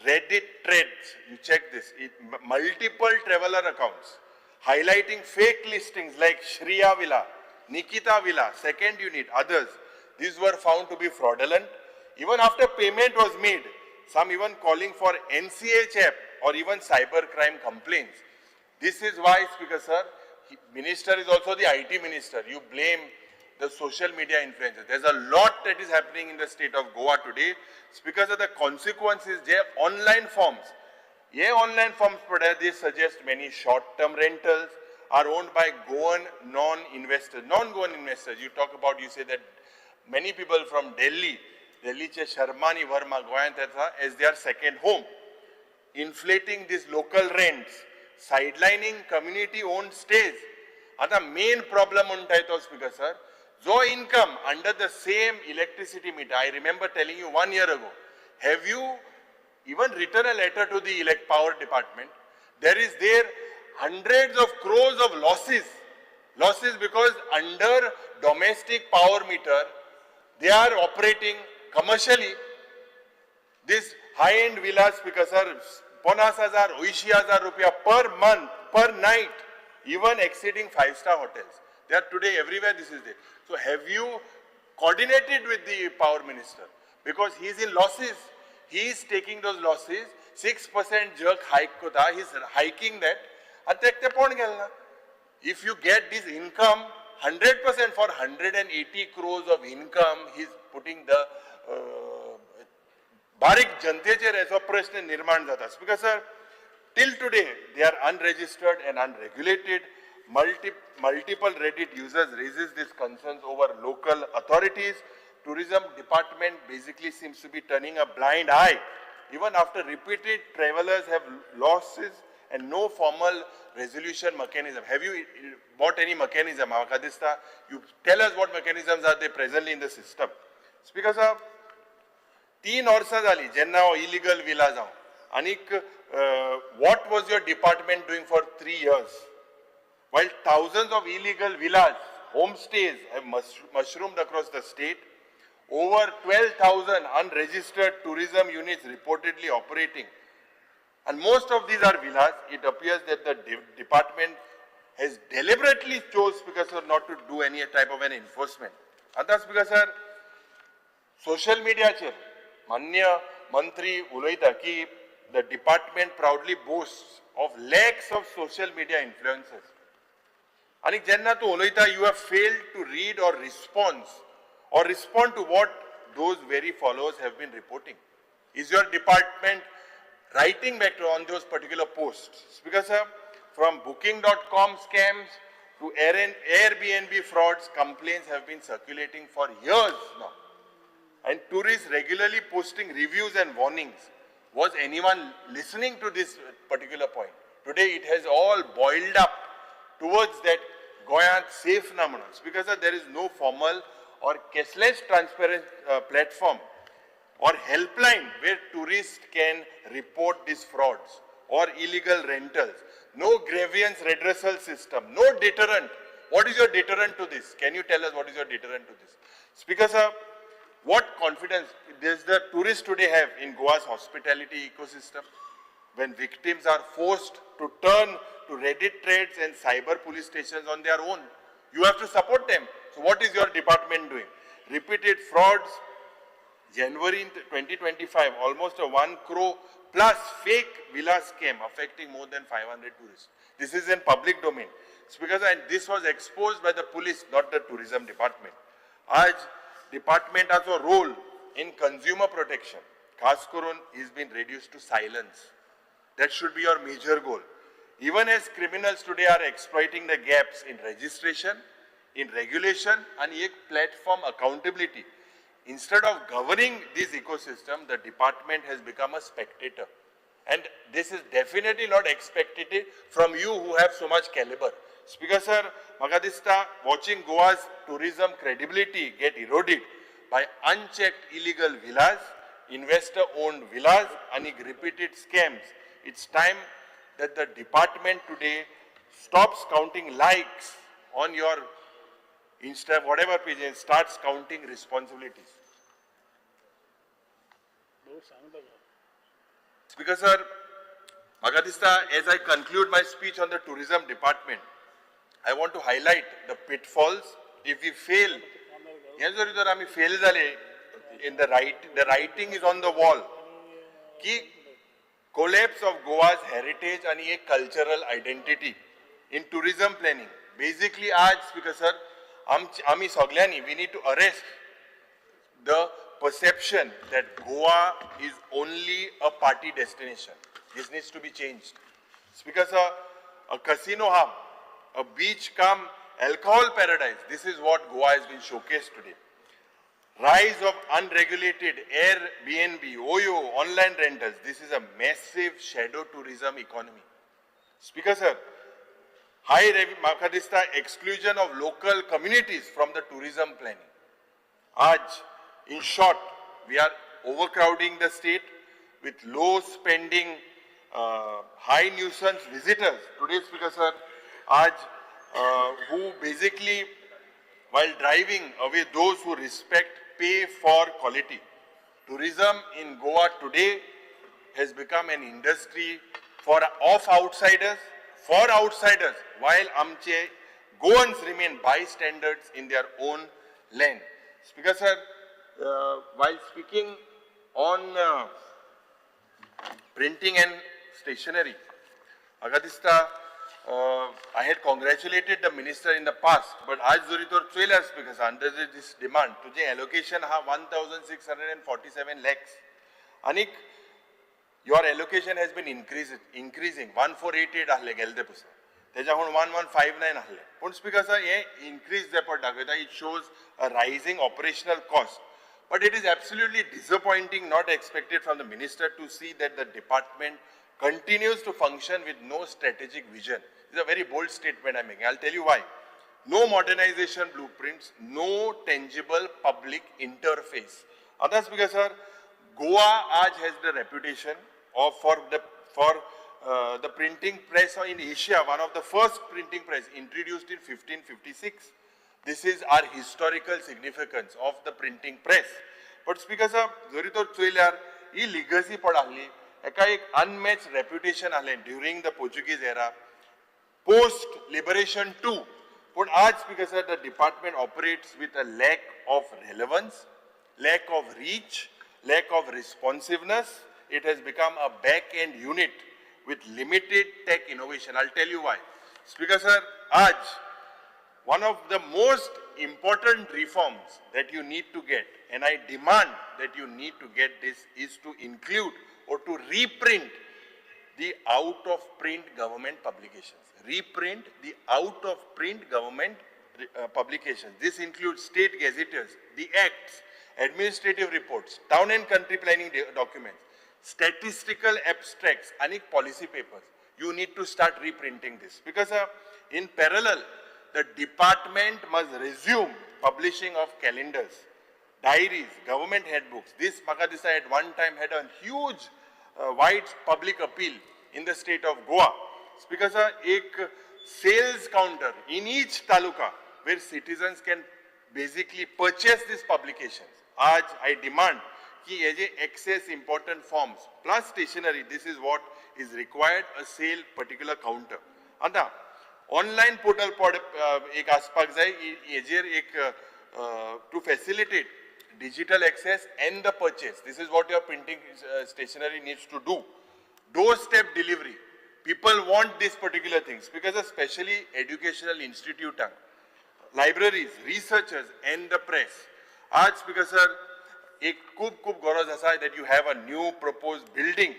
Reddit threads, you check this, multiple traveler accounts highlighting fake listings like Shriya Villa, Nikita Villa, second unit, others. These were found to be fraudulent. Even after payment was made, some even calling for NCH app or even cyber crime complaints. This is why, Speaker sir, minister is also the IT minister. You blame the social media influencers. There's a lot that is happening in the state of Goa today. Because of the consequences, J online forms, hey online forms पळय, they suggest many short-term rentals are owned by Goan non-investors, non-Goan investors. You talk about, you say that many people from Delhi, Delhiचे Sharma आणि वर्मा गोंयांत येता as their second home, inflating these local rents, sidelining community-owned stays. आता main problem म्हणटाय तो, Speaker sir, जो income under the same electricity meter, I remember telling you one year ago, have you even written a letter to the elect power department? There is there hundreds of crores of losses, losses because under domestic power meter, they are operating commercially. This high-end villas, Speaker sir, 50,000, 80,000 rupiah per month, per night, even exceeding 5-star hotels. They are today everywhere this is there. So have you coordinated with the power minister? Because he is in losses. He is taking those losses, 6% jerk hike kota, he is hiking that. आनी ते कोण गेल ना? If you get this income, 100% for 180 crores of income, he is putting the बारीक जनतेचेर हेचो प्रश्न निर्माण जाता. Because sir, till today they are unregistered and unregulated. Multiple Reddit users raises these concerns over local authorities. Tourism department basically seems to be turning a blind eye. Even after repeated travelers have losses and no formal resolution mechanism. Have you bought any mechanism? म्हाका दिसता, you tell us what mechanisms are there presently in the system. Speaker sir, 3 वर्सां जाली जेन्ना हो illegal villa जावं आनीक what was your department doing for 3 years while thousands of illegal villas, homestays have mushroomed across the state, over 12,000 unregistered tourism units reportedly operating. And most of these are villas. It appears that the department has deliberately chose, Speaker sir, not to do any type of an enforcement. आतां Speaker sir, social मिडियाचेर मान्य मंत्री उलयता की the department proudly boast of lakhs of social media influencers. आनी जेन्ना तूं उलयता, you have failed to read or respond to what those very followers have been reporting. Is your department writing back to on those particular posts? Because sir, from booking.com scams to Airbnb frauds, complaints have been circulating for years now. And tourists regularly posting reviews and warnings. Was anyone listening to this particular point? Today it has all boiled up towards that गोंयांत safe ना म्हणून. Because there is no formal or cashless transparent platform or helpline where tourists can report these frauds or illegal rentals. No grievance redressal system, no deterrent. What is your deterrent to this? Can you tell us what is your deterrent to this? Speaker sir, what confidence does the tourist today have in Goa's hospitality ecosystem when victims are forced to turn to Reddit threads and cyber police stations on their own? You have to support them. So what is your department doing? Repeated frauds, January 2025, almost a 1 crore plus fake villa scam affecting more than 500 tourists. This is in public domain. It's because, and this was exposed by the police, not the tourism department. आज डिपार्टमेंटाचो role in consumer protection, खास करून, is been reduced to silence. That should be your major goal. Even as criminals today are exploiting the gaps in registration, in regulation, and एक platform accountability. Instead of governing this ecosystem, the department has become a spectator. And this is definitely not expected from you who have so much caliber. Speaker sir, म्हाका दिसता watching Goa's tourism credibility get eroded by unchecked illegal villas, investor-owned villas, and repeated scams. It's time that the department today stops counting likes on your Insta, whatever page, and starts counting responsibilities. Speaker sir, म्हाका दिसता as I conclude my speech on the tourism department, I want to highlight the pitfalls if we fail. हे जरी जर आमी fail जाले in the writing is on the wall की Collapse of Goa's heritage आणि एक cultural identity in tourism planning. Basically आज speaker sir, आमी सगळ्यांनी we need to arrest the perception that Goa is only a party destination. This needs to be changed. Speaker sir, a casino hub, a beach cum alcohol paradise, this is what Goa has been showcased today. Rise of unregulated Airbnb, OYO, online rentals, this is a massive shadow tourism economy. Speaker sir, high म्हाका दिसता exclusion of local communities from the tourism planning. आज, in short, we are overcrowding the state with low spending, high nuisance visitors. Today, Speaker sir, आज, who basically, while driving away those who respect, pay for quality. Tourism in Goa today has become an industry for outsiders, while आमचे Goans remain bystanders in their own land. Speaker sir, while speaking on printing and stationery, म्हाका दिसता I had congratulated the minister in the past, but आज जरी तर चोयल्यार, Speaker sir, under this demand तुजें allocation आहा 1647 lakhs आनीक your allocation has been increasing. 1488 आहले गेले ते पुस्तक, तेज्या हून 1159 आहले. पूण स्पीकर सर, हे इन्क्रीज जे पळय दाखयता, it shows a rising operational cost. But it is absolutely disappointing, not expected from the minister to see that the department continues to function with no strategic vision. It's a very bold statement I'm making. I'll tell you why. No modernization blueprints, no tangible public interface. Others, because sir, Goa आज has the reputation of for the printing press in Asia, one of the first printing press introduced in 1556. This is our historical significance of the printing press. But Speaker sir, जरी तर चोयल्यार ही legacy पड आहली, एका एक अनमॅच reputation आहलें during the Portuguese era, post liberation too. पूण आज, Speaker sir, the department operates with a lack of relevance, lack of reach, lack of responsiveness. It has become a back end unit with limited tech innovation. I'll tell you why. Speaker sir, आज one of the most important reforms that you need to get, and I demand that you need to get this, is to include or to reprint the out of print government publications. Reprint the out of print government publications. This includes state gazetteers, the acts, administrative reports, town and country planning documents, statistical abstracts, and policy papers. You need to start reprinting this because in parallel, the department must resume publishing of calendars, diaries, government handbooks. This म्हाका दिसता at one time had a huge, wide public appeal in the state of Goa. Speaker sir, एक sales counter in each taluka where citizens can basically purchase these publications. आज I demand की हे जे excess important forms plus stationery, this is what is required, a sale particular counter. आतां online portal पड एक आसपाक जाय हेजेर एक to facilitate digital access and the purchase. This is what your printing stationery needs to do. Doorstep delivery. People want these particular things because especially educational institute, libraries, researchers and the press. आज, Speaker sir, एक खूब खूब गरज आसा that you have a new proposed building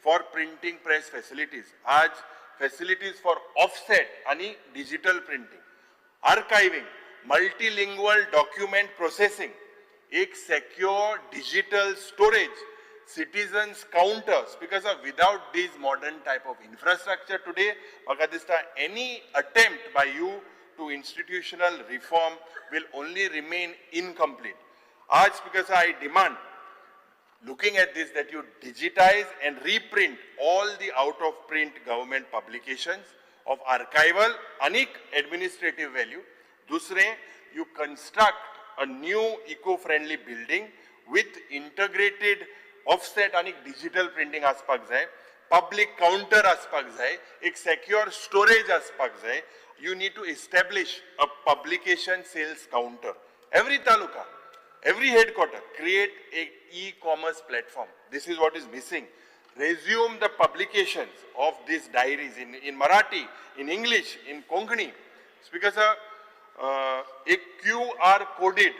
for printing press facilities. आज facilities for offset आणि digital printing, archiving, multilingual document processing, एक secure digital storage, citizens counters, because of without this modern type of infrastructure today, म्हाका दिसता any attempt by you to institutional reform will only remain incomplete. आज, because I demand, looking at this, that you digitize and reprint all the out of print government publications of archival anik administrative value. दुसरे, you construct a new eco-friendly building with integrated offset आणि digital printing आसपाक जाय, public counter आसपाक जाय, एक secure storage आसपाक जाय. You need to establish a publication sales counter. Every taluka, every headquarter, create a e-commerce platform. This is what is missing. Resume the publications of these diaries in Marathi, in English, in Konkani. Speaker sir, एक QR coded,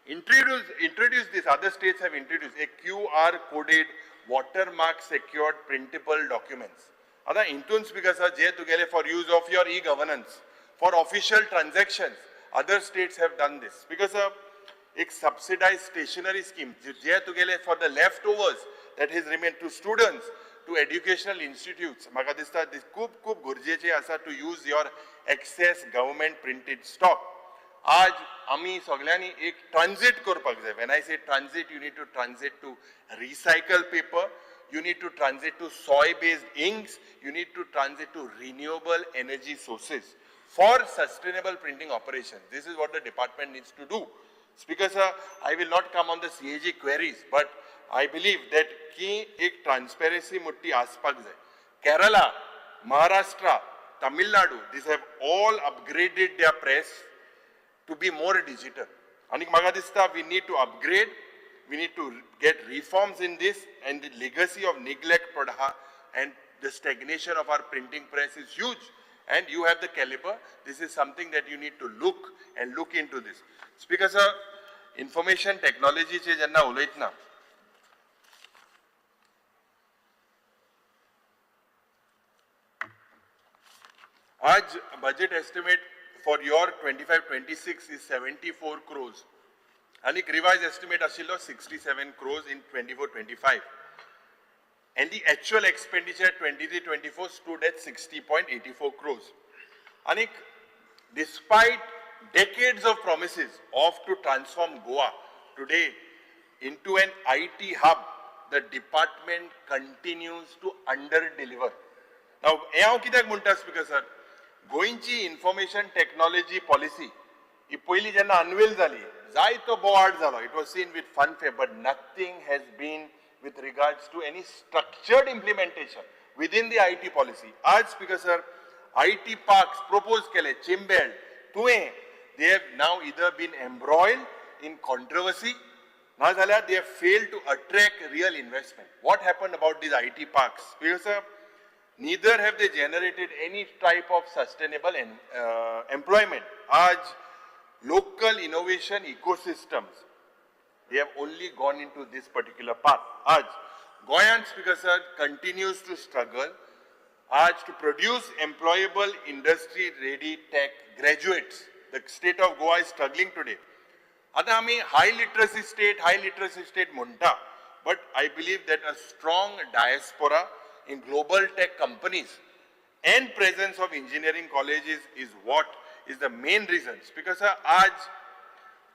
introduce this, other states have introduced a QR coded watermark secured printable documents. आतां हितून speaker sir जे तुगेले for use of your e-governance, for official transactions, other states have done this. Speaker sir, एक subsidized stationery scheme, जे तुगेले for the leftovers that has remained to students, to educational institutes, म्हाका दिसता this खूब खूब गरजेचें आसा to use your excess government printed stock. आज आमी सगळ्यांनी एक ट्रान्झीट करपाक जाय. When I say transit, you need to transit to recycle paper, you need to transit to soy based inks, you need to transit to renewable energy sources for sustainable printing operations. This is what the department needs to do. Speaker sir, I will not come on the CAG queries, but I believe that की एक transparency मोठी आसपाक जाय. Kerala, Maharashtra, Tamil Nadu, these have all upgraded their press to be more digital. आनी म्हाका दिसता we need to upgrade, we need to get reforms in this, and the legacy of neglect पडहा and the stagnation of our printing press is huge. And you have the caliber. This is something that you need to look and look into this. Speaker sir, information technology चे जेन्ना उलयतना आज budget estimate for your 25-26 is 74 crores. आनी revised estimate आशिल्लो 67 crores in 24-25. And the actual expenditure 23-24 stood at 60.84 crores. And despite decades of promises of to transform Goa today into an IT hub, the department continues to under-deliver. Now, हें हांव कित्याक म्हणटा speaker sir, गोंयची information technology policy ही पयलीं जेन्ना unwell जाली, जायतो बोवाळ जालो. It was seen with fanfare, but nothing has been with regards to any structured implementation within the IT policy. आज speaker sir, IT parks propose केले, चिंबेल, तुवें, they have now either been embroiled in controversy, ना जाल्यार they have failed to attract real investment. What happened about these IT parks? Speaker sir, neither have they generated any type of sustainable employment. Aaj local innovation ecosystems, they have only gone into this particular path. Aaj Goyan, Speaker sir, continues to struggle aaj to produce employable industry ready tech graduates. The state of Goa is struggling today. आता आमी high literacy state म्हणटा, but I believe that a strong diaspora in global tech companies and presence of engineering colleges is what is the main reasons. Because aaj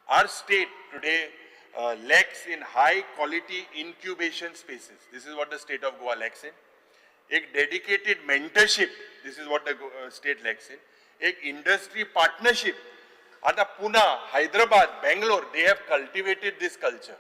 our state today lacks in high quality incubation spaces. This is what the state of Goa lacks in. A dedicated mentorship, this is what the state lacks in. A industry partnership. आता Pune, Hyderabad, Bangalore, they have cultivated this culture.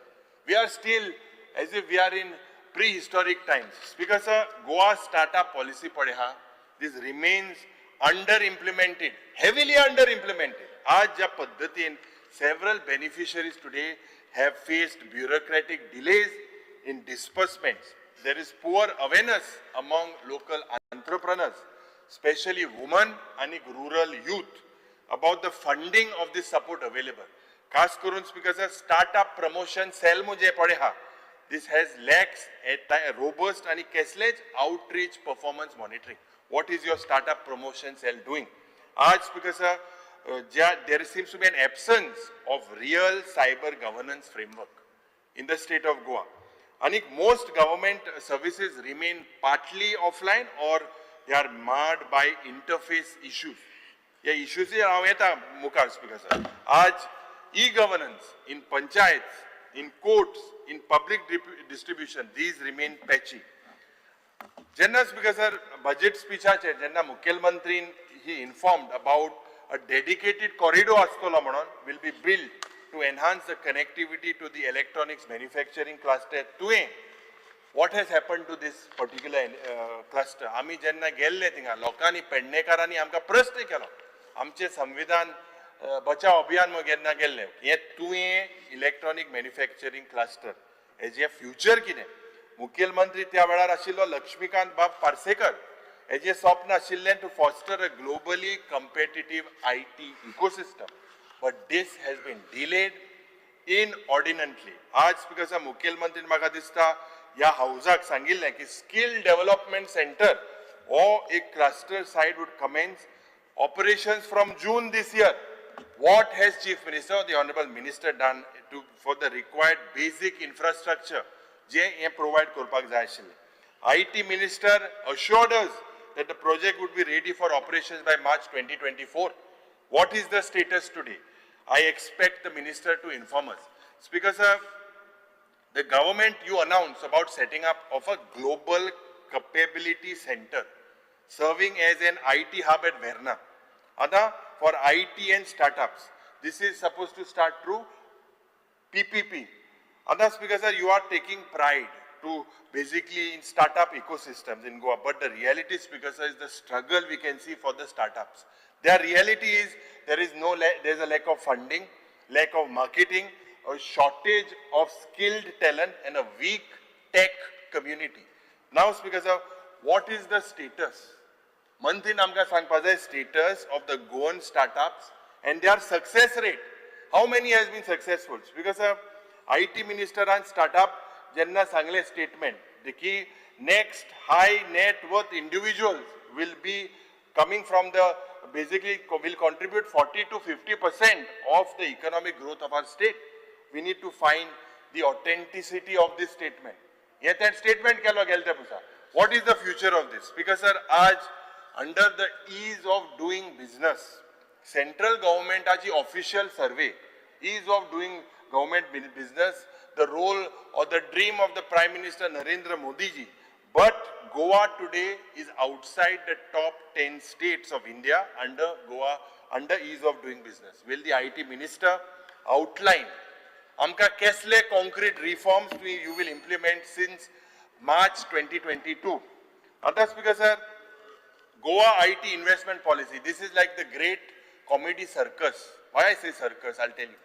We are still as if we are in prehistoric times. Because Goa startup policy padeha, this remains under-implemented, heavily under-implemented. Aaj jya paddhatin several beneficiaries today have faced bureaucratic delays in disbursements. There is poor awareness among local entrepreneurs, especially women and rural youth, about the funding of this support available. Khas karun speaker sir, startup promotion cell muje padeha, this has lacks a robust and cashless outreach performance monitoring. What is your startup promotion cell doing? Aaj speaker sir, there seems to be an absence of real cyber governance framework in the state of Goa. And most government services remain partly offline or they are marred by interface issues. या issues हांव येता मुखार speaker sir. आज e-governance in panchayats, in courts, in public distribution, these remain patchy. जेन्ना speaker sir budget स्पीचाचेर जेन्ना मुखेलमंत्रीन he informed about a dedicated corridor आसतलो म्हणून will be built to enhance the connectivity to the electronics manufacturing cluster. तुवें what has happened to this particular cluster? आमी जेन्ना गेल्ले थिंगा लोकांनी, पेडणेकारांनी आमकां प्रश्न केलो, आमचें संविधान बचाव अभियान म्हूण जेन्ना गेल्ले, हें तुवें इलेक्ट्रॉनीक मॅन्युफॅक्चरींग क्लस्टर हेजें फ्युचर कितें? मुखेलमंत्री त्या वेळार आशिल्लो लक्ष्मीकांत बाब पार्सेकर. हेजें स्वप्न आशिल्लें to foster a globally competitive IT ecosystem, but this has been delayed inordinately. आज स्पीकर साहेब, मुखेलमंत्रीन म्हाका दिसता ह्या हावजाक सांगिल्लें की स्कील डेव्हलपमेंट सेंटर हो एक cluster site would commence operations from June this year. What has Chief Minister, the Honorable Minister, done to for the required basic infrastructure जे हें provide करपाक जाय आशिल्लें? IT Minister assured us that the project would be ready for operations by March 2024. What is the status today? I expect the minister to inform us. Speaker sir, the government, you announced about setting up of a global capability center serving as an IT hub at Verna. Ada for IT and startups. This is supposed to start through PPP. Ada, Speaker sir, you are taking pride to basically in startup ecosystems in Goa, but the reality, Speaker sir, is the struggle we can see for the startups. Their reality is there is no, there is a lack of funding, lack of marketing, a shortage of skilled talent and a weak tech community. Now, Speaker sir, what is the status? मंत्रीन आमकां सांगपा जाय status of the Goan startups and their success rate. How many has been successful? Speaker sir, IT मिनिस्टरान startup जेन्ना सांगलें statement की next high net worth individuals will be coming from the basically will contribute 40 to 50% of the economic growth of our state. We need to find the authenticity of this statement. हे तें statement केलो गेले ते पुसा. What is the future of this? Because sir, आज under the ease of doing business, central गव्हर्मेंटाची official survey, ease of doing government business, the role or the dream of the Prime Minister Narendra Modi ji. But Goa today is outside the top 10 states of India under Goa, under ease of doing business. Will the IT minister outline आमकां केसले concrete reforms you will implement since March 2022? आतां Speaker sir, Goa IT investment policy. This is like the great comedy circus. Why I say circus, I'll tell you.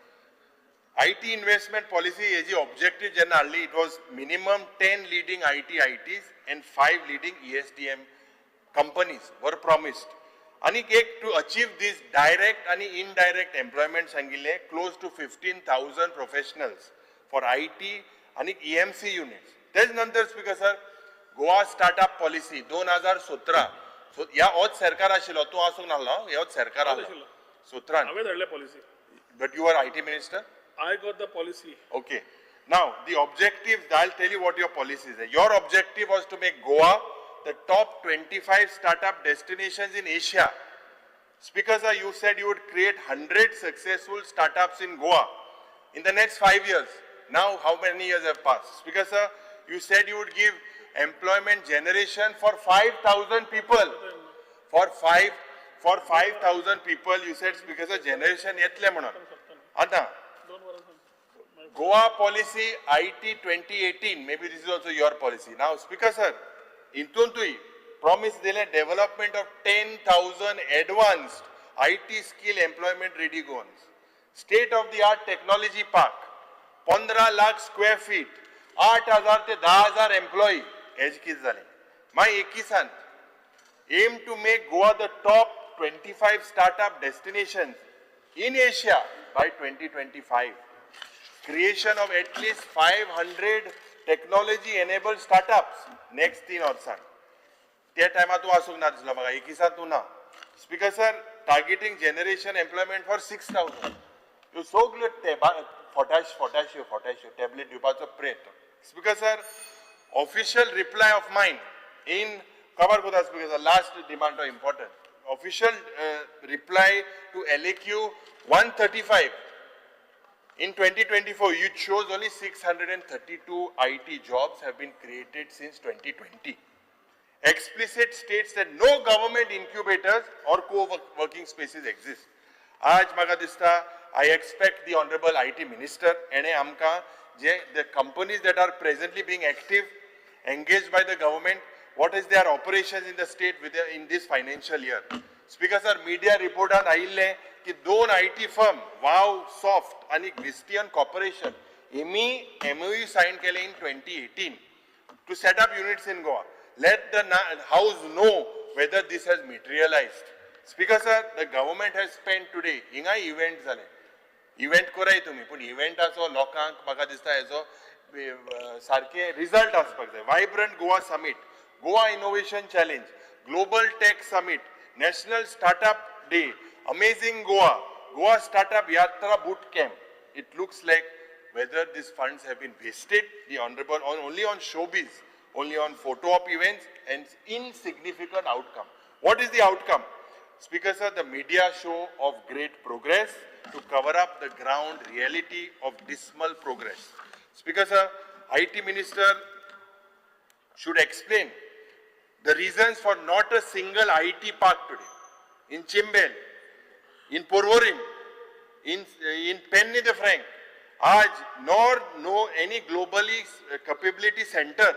IT investment policy Hezi objective जेन्ना हाडली, it was minimum 10 leading IT ITs and 5 leading ESDM companies were promised. आनी एक to achieve this direct आनी indirect employment सांगिल्लें, close to 15,000 professionals for IT आनी EMC units. तेज नंतर Speaker sir, Goa startup policy 2017. So ह्या होच सरकार आशिल्लो, तूं आसूंक नासलो, होच सरकार आसलो सतरान. हांवें धाडल्या policy. But you are IT minister. I got the policy. Okay. Now, the objective, I'll tell you what your policy is. Your objective was to make Goa the top 25 startup destinations in Asia. Speaker sir, you said you would create 100 successful startups in Goa in the next 5 years. Now, how many years have passed? Speaker sir, you said you would give employment generation for 5,000 people. For 5,000 people, you said, Speaker sir, generation येतले म्हणून. आता Goa policy IT 2018, maybe this is also your policy. Now, Speaker sir, हितूंतूय promise दिले development of 10,000 advanced IT skill employment ready Goans. State of the art technology park, 15 lakh square feet, 8,000 ते 10,000 employee. Has कितें जालें? मागीर 21सात aim to make Goa the top 25 startup destinations in Asia by 2025. Creation of at least 500 technology enabled startups next 3 वर्सां. त्या टायमार तूं आसूंक ना दिसलो म्हाका, 21सात तूं ना. Speaker sir, targeting generation employment for 6,000. ह्यो सगल्यो टॅबा फोटाश फोटाश्यो फोटाश्यो टॅबलेट दिवपाचो प्रयत्न. Speaker sir, official reply of mine in खबर कोता. Speaker sir, last demand of important official reply to LAQ 135 in 2024, it shows only 632 IT jobs have been created since 2020. Explicit states that no government incubators or co-working spaces exist. आज म्हाका दिसता I expect the honorable IT minister एणे आमकां जे the companies that are presently being active, engaged by the government, what is their operations in the state with in this financial year. Speaker sir, media रिपोर्टान आयिल्लें की दोन IT firm, wow soft आनी विस्टियन corporation, Hemy MOU sign केले in 2018. to set up units in Goa. Let the house know whether this has materialized. Speaker sir, the government has spent today, hinga event zale. Event koray tumi, pun eventaचो लोकांक म्हाका दिसता हेजो सारके result आसपाक जाय. Vibrant Goa summit, Goa innovation challenge, global tech summit, national startup day, amazing Goa, Goa startup yatra boot camp. It looks like whether these funds have been wasted, the honorable, on only on showbiz, only on photo op events and insignificant outcome. What is the outcome? Speaker sir, the media show of great progress to cover up the ground reality of dismal progress. Speaker sir, IT minister should explain the reasons for not a single IT park today. In Chimbel, in Porvorim, in Penny de Frank, Aaj, nor no any globally capability center.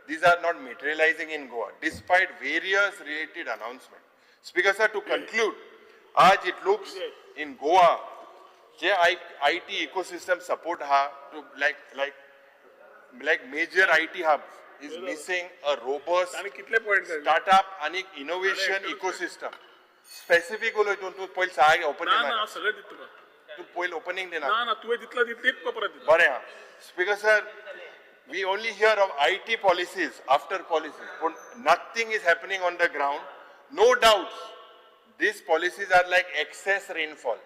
These are not materializing in Goa, despite various related announcements. Speaker sir, to conclude, aaj it looks in Goa, je IT ecosystem support ha to like major IT hubs is missing a robust startup and innovation ecosystem. Specific उलय तूं तूं पयलीं साग opening ना सगळें दिता तुका. तूं पयलीं ओपनिंग दिना. ना ना तुवें दितलो तितलीच तुका परत दिता. बरें आहा. Speaker sir, we only hear of IT policies after policies, but nothing is happening on the ground. No doubts, these policies are like excess rainfall.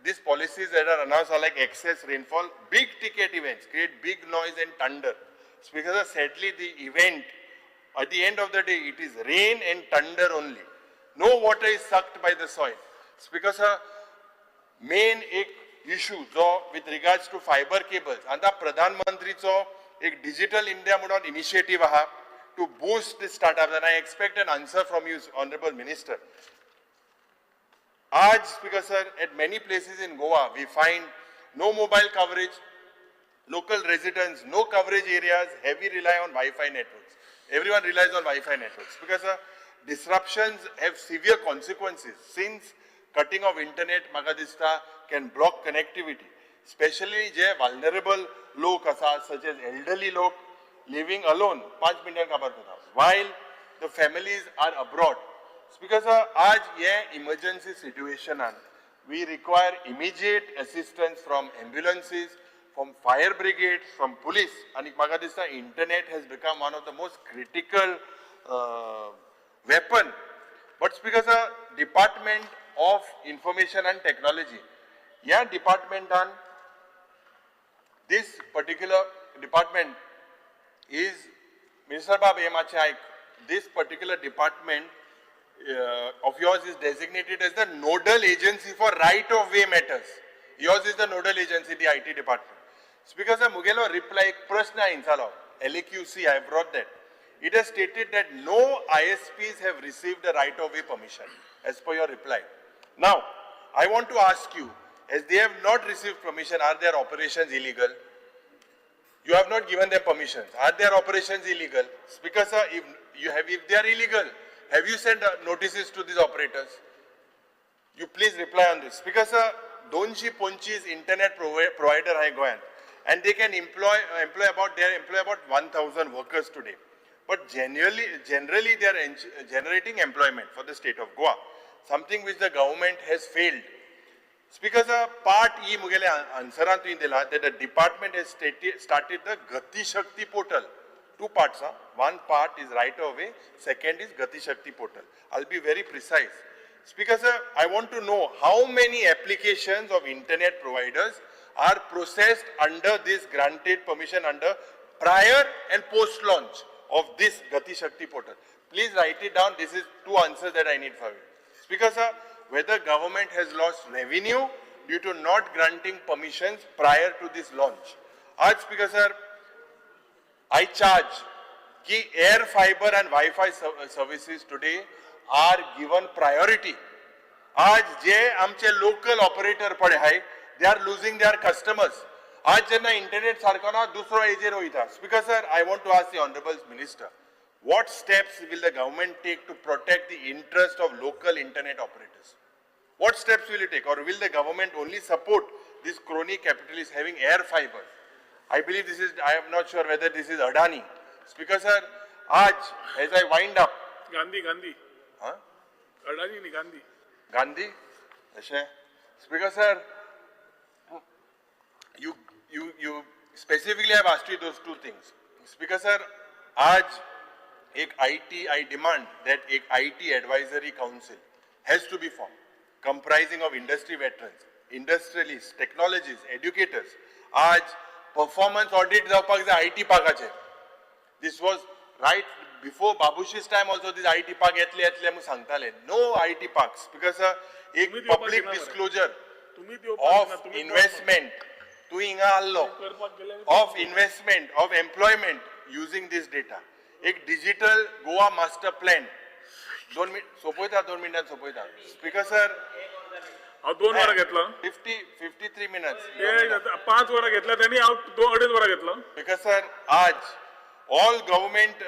These policies that are announced are like excess rainfall. Big ticket events create big noise and thunder. Speaker sir, sadly the event, at the end of the day, it is rain and thunder only. No water is sucked by the soil. Speaker sir, main ek issue जो with regards to fiber cables, आता प्रधानमंत्रीचो एक digital India म्हणून initiative आहा to boost the startups, and I expect an answer from you, Honorable Minister. Aaj, Speaker sir, at many places in Goa, we find no mobile coverage, local residents, no coverage areas, heavy rely on Wi-Fi networks. Everyone relies on Wi-Fi networks. Because sir, disruptions have severe consequences since cutting of internet, म्हाका दिसता, can block connectivity. Especially J vulnerable लोक आसा, such as elderly लोक living alone, 5 मिनटां काबार करता, while the families are abroad. Because sir, आज ये emergency situation an, we require immediate assistance from ambulances, from fire brigades, from police. आनी म्हाका दिसता internet has become one of the most critical weapon. But Speaker sir, Department of Information and Technology, या departmentan, this particular department is, Minister Bab, this particular department of yours is designated as the nodal agency for right-of-way matters. Yours is the nodal agency, the IT department. Speaker sir, mugelo reply ek prashna insalo, LAQC, I have brought that. It has stated that no ISPs have received the right-of-way permission, as per your reply. Now, I want to ask you, as they have not received permission, are their operations illegal? You have not given them permissions. Are their operations illegal? Speaker sir, if they are illegal, have you sent notices to these operators? You please reply on this. Speaker sir, 225 internet provider hai Goan, and they can employ about 1,000 workers today. But generally they are generating employment for the state of Goa, something which the government has failed. Speaker sir, part E mugele answeran tuin dila that the department has started the Gati Shakti portal. Two parts, huh? One part is right of way, second is Gati Shakti portal. I'll be very precise. Speaker sir, I want to know how many applications of internet providers are processed under this granted permission under prior and post-launch of this Gati Shakti portal. Please write it down. This is two answers that I need for you. Speaker sir, whether government has lost revenue due to not granting permissions prior to this launch. Aaj, Speaker sir, I charge ki air fiber and Wi-Fi services today are given priority. Aaj je amche local operator pade hai, they are losing their customers. Aaj jenna internet sarko na dusro ejer hoita. Speaker sir, I want to ask the Honorable Minister, what steps will the government take to protect the interest of local internet operators? What steps will you take? Or will the government only support this crony capitalists having air fiber? I believe this is, I am not sure whether this is Adani, Speaker sir, आज as I wind up, Gandhi Gandhi हा अडाणी न्ही, गांधी. गांधी अशें. Speaker sir, you specifically have asked you those two things. Speaker sir, आज एक IT, I demand that एक IT advisory council has to be formed, comprising of industry veterans, industrialists, technologists, educators. आज performance audit जावपाक जाय IT पार्काचेर. This was right before Babushi's time also. This IT park येतले येतले म्हणून सांगताले. No IT parks because एक तुम्ही दिवपाक पब्लीक दिना मरे. डिस्क्लोजर तुम्ही दिवपाक दिना, ऑफ तुम्ही इन्व्हेस्टमेंट. तूं हिंगा आहलो. करपाक गेले. Of investment, of employment using this data. एक digital Goa master plan. 2 minute सोपयता, 2 मिनटान सोपयता स्पीकर सर. हांव 2 वरां घेतला. 53 minutes. ते 5 वरां घेतल्या त्यांनी, हांव दोन अडेच वरां घेतला. स्पीकर सर, आज all government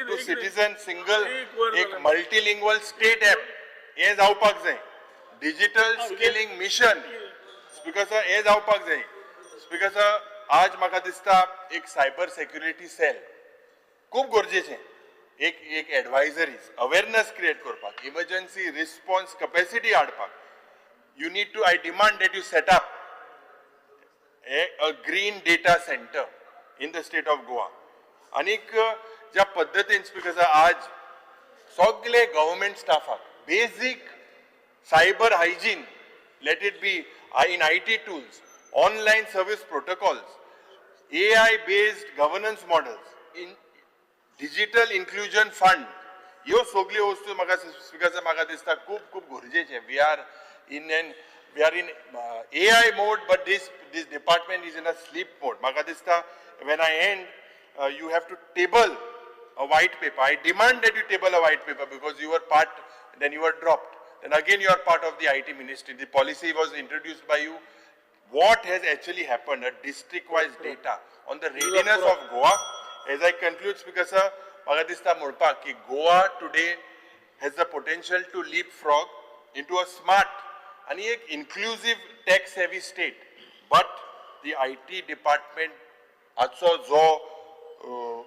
to citizen single एक वर एक जालें. मल्टीलिंग्वल स्टेट ऍप हे जावपाक जाय. Digital skilling mission, speaker sir, हे जावपाक जाय. स्पीकर सर, आज म्हाका दिसता एक सायबर सेक्युरिटी सेल खूब गरजेचें, एक एक एडवायजरीज, अवेरनेस क्रिएट करपाक, इमर्जन्सी रिस्पॉन्स कपॅसिटी हाडपाक. You need to, I demand that you set up a green data center in the state of Goa. आनीक ज्या पद्दतीन, स्पीकर, आज सगळे government स्टाफाक basic cyber hygiene, let it be in IT tools, online service protocols, AI based governance models, in digital inclusion fund, ह्यो सगल्यो वस्तू म्हाका, speaker, म्हाका दिसता खूब खूब गरजेचे. We are in AI mode, but this department is in a sleep mode. म्हाका दिसता, when I end, you have to table a white paper. I demand that you table a white paper because you were part, then you were dropped. Then again you are part of the IT ministry. The policy was introduced by you. What has actually happened, a district-wise data on the readiness of Goa? As I conclude, Speaker sir, म्हाका दिसता म्हणपाक की Goa today has the potential to leapfrog into a smart आणि एक inclusive tech savvy state. But the IT department आजचो जो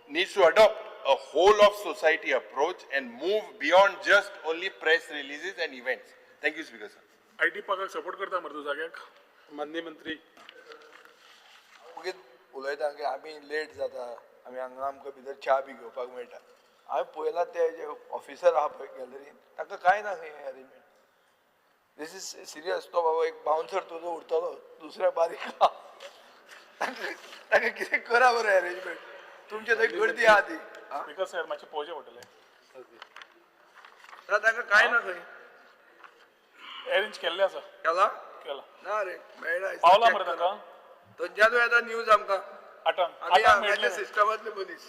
needs to adopt a whole of society approach and move beyond just only press releases and events. Thank you, Speaker sir. I T पार्काक support करता मरे तूं जाग्याक? माननीय मंत्री. मागीर उलयता की आमी लेट जाता, आमी हांगा आमकां भितर च्या बी घेवपाक मेळटा. हांवें पळयलां, ते जे ऑफिसर आहा पळय गॅलरीन, तांकां कांय ना खंय अरेंजमेंट. This is serious. तो बाबा एक बाउन्सर तुजो उरतलो, दुसऱ्या बारीक आहा. तांकां कितें करा बरें अरेंजमेंट. तुमचे थंय गर्दी आहा ती आं? स्पीकर सर, मातशें पळोवचें पडटलें. ना, तांकां कांय ना खंय. अरेंज केल्लें आसा. केला? केला. ना रे, मेळना. पावला मरे तांकां. थंयच्यानूय येता न्यूज आमकां. आठांक. आमी आठांक हांगाच्या मेळटलें. सिस्टमांतले मनीस.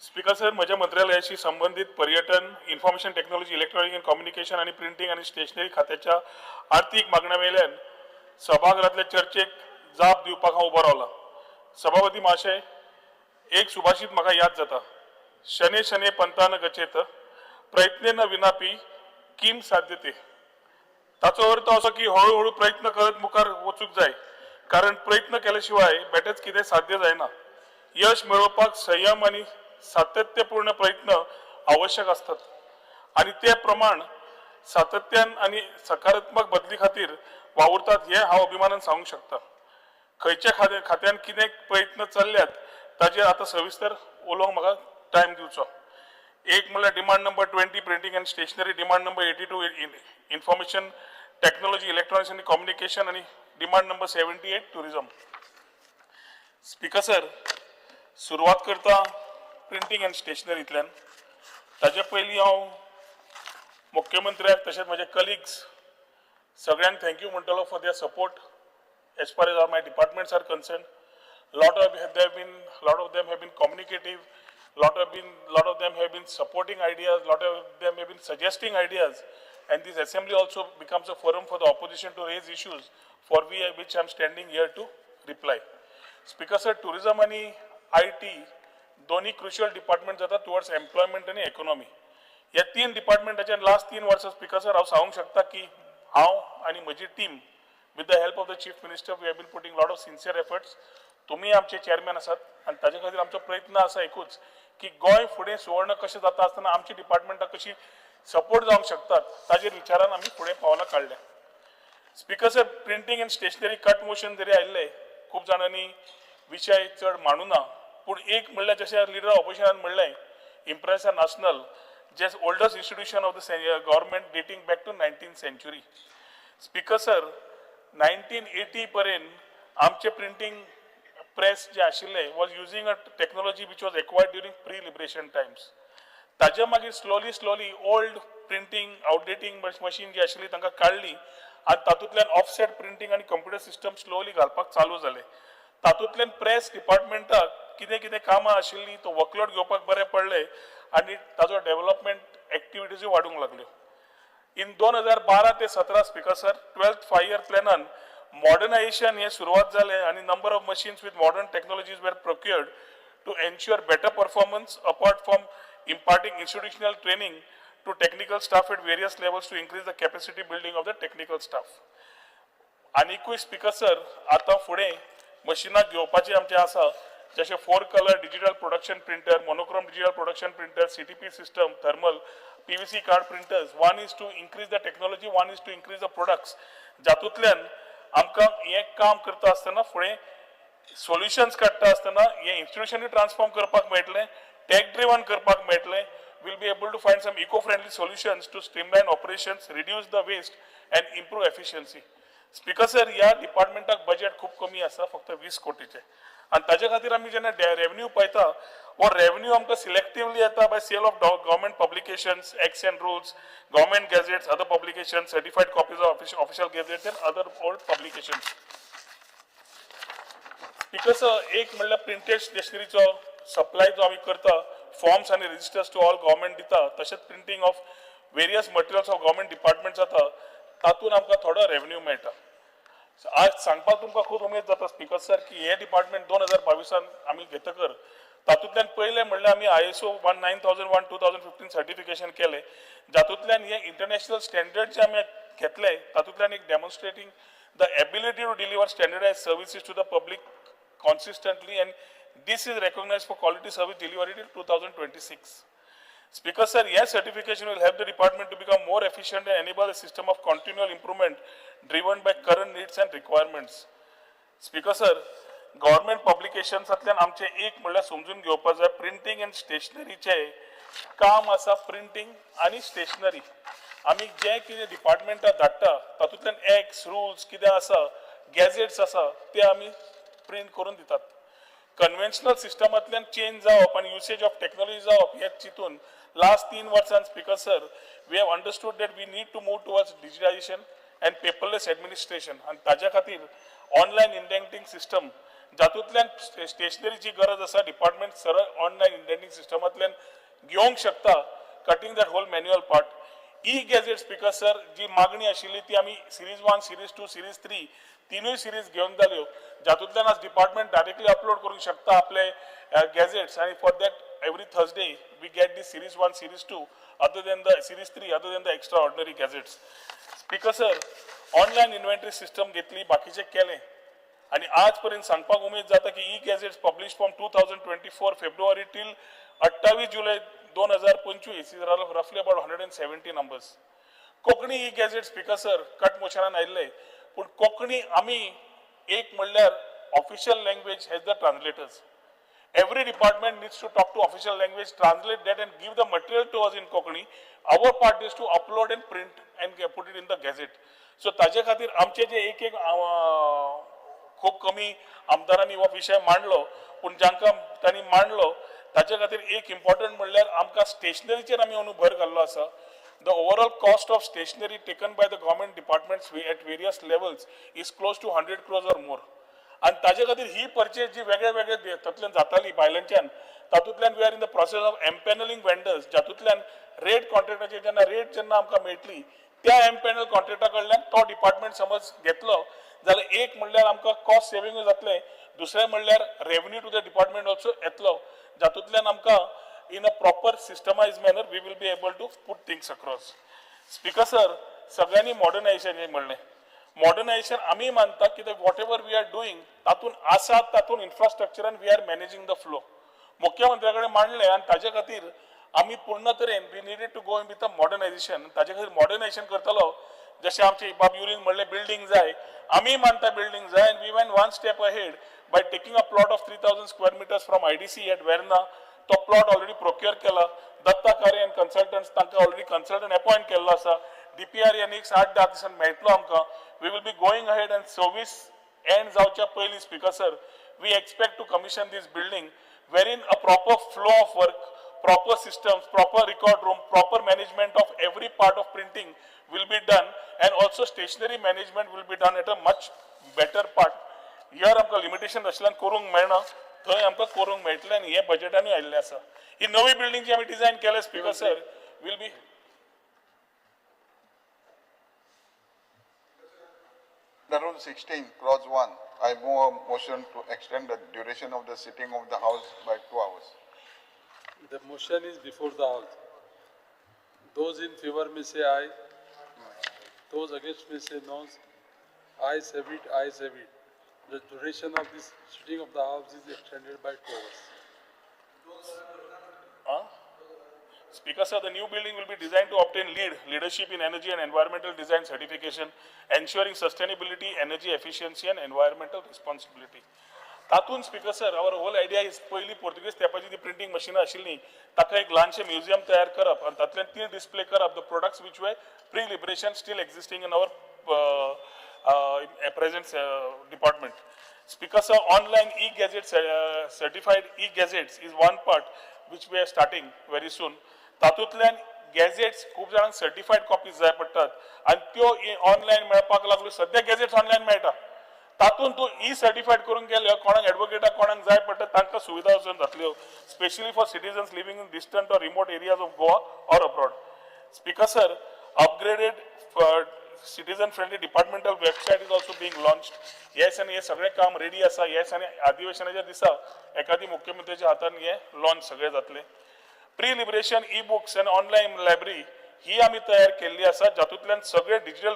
स्पीकर सर, म्हज्या मंत्रालयाशी संबंदीत पर्यटन, Information Technology, Electronic and Communication आनी प्रिंटींग आनी स्टेशनरी खात्याच्या आर्थीक मागण्या वयल्यान सभाघरांतल्या चर्चेक जाप दिवपाक हांव उबो रावला. सभापती महाशय, एक सुभाषित म्हाका याद जाता, "शनैः शनैः पंथाः न गच्छेत्, प्रयत्नेन विनापि किम साध्यते". ताचो अर्थ असो की हळूहळू प्रयत्न करत मुखार वचूंक जाय, कारण प्रयत्न केल्या शिवाय बेठेच कितें साध्य जायना. यश मेळोवपाक संयम आनी सातत्यपूर्ण प्रयत्न आवश्यक आसतात आनी ते प्रमाण सातत्यान आनी सकारात्मक बदली खातीर वावुरतात हें हांव अभिमानान सांगूंक शकता. खंयच्या खात्यान कितें प्रयत्न चल्ल्यात ताचेर आतां सविस्तर उलोवंक म्हाका टायम दिवचो. एक म्हणल्यार demand number 20, printing and stationery, demand number 82, Information Technology, Electronics आनी कम्युनिकेशन आनी demand number 78, tourism. Speaker sir, सुरवात करता प्रिंटींग अँड स्टेशनरींतल्यान. ताजे पयलीं हांव मुख्यमंत्र्याक तशेंच म्हजे कलिग्स सगळ्यांक thank you म्हणटलो for their support as far as my departments are concerned. Lot of them have been communicative, lot of them have been supporting ideas, lot of them have been suggesting ideas, and this assembly also becomes a forum for the opposition to raise issues for which I am standing here to reply. Speaker sir, tourism आणि IT दोन्ही crucial department जाता towards employment आनी economy. ह्या तीन डिपार्टमेंटाच्या last 3 वर्सां, speaker sir, हांव सांगूंक शकता की हांव आनी म्हजी team, with the help of the Chief Minister, we have been putting lot of sincere efforts. तुमी आमचे चेअरमॅन आसात. आनी ताजे खातीर आमचो प्रयत्न आसा एकूच की गोंय फुडें सुवर्ण कशें जाता आसतना आमची डिपार्टमेंटां कशी सपोर्ट जावंक शकतात ताजेर विचारान आमी फुडें पावलां काडल्या. Speaker sir, printing and stationery cut motion जरी आयिल्ले, खूब जाणांनी विशय चड मांडूना, पूण एक म्हणल्यार जशें लिडर ऑपोजिशनान म्हणलें, इम्प्रेसा नॅशनल जे oldest institution of the government dating back to 19th century. Speaker sir, 1980 पर्यंत आमचे प्रिंटींग प्रेस जे आशिल्ले was using a technology which was acquired during pre liberation times. ताजे मागीर slowly slowly old printing outdating machine जी आशिल्ली तांकां काडली आनी तातूंतल्यान ऑफसेट प्रिंटींग आनी कंप्युटर सिस्टम स्लोली घालपाक चालू जाले. तातूंतल्यान प्रेस डिपार्टमेंटाक कितें कितें कामां आशिल्लीं तो वर्कलोड घेवपाक बरें पडलें आनी ताजो डेव्हलपमेंट एक्टिविटीजूय वाडूंक लागल्यो. इन 2012 ते 17, speaker sir, 12th 5 year प्लॅनान modernisation हें सुरवात जालें आनी number of machines with modern technologies were procured to ensure better performance, apart from imparting institutional training to technical staff at various levels to increase the capacity building of the technical staff. आनिकूय speaker sir, आतां फुडें मशिनां घेवपाची आमचें आसा, जशें 4 colour digital production printer, monochrome digital production printer, CTP system, thermal, PVC card printers. One is to increase the technology, one is to increase the products, जातूंतल्यान आमकां हें काम करता आसतना, फुडें सोल्युशन्स काडटा आसतना हें इन्स्टिट्युशनूय ट्रान्सफॉर्म करपाक मेळटलें, टॅक ड्रिवन करपाक मेळटलें. Will be able to find some eco friendly solutions to streamline operations, reduce the waste and improve efficiency. Speaker sir, ह्या डिपार्टमेंटाक बजेट खूब कमी आसा, फक्त 20 कोटीचे, आनी ताजे खातीर आमी जेन्ना रेवन्यू पळयता, हो रेवन्यू आमकां सिलेक्टिवली येता by sale of government publications, acts and rules, government gazettes, other publication, certified copies of official gazettes and other old publications. Speaker sir, एक म्हणल्यार प्रिंटेड स्टेशनरीचो सप्लाय जो आमी करता, फॉर्म्स आनी रजिस्टर्स टू ऑल गव्हर्मेंट दिता, तशेंच printing of various materials of government department जाता, तातूंत आमकां थोडो रेवन्यू मेळटा. आज सांगपाक तुमकां खूब उमेद जाता, स्पीकर सर, की हे डिपार्टमेंट 2022 आमी घेतकर तातूंतल्यान पयलें म्हणल्यार आमी ISO 19001:2015 certification केलें, जातूंतल्यान हे इंटरनॅशनल स्टँडर्ड जे आमी घेतले, तातूंतल्यान एक demonstrating the ability to deliver standardized services to the public consistently, and this is recognized for quality service delivery till 2026. Speaker sir, yes, certification will help the department to become more efficient and enable a system of continual improvement driven by current needs and requirements. Speaker sir, government पब्लिकेशन्सांतल्यान आमचें एक म्हणल्यार समजून घेवपा जाय, printing and स्टेशनरीचें काम आसा. Printing आनी stationery आमी जें कितें डिपार्टमेंटाक धाडटा, तातूंतल्यान एक्ट्स, रुल्स कितें आसा, गॅझेट्स आसा, ते आमी प्रिंट करून दितात. कन्व्हेन्शनल सिस्टमांतल्यान चेंज जावप आनी युसेज ऑफ टेक्नॉलॉजी जावप हें चिंतून लास्ट 3 वर्सां, speaker sir, we have understood that we need to move towards digitization and paperless administration, आनी ताज्या खातीर ऑनलायन इंडेंटींग सिस्टम, जातूंतल्यान स्टेशनरीची गरज आसा, डिपार्टमेंट सरळ ऑनलायन इंडेंटींग सिस्टमांतल्यान घेवंक शकता, cutting that whole manual part. E gazette, speaker sir, जी मागणी आशिल्ली ती आमी series 1, series 2, series 3, तिनूय सिरीज घेवन जाल्यो, जातूंतल्यान आज डिपार्टमेंट डायरेक्टली अपलोड करूंक शकता आपले गॅझेट्स, आनी for that every Thursday we get the series 1, series 2, other than the series 3, other than the extra ordinary gazettes. Speaker sir, online inventory system घेतली, बाकीचे केले, आनी आज पर्यंत सांगपाक उमेद जाता की e gazettes publish from 2024 February till 28 July 2025 is roughly about 170 numbers. Konkani e gazette, speaker sir, cut मोशनान आयिल्ले, पूण कोंकणी आमी एक म्हणल्यार official language has the translators. Every department needs to talk to official language, translate that and give the material to us in Konkani. Our part is to upload and print and put it in the gazette. So ताजे खातीर आमचे जे एक एक खूब कमी आमदारांनी हो विशय मांडलो, पूण जांकां तांणी मांडलो ताचे खातीर एक इम्पॉर्टंट म्हणल्यार आमकां स्टेशनरीचेर आमी अंदू भर घाल्लो आसा. The overall cost of stationery taken by the government departments at various levels is close to 100 crores or more. आनी ताजे खातीर ही परचेज जी वेगळे वेगळे तातूंतल्यान जाताली भायल्याच्यान, तातूंतल्यान we are in the process of empanelling vendors, जातूंतल्यान रेट कॉन्ट्रॅक्टाचेर जेन्ना रेट जेन्ना आमकां मेळटली, त्या एम्पॅनल कॉन्ट्रॅक्टा कडल्यान तो डिपार्टमेंट समज घेतलो जाल्यार एक म्हणल्यार आमकां कॉस्ट सेविंगूय जातलें, दुसरें म्हणल्यार revenue to the department also येतलो, जातूंतल्यान आमकां in a proper systemized manner we will be able to put things across. Speaker sir, सगळ्यांनी मॉडर्नायझेशन म्हणलें. मॉडर्नायझेशन आमी मानता की whatever we are doing तातूंत आसा, तातूंत इन्फ्रास्ट्रक्चरान we are managing the flow. मुख्यमंत्र्या कडेन मांडलें आनी ताजे खातीर आमी पूर्ण तरेन we needed to go in with a modernisation. ताजे खातीर मॉडर्नायझेशन करतलो. जशें आमचे बाब युरीन म्हणलें बिल्डींग जाय, आमी मानता बिल्डींग जाय, and we went one step ahead by taking a plot of 3000 square meters from IDC at Verna. तो प्लॉट ऑलरेडी प्रोक्युअर केला. दत्ता कारे अँड कन्सल्टंट्स, तांकां ऑलरेडी कन्सल्टंट अपॉयंट केल्लो आसा. डीपीआर आनी 8-10 दिसान मेळटलो आमकां. We will be going ahead and 26 end जावच्या पयलीं, Speaker sir, we expect to commission this building wherein a proper flow of work, proper systems, proper record room, proper management of every part of printing will be done, and also stationery management will be done at a much better part. Here आमकां limitation आशिल्ल्यान करूंक मेळना, थंय आमकां करूंक मेळटलें आनी हे बजेटानूय आयिल्लें आसा. ही नवी बिल्डींग जी आमी डिझायन केल्या, Speaker sir, will be The Rule 16, Clause 1, I move a motion to extend the duration of the sitting of the House by 2 hours. The motion is before the House. Those in favor may say aye. Those against may say no. Ayes have it, ayes have it. The duration of this sitting of the House is extended by 2 hours. Speaker sir, the new building will be designed to obtain LEED, Leadership in Energy and Environmental Design certification, ensuring sustainability, energy efficiency and environmental responsibility. तातूंत Speaker sir, our whole idea is पयलीं पोर्तुगीज तेंपाची ती printing मशिनां आशिल्लीं, ताका एक ल्हानशें museum तयार करप आनी तातूंतल्यान ती डिस्प्ले करप, the products which were pre liberation still existing in our present department. Speaker sir, online e-gazette, certified e-gazettes is one part which we are starting very soon. तातूंतल्यान गॅझेट्स खूब जाणांक सर्टिफायड कॉपीज जाय पडटात आनी त्यो online मेळपाक लागल्यो. सद्या गॅझेट्स ऑनलायन मेळटा, तातूंत तूं ई सर्टिफायड करून गेल्यो कोणाक एडवोकेटाक कोणाक जाय पडटा तांकां सुविधा वचून जातल्यो, specially for citizens living in distant or remote areas of Goa or abroad. Speaker sir, upgraded citizen friendly departmental website is also being launched. Yes, आनी हे सगळें काम रेडी आसा. येस, आनी अधिवेशनाच्या दिसा एखादी मुख्यमंत्र्याच्या हातान हे लॉन्च सगळें जातलें. Pre liberation e books and online library ही आमी तयार केल्ली आसा, जातूंतल्यान सगळे digital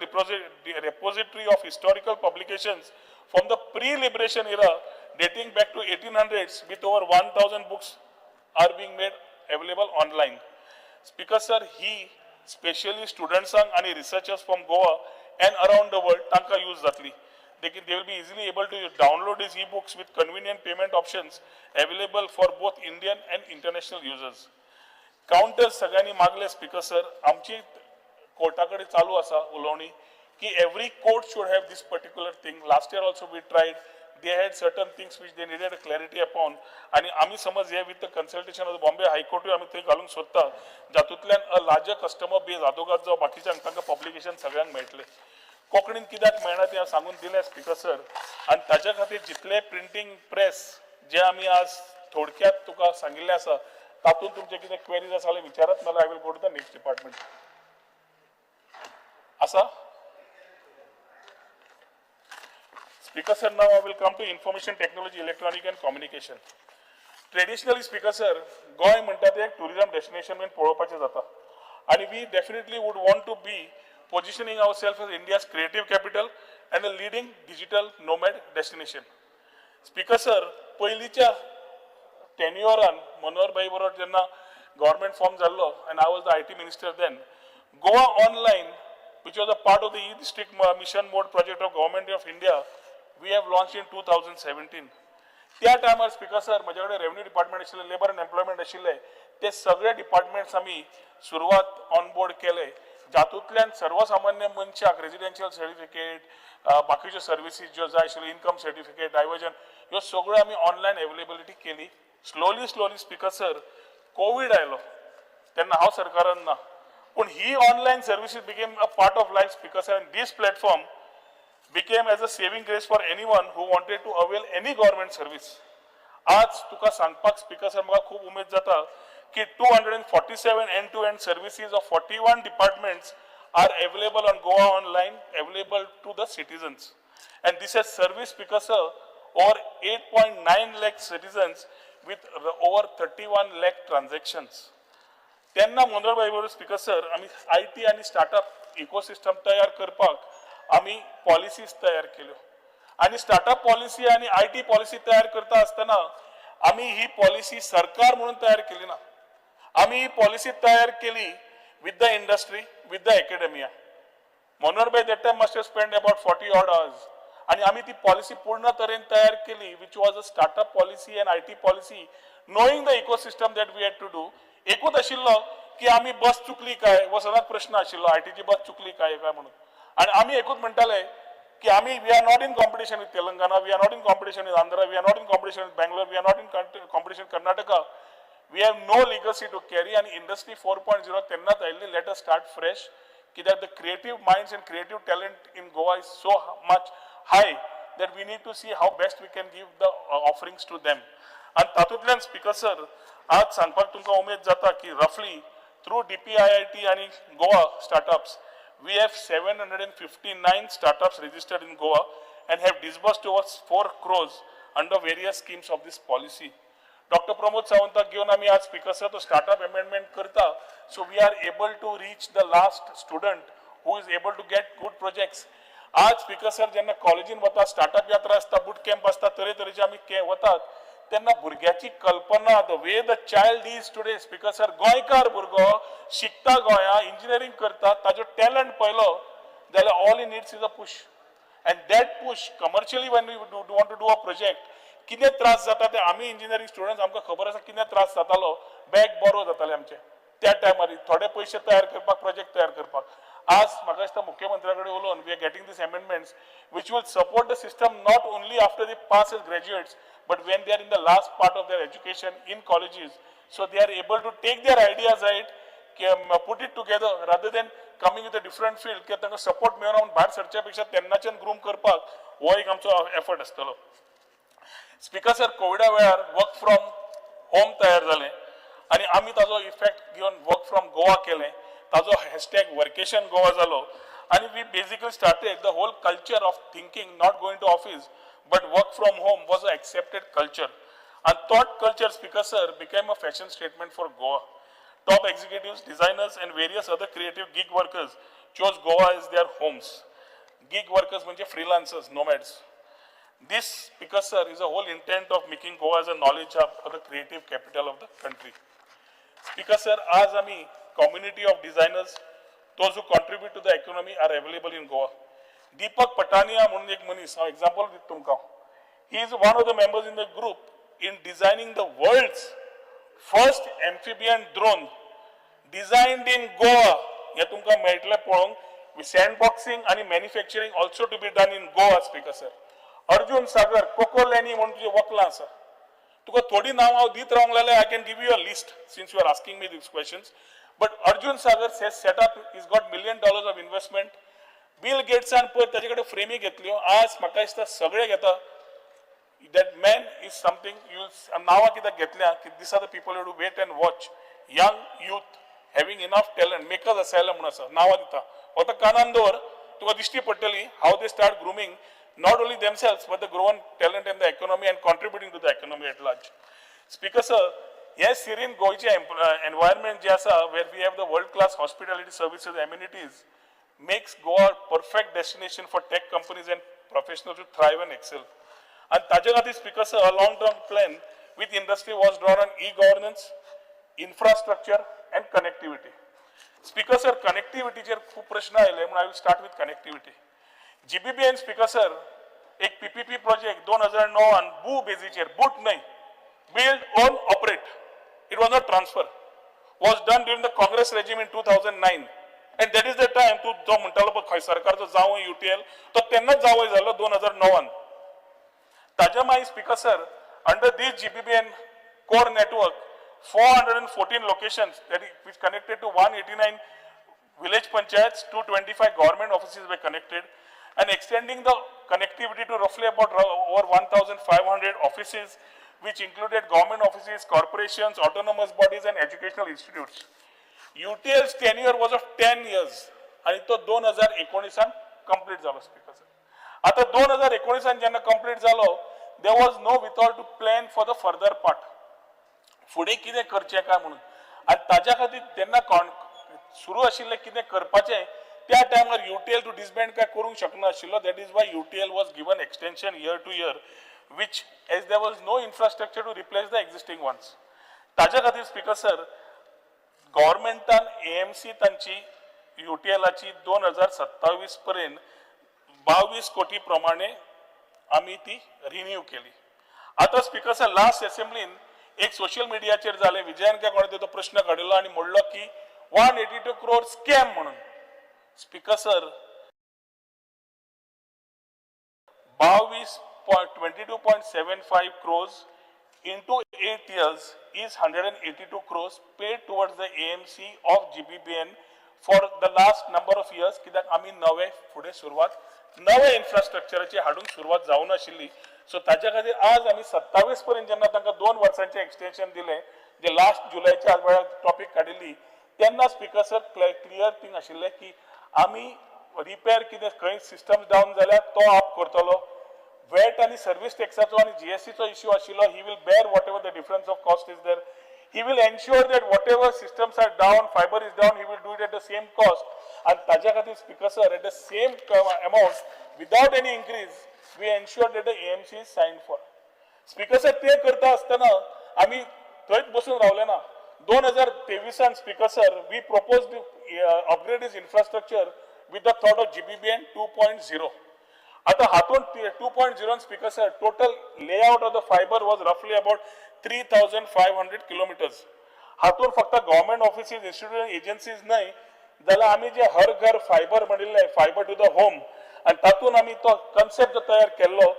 repository of historical publications from the pre liberation era dating back to 1800s with over 1000 books are being made available online. Speaker sir, he specially स्टुडंट्सांक आनी researchers from Goa and around the world तांकां use जातली. देखीन they will be easily able to download these e-books with convenient payment options available for both Indian and international users. Counters सगळ्यांनी मागले, speaker sir, आमची Carta कडेन चालू आसा उलोवणी की every court should have this particular thing. Last year also we tried, they had certain things which they needed clarity upon, आनी आमी समज हे with the consultation of the Bombay हायकोर्टूय आमी थंय घालूंक सोदता, जातूंतल्यान अ लार्जर कस्टमर बेज, आदोगाद जावं बाकीच्यांक, तांकां पब्लिकेशन सगळ्यांक मेळटलें. कोंकणीन कित्याक मेळना तें हांव सांगून दिलें, स्पीकर सर. आनी ताज्या खातीर जितले प्रिंटींग प्रेस जे आमी आज थोडक्यात तुका सांगिल्लें आसा, तातूंत तुमचे कितें क्वेरीज आसा जाल्यार विचारात, नाल्यार I will go to the next department. आसा. Speaker sir, now I will come to information technology, electronic and communication. Traditionally, Speaker sir, Goa म्हणटा ते एक टुरिझम डेस्टिनेशन म्हणून पळोवपाचें जाता आनी we definitely would want to be positioning ourself as India's creative capital and a leading digital nomad destination. Speaker sir, पयलींच्या टेन्युअरान मनोहर भाई बरोबर जेन्ना गव्हर्मेंट फॉर्म जाल्लो and I was the IT minister then, Goa Online, which was a part of the e-district mission mode project of Government of India, we have launched in 2017. त्या टायमार, speaker sir, म्हजे कडेन revenue department आशिल्लें, labour and employment आशिल्ले, ते सगळे departments आमी सुरवात ऑन बोर्ड केले, जातूंतल्यान सर्वसामान्य मनशाक रेजिडेन्शियल सर्टिफिकेट, बाकीच्यो सर्विसीस ज्यो जाय आशिल्ल्यो, इन्कम सर्टिफिकेट, डायवर्जन, ह्यो सगळ्यो आमी ऑनलायन एवेलेबिलिटी केली. Slowly slowly, Speaker sir, Covid आयलो तेन्ना हांव सरकारान ना, पूण ही online services became a part of life, Speaker sir, and this platform became as a saving grace for anyone who wanted to avail any government service. आज तुका सांगपाक, speaker sir, म्हाका खूब उमेद जाता की 247 end to end services of 41 departments are available on Goa Online, available to the citizens. And this has serviced, Speaker sir, over 8.9 lakh citizens with over 31 lakh transactions. तेन्ना मनोहर भाई बरोबर, स्पीकर सर, आमी IT आनी startup ecosystem तयार करपाक आमी policies तयार केल्यो आनी स्टार्टअप पॉलिसी आनी IT policy तयार करता आसतना आमी ही पॉलिसी सरकार म्हणून तयार केली ना. आमी ही पॉलिसी तयार केली with the industry, with the academia. Manohar bhai that time must have spend about 40 odd hours आनी आमी ती पॉलिसी पूर्ण तरेन तयार केली, which was a startup policy and IT policy, knowing the ecosystem that we had to do. एकूच आशिल्लो की आमी बस चुकली काय, हो सदांच प्रश्न आशिल्लो, आयटीची बस चुकली काय काय म्हणून. आनी आमी एकूच म्हणटाले की आमी we are not in competition with Telangana, we are not in competition with Andhra, we are not in competition with Bangalore, we are not in competition Karnataka. We have no legacy to carry आनी industry 4.0 तेन्नाच आयिल्ली. Let us start fresh, कित्याक the creative minds and creative talent in Goa is so much high that we need to see how best we can give the offerings to them. आनी तातूंतल्यान speaker sir, आज सांगपाक तुमकां उमेद जाता की रफली थ्रू डीपीआयआयटी आनी Goa startups, we have 759 startups registered in Goa and have disbursed towards 4 crores under various schemes of this policy. Doctor Pramod सावंताक घेवन आमी आज, स्पिकर सर, तो स्टार्टअप अमेंडमेंट करता, so we are able to reach the last student who is able to get good projects. आज speaker sir, जेन्ना कॉलेजीन वता, startup यात्रा आसता, बूट कॅम्प आसता, तरेतरेचे आमी वतात, तेन्ना भुरग्याची कल्पना, the way the child is today, Speaker sir, गोंयकार भुरगो शिकता गोंया, इंजिनियरींग करता, ताजो टॅलंट पळयलो जाल्यार all he needs is a push, and that push commercially, when we want to do a project, कितें त्रास जाता ते आमी इंजिनियरींग स्टुडंट्स आमकां खबर आसा. कितें त्रास जातालो, बॅग बोरो जाताले आमचे त्या टायमार थोडे पयशे तयार करपाक, प्रोजेक्ट तयार करपाक. आज म्हाका दिसता मुख्यमंत्र्या कडेन उलोवन we are getting these amendments which will support the system not only after they pass as graduates, but when they are in the last part of their education in colleges, so they are able to take their ideas right, put it together rather than coming with a different field, की तांकां support मेळोवन भायर सरच्या पेक्षा तेन्नाच्यान groom करपाक हो एक आमचो एफर्ट आसतलो. स्पिकर सर, कोविडा वेळार वर्क फ्रॉम होम तयार जालें आनी आमी ताजो इफेक्ट घेवन वर्क फ्रॉम गोवा केलें. ताजो हॅशटॅग वर्केशन गोवा जालो आनी we basically started the whole culture of thinking not going to office but work from home was a accepted culture. And that culture, Speaker sir, became a fashion statement for Goa. Top executives, designers and various other creative gig workers chose Goa as their homes. Gig workers म्हणजे freelancers, nomads. This, Speaker sir, is a whole intent of making Goa as a knowledge hub or the creative capital of the country. Speaker sir, आज आमी community of designers, those who contribute to the economy, are available in Goa. Deepak Patania म्हणून एक मनीस, हांव example दिता तुमकां. He is one of the members in the group in designing the world's first amphibian drone designed in Goa. हे तुमकां मेळटलें पळोवंक. सँड बॉक्सिंग आनी manufacturing also to be done in Goa, Speaker sir. Arjun Sagar, कोकोलॅनी म्हणून तुजें वकलां आसा. तुका थोडी नांव हांव दीत रावंक लागल्यार I can give you a list since you are asking me these questions, but Arjun Sagar has set up, he's got $1 million of investment. Bill गेट्सान पळय ताजे कडेन फ्रेमी घेतल्यो. आज म्हाका दिसता सगळे घेता. That man is something you नांवां कित्याक घेतल्या की these are the people you to wait and watch. Young youth having enough talent, Makers Asylum म्हणून आसा. नांवां दिता, फक्त कानान दवर, तुका दिश्टी पडटली how they start grooming not only themselves but the Goan talent and the economy and contributing to the economy at large. Speaker sir, हे सिरीन गोंयचें एनवायरमेंट जे आसा, where we have the world class hospitality services, amenities, makes Goa a perfect destination for tech companies and professionals to thrive and excel. And ताजे खातीर, Speaker sir, a long term plan with industry was drawn on e-governance, infrastructure and connectivity. Speaker sir, connectivity खूप प्रश्न आयले म्हणून I will start with connectivity. GBBN, Speaker sir, एक PPP project 2009 बू बेजीचेर, boot न्हय, build, own, operate. It was not transfer. Was done during the Congress regime in 2009. And that is the time तूं जो म्हणटालो पळय खंय सरकारचो जावंय युटीएल, तो तेन्नाच जावंय जाल्लो 2009. ताज्या मागीर, Speaker sir, under this GBBN core network, 414 locations that is, which connected to 189 village panchayats, 225 government offices were connected, and extending the connectivity to roughly about over 1,500 offices, which included government offices, corporations, autonomous bodies, and educational institutes. UTL's tenure was of 10 years, आणि तो 2019 complete झालो. Speaker sir, आता 2019 जेन्ना complete जालो, there was no wherewithal to plan for the further part, फुडें कितें करचें काय म्हणून. आनी ताज्या खातीर तेन्ना कोण सुरू आशिल्लें कितें करपाचें त्या टायमार युटीएल टू डिसबँड काय करूंक शकनाशिल्लो. That is why UTL was given extension year to year, which as there was no infrastructure to replace the existing ones. ताज्या खातीर स्पीकर सर, गव्हर्मेंटान एएमसी तांची युटीएलाची 2027 पर्यंत 22 कोटी प्रमाणे आमी ती रिन्यू केली. आतां स्पीकर सर, लास्ट असेंब्लीन एक सोशल मिडियाचेर जालें, विजयान काय कोणें तो प्रश्न काडिल्लो आनी म्हणलो की 182 क्रोर स्कॅम म्हणून. स्पीकर सर, बावीस point 22.75 crores into 8 years is 182 crores paid towards the AMC of GBBN for the last number of years, कित्याक आमी नवे फुडें सुरवात नवे इन्फ्रास्ट्रक्चराची हाडूंक सुरवात जावनाशिल्ली. सो ताच्या खातीर आज आमी 27 पर्यंत जेन्ना तांकां 2 वर्सांचें एक्सटेन्शन दिलें, जे लास्ट जुलयच्या वेळार टॉपीक काडिल्ली, तेन्ना स्पीकर सर, क्लियर थींग आशिल्लें की आमी रिपेर कितें खंय सिस्टम डावन जाल्यार तो आप करतलो. वेट आनी सर्वीस टॅक्साचो आनी जीएसटीचो इश्यू आशिल्लो, he will bear whatever the difference of cost is there. He will ensure that whatever systems are down, fiber is down, he will do it at the same cost. आनी ताज्या खातीर speaker sir, at the same amount without any increase, we ensure that the AMC is sign for. Speaker sir, ते करता आसतना आमी थंयच बसून रावले ना. 2023आन, speaker sir, we propose upgrade this infrastructure with the thought of GBBN 2.0. आता हातून 2.0, speaker sir, total layout of the fiber was roughly about 3500 kilometers. हातून फक्त गव्हर्मेंट ऑफिसीस, इन्स्टिट्यूशन, एजन्सीज न्हय, जाल्यार आमी जे हर घर फायबर म्हणिल्लें, फायबर टू the home, आनी तातूंत आमी तो कन्सेप्ट जो तयार केल्लो,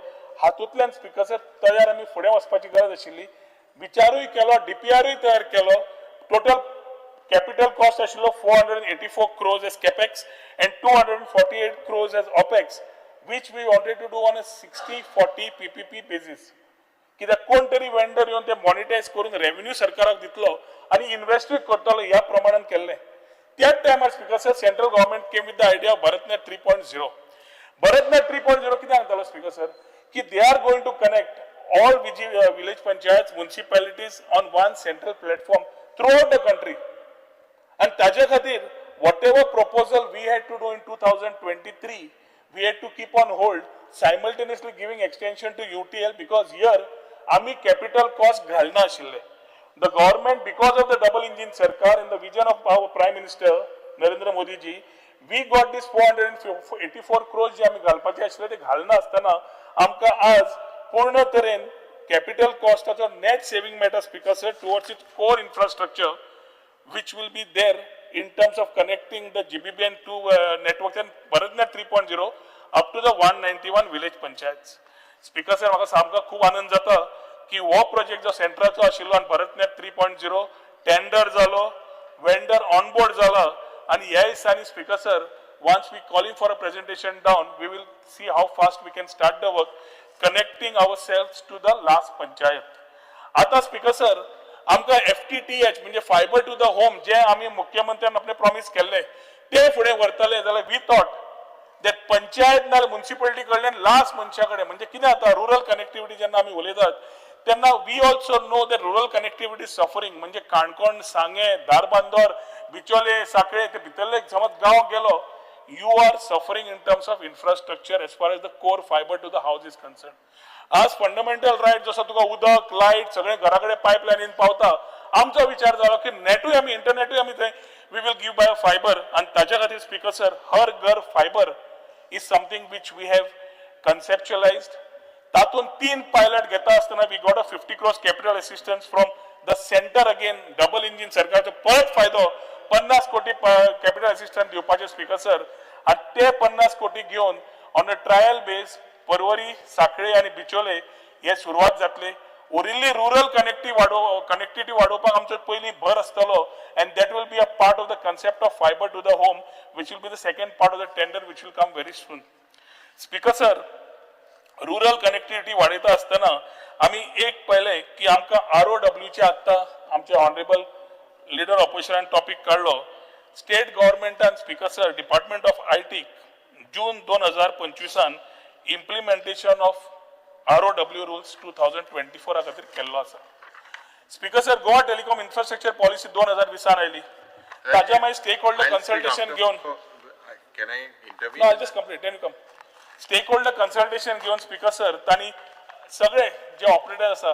हातूंतल्यान, स्पीकर सर, तयार आमी फुडें वचपाची गरज आशिल्ली. विचारूय केलो, डीपीआरूय तयार केलो. टोटल कॅपिटल कॉस्ट आशिल्लो 484 crores as capex and 248 crores as opex, which we wanted to do on a 60-40 PPP basis, कित्याक कोण तरी वेंडर येवन ते मॉनिटायज करून रेव्हेन्यू सरकाराक दितलो आनी इन्व्हेस्टूय करतलो ह्या प्रमाणान केल्लें. त्याच टायमार, speaker sir, central government came with the idea of BharatNet 3.0. BharatNet 3.0 कितें सांगतालो, स्पीकर सर, की they are going to connect all village panchayat, municipalities on one central platform throughout the country. आणि ताजे खातीर whatever proposal we had to do in 2023, we had to keep on hold, simultaneously giving extension to UTL, because here आमी capital cost घालना आशिल्ले. The government, because of the double engine सरकार and the vision of our Prime Minister Narendra Modiji, we got this 484 crores जे आमी घालपाचे आशिल्ले, ते घालना आसतना आमकां आज पूर्ण तरेन कॅपिटल कॉस्टाचो नेट सेविंग मेळटा, speaker sir, towards its core infrastructure, which will be there in terms of connecting the GBBN 2 networks and BharatNet 3.0 up to the 191 village panchayats. Speaker sir, म्हाका सामको खूब आनंद जाता की हो प्रोजेक्ट जो सेंट्राचो आशिल्लो आनी भरतनेट 3.0 टेंडर जालो, वेंडर ऑनबोर्ड जाला आनी ह्या दिसांनी, speaker sir, once we calling for a presentation down, we will see how fast we can start the work, connecting ourselves to the last panchayat. आता स्पीकर सर, आमकां एफटीटीएच म्हणजे fibre two the home जे आमी मुख्यमंत्र्यान आपले promise केल्ले, ते फुडें व्हरतले जाल्यार we thought that panchayat नाल्यार मुन्सिपालिटी कडल्यान लास्ट मनशा कडेन, म्हणजे कितें जाता, रुरल कनेक्टिविटी जेन्ना आमी उलयतात तेन्ना we also know that rural connectivity suffering. म्हणजे काणकोण, सांगें, धारबांदोर, बिचोले, साखळे, ते भितरले समज गांव गेलो, you are suffering in terms of infrastructure as far as the core fiber to the house is concern. आज फंडामेंटल रायट जसो तुका उदक, लायट सगळें घरा कडेन पायपलायनीन पावता, आमचो विचार जालो की नेटूय आमी, इंटरनेटूय आमी थंय we will give by a fiber. आनी ताच्या खातीर, स्पीकर सर, हर घर fiber is something which we have conceptualized. तातूंत तीन पायलट घेता आसतना we got a 50 crores capital assistance from the center. Again, double engine सरकारचो परत फायदो, 50 कोटी कॅपिटल असिस्टन्स दिवपाचे, स्पीकर सर. आनी ते 50 कोटी घेवन ऑन अ ट्रायल बेस परवरी, साखळे आनी बिचोले हे सुरवात जातली. उरिल्ली रुरल कनेक्टिविटी वाडोवपाक आमचो पयलीं भर आसतलो and that will be a part of the concept of fiber to the home, which will be the second part of the tender, which will come very soon. Speaker sir, rural connectivity वाडयता आसतना आमी एक पळयलें की आमकां आरओडब्ल्यूचे आत्तां आमचे ऑनरेबल लिडर ऑपोजिशनान टॉपीक काडलो. स्टेट गव्हर्मेंटान, speaker sir, department of IT June 2025आन implementation of ROW rules 2024 खातीर केल्लो आसा. Speaker sir, Goa telecom infrastructure policy 2020आन आयली. ताच्या मागीर stakeholder I'll speak consultation after. घेवन Can I intervene? No, I'll just complete, then you come. Stakeholder consultation घेवन speaker sir, तांणी सगळे जे ऑपरेटर आसा,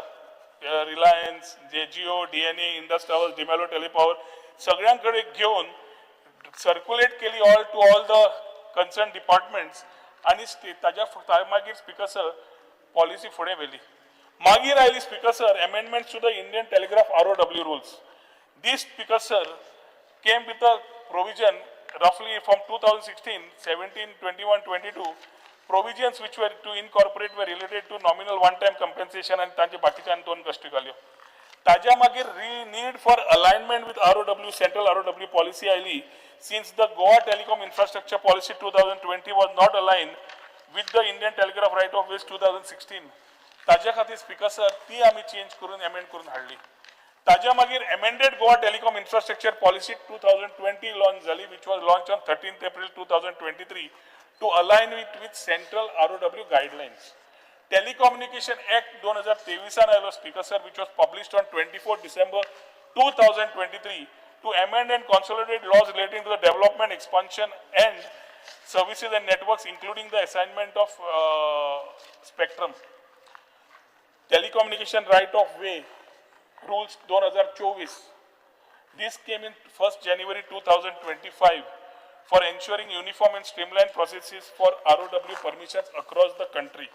रिलायन्स, जे Jio, DNA, Indus towers, D'Mello Telepower, सगळ्यां कडेन घेवन सर्क्युलेट केली all to all the concern departments आनी ताज्या मागीर स्पीकर सर पॉलिसी फुडें व्हेली. मागीर आयली, Speaker sir, amendment to the Indian Telegraph ROW rules. This, Speaker sir, came with a provision roughly from 2016, 17, 21, 22, provisions which were to incorporate were related to nominal one-time compensation आणि तांचे बाकीच्या आनी दोन गोश्टी घाल्यो. ताज्या मागीर री need for alignment with ROW, central ROW policy आयली, since the Goa Telecom Infrastructure Policy 2020 was not align with the Indian Telegraph Right of Ways 2016. ताज्या खातीर स्पीकर सर ती आमी चेंज करून एमेंड करून हाडली. ताज्या मागीर amended Goa Telecom Infrastructure Policy 2020 launch जाली, which was launch on 13 April 2023 to align with central ROW guidelines. Telecommunication Act दोन हजार तेविसान आयलो, Speaker sir, which was published on 24 December 2023 to amend and consolidate laws relating to the development, expansion and services and networks, including the assignment of spectrum. Telecommunication Right of Way Rules 2024. This came in 1st January 2025 for ensuring uniform and streamlined processes for ROW permissions across the country.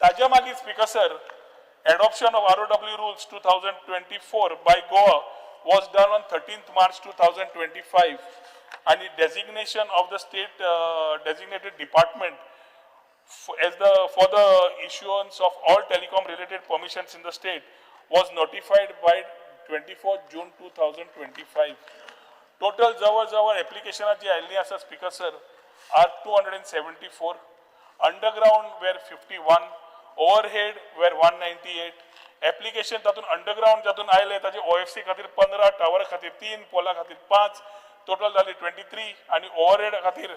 ताज्या मागीर, Speaker sir, adoption of ROW Rules 2024 by Goa was done on 13th March 2025 and the designation of the state designated department as the for the issuance of all telecom related permissions in the state was notified by 24 June 2025. Total जवळ जवळ एप्लिकेशनां जी आयिल्लीं आसा, Speaker sir, are 274. Underground were 51, overhead were 198 application. तातूंत underground जातून आयले ताजे OFC खातीर 15, टावर खातीर तीन, पोला खातीर पांच, टोटल जाली 23 आनी ओवरहेड खातीर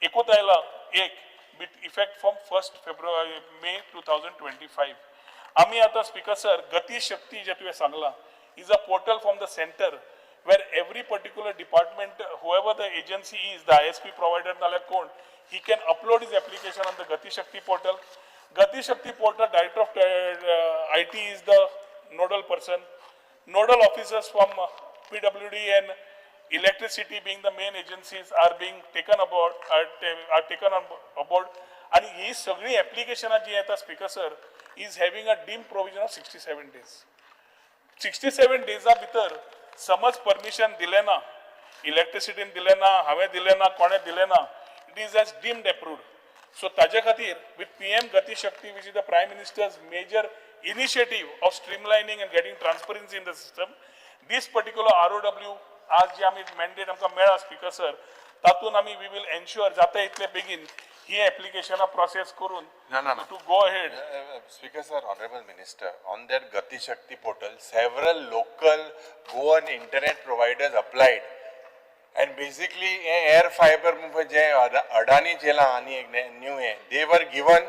एकूच आयला एक, with effect from first February May 2025. आमी आतां, स्पीकर सर, गती शक्ती जे तुवें सांगलां is a portal from the center where every particular department, whoever the agency is, the ISP provider नाल्यार कोण, he can upload his application on the Gati Shakti portal. Gati Shakti portal, Director of IT is the nodal person. Nodal officers from PWD and electricity being the main agencies are being taken aboard, are taken on aboard. आणि ही सगळी एप्लिकेशनां जी येता, Speaker sir, is having a deem provision of 67 days. 67 डेजा भितर समज permission दिलें ना, इलेक्ट्रिसिटीन दिलें ना, हांवें दिलें ना, कोणें दिलें ना, it is as deemed approved. So ताजे खातीर with PM Gati Shakti, which is the Prime Minister's major initiative of streamlining and getting transparency in the system, this particular ROW आज जे आमी मॅन्डेट आमकां मेळ्ळा, स्पीकर सर, तातूंत आमी we will ensure जाता इतले बेगीन ही एप्लिकेशनां प्रोसेस करून No, no, no. To go ahead. Speaker sir, Honorable Minister, on that Gati Shakti portal, several local Goan internet providers applied. And basically, hey air fiber जे अडानी चेला आनी एक new hey, they were given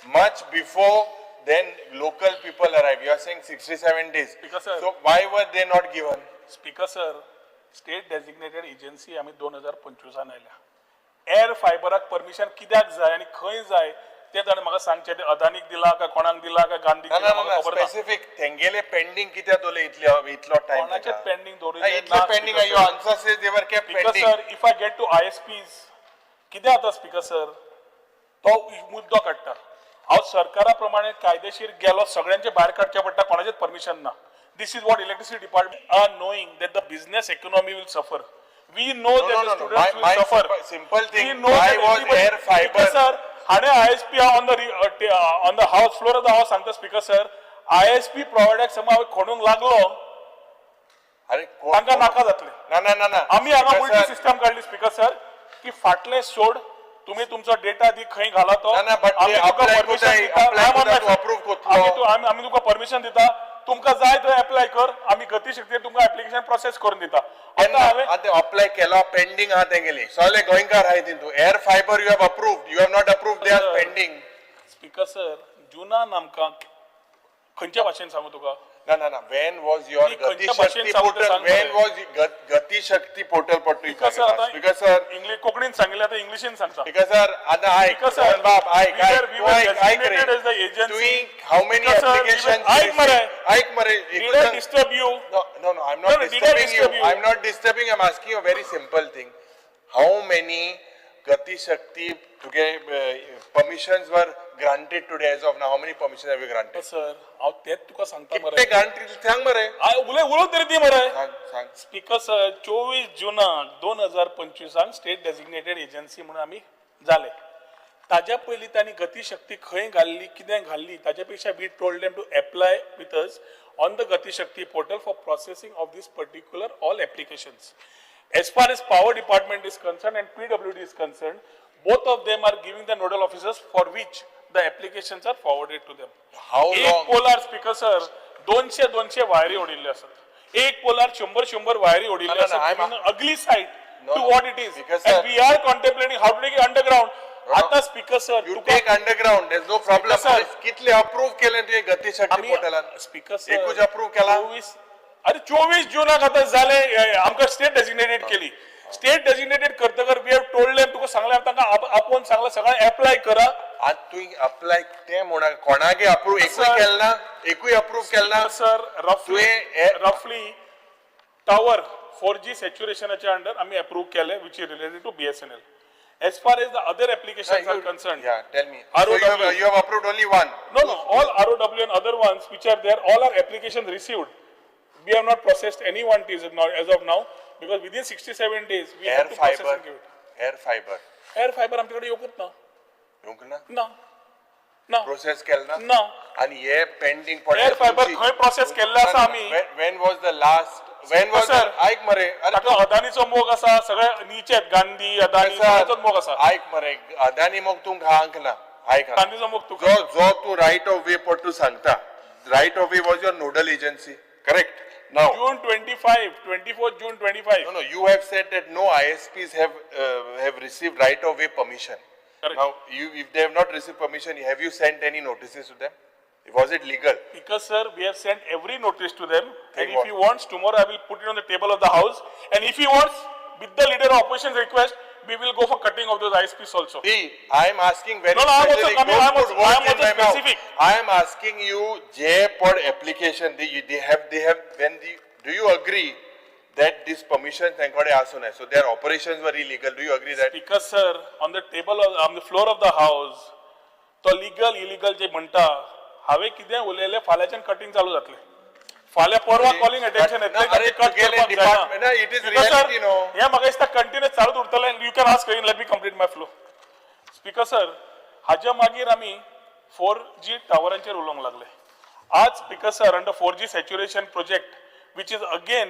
much before then local people arrived. You are saying 67 days. Speaker sir. So why were they not given? Speaker sir, state designated agency आमी दोन हजार पंचवीसान आयल्या. Air फायबराक permission कित्याक जाय आनी खंय जाय तें ताणें म्हाका सांगचें. तें अदानीक दिलां काय कोणाक दिलां काय गांधीक ना दिलां ना म्हाका ना खबर ना. स्पेसिफिक तेंगेले पेंडिंग कित्याक दवरले इतले इतलो टायम? कोणाचेच pending दवरिल्लें इतले ना, pending. Speaker your sir. Answer says they were kept Speaker pending. Sir, if I get to ISPs, कितें जाता स्पीकर सर, तो मुद्दो काडटा. हांव सरकारा प्रमाणे कायदेशीर गेलो, सगळ्यांचे भायर काडचें पडटा, कोणाचेच परमिशन ना. This is what electricity department are knowing, that the business economy will suffer. We know No, that no, the no, no. Students will My suffer. simple thing, We know why that was everybody- air fiber- Speaker sir, हाणे ISP on the house floor of the house सांगता speaker sir, ISP प्रोवायडराक समज हांवें खोडूंक लागलो, अरे तांकां नाका जातलें. ना ना ना ना आमी हांगा Speaker उलटी sir, system काडली स्पीकर सर, की फाटलें सोड, तुमी तुमचो डेटा दी खंय घाला तो. ना, ना, but आमी ते तुका apply permission कोताय, दिता. apply I am on कोता, my तूं approve कोतलो. आमी तुका परमिशन दिता, तुमकां जाय थंय एप्लाय कर. आमी गतीशक्तीर तुमकां एप्लिकेशन प्रोसेस करून दिता. आतां हांवें आतां अप्लाय केला, पेंडिंग आहा तेंगेली. सगळे गोंयकार आहाय तितू. Air fiber you have approved, you have not approved, they are pending. Speaker sir, जुनान आमकां खंयच्या भाशेन सांगू तुका? ना ना ना, when was your ती खंयच्या भाशेन Gati Shakti सांगू तें portal, सांग when मरे. was Gati Shakti portal पडटो? Speaker sir, आता स्पीकर सर, इंग्लिश कोंकणीन सांगिल्लें, आतां इंग्लिशीन सांगता. स्पीकर सर, आतां आयक. Speaker sir, बाब, आयक. we आयक we तूं were आयक आयक रे. designated as the agency. तुवें how many Speaker sir, we were- application? आयक मरे. आयक मरे. Did I disturb you? No, no, no, I'm No, not no, did I disturbing you. Disturb you? I'm not disturbing. I'm asking a very simple thing. How many Gati Shakti तुगे permissions were granted today as of now? How many permissions have you granted? Sir, हांव तेच तुका सांगता मरे. कितले granted सांग मरे. I उलय, उलोवंक तरी दी मरे. सांग सांग. Speaker sir, 24 जुनाक 2025 state designated agency म्हणून आमी जाले. ताज्या पयलीं तांणी गतीशक्ती खंय घाल्ली, कितें घाल्ली, ताज्या पेक्षा we told them to apply with us on the Gatishakti portal for processing of this particular all applications. As far as power department is concerned and PWD is concerned, both of them are giving the nodal officers for which the applications are forwarded to them. How एक long? Polar, speaker sir, 200 200 वायरी ओडिल्ले आसात. एक polar 100 100 वायरी ओडिल्ले No, no, no, आसात. Ugly sight No, to no. What it is. Because, and sir- we are contemplating how to take underground. No. आता speaker sir, You take underground, there's no problem. Speaker, sir. कितले approve केले तुवें गती शक्ती पोर्टलान? Speaker sir, एकूच approve केला? 24, अरे, 24 जुनाक आतां जाले, आमकां स्टेट डेजिग्नेटेड केली. स्टेट डेजिग्नेटेड करतकर we have told them, तुका सांगलें, तांकां आपोवन सांगलें, सगळें एप्लाय करा. आतां तुवें अप्लाय तें म्हणा, कोणागे अप्रूव्ह एकूय Sir. केलं ना? एकूय अप्रूव्ह केलं ना? सर, रफली तुवें रफली टावर 4G सॅच्युरेशनाच्या अंडर आमी अप्रूव्ह केले, which is related to BSNL. As far as the other application are concerned, Yeah, tell me. So you have, ROW. You have approved only one. No, all ROW and other ones which are there, all are applications received. We have not processed any one as of now because within 67 days we Air have to process fiber, and give it. Air fiber. Air fiber आमच्याकडे येवकूच ना. येवंक ना? ना ना. Process केलं ना? ना. आणि हे पेंडिंग पडले. Air fiber खंय process केल्लें आसा आमी? When was the last, when was Sir, ऐक मरे, अरे. ताका अदानीचो मोग आसा, सगळे नीचे गांधी, अदानी, सगळ्याचोच मोग आसा. ऐक मरे, अदानी मोग तुमकां हांक ना, ऐक हा. गांधीचो मोग तुका. जो जो तूं रायट ऑफ वे पड तूं सांगता, right of way was your nodal agency, correct? Now June 25, 24 June 25. No, no, you have said that no ISPs have received right of way permission. Correct. Now, you, if they have not received permission, have you sent any notices to them? Was it legal? Because, sir, we have sent every notice to them, and Take if what? He wants, tomorrow I will put it on the table of the house, and if he wants, with the leader of opposition's request, we will go for cutting of those ISPs also. See, I am asking very No, no, I am also specific. coming, Don't I am put also- I am words in also my mouth. Specific. I am asking you, J per application, they have, when the, do you agree that this permission तांकडे आसूं नये? So their operations were illegal. Do you agree that? Because, sir, on the table of, on the floor of the house, तो legal illegal जे म्हणटा, हांवें कितें उलयलें, फाल्यांच्यान cutting चालू जातलें. फाल्यां परवा कॉलिंग अटेन्शन ना, अरे, तुगेले department- ना, it is reality, no. हें म्हाका दिसता कंटिन्यूस चालूच उरतलें. You can ask, let me complete my flow. Speaker sir, हाज्या मागीर आमी 4G टावरांचेर उलोवंक लागले. आज, speaker sir, under 4G saturation project, which is again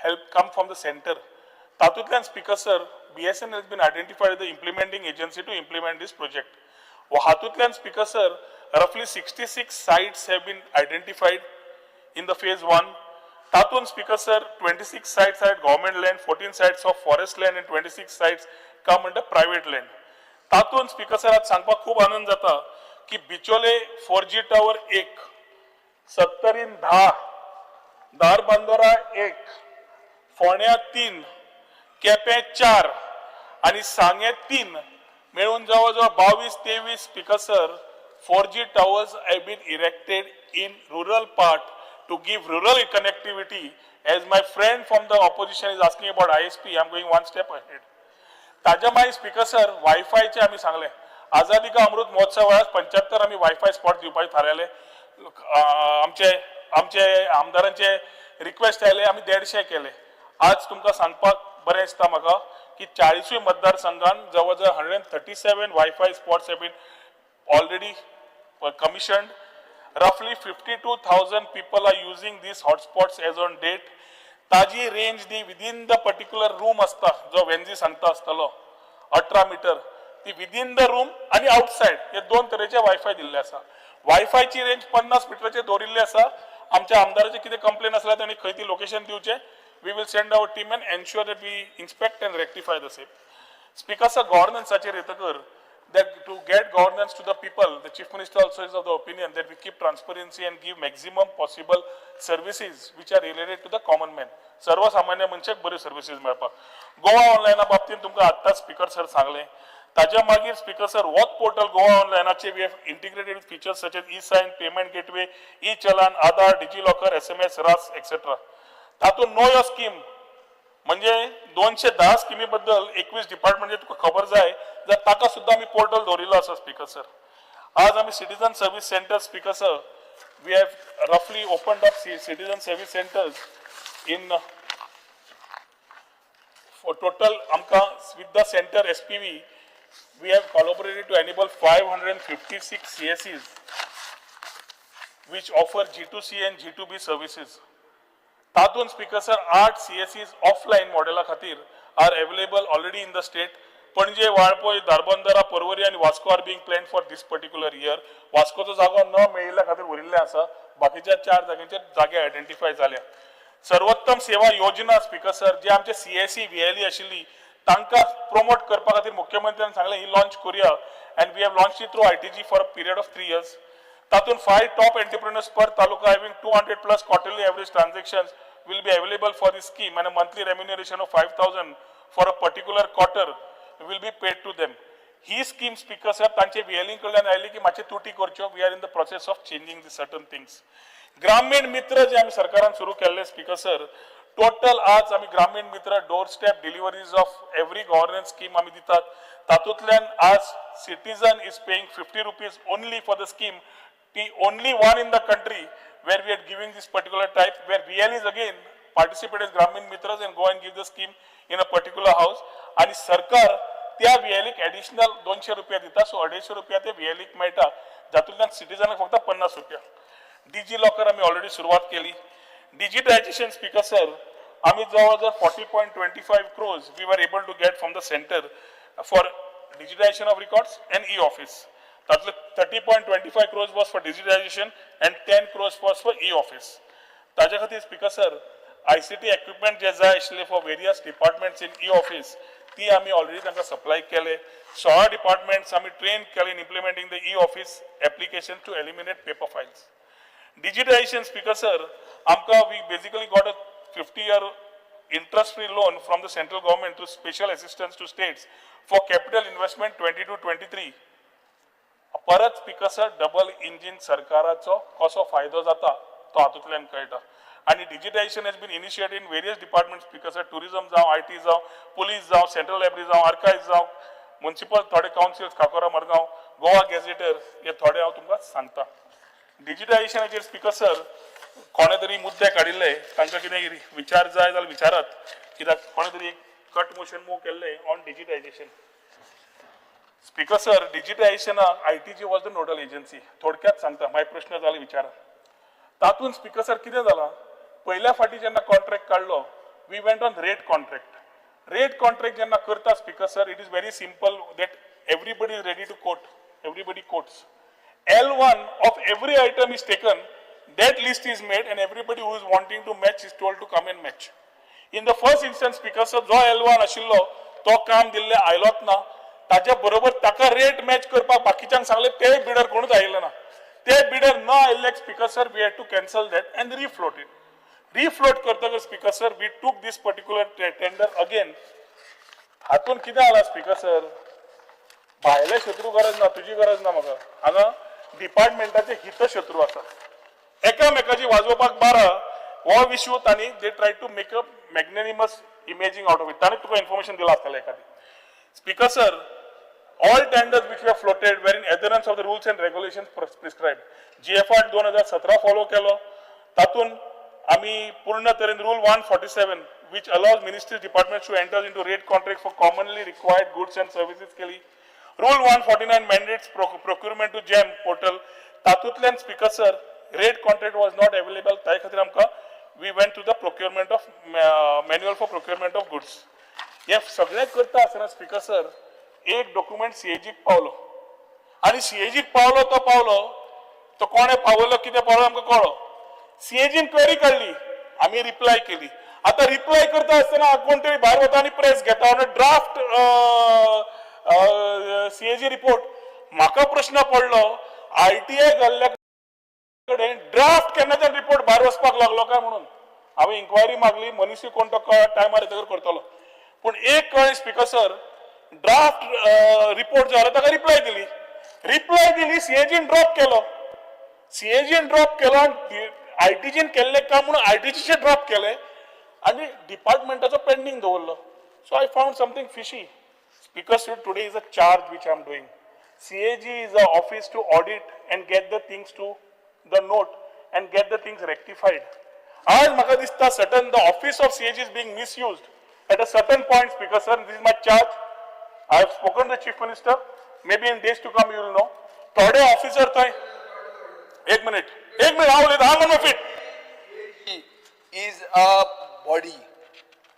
help come from the center, तातूंतल्यान, speaker sir, BSNL has been identified the implementing agency to implement this project. हातूंतल्यान, speaker sir, roughly 66 sites have been identified in the phase one. तातूंत, speaker sir, 26 sites are government land, 14 sites of forest land and 26 sites come under private land. तातूंत, speaker sir, आज सांगपाक खूब आनंद जाता की बिचोले 4G tower एक, सत्तरीन 10, धारबांदोरा एक, फोंड्या तीन, केपें चार आणि सांगे तीन, मेळून जवळ जवळ 22 23, speaker sir, 4G towers have been erected in rural part to give rural connectivity. As my friend from the opposition is asking about ISP, I am going one step ahead. ताज्या मागीर, स्पीकर सर, वायफायचे आमी सांगलें, आझादी का अमृत महोत्सव वेळार 75 आमी wifi spot दिवपाचे थारायले. आमचे आमचे आमदारांचे रिक्वेस्ट आयले, आमी 150 केले. आज तुमकां सांगपाक बरें दिसता म्हाका की 40ूय मतदारसंघान जवळ जवळ 137 WiFi spots have been already commissioned. Roughly 52,000 people are using these hotspots as on date. ताजी range the within the particular room आसता, जो वेन्जी सांगता आसतलो 18 मिटर, ती विदीन the room आनी आउटसायड हे दोन तरेचे वायफाय दिल्ले आसा. वायफायची रेंज 50 मिटराचेर दवरिल्ली आसा. आमच्या आमदाराचे कितें कंप्लेन आसल्यार तांणी खंय ती लोकेशन दिवचें, we will send our team and ensure that we inspect and rectify the same. Speaker sir, गव्हर्नन्साचेर येतकर that to get governance to the people, the Chief Minister also is of the opinion that we keep transparency and give maximum possible services which are related to the common man. सर्वसामान्य मनशाक बऱ्यो services मेळपाक. गोवा ऑनलायना बाबतींत तुमकां आत्ताच speaker sir सांगलें. ताज्या मागीर स्पिकर सर, होच पोर्टल गोवा ऑनलायनाचे we have integrated features such as e sign, payment gateway, e challan, Aadhaar, digi locker, SMS, RAS, etcetera. तातूंत नो your scheme म्हणजे 210 स्किमी बद्दल 21 डिपार्टमेंट तुका खबर जाय जाल्यार ताका सुद्दां आमी पोर्टल दवरिल्लो आसा स्पिकर सर. आज आमी citizen service centre, speaker sir, we have roughly opened up citizen service centres in for total आमकां with the centre SPV we have collaborated to enable 556 CSCs which offer G2C and G2B services. तातूंत speaker sir, 8 CSCs offline मॉडेला खातीर are available already in the state. Panaji, Valpoi, Dharbandora, Porvorim आनी Vasco are being plan for this particular year. वास्कोचो जागो न मेळिल्ल्या खातीर उरिल्ले आसा, बाकीच्या चार जाग्यांचेर जागे आयडेंटिफाय जाल्या. सर्वोत्तम सेवा योजना, स्पिकर सर, जे आमचे सीएससी व्हीएलई आशिल्ली तांकां प्रमोट करपा खातीर मुख्यमंत्र्यान सांगलें ही लॉन्च करूया, and we have launch it through ITG for a period of 3 years. तातूंत 5 top entrepreneurs per taluka having 200 plus quarterly average transactions will be available for this scheme, and a monthly remuneration of 5,000 for a particular quarter will be paid to them. He scheme, speaker sir, तांचे व्हीएलई कडल्यान आयली की मातशे तुटी करच्यो. We are in the process of changing the certain things. ग्रामीण मित्र जे आमी सरकारान सुरू केल्ले, स्पिकर सर, टोटल आज आमी ग्रामीण मित्र door step deliveries of every governance scheme आमी दितात. तातूंतल्यान आज citizen is paying ₹50 only for the scheme. ती only one in the country where we are giving this particular type, where VLEs again participate as Gramin Mitras and go and give the scheme in a particular house. आणि सरकार त्या व्हीएलईक additional 200 रुपया दिता. So 250 रुपया ते व्हीएलईक मेळटा, जातूंतल्यान सिटीजनाक फक्त 50 रुपया. डिजी लॉकर आमी ऑलरेडी सुरवात केली. डिजिटायझेशन, स्पिकर सर, आमी जवळ जवळ 40.25 crores we were able to get from the centre for digitization of records and e office. तातले 30.25 crores was for digitization and 10 crores was for e office. ताच्या खातीर speaker sir, ICT equipment जे जाय आशिल्ले for various departments in e office, ती आमी already तांकां supply केले. 16 departments आमी train केले in implementing the e office application to eliminate paper files. Digitization, speaker sir, आमकां we basically got a 50 year interest free loan from the central government through special assistance to states for capital investment 22-23. परत speaker sir, double engine सरकाराचो कसो फायदो जाता तो हातूंतल्यान कळटा. आनी digitization has been initiated in various department, speaker sir. Tourism जावं, IT जावं, पुलीस जावं, सेंट्रल लायब्ररी जावं, आर्कायव्ह जावं, मुन्सिपल थोडे कावन्सिल्स, काकोरा, मडगांव, गोवा गॅझेटर, हे थोडे हांव तुमकां सांगता. डिजिटायझेशनाचेर, स्पिकर सर, कोणे तरी मुद्दे काडिल्ले, तांकां कितें विचार जाय जाल्यार विचारात, कित्याक कोणे तरी एक कट मोशन मूव केल्लें on digitisation. Speaker sir, डिजिटायझेशनाक ITG was the nodal agency. थोडक्यात सांगता, मागीर प्रश्न जाले विचारात. तातूंत स्पिकर सर, कितें जालां, पयल्या फावटी जेन्ना कॉन्ट्रॅक्ट काडलो, we went on rate contract. Rate contract जेन्ना करता, speaker sir, it is very simple that everybody is ready to quote, everybody quotes. L1 of every item is taken, that list is made, and everybody who is wanting to match is told to come and match. In the first instance, speaker sir, जो L1 आशिल्लो तो काम दिल्ले आयलोच ना. ताच्या बरोबर ताका rate match करपाक बाकीच्यांक सांगले, ते बिडर कोणूच आयले ना. ते बिडर न आयिल्ल्याक, speaker sir, we had to cancel that and refloat it. Refloat करतकच, speaker sir, we took this particular tender again. हातून कितें जाला, स्पिकर सर, भायले शत्रू गरज ना, तुजी गरज ना म्हाका. हांगा डिपार्टमेंटाचे हितशत्रू आसात, एकामेकाची वाजोवपाक बारा. हो विशू तांणी they try to make a magnanimous imaging out of it. ताणें तुका इन्फॉर्मेशन दिलां आसतलें एखादी. Speaker sir, all tenders which were floated were in adherence of the rules and regulations prescribed. GFR 2017 follow केलो. तातूंत आमी पूर्ण तरेन rule 147, which allows ministry departments to enter into rate contract for commonly required goods and services केली. Rule 149 mandates procurement to GeM portal. तातूंतल्यान, speaker sir, rate contract was not available. त्या खातीर आमकां we went to the procurement of manual for procurement of goods. हे सगळें करता आसतना, speaker sir, एक डॉक्युमेंट सीएजीक पावलो आनी सीएजीक पावलो तो पावलो, तो कोणें पावयलो, कितें पावलो, आमकां कळ्ळो. सीएजीन क्वेरी काडली, आमी रिप्लाय केली. आतां रिप्लाय करता आसतना कोण तरी भायर वता आनी प्रेस घेता आनी ड्राफ्ट CAG report. म्हाका प्रश्न पडलो, आरटीआय घाल्ल्या कडेन ड्राफ्ट केन्नाच्यान रिपोर्ट भायर वचपाक लागलो काय म्हणून. हांवें इन्क्वायरी मागली, मनीसूय कोण तो टायमार येतकर करतलो. पूण एक कळ्ळें स्पीकर सर, ड्राफ्ट रिपोर्ट जो आलो ताका रिप्लाय दिली, रिप्लाय दिली, सीएजीन ड्रॉप केलो, सीएजीन ड्रॉप केलो आनी आयटीजीन केल्लें काम म्हणून आयटीजीचें ड्रॉप केलें आनी डिपार्टमेंटाचो पेंडींग दवरलो. So I found something fishy. Speaker sir, today is a charge which I am doing. CAG is a office to audit and get the things to the note and get the things rectified. आज म्हाका दिसता certain the office of CAG is being misused at a certain point. Speaker sir, this is my charge. I have spoken the Chief Minister, maybe in days to come you will know. थोडे officer थंय, एक minute, एक minute, हांव उलयतां, हांव on feet. Is a body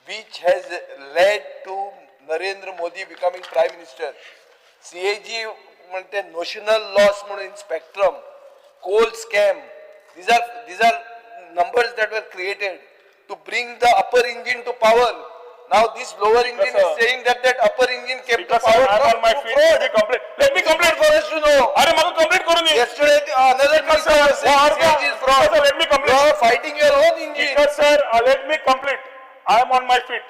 which has led to Narendra Modi becoming Prime Minister. CAG म्हणते notional loss म्हणून in spectrum, coal scam. These are numbers that were created to bring the upper engine to power. Now this lower engine is sir. Saying that that upper engine came to Speaker sir, power I am on my through feet. Fraud. Let me complete. Let me complete. For us to know. अरे म्हाका complete करून दी. Yesterday another Speaker minister sir, was saying oh, CAG is fraud. Speaker sir, let me complete. You are fighting your own engine. Speaker sir, let me complete. I am on my feet.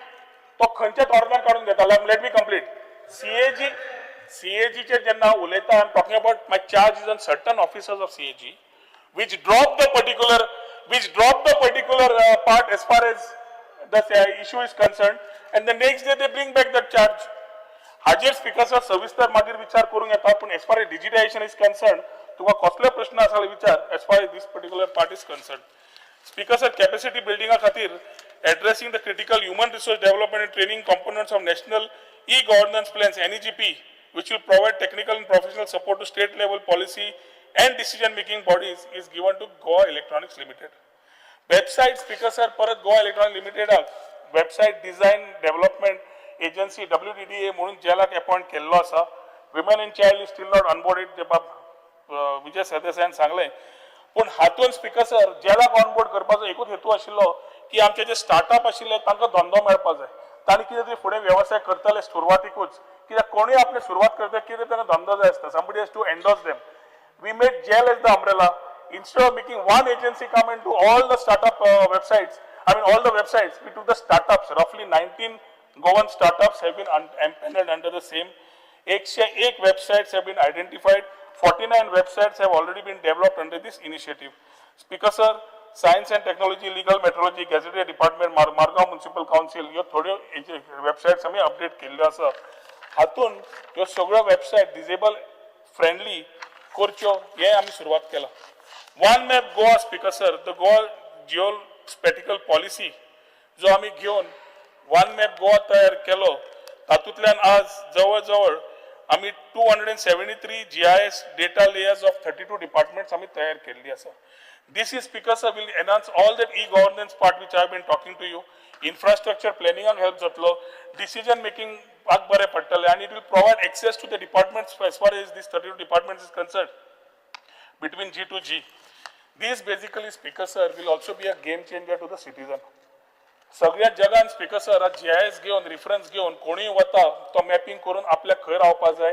तो खंयच्या तोरणान काडून घेता. Let me complete. CAG, सीएजीचेर जेन्ना उलयता, I am talking about my charge is on certain officers of CAG which drop the particular part as far as the issue is concerned, and the next day they bring back that charge. हाजेर speaker sir सविस्तर मागीर विचार करूंक येता, पूण as far as digitization is concerned, तुका कसलोय प्रश्न आसा जाल्यार विचार as far as this particular part is concerned. Speaker sir, capacity बिल्डिंगा खातीर addressing the critical human resource development and training components of National e-Governance Plans, NEGP, which will provide technical and professional support to state level policy and decision making bodies, is given to Goa Electronics Limited. Website, Speaker sir, परत Goa electronic लिमिटेडाक website design development agency, WDDA म्हणून जेलाक appoint केल्लो आसा. Women and child is still not onboarded, ते बाब विजय सरदेसायान सांगलें. पूण हातून स्पीकर सर, जेलाक ऑनबोर्ड करपाचो एकूच हेतू आशिल्लो की आमचे जे स्टार्टअप आशिल्ले तांकां धंदो मेळपाक जाय, तांणी कितें तरी फुडें वेवसाय करतले सुरवातीकूच. कित्याक कोणूय आपली सुरवात करता, कितें तांकां धंदो जाय आसता, somebody has to endorse them. We made GEL as the umbrella. Instead of making one agency come and do all the startup websites, I mean all the websites, we took the startups. Roughly 19 Goan startups have been empaneled under the same. 101 websites have been identified. 49 websites have already been developed under this initiative. Speaker sir, Science and Technology, Legal Metrology, Gazetteer Department, Margao Municipal Council, ह्यो थोड्यो websites आमी update केल्ल्यो आसा. हातून ह्यो सगळ्यो website disable friendly करच्यो हें आमी सुरवात केला. One map Goa, Speaker sir, the Goa geospatial policy जो आमी घेवन वन मॅप गोवा तयार केलो, तातूंतल्यान आज जवळ जवळ आमी 273 GIS data layers of 32 departments आमी तयार केल्ली आसा. This is, Speaker sir, will enhance all that e-governance part which I have been talking to you. Infrastructure प्लॅनिंगाक help जातलो, डिसिजन मेकिंगाक बरें पडटलें आनी it will provide access to the departments as far as this 32 departments is concerned between G to G. This basically, Speaker sir, will also be a game changer to the citizen. सगळ्या जगान, speaker sir, आज GIS घेवन, reference घेवन कोणूय वता तो mapping करून आपल्याक खंय रावपा जाय,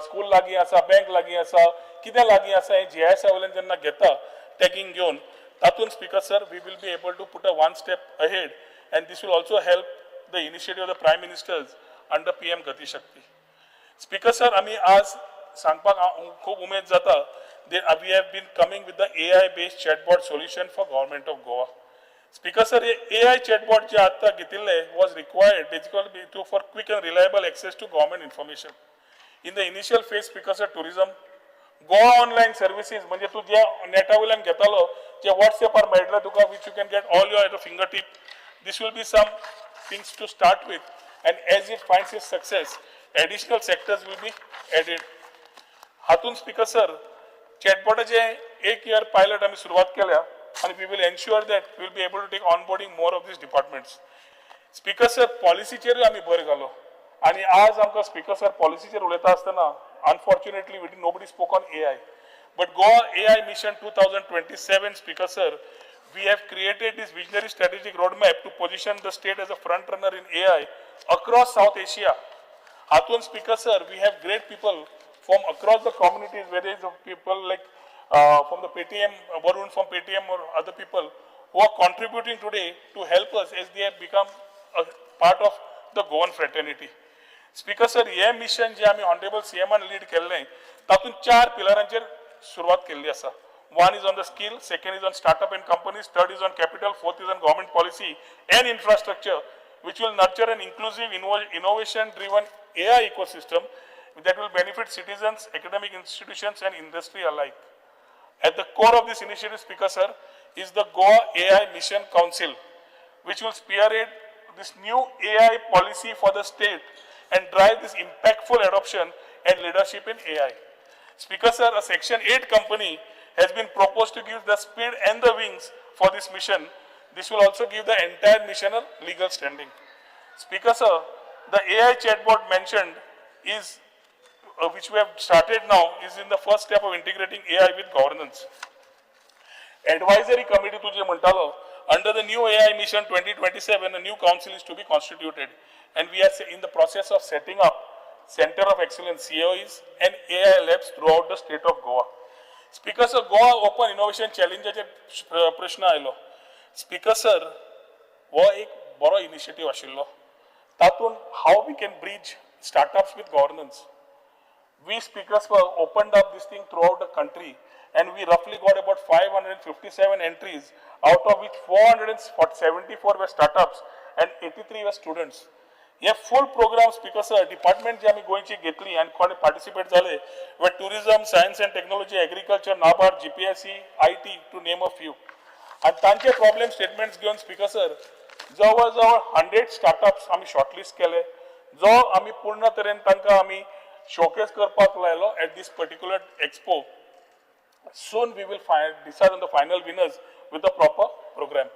स्कूल लागीं आसा, बँक लागीं आसा, कितें लागीं आसा, हें जीआयएसा वयल्यान जेन्ना घेता टॅगिंग घेवन, तातूंत, Speaker sir, we will be able to put a one step ahead and this will also help the initiative of the Prime Minister's under PM Gati Shakti. Speaker sir, आमी आज सांगपाक खूब उमेद जाता, we have been coming with the AI based chatbot solution for Government of Goa. Speaker sir, AI chatbot जे आत्तां घेतिल्ले was required basically to for quick and reliable access to government information. In the initial phase, Speaker sir, tourism, Goa online services, म्हणजे तूं जे नेटा वयल्यान घेतालो, जे वॉट्सएपार मेळटले तुका, which you can get all your at finger tip. This will be some things to start with, and as it finds its success, additional sectors will be added. हातून, speaker sir, चॅटबॉटाचे एक year pilot आमी सुरवात केल्या आनी we will ensure that we'll be able to take onboarding more of these departments. Speaker sir, पॉलिसीचेरूय आमी भर घालो आनी आज आमकां, स्पीकर सर, पॉलिसीचेर उलयता आसतना unfortunately we nobody spoke on AI, but Goa AI Mission 2027, Speaker sir, we have created this visionary strategic roadmap to position the state as a front runner in AI across South Asia. हातून speaker sir, we have great people from across the communities, whether it's people like from the Paytm, Varun from Paytm or other people who are contributing today to help us as they have become a part of the Goan fraternity. Speaker sir, hey mission जे आमी honourable सीएमान lead केल्लें तातूंत चार पिलरांचेर सुरवात केल्ली आसा. One is on the skill, second is on startup and companies, third is on capital, fourth is on government policy and infrastructure, which will nurture an inclusive, innovation-driven AI ecosystem that will benefit citizens, academic institutions and industry alike. At the core of this initiative, Speaker sir, is the Goa AI Mission Council, which will spearhead this new AI policy for the state and drive this impactful adoption and leadership in AI. Speaker sir, a Section 8 company has been proposed to give the speed and the wings for this mission. This will also give the entire mission a legal standing. Speaker sir, the AI chatbot mentioned is, which we have started now, is in the first step of integrating AI with governance. Advisory committee तुझे म्हणटालो, under the new AI mission 2027, a new council is to be constituted, and we are in the process of setting up Center of Excellence COEs and AI labs throughout the state of Goa. Speaker sir, Goa Open Innovation Challengeचे प्रश्न आयलो. Speaker sir, हो एक बरो initiative आशिल्लो. तातूंत how we can bridge startups with governance. We speakers were opened up this thing throughout the country, and we roughly got about 557 entries, out of which 474 were startups and 83 were students. Hey full program speaker sir, department जे आमी गोंयची घेतली आनी कोणे participate जाले were tourism, science and technology, agriculture, NABARD, GPSC, IT, to name a few. आनी तांचे problem statements घेवन speaker sir जवळ जवळ 100 स्टार्टअप्स आमी शॉर्टलिस्ट केले, जो आमी पूर्ण तरेन तांकां आमी शोकेस करपाक लायलो at this particular expo. Soon we will decide on the final winners with a proper program.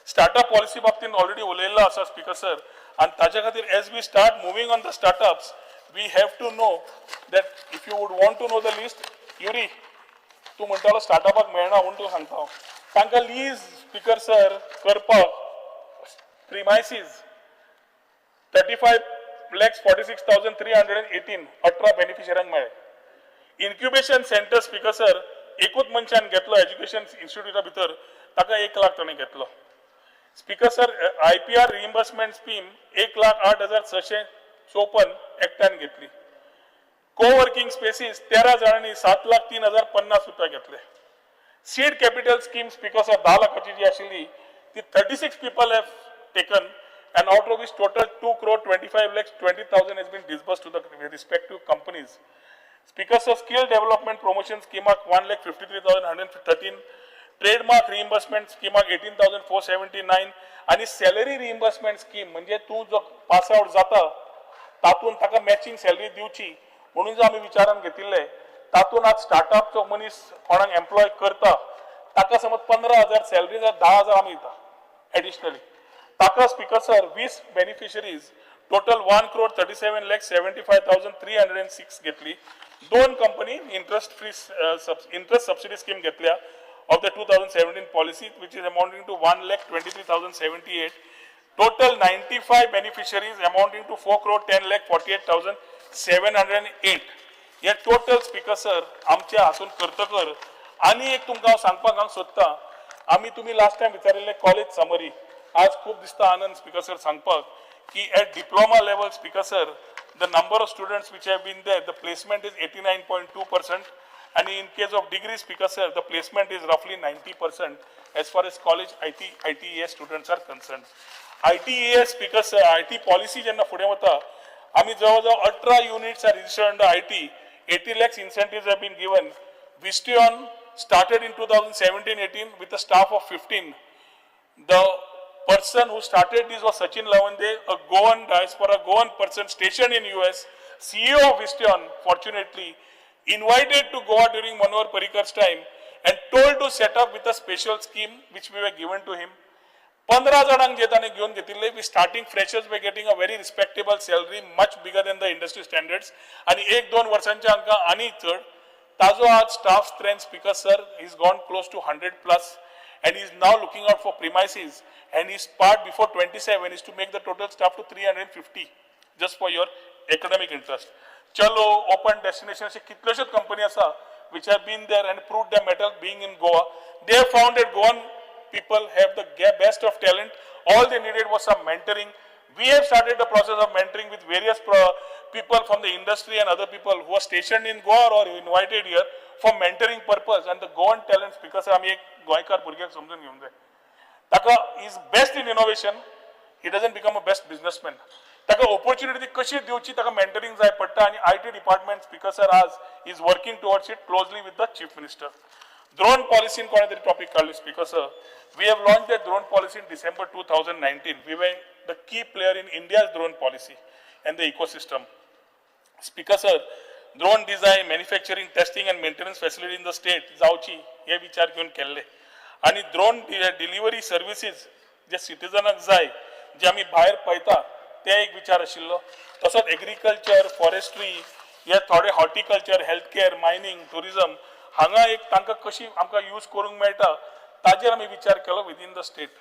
Startup policy बाबतीन already उलयल्लो आसा स्पीकर सर, आनी ताच्या खातीर as we start moving on the startups, we have to know that if you would want to know the list, Yuri तूं म्हणटालो स्टार्टअपाक मेळना म्हूण तुका सांगता हांव, तांकां लीज स्पीकर सर करपाक premises 35,46,318 18 बेनिफिशऱ्यांक मेळ्ळे. इन्क्युबेशन सेंटर स्पीकर सर एकूच मनशान घेतलो एज्युकेशन इन्स्टिट्यूटा भितर, ताका 1 लाख ताणें घेतलो. Speaker sir, IPR reimbursement scheme 1,08,654 एकट्यान घेतली. कोवर्किंग स्पेसीस 13 जाणांनी 7,03,050 रुपया घेतले. Seed capital scheme speaker sir 10 लाखाची जी आशिल्ली ती 36 people have taken, and out of which total 2,25,20,000 has been disbursed to the respective companies. Speaker sir, skill development promotion स्कीमाक 1,53,113, trademark reimbursement स्कीमाक 18,479 आनी सॅलरी रिइम्बर्समेंट स्कीम म्हणजे तूं जो पास आउट जाता तातूंत ताका मॅचिंग सॅलरी दिवची म्हणून जो आमी विचारान घेतिल्ले तातूंत आज स्टार्टअपचो मनीस कोणाक एम्प्लॉय करता ताका समज 15,000 सॅलरी जाल्यार 10,000 आमी दिता एडिशनली. ताका speaker sir 20 beneficiaries total 1,37,75,306 घेतली. 2 company interest free interest subsidy scheme घेतल्या of the 2017 policy, which is amounting to 1,23,078. Total 95 beneficiaries amounting to 4,10,48,708. Hey total speaker sir आमच्या हातून करतकर आनी एक तुमकां हांव सांगपाक हांव सोदता, आमी तुमी लास्ट टायम विचारिल्ले कॉलेज समरी आज खूब दिसता आनंद स्पीकर सर सांगपाक की at diploma level speaker sir the number of students which have been there, the placement is 89.2%, and in case of degree speaker sir, the placement is roughly 90% as far as college IT, ITES students are concerned. ITES speaker sir, IT policy जेन्ना फुडें वता आमी जवळ जवळ 18 units are registered under IT, 80 lakhs incentives have been given. Visteon started in 2017-18 with a staff of 15. The person who started this was Sachin Lavande, a Goan diaspora, Goan person stationed in US, CEO of Visteon, fortunately, invited to Goa during Manohar Parrikar's time and told to set up with a special scheme which we were given to him. 15 जाणांक जे ताणें घेवन घेतिल्ले, we starting freshers were getting a very respectable salary, much bigger than the industry standards, आनी 1-2 वर्सांचे हांकां आनी चड. ताजो आज staff strength speaker sir is gone close to 100+, and he is now looking out for premises, and his part before 27 is to make the total staff to 350, just for your academic interest. Chalo, open destination अशे कितल्योश्योच company आसा which have been there and proved their mettle being in Goa. They have found that Goan people have the best of talent. All they needed was some mentoring. We have started the process of mentoring with various people from the industry and other people who are stationed in Goa or invited here for mentoring purpose. And the Goan talents, because आमी एक गोंयकार भुरग्याक समजून घेवंक जाय, ताका is best in innovation, he doesn't become a best businessman. ताका opportunity कशी दिवची, ताका मेंटरिंग जाय पडटा. आनी IT department, Speaker sir, आज is working towards it closely with the Chief Minister. Drone पॉलिसीन कोणे तरी टॉपिक काडली. Speaker sir, we have launch the drone policy in December 2019. We were the key player in India's drone policy and the ecosystem. Speaker sir, drone design, manufacturing, testing and maintenance facility in the state जावची हे विचार घेवन केल्ले. आनी drone delivery services जे सिटीजनाक जाय, जे आमी भायर पळयता, ते एक विचार आशिल्लो. तसोच एग्रीकल्चर, फॉरेस्ट्री, हे थोडे horticulture, health care, mining, tourism हांगा एक तांकां कशी आमकां यूज करूंक मेळटा ताजेर आमी विचार केलो within the state.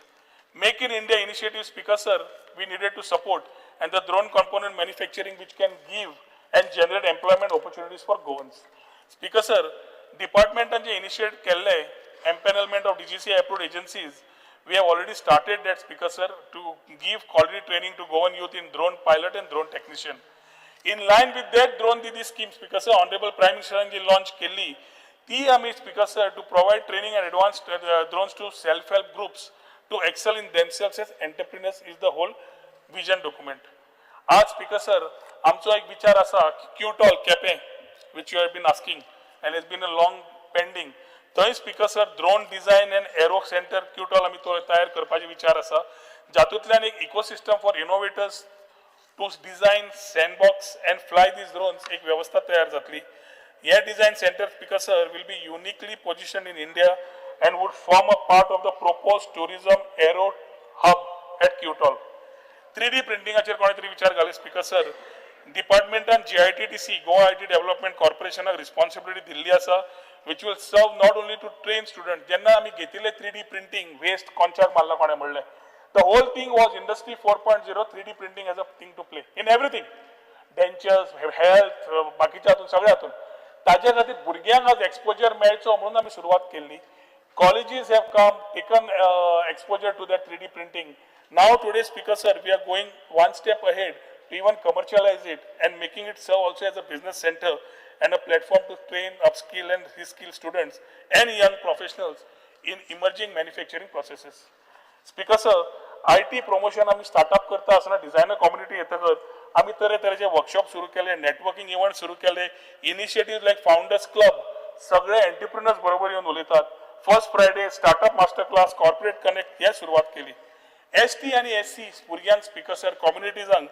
Make in India initiative, Speaker sir, we needed to support, and the drone component manufacturing which can give and generate employment opportunities for Goans. Speaker sir, departmentan J initiate केल्ले empanelment of DGCA approved agencies, we have already started that, Speaker sir, to give quality training to Goan youth in drone pilot and drone technician. In line with that, Drone Didi scheme, Speaker sir, Honorable Prime Minister ji launch केल्ली ती आमी, Speaker sir, to provide training and advanced drones to self-help groups to excel in themselves as entrepreneurs is the whole vision document. आज speaker sir, आमचो एक विचार आसा की क्यूटॉल Quepem, which you have been asking and has been a long pending, थंय, Speaker sir, drone design and aero center क्यूटॉल आमी तो तयार करपाचे विचार आसा, जातूंतल्यान एक ecosystem for innovators to design, sandbox and fly these drones एक वेवस्था तयार जातली. हे design center, Speaker sir, will be uniquely position in India and would form a part of the proposed tourism aero hub at Kiutal. 3D प्रिंटिंगाचेर कोणे तरी विचार घाले. Speaker sir, डिपार्टमेंटान जीआयटीडीसी, गोवा IT development कॉर्पोरेशनाक रिस्पॉन्सिबिलिटी दिल्ली आसा, which will serve not only to train student. जेन्ना आमी घेतिल्ले 3D printing, waste कोनशाक मारला कोणें म्हणलें, the whole thing was Industry 4.0. 3D printing has a thing to play in everything, dentures, health, बाकीच्या हातून, सगळ्या हातून. ताजे खातीर भुरग्यांक आज एक्सपोजर मेळचो म्हणून आमी सुरवात केल्ली. Colleges have come, taken exposure to that 3D printing. Now today, Speaker sir, we are going one step ahead to even commercialize it and making it serve also as a business center and a platform to train, upskill and reskill students and young professionals in emerging manufacturing processes. Speaker sir, IT promotion आमी startup करता आसतना designer community येतकच आमी तरेतरेचे workshop सुरू केले, networking event सुरू केले, इनिशिएटीव लायक फाउंडर्स क्लब, सगळे एंटरप्रिनर्स बरोबर येवन उलयतात. First Friday startup master class, corporate connect हे सुरवात केली. एस टी आनी एस सी भुरग्यांक, स्पीकर सर, कम्युनिटीजांक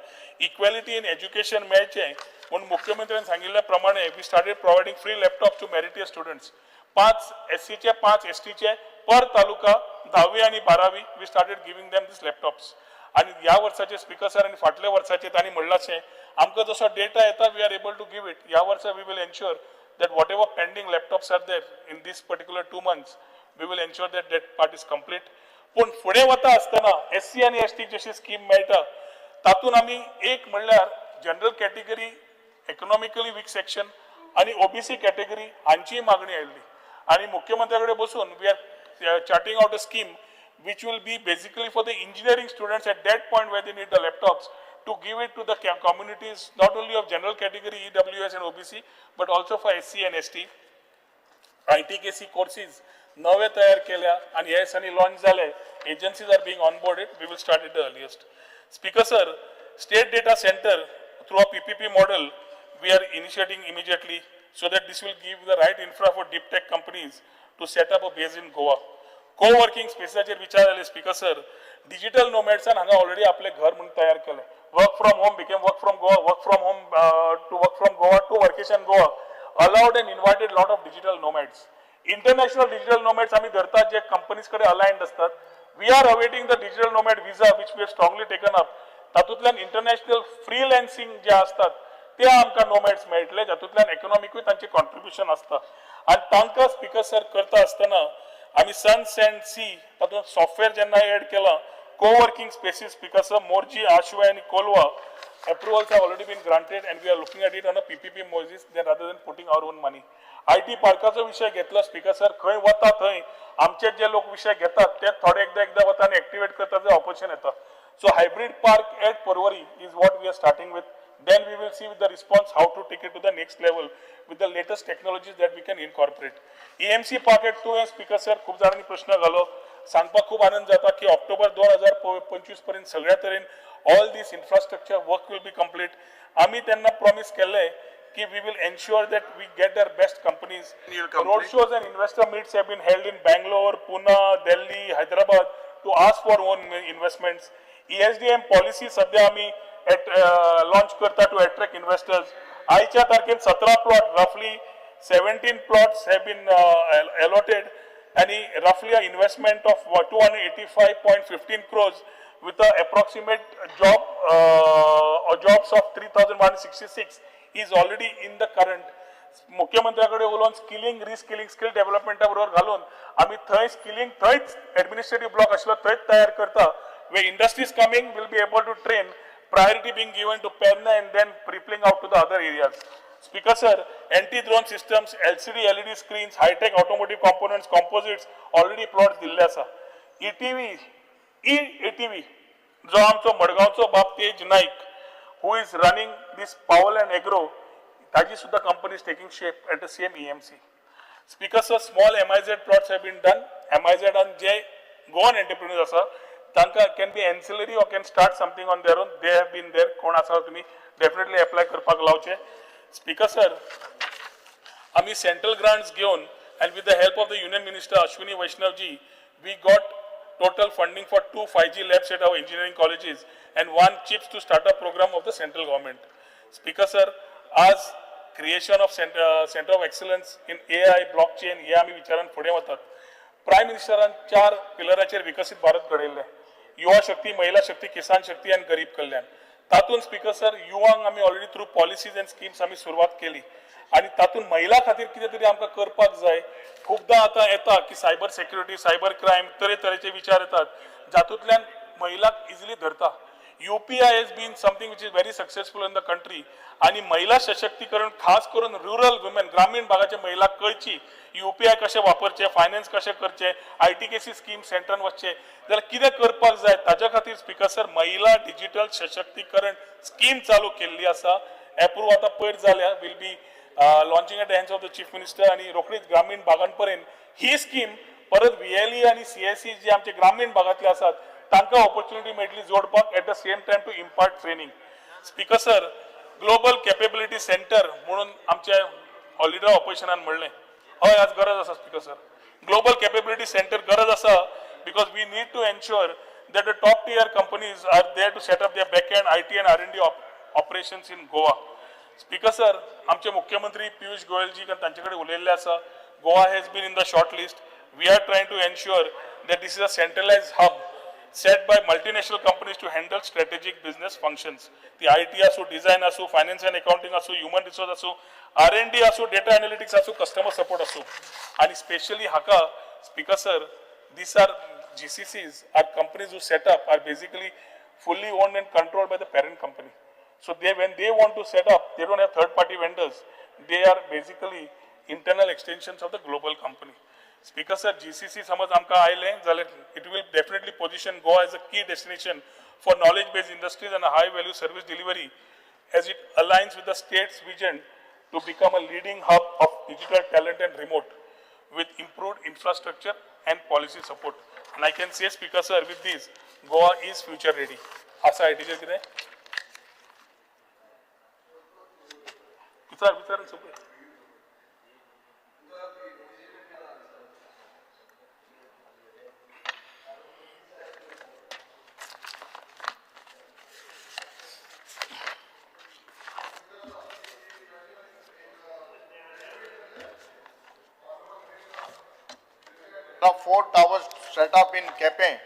इक्वेलिटी इन एज्युकेशन मेळचें म्हूण मुख्यमंत्र्यान सांगिल्ल्या प्रमाणे we started providing free laptop to meritorious students. पांच एस सीचे, पांच एस टीचे पर तालुका, धावी आनी बारावी, we started giving them these laptops. आनी ह्या वर्साचे, स्पीकर सर, आनी फाटल्या वर्साचे तांणी म्हणलाशें आमकां जसो डेटा येता, we are able to give it. ह्या वर्सा we will ensure that whatever pending laptops are there in this particular 2 months, we will ensure that that part is complete. पूण फुडें वता आसतना एस सी आनी एस टी जशी scheme मेळटा, तातूंत आमी एक म्हणल्यार general category, economically weak section आनी ओबीसी कॅटेगरी हांचीय मागणी आयिल्ली आनी मुख्यमंत्र्या कडेन बसून we are charting out a scheme which will be basically for the engineering students at that point where they need the laptops, to give it to the communities not only of general category, EWS and OBC, but also for SC and ST. ITKC courses नवे तयार केल्या आणि हे दिसांनी launch जाले. Agencies are being onboarded. We will start it the earliest. Speaker sir, state data center through a PPP model we are initiating immediately, so that this will give the right infra for deep tech companies to set up a base in Goa. Co-working स्पेसाचेर विचार जाले. Speaker sir, digital नोमॅड्सान हांगा already आपलें घर म्हणून तयार केलें. Work from home became work from Goa, work from home to work from Goa to workation Goa allowed and invited lot of digital nomads. International digital nomads आम्ही धरतात जे companies कडेन अलायन्ड असतात. We are awaiting the digital nomad visa, which we have strongly taken up. तातूंतल्यान international फ्रीलॅन्सिंग जे आसतात ते आमकां नोमॅड्स मेळटले, जातूंतल्यान इकॉनॉमिकूय तांचें कॉन्ट्रिब्युशन आसता. आनी तांकां, स्पीकर सर, करता आसतना आमी सन सँड सी तातूंत सॉफ्टवेअर जेन्ना एड केलां, co-working spaces, Speaker sir, Morjim, Ashwem आनी Colva. Approvals have already been granted and we are looking at it on a PPP basis then rather than putting our own money. IT पार्काचो विशय घेतलो speaker sir, खंय वता थंय आमचे जे लोक विशय घेतात ते थोडे एकदां एकदां वता आनी एक्टिवेट करता ते ऑपोजिशन येता. So hybrid park at Porvorim is what we are starting with. Then we will see with the response how to take it to the next level with the latest technologies that we can incorporate. EMC park at 2 speaker sir, खूप जाणांनी प्रश्न घालो, सांगपाक खूप आनंद जाता की ऑक्टोबर 2025 पर्यंत सगळ्या तरेन all this infrastructure work will be complete. आमी त्यांना प्रॉमिस केल्लें की we will ensure that we get their best companies. Road shows and investor meets have been held in Bangalore, Pune, Delhi, Hyderabad to ask for own investments. ESDM policy सध्या आमी launch करता two attract investors. आयच्या तारखेन 17 plot, रफली 17 plots have been allotted आणि रफली a investment of 285.15 crores with a approximate job or jobs of 3,166 is already in the current. मुख्यमंत्र्याकडे उलोवन skilling, reskilling, skill डेव्हलपमेंटा बरोबर घालून आमी थंय स्किलिंग थंयच एडमिनिस्ट्रेटिव्ह ब्लॉक आशिल्लो थंयच तयार करता. Where industries coming will be able to train, priority being given to Perna and then rippling out to the other areas. Speaker sir, anti-drone systems, LCD, LED screens, high-tech automotive components, composites, already plots दिल्ले आसा. ETV, E-ATV, जो आमचो मडगांवचो बाब Tej Naik, who is running this Powell and Agro, ताजी सुद्धा company is taking shape at the same EMC. Speaker sir, small MIZ plots have been done. MIZ and J Goan entrepreneurs आसा, तांकां can be ancillary or can start something on their own. They have been there. कोण आसा तुमी definitely apply करपाक लावचे. Speaker sir, आमी central grants घेवन and with the help of the union minister Ashwini Vaishnav ji, we got total funding for 2 5G labs at our engineering colleges and 1 chips to startup program of the central government. Speaker sir, आज creation of center of excellence in AI, blockchain हे आमी विचारान फुडें वतात. Prime मिनिस्टरान 4 पिलराचेर विकसीत भारत घडयल्लें, युवा शक्ती, महिला शक्ती, किसान शक्ती आनी गरीब कल्याण. तातूंत स्पीकर सर, युवांक आमी already through policies and schemes आमी सुरवात केली आनी तातूंत महिला खातीर कितें तरी आमकां करपाक जाय. खूबदां आतां येता की सायबर सेक्युरिटी, सायबर क्रायम, तरेतरेचे विचार येतात जातूंतल्यान महिलाक इजिली धरता. UPI has been something which is very successful in the country आनी महिला सशक्तीकरण खास करून रुरल वुमेन, ग्रामीण भागाच्या महिला कळची UPI कशें वापरचें, फायनान्स कशें करचें, ITKC scheme सेंटरान वचचें जाल्यार कितें करपाक जाय. ताच्या खातीर स्पीकर सर, महिला डिजिटल सशक्तीकरण स्कीम चालू केल्ली आसा. एप्रूव आतां पयर जाल्या, will be launching at the hands of the chief minister आनी रोखडीच ग्रामीण भागांपर्यंत ही स्कीम परत VLE आनी CSE जे आमचे ग्रामीण भागांतले आसात तांकां ऑपॉर्च्युनिटी मेळटली जोडपाक, at the same time to impart training. Speaker sir, global capability centre म्हणून आमच्या हॉलिडे ऑपोजिशनान म्हणलें, हय आज गरज आसा. Speaker sir, global capability centre गरज आसा because we need to ensure that the top tier companies are there to set up their back end IT and R&D operations in Goa. Speaker sir, आमचे मुख्यमंत्री पियुष गोयलजी तांचे कडेन उलयल्ले आसा. Goa has been in the short list. We are trying to ensure that this is a centralized hub set by multinational companies to handle strategic business functions. ती IT आसूं, design आसूं, finance and accounting आसूं, human resource आसूं, R&D आसूं, data analytics आसूं, customer support आसूं. आनी specially हाका speaker sir, these are GCCs are companies who set up are basically fully owned and controlled by the parent company. So they, when they want to set up, they don't have third party vendors. They are basically internal extensions of the global company. Speaker sir, GCC समज आमकां आयलें जाल्यार it will definitely position Goa as a key destination for knowledge based industries and high value service delivery as it aligns with the state's vision to become a leading hub of digital talent and remote with improved infrastructure and policy support. And I can say, Speaker sir, with this, Goa is future ready. आसा आयटीचेर कितें? विचार विचार सोंपें. 4 towers set up in Quepem.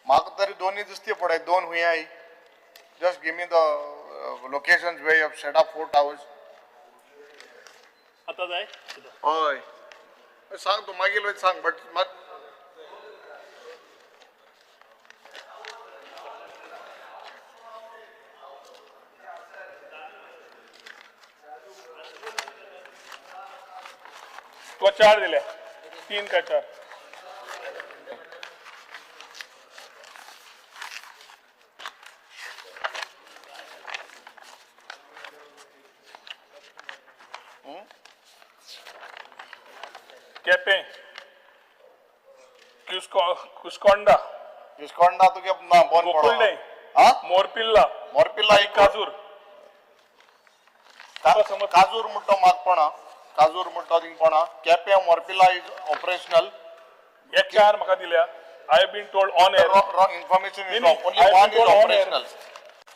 म्हाका तरी दोनूय दिसती पडय, दोन हुंय I. Just give me the locations where you have set up 4 towers. आतां जाय? हय सांग तूं मागीर सांग, बट मात तुका चार दिल्या, तीन काय चार. केपें, कुस्कोंडा, कुस्कोंडा तुगे ना बंद. गोकुल्डें, मोरपिल्ला, मोरपिल्ला, एक काजूर. काजूर म्हणटा म्हाका कोणा, काजूर म्हणटा थिंग कोणा. Quepem, मोरपिल्ला is operational. हे चार म्हाका दिल्या. I have been told on air. Wrong information is wrong. Only one is operational.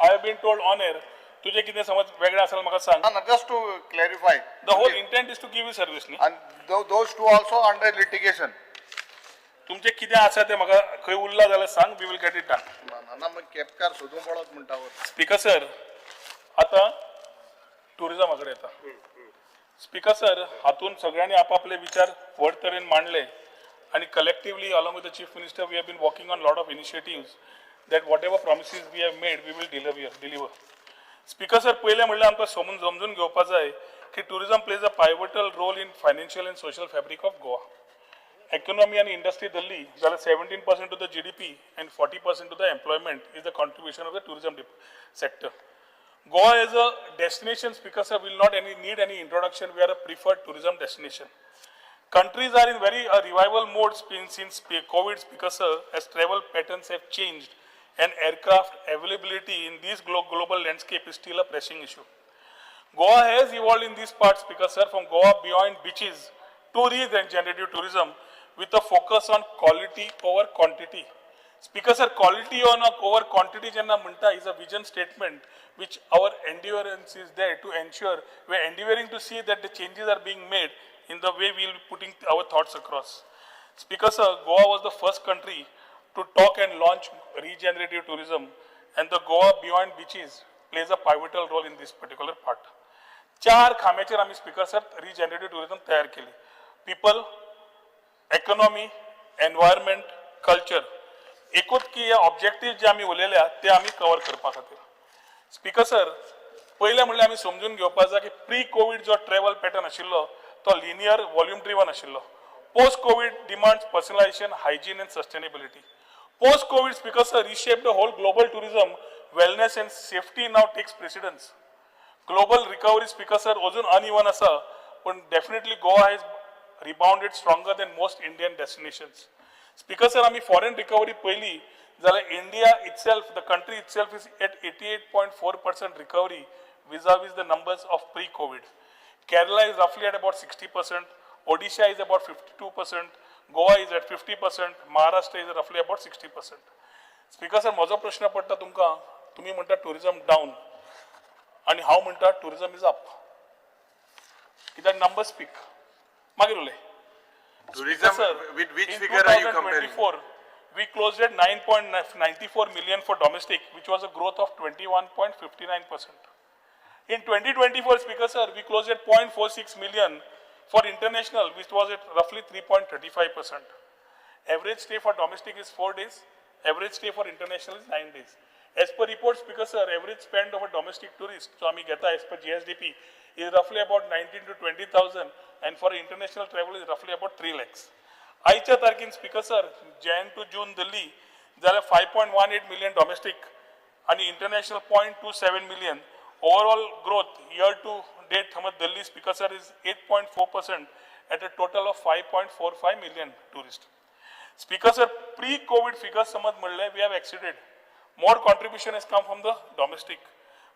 I have been told on air. तुझे कितें समज वेगळें आसा म्हाका सांग. ना, just to clarify. The whole intent is to give you service न्ही. And those two also under litigation. तुमचें कितें आसा तें म्हाका खंय उरलां जाल्यार सांग, we will get it done. ना, मग केपकार सोदूंक पडत म्हणटा. स्पीकर सर, आतां टुरिजमा कडेन येता. स्पीकर सर, हातून सगळ्यांनी आपापले विचार व्हड तरेन मांडले आनी collectively along with the Chief Minister we have been working on lot of initiatives that whatever promises we have made, we will deliver. Speaker sir, पयलें म्हणल्यार आमकां समजून घेवपा जाय की tourism plays a pivotal role in financial and social fabric of Goa. Economy आनी industry धरली जाल्यार 17% to the GDP and 40% to the employment is the contribution of the tourism sector. Goa as a destination, Speaker sir, will not any need any introduction. We are a preferred tourism destination. Countries are in very revival mode since COVID, Speaker sir, as travel patterns have changed and aircraft availability in this global landscape is still a pressing issue. Goa has evolved in these parts, Speaker sir, from Goa beyond beaches to regenerative tourism with a focus on quality over quantity. Speaker sir, quality on over quantity jenna म्हणटा is a vision statement which our endeavorance is there to ensure. We are endeavoring to see that the changes are being made in the way we will be putting our thoughts across. Speaker sir, Goa was the first country to talk and launch regenerative tourism, and the Goa Beyond Beaches plays a pivotal role in this particular part. चार खांब्याचेर आमी speaker sir रिजनरेटीव tourism तयार केली: people, economy, environment, culture. एकूच की हे objective जे आमी उलयल्या ते आमी कवर करपा खातीर. स्पीकर सर, पयलें म्हणल्यार आमी समजून घेवपा जाय की प्री कोवीड जो ट्रॅवल पॅटर्न आशिल्लो तो लिनियर वॉल्यूम ड्रिवन आशिल्लो. Post COVID demands personalization, hygiene and sustainability. Post COVID, Speaker sir, reshape the whole global tourism. Wellness and safety now takes precedence. Global recovery, Speaker sir, अजून uneven आसा, पण definitely Goa has rebounded stronger than most Indian destinations. Speaker sir, आमी foreign recovery पळयली जाल्यार India itself, the country itself is at 88.4% recovery vis-a-vis the numbers of pre-COVID. Kerala is roughly at about 60%, Odisha is about 52%, Goa is at 50%, Maharashtra is roughly about 60%. Speaker sir, म्हजो प्रश्न पडटा तुमकां, तुमी म्हणटा tourism down आनी हांव म्हणटा tourism is up, कित्याक नंबर स्पीक. मागीर उलय. Tourism, Sir, with which in figure are you comparing? 2024, we closed at 9.94 million for domestic, which was a growth of 21.59%. In 2024, Speaker sir, we closed at 0.46 million for international, which was at roughly 3.35%. Average stay for domestic is 4 days, average stay for international is 9 days. As per reports, Speaker sir, average spend of a domestic tourist, so आमी घेता as per GSDP, is roughly about 19 to 20,000, and for international travel is roughly about 3 lakhs. आयच्या तारखेन, Speaker sir, Jan to June धरली जाल्यार 5.18 million domestic आणि international 0.27 million. Overall growth year to date समज धरली, Speaker sir, is 8.4% at a total of 5.45 million tourist. Speaker sir, pre COVID figures समज म्हणले, we have exceeded. More contribution has come from the domestic,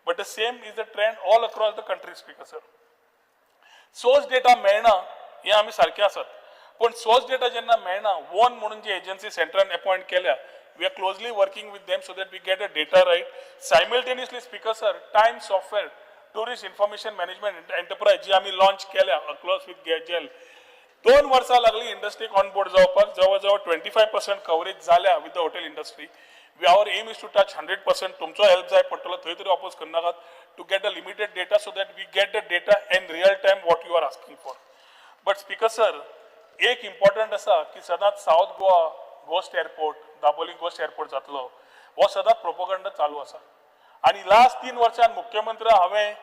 but the same is the trend all across the country. Speaker sir, source data मेळना हें आमी सारकें आसात, पूण source data जेन्ना मेळना, वन म्हणून जी एजन्सी सेंट्रान अपॉयंट केल्या, we are closely working with them so that we get a data right. Simultaneously, Speaker sir, TIME software, Tourist Information Management Enterprise जी आमी लॉन्च केल्या अक्रॉस विथ जेल, 2 वर्सां लागली इंडस्ट्रीक ऑन बोर्ड जावपाक. जवळ जवळ 25% कवरेज जाल्या with the hotel industry. Our aim is to touch 100%. तुमचो हेल्प जाय पडटलो, थंय तरी ऑपोज करनाकात to get a limited data so that we get the data in real time what you are asking for. But Speaker sir, एक important आसा की सदांच South Goa ghost airport, Dabolim ghost airport जातलो, हो सदांच propaganda चालू आसा. आनी लास्ट 3 वर्सांत मुख्यमंत्री हांवें,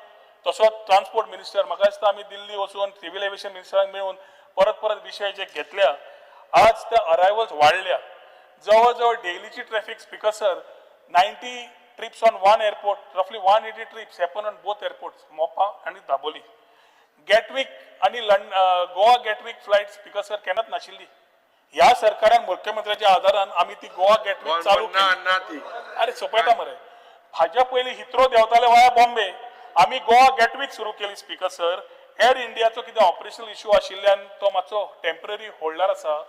तसोच ट्रान्सपोर्ट मिनिस्टर, म्हाका दिसता आमी दिल्ली वचून सिवील एविएशन मिनिस्टरांक मेळून परत परत विशय जे घेतल्या, आज त्या अरायवल्स वाडल्या. जवळ जवळ डेलीची traffic, Speaker sir, 90 trips on one airport, roughly 180 trips happen on both airports, Mopa आनी दाबोली. गॅटविक आनी गोवा गॅटविक फ्लायट, स्पीकर सर, केन्नाच नाशिल्ली. ह्या सरकारान मुख्यमंत्र्याच्या आदारान आमी ती गोवा गॅटविक चालू केली. अरे, सोंपयता मरे. हाज्या पयलीं हिथ्रो देंवताले वाया बॉम्बे. आमी गोवा गॅटविक सुरू केली. स्पीकर सर, एअर इंडियाचो कितें ऑपरेशनल इश्यू आशिल्ल्यान तो मातसो टेम्पररी होल्डार आसा.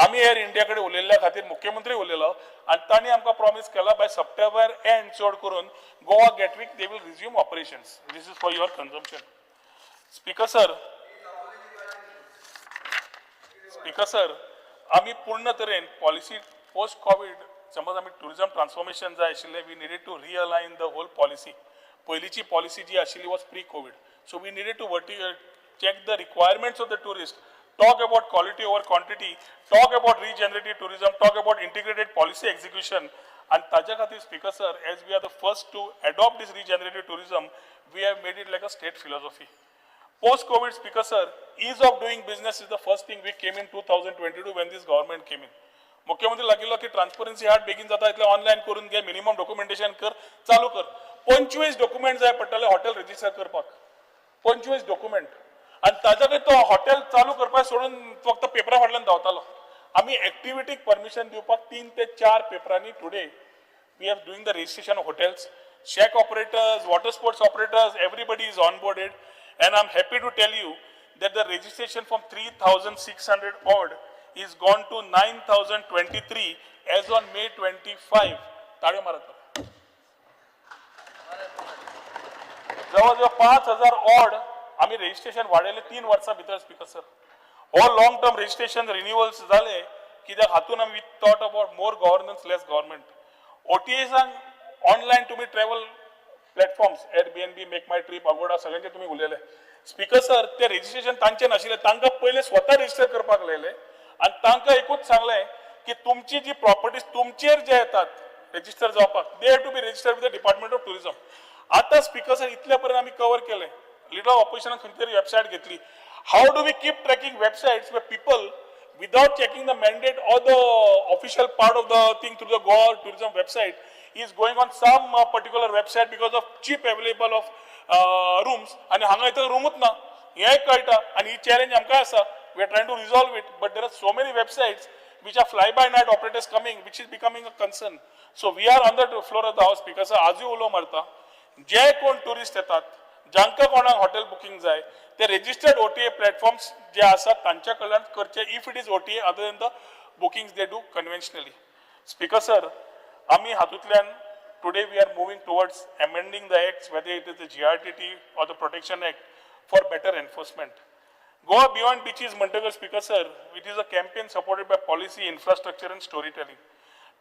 आमी एअर इंडिया कडेन उलयल्ल्या खातीर, मुख्यमंत्री उलयलो आनी तांणी आमकां प्रॉमीस केला, बाय सप्टेंबर एंड चड करून Goa Gatwick they will resume operations. This is for your consumption, Speaker sir. Speaker sir, आमी पूर्ण तरेन पॉलिसी पोस्ट कोवीड, समज आमी टुरिझम ट्रान्सफॉर्मेशन जाय आशिल्लें, we needed to realign the whole policy. पयलींची पॉलिसी जी आशिल्ली was pre Covid, so we needed to check the requirements of the tourist, talk about quality over quantity, talk about regenerative tourism, talk about integrated policy execution. आनी ताज्या खातीर, Speaker sir, as we are the first to adopt this regenerative tourism, we have made it like a state philosophy. Post COVID, Speaker sir, ease of doing business is the first thing we came in 2022 when this government came in. मुख्यमंत्री लागिल्लो की transparency हाड, बेगीन जाता इतलें online करून घे, minimum documentation कर, चालू कर. 25 डॉक्युमेंट जाय पडटले हॉटेल रजिस्टर करपाक, 25 डॉक्युमेंट. आनी ताच्या तो हॉटेल चालू करपाक सोडून फक्त पेपरा फाटल्यान धांवतालो. आमी एक्टिविटीक परमिशन दिवपाक तीन ते चार पेपरांनी today we are doing the registration of hotels, shack operators, water sports operators, everybody is onboarded. And I'm happy to tell you that the registration from 3,600 odd is gone to 9,023 as on May 25. ताळयो मारत. जवळजवळ 5,000 odd आमी registration वाडयले 3 वर्सां भितर. Speaker sir, हो long term registration रिन्युअल्स जाले कित्याक हातून आमी thought about more governance, less government. ओटीएसांक ऑनलायन तुमी travel platforms, Airbnb, make my trip, Agoda, सगळ्यांचे तुमी उलयले. स्पीकर सर, ते रजिस्ट्रेशन तांचे नाशिल्ले. तांकां पयले स्वता रजिस्टर करपाक लायले आनी तांकां एकूच सांगलें की तुमची जी प्रॉपर्टीज तुमचेर जे येतात रजिस्टर जावपाक, they have to be register with the Department of Tourism. आता, स्पीकर सर, इतल्या पर्यंत आमी कवर केले. लिडर ऑफ ऑपोजिशनान खंय तरी वेबसायट घेतली. How do we keep tracking websites where people, without checking the mandate or the official part of the thing through the Goa tourism website, is going on some particular website because of cheap available of rooms आणि हांगा इथं रूमूच ना हें कळटा. आणि ही challenge आमकां आसा. We are trying to resolve it, but there are so many websites which are fly by night operators coming, which is becoming a concern. So we are on the floor of the house because आजूय उलो मारता, जे कोण tourist येतात, जांकां कोणाक hotel booking जाय, ते registered OTA platforms जे आसात तांच्या कडल्यान करचे, if it is OTA, other than the bookings they do conventionally. Speaker sir, आमी हातूंतल्यान today we are moving towards amending the acts, whether it is the GRTT or the Protection Act, for better enforcement. Goa Beyond Beaches म्हणटकर, Speaker sir, it is a campaign supported by policy, infrastructure and storytelling.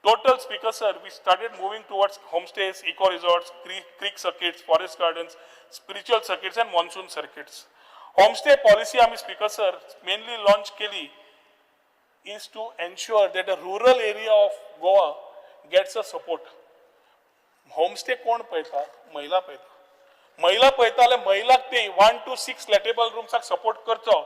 Total, Speaker sir, we started moving towards homestays, eco resorts, creek circuits, forest gardens, spiritual circuits and monsoon circuits. Homestay policy आम्ही, Speaker sir, mainly launch केली is to ensure that the rural area of Goa gets a support. Homestay कोण पळयता? महिला पळयता. महिला पळयता जाल्यार महिलाक ते 1 टू 6 लेटेबल रुम्साक सपोर्ट करचो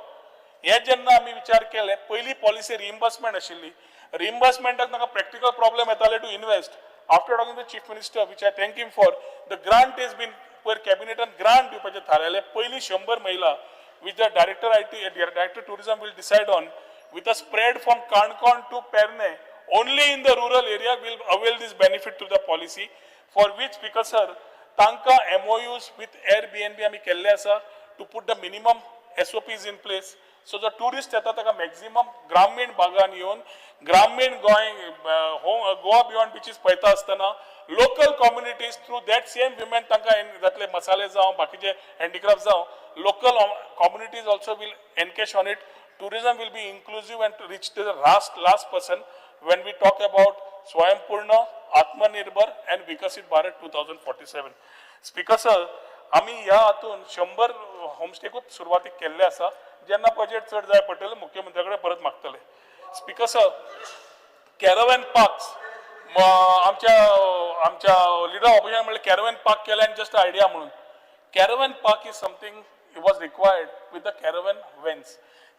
हे जेन्ना आमी विचार केले, पयली पॉलिसी रिइम्बर्समेंट आशिल्ली. रिइम्बर्समेंटाक तांकां प्रॅक्टिकल प्रॉब्लेम येताले to invest. After talking the Chief Minister, which I thank him for, the grant is been पयर कॅबिनेटान ग्रांट दिवपाचें थारायलें. पयली 100 महिला, which the Director IT, Director Tourism will decide on, with a spread from Canacona to Pernem, only in the rural area, will avail this benefit to the policy, for which, Speaker sir, तांकां MOUs with Airbnb आमी केल्ले आसा to put the minimum SOPs in place. So जो tourist येता ताका maximum ग्रामीण भागान येवन, ग्रामीण गोंय, गोवा बियॉन्ड बिचीस पळयता आसतना local communities through that same women तांकां जातले, मसाले जावं, बाकीचे हँडिक्राफ्ट जावं, local communities also will encash on it. Tourism will be inclusive and reach to the last last person when we talk about स्वयंपूर्ण, आत्मनिर्भर and विकसित भारत 2047. स्पीकर सर, आमी ह्या हातून 100 होमस्टेकूच सुरवातीक केल्ले आसा. जेन्ना बजेट चड जाय पडटलें, मुख्यमंत्र्या कडेन परत मागतले. स्पीकर सर, कॅरव्हॅन पार्क्स, आमच्या आमच्या लिडर ऑपोजिशन म्हणल्यार कॅरव्हॅन पार्क केले आनी जस्ट आयडिया म्हणून. Caravan park is something was required with the caravan vans.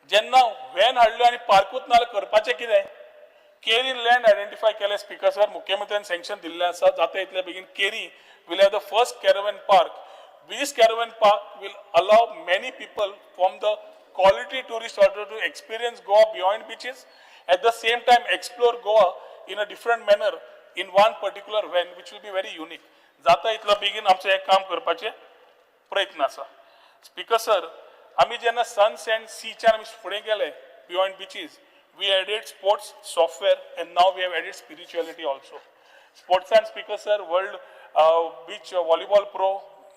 जेन्ना व्हॅन हाडल्यो आनी पार्कूच ना जाल्यार करपाचें कितें? केरी लँड आयडेंटिफाय केलें स्पीकर सर, मुख्यमंत्र्यान सँक्शन दिल्लें आसा. जाता इतले बेगीन Keri will have the first caravan park. This caravan park will allow many people from the quality tourist order to experience Goa beyond beaches, at the same time explore Goa in a different manner in one particular van, which will be very unique. जाता इतलो बेगीन आमचें हें काम करपाचें प्रयत्न आसा. Speaker sir, आमी जेन्ना सन्स अँड सीच्यान आमी फुडें गेले beyond beaches, we added sports, software, and now we have added spirituality also. स्पोर्ट्सान, Speaker sir, world beach volleyball pro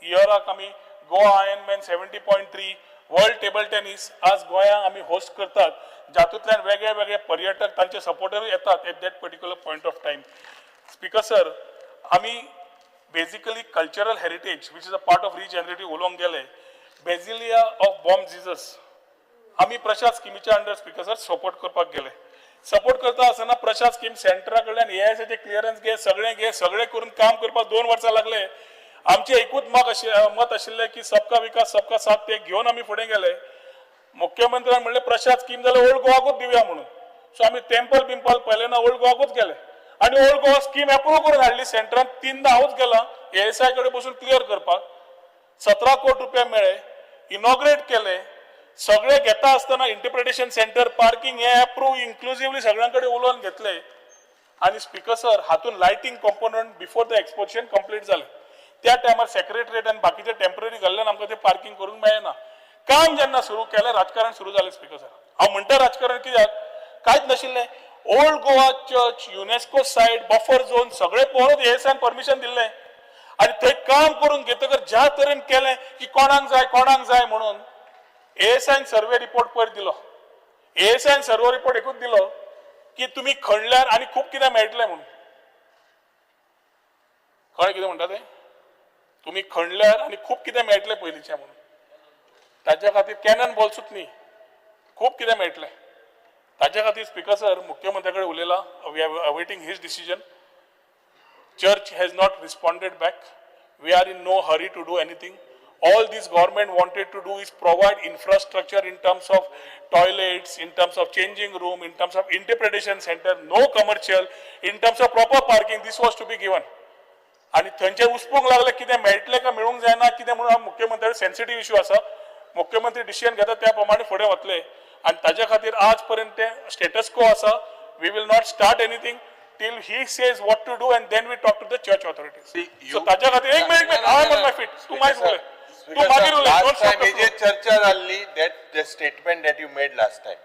इयराक आमी Goa Ironman 70.3, world table tennis आज गोंयांक आमी होस्ट करतात, जातूंतल्यान वेगळे वेगळे पर्यटक, तांचे सपोर्टरूय येतात at that particular point of time. Speaker sir, आमी basically cultural heritage, which is a part of regenerative उलोवंक गेले, बेजिलिया ऑफ बॉम जिजस आमी प्रशाद स्किमीच्या अंडर, स्पीकर सर, सपोर्ट करपाक गेले. सपोर्ट करता आसतना प्रशाद स्कीम सेंटरा कडल्यान एआयएसआयचे क्लियरन्स घे, सगळें घे, सगळें करून काम करपाक 2 वर्सां लागले. आमचें एकूच मत आशिल्लें की सबका विकास, सबका साथ, ते घेवन आमी फुडें गेले. मुख्यमंत्र्यान म्हणलें, प्रशाद स्कीम जाल्यार ओल्ड गोवाकूच दिवया म्हणून. सो आमी टेम्पल बिम्पल पळयलें ना, ओल्ड गोवाकूच गेले आनी ओल्ड गोवा स्कीम एप्रूव करून हाडली सेंटरान. तिनदां हांवूच गेला एएसआय कडेन बसून क्लियर करपाक. 17 कोटी रुपया मेळ्ळे, इनॉग्रेट केले. सगळे घेता आसतना इंटरप्रिटेशन सेंटर, पार्किंग हे अप्रूव इन्क्लुझिवली सगळ्यां कडेन उलोवन घेतले. आनी स्पीकर सर, हातून lighting component before the exposition complete जालें. त्या टायमार सेक्रेटरीएट आनी बाकीचे टेम्पररी घाल्ल्यान आमकां ते पार्किंग करूंक मेळना. काम जेन्ना सुरू केलें, राजकारण सुरू जालें. स्पीकर सर, हांव म्हणटा राजकारण कित्याक, कांयच नाशिल्लें. Old Goa Church, UNESCO site, buffer zone सगळें पळोवन एएसआयन परमिशन दिल्लें आनी थंय काम करून घेतकर ज्या तरेन केलें की कोणाक जाय, कोणाक जाय म्हणून एएसआयन सर्वे रिपोर्ट पयर दिलो. एएसआयन सर्वे रिपोर्ट एकूच दिलो की तुमी खणल्यार आनी खूब कितें मेळटलें म्हणून. कळ्ळें कितें म्हणटा तें? तुमी खणल्यार आनी खूब कितें मेळटलें पयलींचें म्हणून. ताच्या खातीर कॅनन बॉल्सूच न्ही, खूब कितें मेळटलें. ताच्या खातीर, स्पीकर सर, मुख्यमंत्र्या कडेन उलयला. We are awaiting his decision. Church has not responded back. We are in no hurry to do anything. All this government wanted to do is provide infrastructure in terms of toilets, in terms of changing room, in terms of interpretation center, no commercial, in terms of proper parking, this was to be given. आणि थंयचे उसपूंक लागले कितें मेळटलें काय मेळूंक जायना कितें म्हणून. मुख्यमंत्री सेन्सिटीव इश्यू आसा. मुख्यमंत्री डिसिजन घेता त्या प्रमाणे फुडें वतले आनी ताच्या खातीर आज पर्यंत ते स्टेटस को आसा. We will not start anything till he says what to do and then we talk to the church authorities. So ताच्या खातीर, एक मिनिट, एक minute, I am on my feet. तूं मागीर उलय, तूं मागीर उलय. Last Don't stop time the हे जे flow. चर्चा जाल्ली, that the statement that you made last time,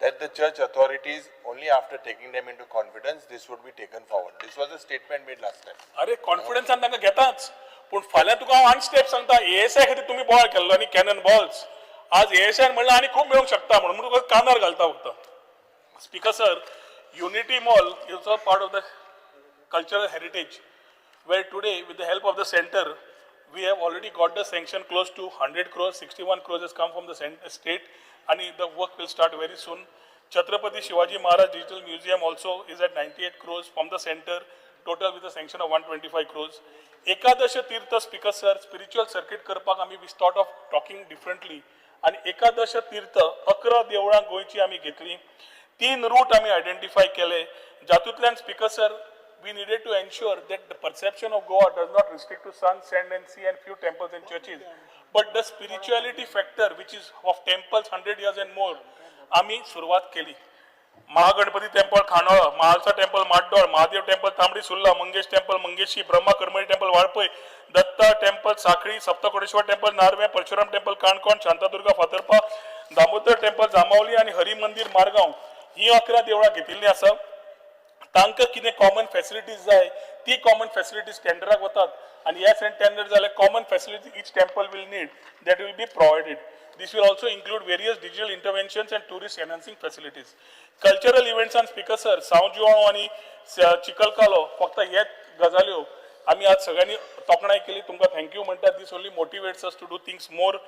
that the church authorities, only after taking them into confidence, this would be taken forward. This was a statement made last time. अरे, कॉन्फिडन्सान तांकां घेताच, पूण फाल्यां तुका हांव आनी स्टेप सांगता. ASI खातीर तुमी बोवाळ केल्लो आनी कॅनन बॉल्स आज एएसआयन म्हणलें आनी खूब मेळूंक शकता म्हणून, म्हणून तुका कानार घालता फक्त. Speaker sir, Unity Mall is a part of the cultural heritage, where today, with the help of the center, we have already got the sanction close to 100 crores. 61 crores has come from the state and the work will start very soon. Chhatrapati Shivaji Maharaj Digital Museum also is at 98 crores from the center, total with a sanction of 125 crores. Ekadash Tirtha, Speaker sir, spiritual circuit करपाक आमी we thought of talking differently आणि एकादश तीर्थ 11 देवळां गोंयची आमी घेतली. तीन route आमी आयडेंटिफाय केले, जातूंतल्यान, Speaker sir, we needed to ensure that the perception of Goa does not restrict to sun, sand and sea and few temples and churches, but the spirituality factor, which is of temples 100 years and more, आम्ही सुरुवात केली. Mahaganapati temple Khandola, Mahalasa temple Mardol, Mahadev temple Tambdi Surla, Mangesh temple Mangeshi, Brahma Karmali temple Valpoi, Datta temple Sakhali, Saptakoteshwar temple Narve, Parshuram temple Canacona, Shantadurga Fatorpa, Damodar temple Zambaulim आणि हरी मंदिर मारगांव ही 11 देवळां घेतिल्लीं आसा. तांकां कितें common facilities जाय, ती कॉमन फॅसिलिटीज टेंडराक वतात आनी ह्या टेंडर जाल्यार common facility each temple will need, that will be provided. This will also include various digital interventions and tourist enhancing facilities. Cultural इव्हेंट्सान, speaker sir, Sao Joao आनी चिखलकालो, फक्त हेच गजाल्यो आमी आज सगळ्यांनी तोखणाय केली. तुमकां thank you म्हणटा. This only motivates us to do things more.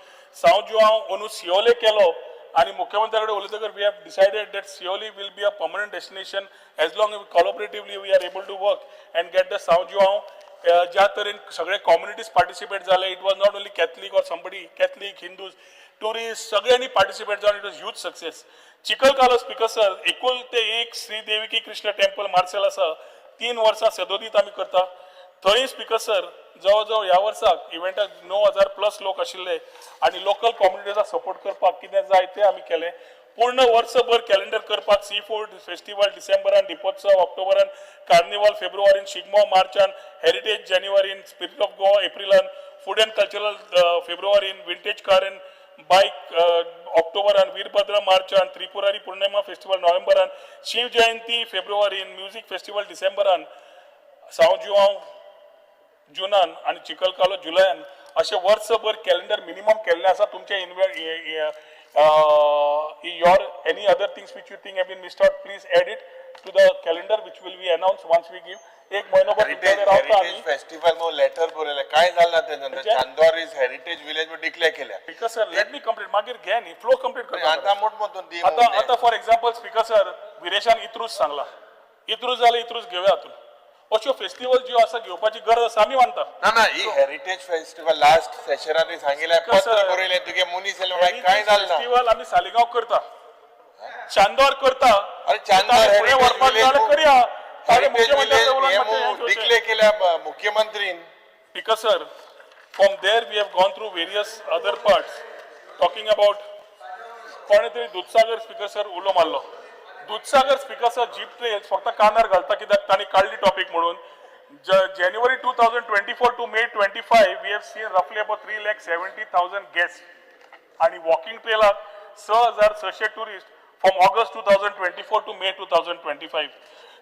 Sao Joao अंदू सियोले केलो आणि मुख्यमंत्र्याकडे उलयतकर we have decided that Siolim will be a permanent destination as long collaboratively we are able to work and get the Sao Joao. ज्या तरेन सगळे communities participate जाले, it was not only Catholic or somebody, Catholic, Hindus, tourist, सगळ्यांनी participate जावन it was huge success. Chikhal Kalo, speaker sir, एकुलते एक Shri Devaki Krishna temple Marcel आसा. 3 वर्सां सदोदीत आमी करता. थंय, स्पीकर सर, जवळ जवळ ह्या वर्साक इव्हेंटाक 9000 प्लस लोक आशिल्ले आनी लोकल कम्युनिटीचा सपोर्ट करपाक कितें जाय तें आमी केलें. पूर्ण वर्सभर कॅलेंडर करपाक सी फूड फेस्टिवल डिसेंबरान, दिपोत्सव ऑक्टोबरान, कार्निवल फेब्रुवारीन, शिगमो मार्चान, हेरिटेज जानेवारीन, स्पिरिट ऑफ गोवा एप्रिलान, फूड अँड कल्चरल फेब्रुवारीन, विंटेज कार अँड बायक ऑक्टोबरान, वीरभद्र मार्चान, त्रिपुरारी पूर्णिमा फेस्टिवल नोव्हेंबरान, शिव जयंती फेब्रुवारीन, म्युझिक फेस्टिवल डिसेंबरान, साव जुआंव जुनान आनी चिखलकालो जुलयान, अशें वर्सभर कॅलेंडर मिनिमम केल्लें आसा. तुमचे your any other things which you think have been missed out, please add it to the calendar which will be announce once we give. एक म्हयनोभर हेरिटेज तुमच्या रावता आमी. हेरिटेज फेस्टिवल म्हणून लेटर बरयलें, काय जालें तें? Chandor is heritage village म्हणून डिक्लेअर केल्या. Speaker sir, let me complete. मागीर घे न्ही, फ्लो कंप्लीट करता. आतां मोठ मोठो दी. आतां आतां फॉर एक्झाम्पल, स्पीकर सर, विरेशान इत्रूज सांगला. इत्रूज जाल्यार इत्रूज घेवया. हातून अश्यो फेस्टिवल ज्यो आसा, घेवपाची गरज आसा, आमी मानता. ना ना, ही हेरिटेज फेस्टिवल लास्ट सेशनान सांगिल्लें, पत्र बरयलें, तुगे मनीस येयले, मागीर काय जालें ना? फेस्टिवल आमी सालिगांव करता, चांदोर करता. अरे, चांदोर फुडें व्हरपाक जाय जाल्यार करया. हेरिटेज विलेज डिक्लेअर केल्या मुख्यमंत्रीन. Speaker sir, from there we have gone through various other parts, talking about कोणे तरी दुधसागर, स्पीकर सर, उलो मारलो. Dudhsagar, speaker sir, jeep trails फक्त कानार घालता कित्याक तांणी काडली टॉपीक म्हणून. January 2024 to May 25, we have seen roughly about 3,70,000 guest आणि वॉकिंग ट्रेलाक 6600 tourist from August 2024 to May 2025.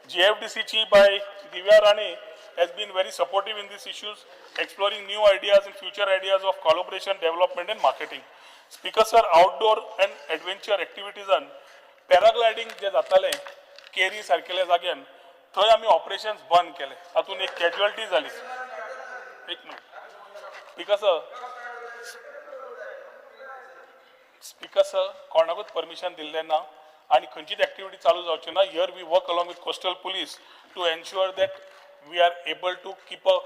जीएफडीसीची by Divya Rane has been very supportive in these issues, exploring new ideas and future ideas of collaboration, development and marketing. Speaker sir, outdoor and adventure activities and paragliding जे जातालें केरी सारकेल्या जाग्यान, थंय आमी operations बंद केले. तातूंत एक casualty जाली. एक minute, speaker sir. Speaker sir, कोणाकूच परमिशन दिल्लें ना आनी खंयचीच एक्टिविटी चालू जावची ना. Here we work along with coastal police to ensure that we are able to keep a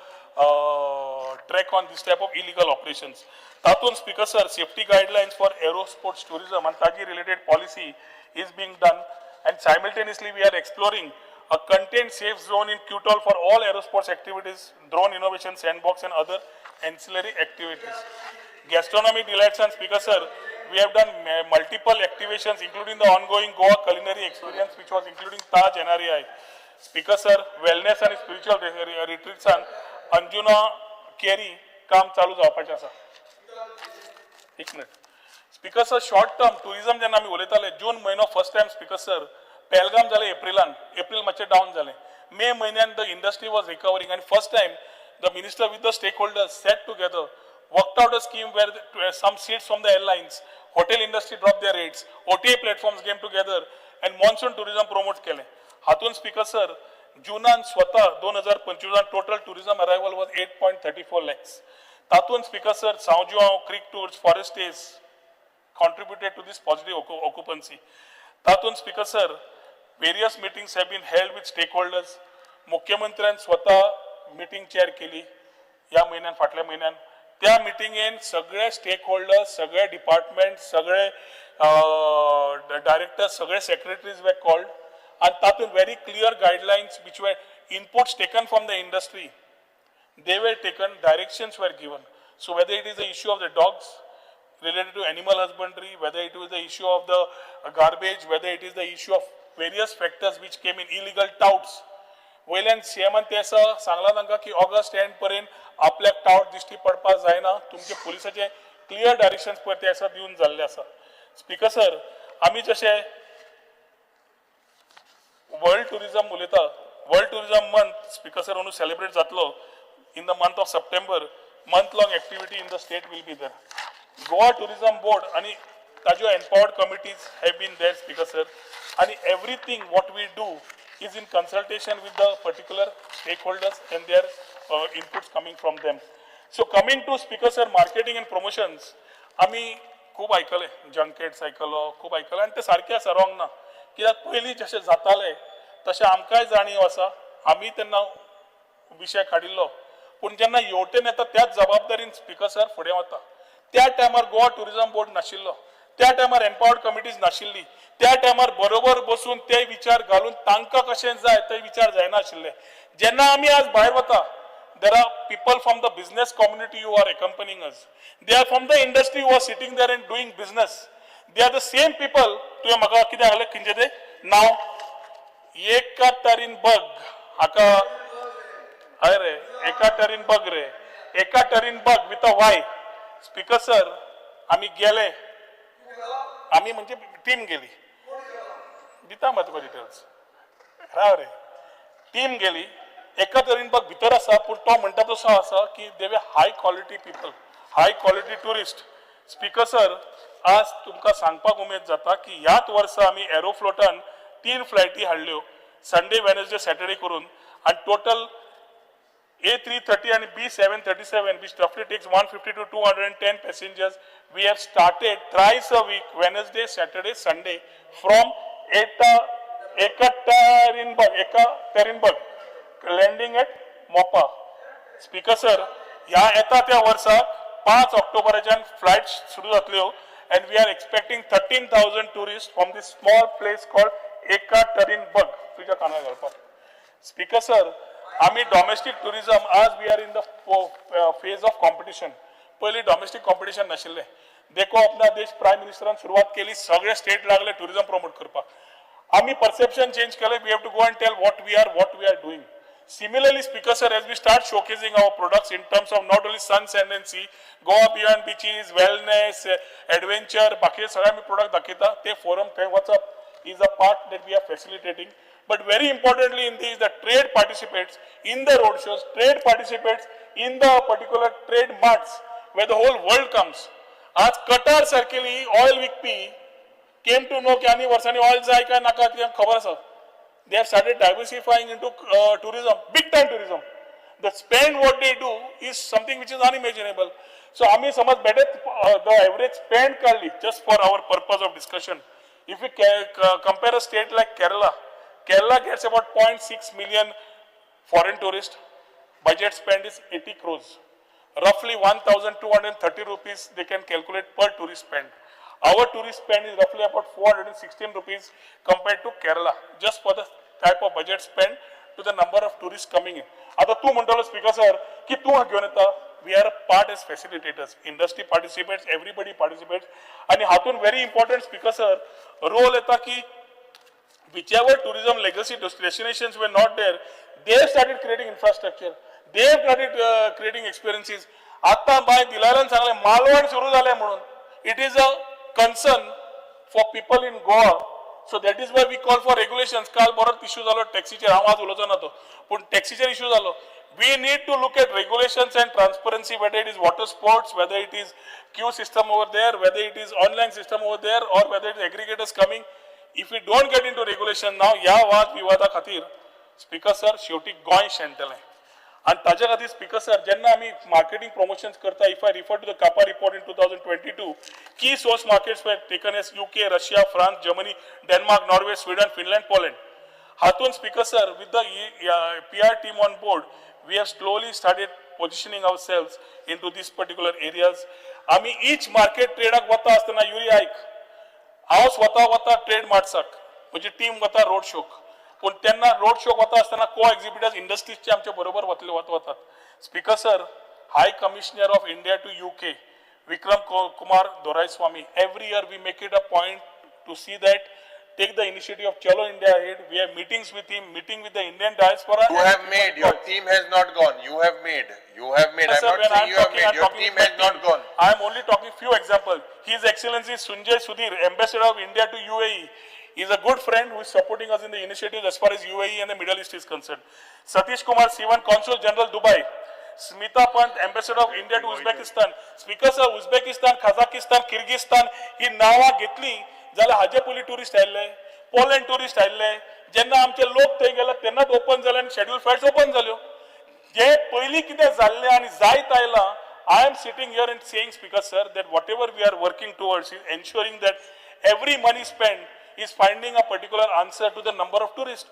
track on this type of illegal operations. तातूंत, speaker sir, safety guidelines for aero sports tourism आनी ताजी related policy is being done, and simultaneously we are exploring a contained safe zone in Cutol for all aerosports activities, drone innovation sandbox and other ancillary activities. Gastronomic delights and, speaker sir, we have done multiple activations, including the ongoing Goa culinary experience, which was including Taj NRAI. Speaker sir, wellness and spiritual retreats and Anjuna Keri काम चालू जावपाचें आसा. एक minute, speaker sir. Short term tourism जेन्ना आमी उलयताले, जून म्हयनो first time, speaker sir, Pahalgam जालें एप्रिलान. एप्रील मातशें डावन जालें. मे म्हयन्यान the industry was recovering आनी first time the minister with the stakeholders sat together, worked out a scheme where some seats from the airlines, hotel industry dropped their rates, OTA platforms came together and monsoon tourism promote केलें. हातून, speaker sir, जुनान स्वता 2025 total tourism arrival was 8.34 lakhs. तातून, speaker sir, São Joao, creek tours, forest stays contributed to this positive occupancy. तातून, speaker sir, various meetings have been held with stakeholders. मुख्यमंत्र्यान स्वता meeting chair केली ह्या म्हयन्यान, फाटल्या म्हयन्यान. त्या मिटिंगेन सगळे स्टेक होल्डर्स, सगळे डिपार्टमेंट, सगळे डायरेक्टर्स, सगळे सेक्रेटरीज वर कॉल्ड आनी तातूंत very clear guidelines, which were inputs taken from the industry, they were taken, directions were given. So whether it is the issue of the dogs related to animal husbandry, whether it was the issue of the garbage, whether it is the issue of various factors which came in, illegal touts. वयल्यान सीएमान ते आसा सांगलां तांकां की August and पर्यंत आपल्याक टावट दिश्टी पडपाक जायना. तुमचे पुलिसाचे क्लियर डायरेक्शन्स पळय ते आसा दिवन जाल्ले आसा. स्पीकर सर, आमी जशे वर्ल्ड टुरिझम उलयता, world tourism month, speaker sir, अंदू सेलिब्रेट जातलो in the month of September. Month long activity in the state will be there. Goa tourism board आणि ताज्यो empowered committees have been there, speaker sir, आणि everything what we do is in consultation with the particular stakeholders and their inputs coming from them. So coming to, speaker sir, marketing and promotions, आमी खूब आयकले, जंकेट्स आयकलो, खूब आयकले आनी ते सारकें आसा, wrong ना. कित्याक पयलीं जशें जातालें तशें आमकांय जाणीव आसा. आमी तेन्ना विशय काडिल्लो. पूण जेन्ना येवटेन येता त्याच जबाबदारीन स्पीकर सर फुडें वता. त्या टायमार गोवा टुरिझम बोर्ड नाशिल्लो, त्या टायमार एम्पावर्ड कमिटीज नाशिल्ली, त्या टायमार बरोबर बसून ते विचार घालून तांकां कशें जाय ते विचार जायनाशिल्ले. जेन्ना आमी आज भायर वता, there are people from the business community who are accompanying us. They are from the industry who are sitting there and doing business. They are the same people. तुवें म्हाका कितें सांगलें, खंयचें तें नांव? एकाटरीनबर्ग. हाका हय रे, एकाटरीनबर्ग रे, Ekaterinburg with a Y. Speaker sir, आमी गेले, आमी म्हणजे टीम गेली, दिता म्हाका तुका डिटेल्स, राव रे. टीम गेली, एकाटरीनबर्ग भितर आसा, पूण तो म्हणटा तसो आसा की they were high quality people, high quality tourist. Speaker sir, आज तुमकां सांगपाक उमेद जाता की ह्याच वर्सा आमी एरोफ्लोटान 3 फ्लायटी हाडल्यो, संडे, वेनसडे, सॅटर्डे करून, आनी total A330 and B737, which roughly takes 150 to 210 passengers. We have started thrice a week, Wednesday, Saturday, Sunday, from Ekaterinburg, landing at Mopa. Speaker sir, ह्या येता त्या वर्साक 5 ऑक्टोबराच्यान फ्लायट सुरू जातल्यो and we are expecting 13,000 tourist from this small place called Ekaterinburg. तुज्या कानार घालपाक. Speaker sir, आमी डॉमेस्टीक टुरिझम, आज we are in the phase of competition. पयलीं डॉमेस्टीक कॉम्पिटिशन नाशिल्लें. देखो अपना देश प्रायम मिनिस्टरान सुरवात केली, सगळे स्टेट लागले टुरिझम प्रमोट करपाक. आमी परसेप्शन चेंज केलें. We have to go and tell what we are, what we are doing. Similarly, Speaker sir, as we start showcasing our products in terms of not only sun, sand and sea, Goa beyond beaches, wellness, adventure, बाकी सगळे आमी product दाखयता, ते forum थंय वचप is a part that we are facilitating. But very importantly in this, the trade participates in the road shows, trade participates in the particular trade marts where the whole world comes. आज कटार सारकेली oil विकपी came to know की आनी वर्सांनी oil जाय काय नाका ती खबर आसा. They have started diversifying into tourism, big time tourism. The spend what they do is something which is unimaginable. So आमी समज better the average spend काडली, just for our purpose of discussion. If we compare a state like Kerala, Kerala gets about 0.6 million foreign tourists. Budget spend is 80 crores. Roughly 1,230 rupees they can calculate per tourist spend. Our tourist spend is roughly about 416 rupees compared to Kerala, just for the type of budget spend to the number of tourists coming in. आता तू म्हणटलो speaker sir की तूं घेवन येता, we are a part as facilitators. Industry participates, everybody participates. आणि हातून very important, speaker sir, role येता की whichever tourism legacy destinations were not there, they have started creating infrastructure. They have started creating experiences. आता बाय दिलारान सांगलें मालवण सुरू जालें म्हणून, it is a concern for people in Goa. So that is why we call for regulations. काल बरोच issue जालो टॅक्सीचेर, हांव आज उलोवचो ना तो, पूण टॅक्सीचेर इश्यू जालो. We need to look at regulations and transparency, whether it is water sports, whether it is queue system over there, whether it is online system over there, or whether it is aggregators coming. If we don't get into regulation now, ह्या वाद विवादा खातीर, speaker sir, शेवटी गोंय शेणटलें. आनी ताज्या खातीर, speaker sir, जेन्ना आमी marketing promotions करता, if I refer to the CAPA report in 2022, key source markets were taken as UK, Russia, France, Germany, Denmark, Norway, Sweden, Finland, Poland. हातून, speaker sir, with the PR team on board, we have slowly started positioning ourselves into these particular areas. आमी each market ट्रेडाक वता आसतना, युरी आयक, हांव स्वता वता trade मार्ट्साक, म्हजी team वता रोड शोक, पूण तेन्ना रोड शोक वता आसतना को एक्झिबिटर्स इंडस्ट्रीजचे आमच्या बरोबर वतले वतात. Speaker sir, High Commissioner of India to UK, Vikram Kumar Doraiswamy, every year we make it a point to see that take the initiative of Chalo India Ahead. We have meetings with him, meeting with the Indian diaspora. You have made, your team has not gone. You have made, you have made. I'm Sir, not when saying I'm you have talking, made. I'm Your talking team with my has not team. gone. I am only talking few examples. His Excellency Sanjay Sudhir, Ambassador of India to UAE, is a good friend who is supporting us in the initiatives as far as UAE and the Middle East is concerned. Satish Kumar Sivan, Consul General Dubai. Smita Pant, Ambassador of India to Uzbekistan. Speaker sir, Uzbekistan, Kazakhstan, Kyrgyzstan ही नांवां घेतली जाल्यार हाजे पयलीं tourist आयिल्ले, Poland tourist आयिल्ले. जेन्ना आमचे लोक थंय गेले तेन्नाच ओपन जाले आनी शेड्यूल फ्लायट्स ओपन जाल्यो. जे पयलीं कितें जाल्लें आनी जायत आयलां, I am sitting here and saying, Speaker sir, that whatever we are working towards is ensuring that every money spend is finding a particular answer to the number of tourist.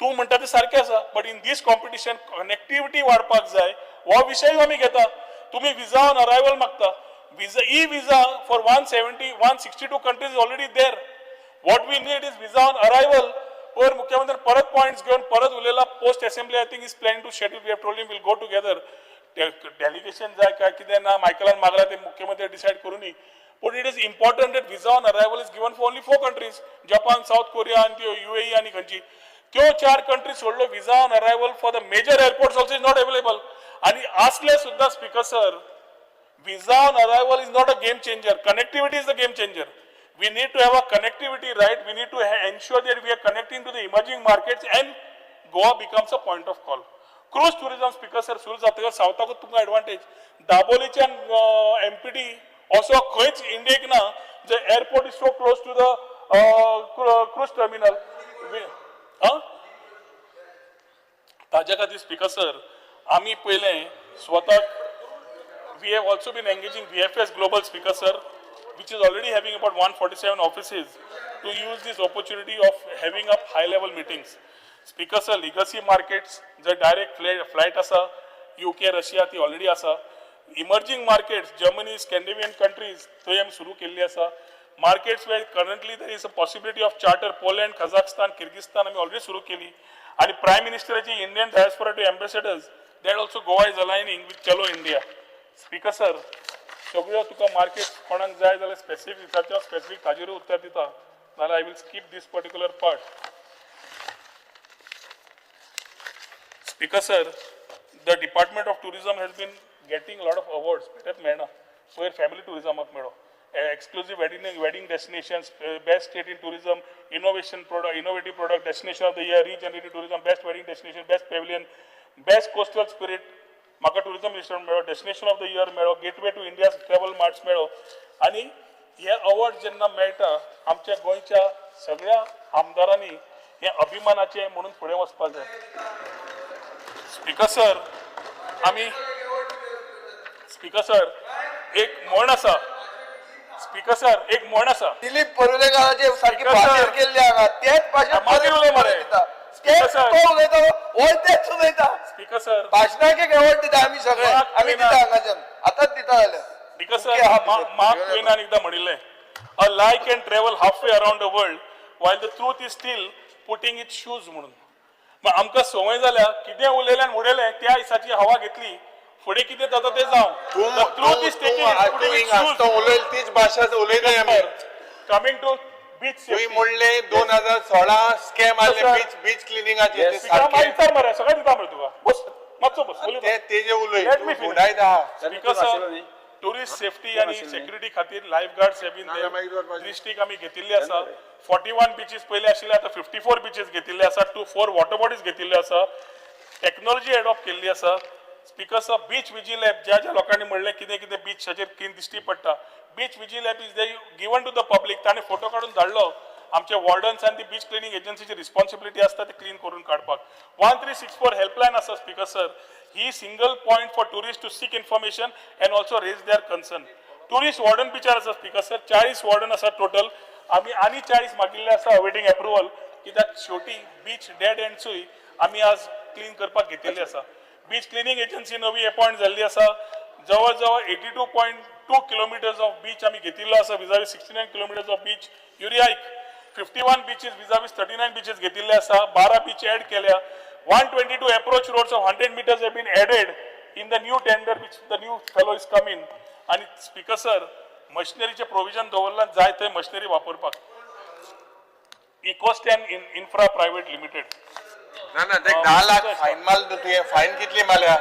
तूं म्हणटा तें सारकें आसा, but in this competition connectivity वाडपाक जाय. हो विशय आमी घेता. तुमी विजा ऑन अरायवल मागता. Visa, e visa for 170, 162 countries already there. What we need is visa on arrival. पयर मुख्यमंत्री परत पॉयंट्स घेवन परत उलयला. Post assembly, I think, is plan to schedule. We have told him we'll go together. Delegation जाय काय कितें ना, मायकलान मागला, ते मुख्यमंत्री डिसायड करूनी. पूण it is important that visa on arrival is given for only four countries, Japan, South Korea आनी त्यो UAE आनी खंयची त्यो चार कंट्रीज सोडल्यो. Visa on arrival for the major airports also is not available. आनी असले सुद्दां, Speaker sir, visa on arrival is not a game changer. Connectivity is the game changer. We need to have a connectivity, right? We need to ensure that we are connecting to the emerging markets and Goa becomes a point of call. Cruise tourism, Speaker sir, सुरू जातकच सावथाकूच तुमकां advantage. दाबोलीच्यान empty असो खंयच इंडियेक ना जे airport is so close to the cruise terminal. ताज्या खातीर, speaker sir, आमी पयलें स्वताक we have also been engaging VFS Global, Speaker sir, which is already having about 147 offices, to use this opportunity of having up high level meetings. Speaker sir, legacy markets, the direct flight आसा, UK, Russia ती already आसा. Emerging markets, Germany, Scandinavian countries, थंय आमी सुरू केल्ली आसा. Markets where currently there is a possibility of charter, Poland, Kazakhstan, Kyrgyzstan आमी already सुरू केली. आणि Prime Ministerची Indian diaspora to ambassadors, that also Goa is aligning with Chalo India. Speaker sir, सगळ्यो तुका मार्केट कोणाक जाय जाल्यार स्पेसिफीक विचारचे, हांव स्पेसिफीक ताजेरूय उत्तर दिता, नाल्यार I will skip this particular part. Speaker sir, the Department of Tourism has been getting lot of awards. बेटेच मेळना. पयर फॅमिली टुरिजमाक मेळ्ळो, exclusive wedding destinations, best state in tourism, innovation product, innovative product, destination of the year, regenerative tourism, best wedding destination, best pavilion, best coastal spirit. म्हाका tourism minister मेळ्ळो, destination of the year मेळ्ळो, gateway to India travel marts मेळ्ळो. आनी हे award जेन्ना मेळटा, आमच्या गोंयच्या सगळ्या आमदारांनी हे अभिमानाचे म्हणून फुडें वचपाक जाय. स्पीकर सर, आमी, स्पीकर सर, एक म्हण आसा, स्पीकर सर, एक म्हण आसा. दिलीप परुलेकाराचे सारकी Speaker sir. भाशण केल्ली हांगा, तेच भाशण मागीर उलय मरे. दिता. तेच Speaker sir. तो उलयता, होय, तेच उलयता. स्पीकर सर, भाशणाक एक अवॉर्ड दिता आमी सगळे. मार्क आमी दिता हांगाच्यान, आतांच दिता जाल्यार. स्पीकर सर, Okay, हा, मार्क ट्वेनान एकदा म्हणिल्लें, "A lie can travel half way around the world while the truth is still putting its shoes" म्हणून. मग आमकां संवय जाल्या, कितें उलयलें आनी उडयलें, त्या दिसाची हवा घेतली, फुडें कितें जाता तें जावं. The truth is taking तूं उलयल तीच भाशा उलयताय आमी. Coming to beach. तुवें म्हणले 2016 स्कॅम आसले बीच बीच क्लिनिंगाचे, ते सारके. विचार मरे, सगळें दिता मरे तुका. बस, मातसो बस. ते तेजे उलय. Let me finish. गुंडायता. स्पीकर सर, टुरिस्ट सेफ्टी आणि सेक्युरिटी खातीर लायफ गार्ड्स बीन डिस्ट्रिक्ट आमी घेतिल्ले आसा. 41 बिचीस पयले आशिल्ले, आतां 54 बिचीस घेतिल्ले आसा. टू फोर वॉटर बॉडीज घेतिल्ले आसा. टेक्नॉलॉजी एडॉप्ट केल्ली आसा. Speaker sir, beach vigil app, ज्या ज्या लोकांनी म्हणलें कितें कितें बीचाचेर कितें दिश्टी पडटा, beach vigil app is they given to the public. ताणें फोटो काडून धाडलो, आमचे वॉर्डन्स आनी ती बीच क्लिनींग एजन्सीची रिस्पॉन्सिबिलिटी आसता ते क्लीन करून काडपाक. 1364 हेल्पलायन आसा, speaker sir. He single point for tourist to seek information and also raise their concern. Tourist warden बिचार आसा, स्पीकर सर, 40 वॉर्डन आसा टोटल. आमी आनी 40 मागिल्ले आसा, अवेटींग एप्रुवल, कित्याक शेवटी बीच डेड एंड्सूय आमी आज क्लीन करपाक घेतिल्ली आसा. बीच क्लिनींग एजन्सी नवी अपॉयंट जाल्ली आसा. जवळ जवळ 82.2 kilometers of beach आमी घेतिल्लो आसा, vis-a-vis 69 kilometers of beach. Yuri आयक, 51 beaches vis-a-vis 39 beaches घेतिल्ले आसा. 12 बीच ऍड केल्या. 122 approach roads of 100 meters have been added in the new tender which the new fellow is coming. आणि स्पीकर सर, मशिनरीचे प्रोविजन दवरला, जाय थंय मशिनरी वापरपाक. इकोस्टॅन इन्फ्रा प्रायव्हेट लिमिटेड. ना ना, ते 10 लाख फायन मारलो तुवें. फायन कितली मारल्या?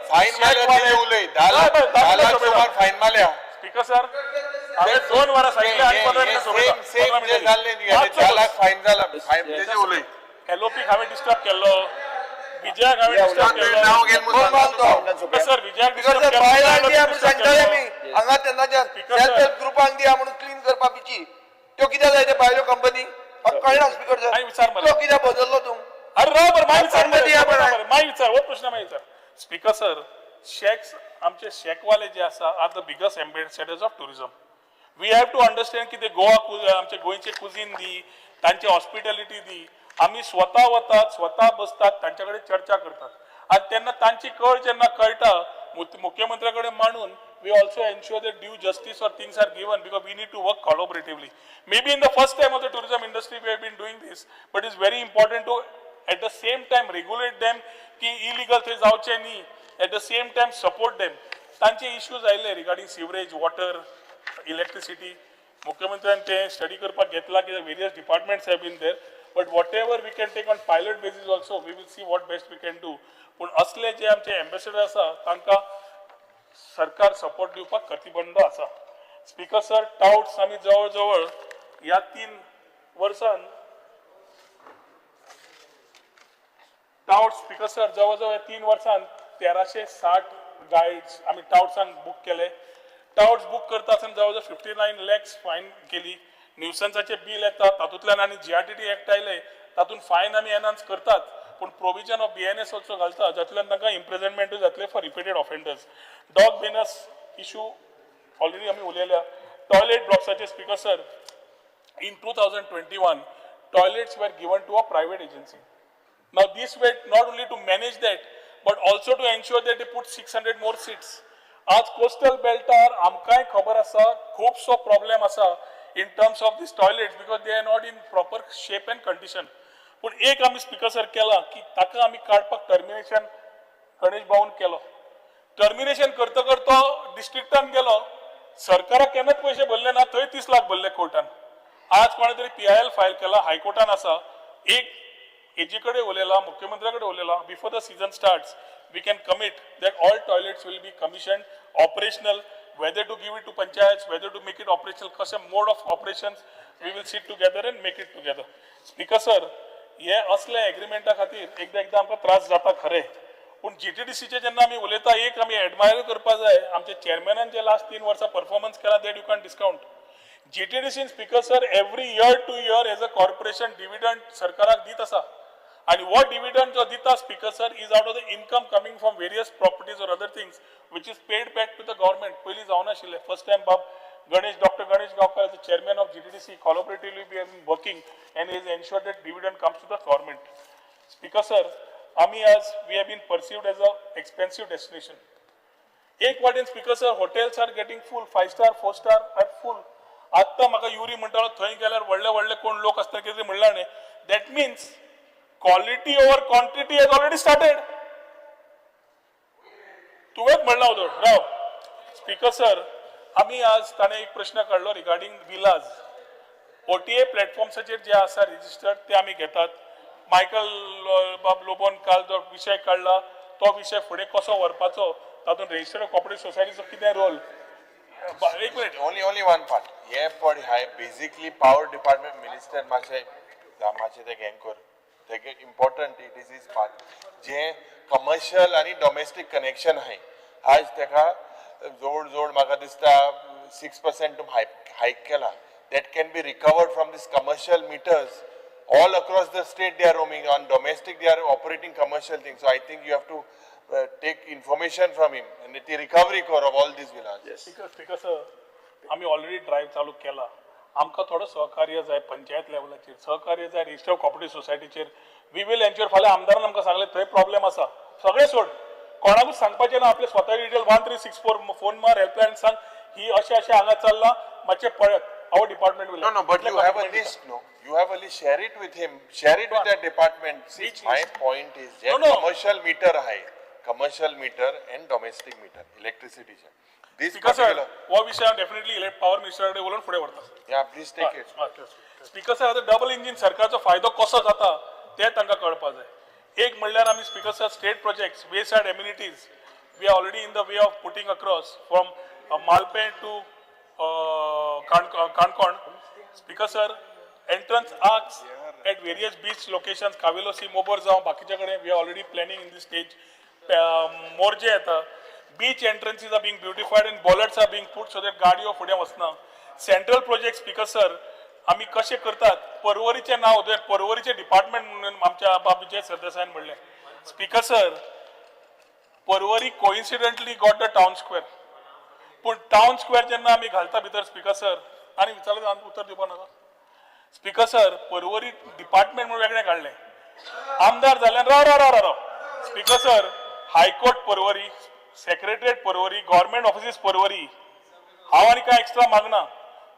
फायन मारल्या तेजे उलय. 10 लाख, 10 लाख सुमार फायन मारल्या. स्पीकर सर, हांवें 2 वरां सांगिल्लें आनी 15 मिनटां सोंपयता. सेम सेम जे जाल्लें तुगेलें, 10 लाख फायन जाला, फायन तेजे उलय. एलओपी हांवें डिस्टर्ब केल्लो, विजयाक हांवें डिस्टर्ब केल्लो. नांव घेवन कोण मारतो? स्पीकर सर, विजयाक स्पीकर डिस्टर्ब सर, बायलांक दिया केल्लो. म्हणून सांगताले आमी हांगा तेन्नाच्यान. Speaker self sir. हेल्प ग्रुपांक दिया म्हणून क्लीन करपा बिची. त्यो कित्याक जाय ते भायल्यो कंपनी, म्हाका कळना स्पीकर सर. मागीर विचार मरे. तो कित्याक बदललो तूं? अरे राव बरं, मागीर विचार मरे. दिया बरं. मागीर विचार, हो प्रश्न मागीर विचार. स्पीकर सर, शॅक्स, आमचे शॅकवाले जे आसा, are the biggest ambassadors of tourism. We have to understand की ते गोवा आमचे गोंयचे कुझीन दी, तांची हॉस्पिटॅलिटी दी. आमी स्वता वतात, स्वता बसतात, तांच्या कडेन चर्चा करतात. आनी तेन्ना तांची कळ जेन्ना कळटा, मुख्यमंत्र्या कडेन मांडून we also ensure that due justice or things are given, because we need to work collaboratively. Maybe in the first time of the tourism industry we have been doing this, but it's very important to at the same time regulate them की illegal थंय जावचे न्ही, at the same time support them. तांचे issues आयले regarding sewerage, water, electricity. मुख्यमंत्र्यान ते study करपाक घेतला की various departments have been there, but whatever we can take on pilot basis also, we will see what best we can do. पूण असले जे आमचे एम्बेसडर आसा तांकां सरकार सपोर्ट दिवपाक कटिबंध आसा. स्पीकर सर, टावट्स आमी जवळ जवळ ह्या 3 वर्सान टावट्स, स्पीकर सर, जवळ जवळ 3 वर्सान 1360 गायड्स आमी टावट्सान बूक केले. टावट्स बूक करता आसतना जवळ जवळ 59 लॅक्स फायन केली. न्युसन्साचे बील येता तातूंतल्यान आनी GRTT act आयले तातूंत फायन आमी एनहान्स करतात, पूण प्रोविजन ऑफ BNS also घालता जातूंतल्यान तांकां इम्प्रिजनमेंटूय जातलें for repeated offenders. Dog menace issue already आमी उलयल्या. टॉयलेट ब्लॉक्साचे, speaker sir, in 2021 toilets were given to a private agency. Now this way not only to manage that but also to ensure that they put 600 more seats. आज coastal बेल्टार आमकांय खबर आसा खुबसो problem आसा in terms of this toilets, because they are not in proper shape and condition. पूण एक आमी speaker sir केला की ताका आमी काडपाक टर्मिनेशन गणेश भाऊन केलो. टर्मिनेशन करता करता डिस्ट्रिक्टान गेलो, सरकाराक केन्नाच पयशे भरले ना, थंय 30 लाख भरले कोर्टान. आज कोणे तरी PIL file केला, हायकोर्टान आसा. एक एजी कडेन उलयला, मुख्यमंत्र्या कडेन उलयला, before the season starts we can commit that all toilets will be commissioned operational, whether to give it to panchayats, whether to make it operational, कशें mode of operations, we will sit together and make it together. Speaker sir, हे असले एग्रीमेंटा खातीर एकदां एकदां आमकां त्रास जाता खरें, पूण GTDC जेन्ना आमी उलयता एक आमी एडमायर करपा जाय आमचे चेअरमॅनान जे लास्ट 3 वर्सां परफॉर्मन्स केला, that you can discount. GTDC, speaker sir, every year to year as a corporation dividend सरकाराक दीत आसा, आनी हो डिविडंड जो दिता speaker sir is out of the income coming from various properties or other things which is paid back to the government. पयलीं जावनाशिल्लें. First time बाब Ganesh, doctor Ganesh Gaonkar as chairman of GTDC collaboratively we have been working and is ensure that dividend comes to the government. Speaker sir, आमी आज we have been perceived as a expensive destination. एक वाटेन speaker sir, hotels are getting full, 5 star 4 star are full. आत्तां म्हाका युरी म्हणटालो थंय गेल्यार व्हडले व्हडले कोण लोक आसता कितें म्हणलां न्ही, that means quality over quantity has already started. तुवेंच म्हणलां उदोड राव. स्पीकर सर, आमी आज ताणें एक प्रश्न काडलो रिगार्डींग विलाज. OTA प्लॅटफॉर्म्साचेर जे आसा रजिस्टर्ड ते आमी घेतात. मायकल बाब लोबोन काल जो विशय काडला तो विशय फुडें कसो व्हरपाचो, तातूंत रजिस्टर्ड कॉपरेटीव सोसायटीचो कितें रोल. एक minute, only one part. हे पड हाय बेसिकली पॉवर डिपार्टमेंट मिनिस्टर मातशें मातशें ते हें कर, तेगे important it is is part J commercial आनी डोमेस्टीक कनेक्शन आहाय. आज तेका जोड जोड म्हाका दिसता 6% हायक केला. That can be recovered from this commercial meters all across the state. They are roaming on domestic, they are operating commercial things. So I think you have to take information from him and the recovery core of all these villas. Yes. Speaker sir, आमी already drive चालू केला. आमकां थोडो सहकार्य जाय पंचायत लेवलाचेर, सहकार्य जाय रजिस्टर्ड कॉपरेटीव सोसायटीचेर. We will ensure. फाल्यां आमदारान आमकां सांगलें थंय प्रॉब्लेम आसा, सगळें सोड, कोणाकूच सांगपाचें ना, आपले स्वता डिटेल 1364 फोन मार, हेल्पलायन सांग ही अशें अशें हांगा चल्लां, मातशें पळयात. Our department will. No, no, but you have a list, no? You have a list. Share it with him. Share it with that department. See, my point is, No, no. commercial meter high, commercial meter and domestic meter, electricity. This Speaker sir, particular, हो विशय हांव definitely power मिनिस्टरा कडेन उलोवन फुडें व्हरता. Yeah, please take it. Speaker sir, आतां double engine सरकारचो फायदो कसो जाता ते तांकां कळपा जाय. एक म्हणल्यार आमी speaker sir, state projects, wayside amenities, we are already in the way of putting across from Malpe to Canacona. Speaker sir, entrance arcs at various beach locations, Cavelossim, Mobor जावं बाकीच्या कडेन we are already planning in this stage. Morjim येता, beach entrances are being beautified and bollards are being put so that गाडयो फुडें वचना. Central project speaker sir, आमी कशें करतात, परवरीचें नांव, परवरीचें डिपार्टमेंट म्हणून आमच्या बाब विजय सरदेसायान म्हणलें. Speaker sir, Porvorim coincidentally got the town square, पूण टावन स्क्वेअर जेन्ना आमी घालता भितर स्पीकर सर, आनी विचारलें आमकां उतर दिवपा नाका. स्पीकर सर, परवरी डिपार्टमेंट म्हणून वेगळें काडलें. आमदार जाल्यार राव राव राव राव Speaker sir, high court Porvorim, secretariat Porvorim, government offices Porvorim. हांव आनी कांय extra मागना.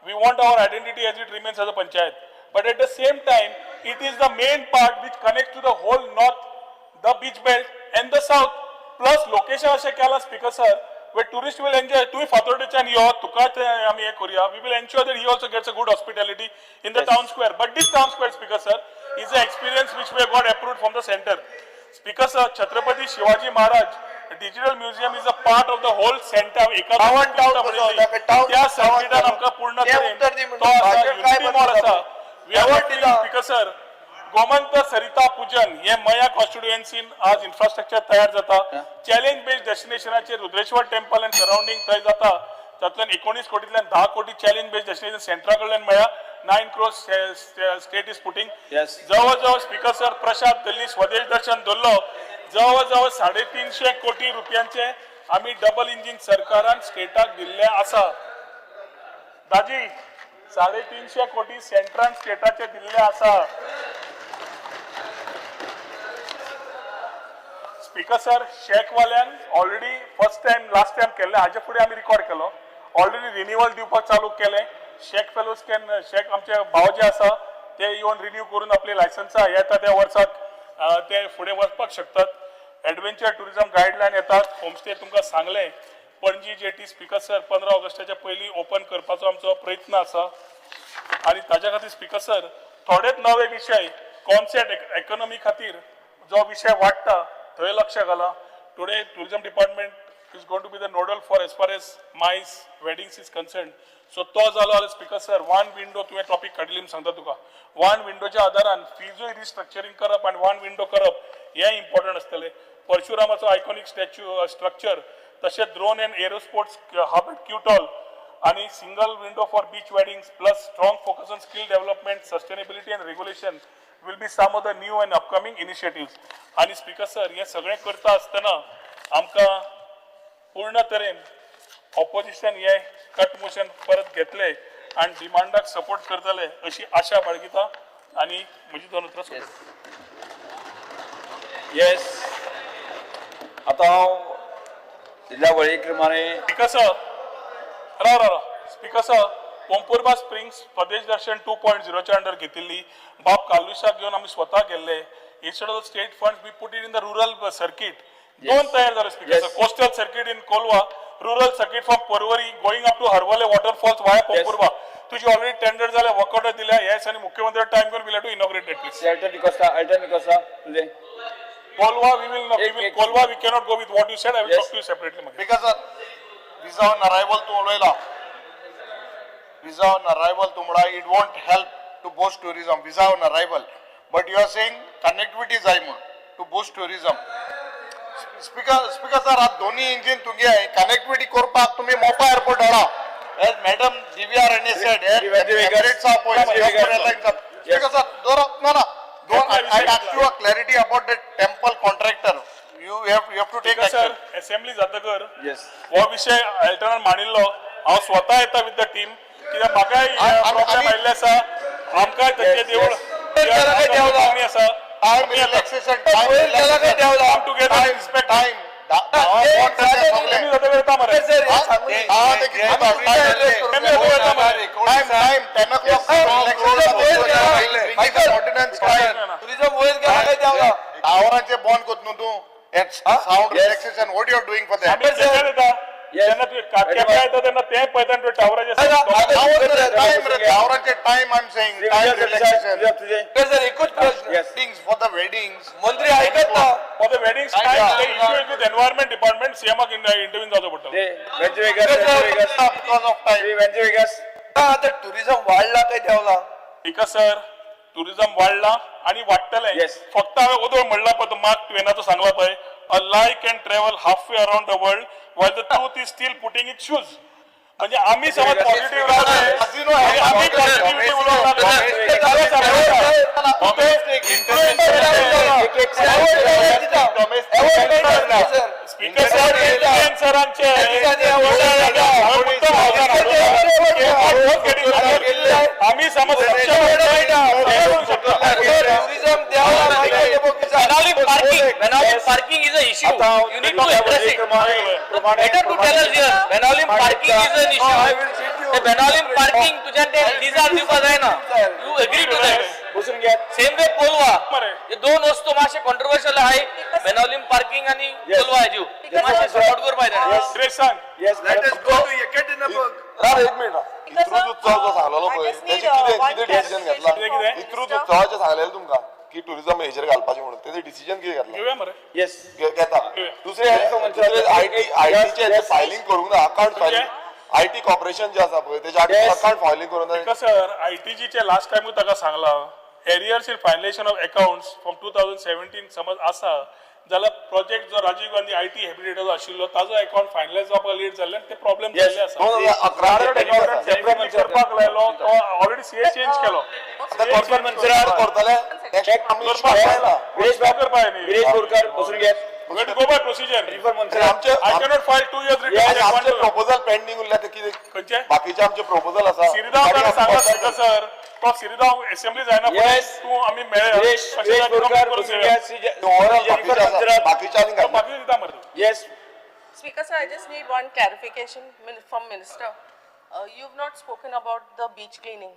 We want our identity as it remains as a panchayat, but at the same time it is the main part which connect to the whole north, the beach belt and the south. Plus location अशें केलां speaker sir, where tourist will enjoy. तुवें फातोर्डेच्यान यो, तुका ते आमी हें करुया. We will ensure that he also gets a good hospitality in the town square. But this town square, speaker sir, is a experience which we have got approved from the centre. Speaker sir, Chhatrapati Shivaji Maharaj digital museum is a part of the whole centre. एका त्या सर्किटान आमकां पूर्ण तरेन तो आसा. Unity mall आसा. Speaker sir, Gomant Sarita Pujan हे मया कॉन्स्टिट्युएन्सीन आज इन्फ्रास्ट्रक्चर तयार जाता. चॅलेंज बेस्ड डेस्टिनेशनाचेर रुद्रेश्वर टेम्पल अँड सरावंडींग थंय जाता. तातूंतल्यान 19 कोटींतल्यान 10 कोटी चॅलेंज बेस्ड डेस्टिनेशन सेंट्रा कडल्यान मेळ्ळा. 9 crore state is putting. जवळ जवळ स्पीकर सर, प्रशाद गल्ली स्वदेश दर्शन धरलो, जवळ जवळ 350 कोटी रुपयांचे आमी डबल इंजीन सरकारान स्टेटाक दिल्ले आसा. दाजी, 350 कोटी सेंट्रान स्टेटाचे दिल्ले आसा. स्पीकर सर, शॅकवाल्यांक already first time last time केल्ले, हाजे फुडें आमी रिकॉर्ड केलो. ऑलरेडी रिन्युअल दिवपाक चालू केलें. शॅक फेलोज can shack आमचे भाव जे आसा ते येवन रिन्यू करून आपली लायसन्सां येता त्या वर्साक ते फुडें वचपाक शकतात. एडवेंचर टुरिझम गायडलायन येतात. होमस्टे तुमकां सांगलें. पणजी जेटी स्पीकर सर 15 ऑगस्टाच्या पयलीं ओपन करपाचो आमचो प्रयत्न आसा. आनी ताज्या खातीर स्पीकर सर, थोडेच नवे विशय कॉन्सेप्ट इकॉनॉमी खातीर जो विशय वाडटा थंय लक्ष घालां. Today tourism department is going to be the nodal for as far as MICE weddings is concern. So तो जालो जाल्यार स्पीकर सर, वन विंडो तुवें टॉपीक काडिल्ली म्हूण सांगता तुका. वन विंडोच्या आदारान फिजूय रिस्ट्रक्चरींग करप आनी वन विंडो करप हें इम्पॉर्टंट आसतलें. परशुरामाचो आयकॉनीक स्टॅच्यू स्ट्रक्चर, तशेंच drone and aerosports hub at Kiutal आणि single window for beach weddings, plus strong focus on skill development, sustainability and regulation will be some of the new and upcoming initiatives. आणि speaker sir, हे सगळें करता आसतना आमकां पूर्ण तरेन opposition हे कट मोशन परत घेतले आनी डिमांडाक सपोर्ट करतले अशी आशा बाळगिता आनी म्हजी दोन उतरां सोंपयतां. येस, आतां हांव दिल्ल्या वळेरी प्रमाणे स्पीकर सर, राव राव राव. स्पीकर सर, पोंपूर्बा स्प्रिंग्स स्वदेश दर्शन 2.0च्या अंडर घेतिल्ली. बाब कार्लुसाक घेवन आमी स्वता गेल्ले. Instead of the state fund, we put it in the rural circuit. दोन तयार जाले, speaker sir. Coastal circuit in Colva, rural circuit from Porvorim going up to Harvalem waterfalls via Pomburpa. तुजी ऑलरेडी टेंडर जाले, work दिल्या. येस, आनी मुख्यमंत्री time घेवन we'll to inaugurate it, please. Elton D'Costa, Elton D'Costa, तुझे. Colva, we will not, we will, Colva, we cannot go with what you said. I will talk to you separately. Mahesh. Because visa on arrival तूं उलयला, visa on arrival तूं म्हणा, it won't help to boost tourism, visa on arrival, but you are saying connectivity जाय म्हूण to boost tourism. Speaker sir, आतां दोन्ही engine तुगे connectivity करपाक तुमी मोपा एअरपोर्ट हाडा. As Madam D V R Rane said, Emirates Speaker sir, दोन ना ना दोन I ask you a clarity about the temple contractor. You have to take sir, action. Assembly जातकर हो विशय एल्टनान मांडिल्लो. हांव स्वता येता विथ the team, कित्याक म्हाकाय प्रॉब्लेम आयिल्ले आसा. आमकांय थंयचें देवूळ मागणी आसा. Time relaxation, time relaxation. Come together, respect. Time. Assembly जातकर येता मरे. Time, time, 10 o'clock. Ordinance time. Tourism वयर गेला काय देवला? टावरांचे बॉन्ड कोत न्हू तूं. Sound relaxation, what you are doing for that? आमी केन्ना येता जेन्ना तुवें केप्यां येता तेन्ना तें पळयता आनी तुवें टावराचें टायम रे, टावरांचे time, I am saying time relaxation. Sir, एकूच प्रश्न. Weddings, for the weddings. मंत्री ऐकत ना. For the weddings, time, the issue is with environment department. सीएमाक इंटरव्यू जावचो पडटलो. Because of time. आता टुरिझम वाडला काय देवला? स्पीकर सर, टुरिझम वाडला आणि वाडटलें. फक्त हांवें ओदोळ म्हणला पळय, तो मार्क ट्वेनाचो सांगला पळय, a lie can travel half way around the world while the truth is still putting its shoes. म्हणजे आमी समज पॉझिटिव्ह रावले आणि आमी पॉझिटिव्हिटी उलोवंक लागले. स्पीकर सर, इन्फ्लुएन्सरांचे आमी समज टुरिझम देवला. Parking, parking. parking is a issue. You need to address it. Better to tell us here. Benaulim parking is an issue. ते Benaulim parking तुझ्यान ते लिजार दिवपा जायना. You agree to that. बसून घेयात. Same way Colva. हे दोन वस्तू मातशे कॉन्ट्रोवर्शियल आहे. बेनावलीम पार्किंग आणि कोलवा हेज्यो. मातशे सपोर्ट करपाक जाय. सांग. Yes. Let us go to Yekaterinburg. राव एक मिनिट. इत्रूज उत्सव जो सांगलेलो पळय तेजे कितें कितें डिसिजन घेतला? इत्रूज उत्सवाचें सांगलेलें तुमकां की टुरिझम हेजेर घालपाचें म्हणून तेजें डिसिजन कितें घेतलां? घेवया मरे. येस. घेता. दुसरें दुसरें आयटीचें फायलिंग करूंक ना, अकावंट फायलिंग. IT corporation जे आसा पळय तेजें अकावंट फायलिंग करूंक ना. सर आयटीजीचे लास्ट टायमूय ताका सांगलां arrears in finalisation of accounts from 2017 समज आसा जाल्यार प्रोजेक्ट जो राजीव गांधी IT हॅबिटेटाचो आशिल्लो ताजो अकावंट फायनलायज जावपाक लेट जाल्ल्यान ते प्रॉब्लेम जाल्ले आसा. करपाक लायलो तो ऑलरेडी सीए चेंज केलो. विरेश बोरकर बसून घेयात. Go by procedure. I cannot file 2 years return. आमचे प्रपोजल पेंडींग उरल्या ते कितें? खंयचे? बाकीचे आमचे प्रपोजल आसा. सिरिदांव सांगला स्पीकर सर, तो सिरिदांव असेंब्ली जायना तूं आमी मेळया. बाकीचे आनी बाकीचे दिता मरे. Yes. Speaker sir, I just need one clarification from Minister. You've not spoken about the beach cleaning.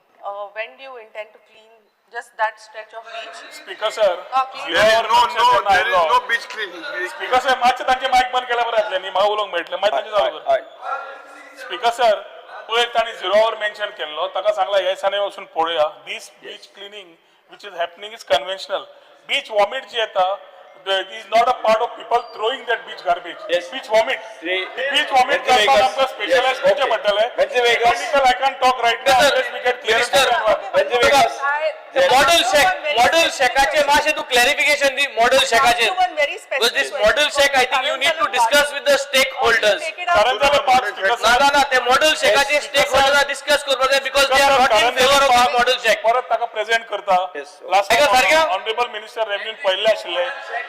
When do you intend to clean just that stretch of beach? Speaker sir, there is no, there is no beach cleaning. Speaker sir, मातशें तांचे मायक बंद केल्यार बरें जातलें न्ही, म्हाका उलोवंक मेळटलें, मागीर तांचें चालू कर. स्पीकर सर, पयर तांणी झिरो our mention केल्लो, ताका सांगला ह्या दिसांनी वचून पळोवया. This beach cleaning which is happening is conventional. Beach vomit जी येता is not a part of people throwing that beach garbage. Yes. Beach vomit. Beach vomit करपाक आमकां स्पेशलायज करचें पडटलें. Technical I can't talk right now unless we get clearance. Model shack, model शॅकाचे मातशें तूं clarification दी मॉडेल शॅकाचेर. Because this model shack, I think you need to discuss with the stakeholders. ना ना ना, ते मॉडेल शॅकाचे स्टेक होल्डर्स डिस्कस करपाक जाय because they are not in favour of this model shack. परत ताका प्रेझेंट करता. लास्ट ऑनरेबल मिनिस्टर रेव्हेन्यू पयल्ले आशिल्ले,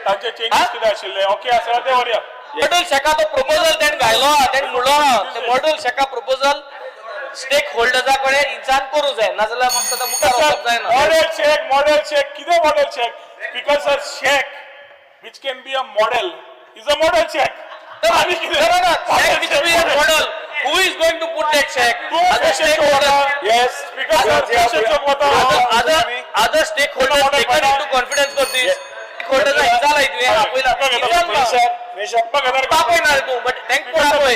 तांचे चेंजीस कितें आशिल्ले, ओके आसा ते व्हरया. मॉडेल शॅका तो प्रपोजल तेणें घायलो आहा, तेणें म्हणलो आहा, ते मॉडेल शॅका प्रपोजल स्टेक होल्डर्सा कडेन इंसान करूं जाय, नाजाल्यार म्हाका दिसता मुखार वचप जायना. मॉडेल शॅक, मॉडेल शॅक कितें model shack? Speaker sir, shack which can be a model is a model shack. No, no, shack which be a model. Who is going to put that shack? Other stakeholders. Yes. Speaker sir, Other stakeholders taken into confidence for this. Stakeholders हिंसा तुवें आपयला. आपय ना रे तूं, but तांकां कोण आपय?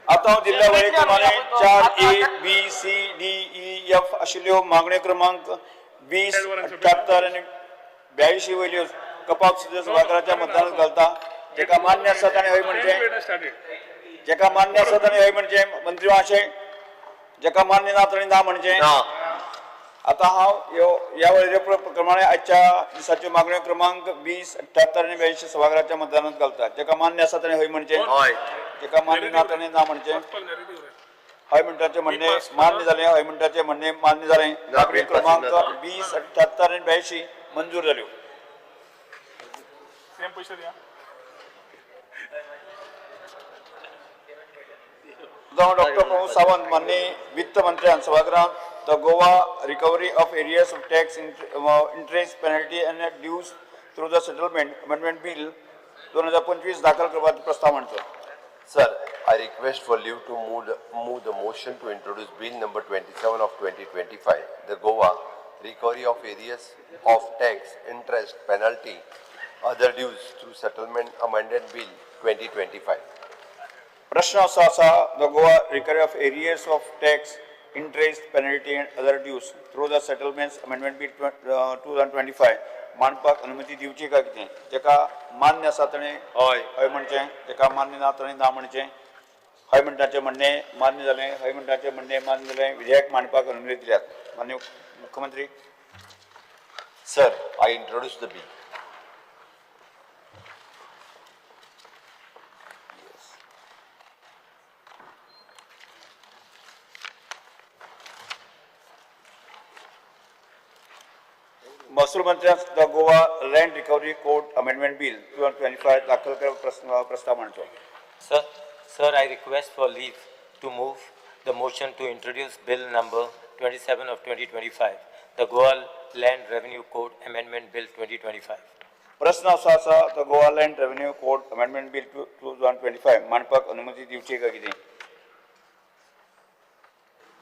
आतां हांव जिल्ल्या वळेरी प्रमाणे 4 A B C D E F आशिल्ल्यो मागण्यो क्रमांक 20, 78 आनी 82 वयल्यो कपाप सुद्दां सभाघराच्या मतदानात घालता. जेका मान्य आसा ताणें हय म्हणचें, जेका मान्य आसा ताणें हय म्हणचें मंत्री महाशय, जेका मान्य ना ताणें ना म्हणचें. आतां हांव ह्या वळेरे प्रमाणे आजच्या दिसाच्यो मागण्यो क्रमांक 20, 78 आनी 82 सभाघराच्या मतदानात घालता. जेका मान्य आसा ताणें हय म्हणचें, जेका मान्य ना ताणें ना म्हणचें. हय म्हणटाचें म्हणणें मान्य जालें, हय म्हणटाचें म्हणणें मान्य जालें. मागण्यो क्रमांक 20, 78 आनी 82 मंजूर जाल्यो. डॉक्टर प्रमोद सावंत माननीय वित्त मंत्र्यान सभागृहांत the Goa recovery of arrears of tax interest penalty and dues through the settlement amendment bill 2025 दाखल करपाचो प्रस्ताव मांडचो. Sir, I request for leave to move the motion to introduce bill number 27 of 2025, the Goa recovery of arrears of tax, interest, penalty, other dues through settlement amended bill 2025. प्रश्न असो आसा, the Goa recovery of arrears of tax, interest, penalty and other dues through the settlements amendment bill 2025 मांडपाक अनुमती दिवची काय कितें? जेका मान्य आसा ताणें हय हय म्हणचें, जेका मान्य ना ताणें ना म्हणचें. हय म्हणटाचें म्हणणें मान्य जालें, हय म्हणटाचें म्हणणें मान्य जालें. विधेयक मांडपाक अनुमती दिल्यात. माननीय मुख्यमंत्री. Sir, I introduce the bill. महसूल मंत्र्यान the Goa land recovery code amendment bill 2025 दाखल करपाक प्रस्ताव मांडचो. Sir, I request for leave to move the motion to introduce bill number 27 of 2025, the Goa Land Revenue Code Amendment Bill 2025. प्रस्न असो आसा, the Goa Land Revenue Code Amendment Bill 2025 मांडपाक अनुमती दिवची काय कितें?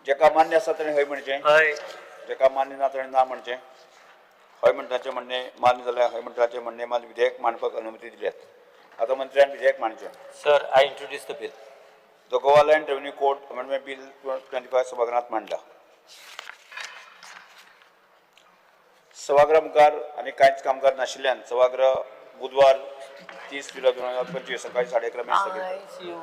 जेका मान्य आसा ताणें हय म्हणचें, हय. जेका मान्य ना ताणें ना म्हणचें. हय म्हणटाचें म्हणणें मान्य जाल्यार हय म्हणटाचें म्हणणें मान्य. विधेयक मांडपाक अनुमती दिल्यात. आतां मंत्र्यान विधेयक मांडचें. Sir, I introduce the bill. The Goa Land Revenue Code Amendment Bill 25 सभागृहात मांडला. सभागृहा मुखार आनी कांयच कामकाज नाशिल्ल्यान सभागृह बुधवार 30 जुलय 2025 सकाळी 11:30 मेरेन स्थगीत. I see you.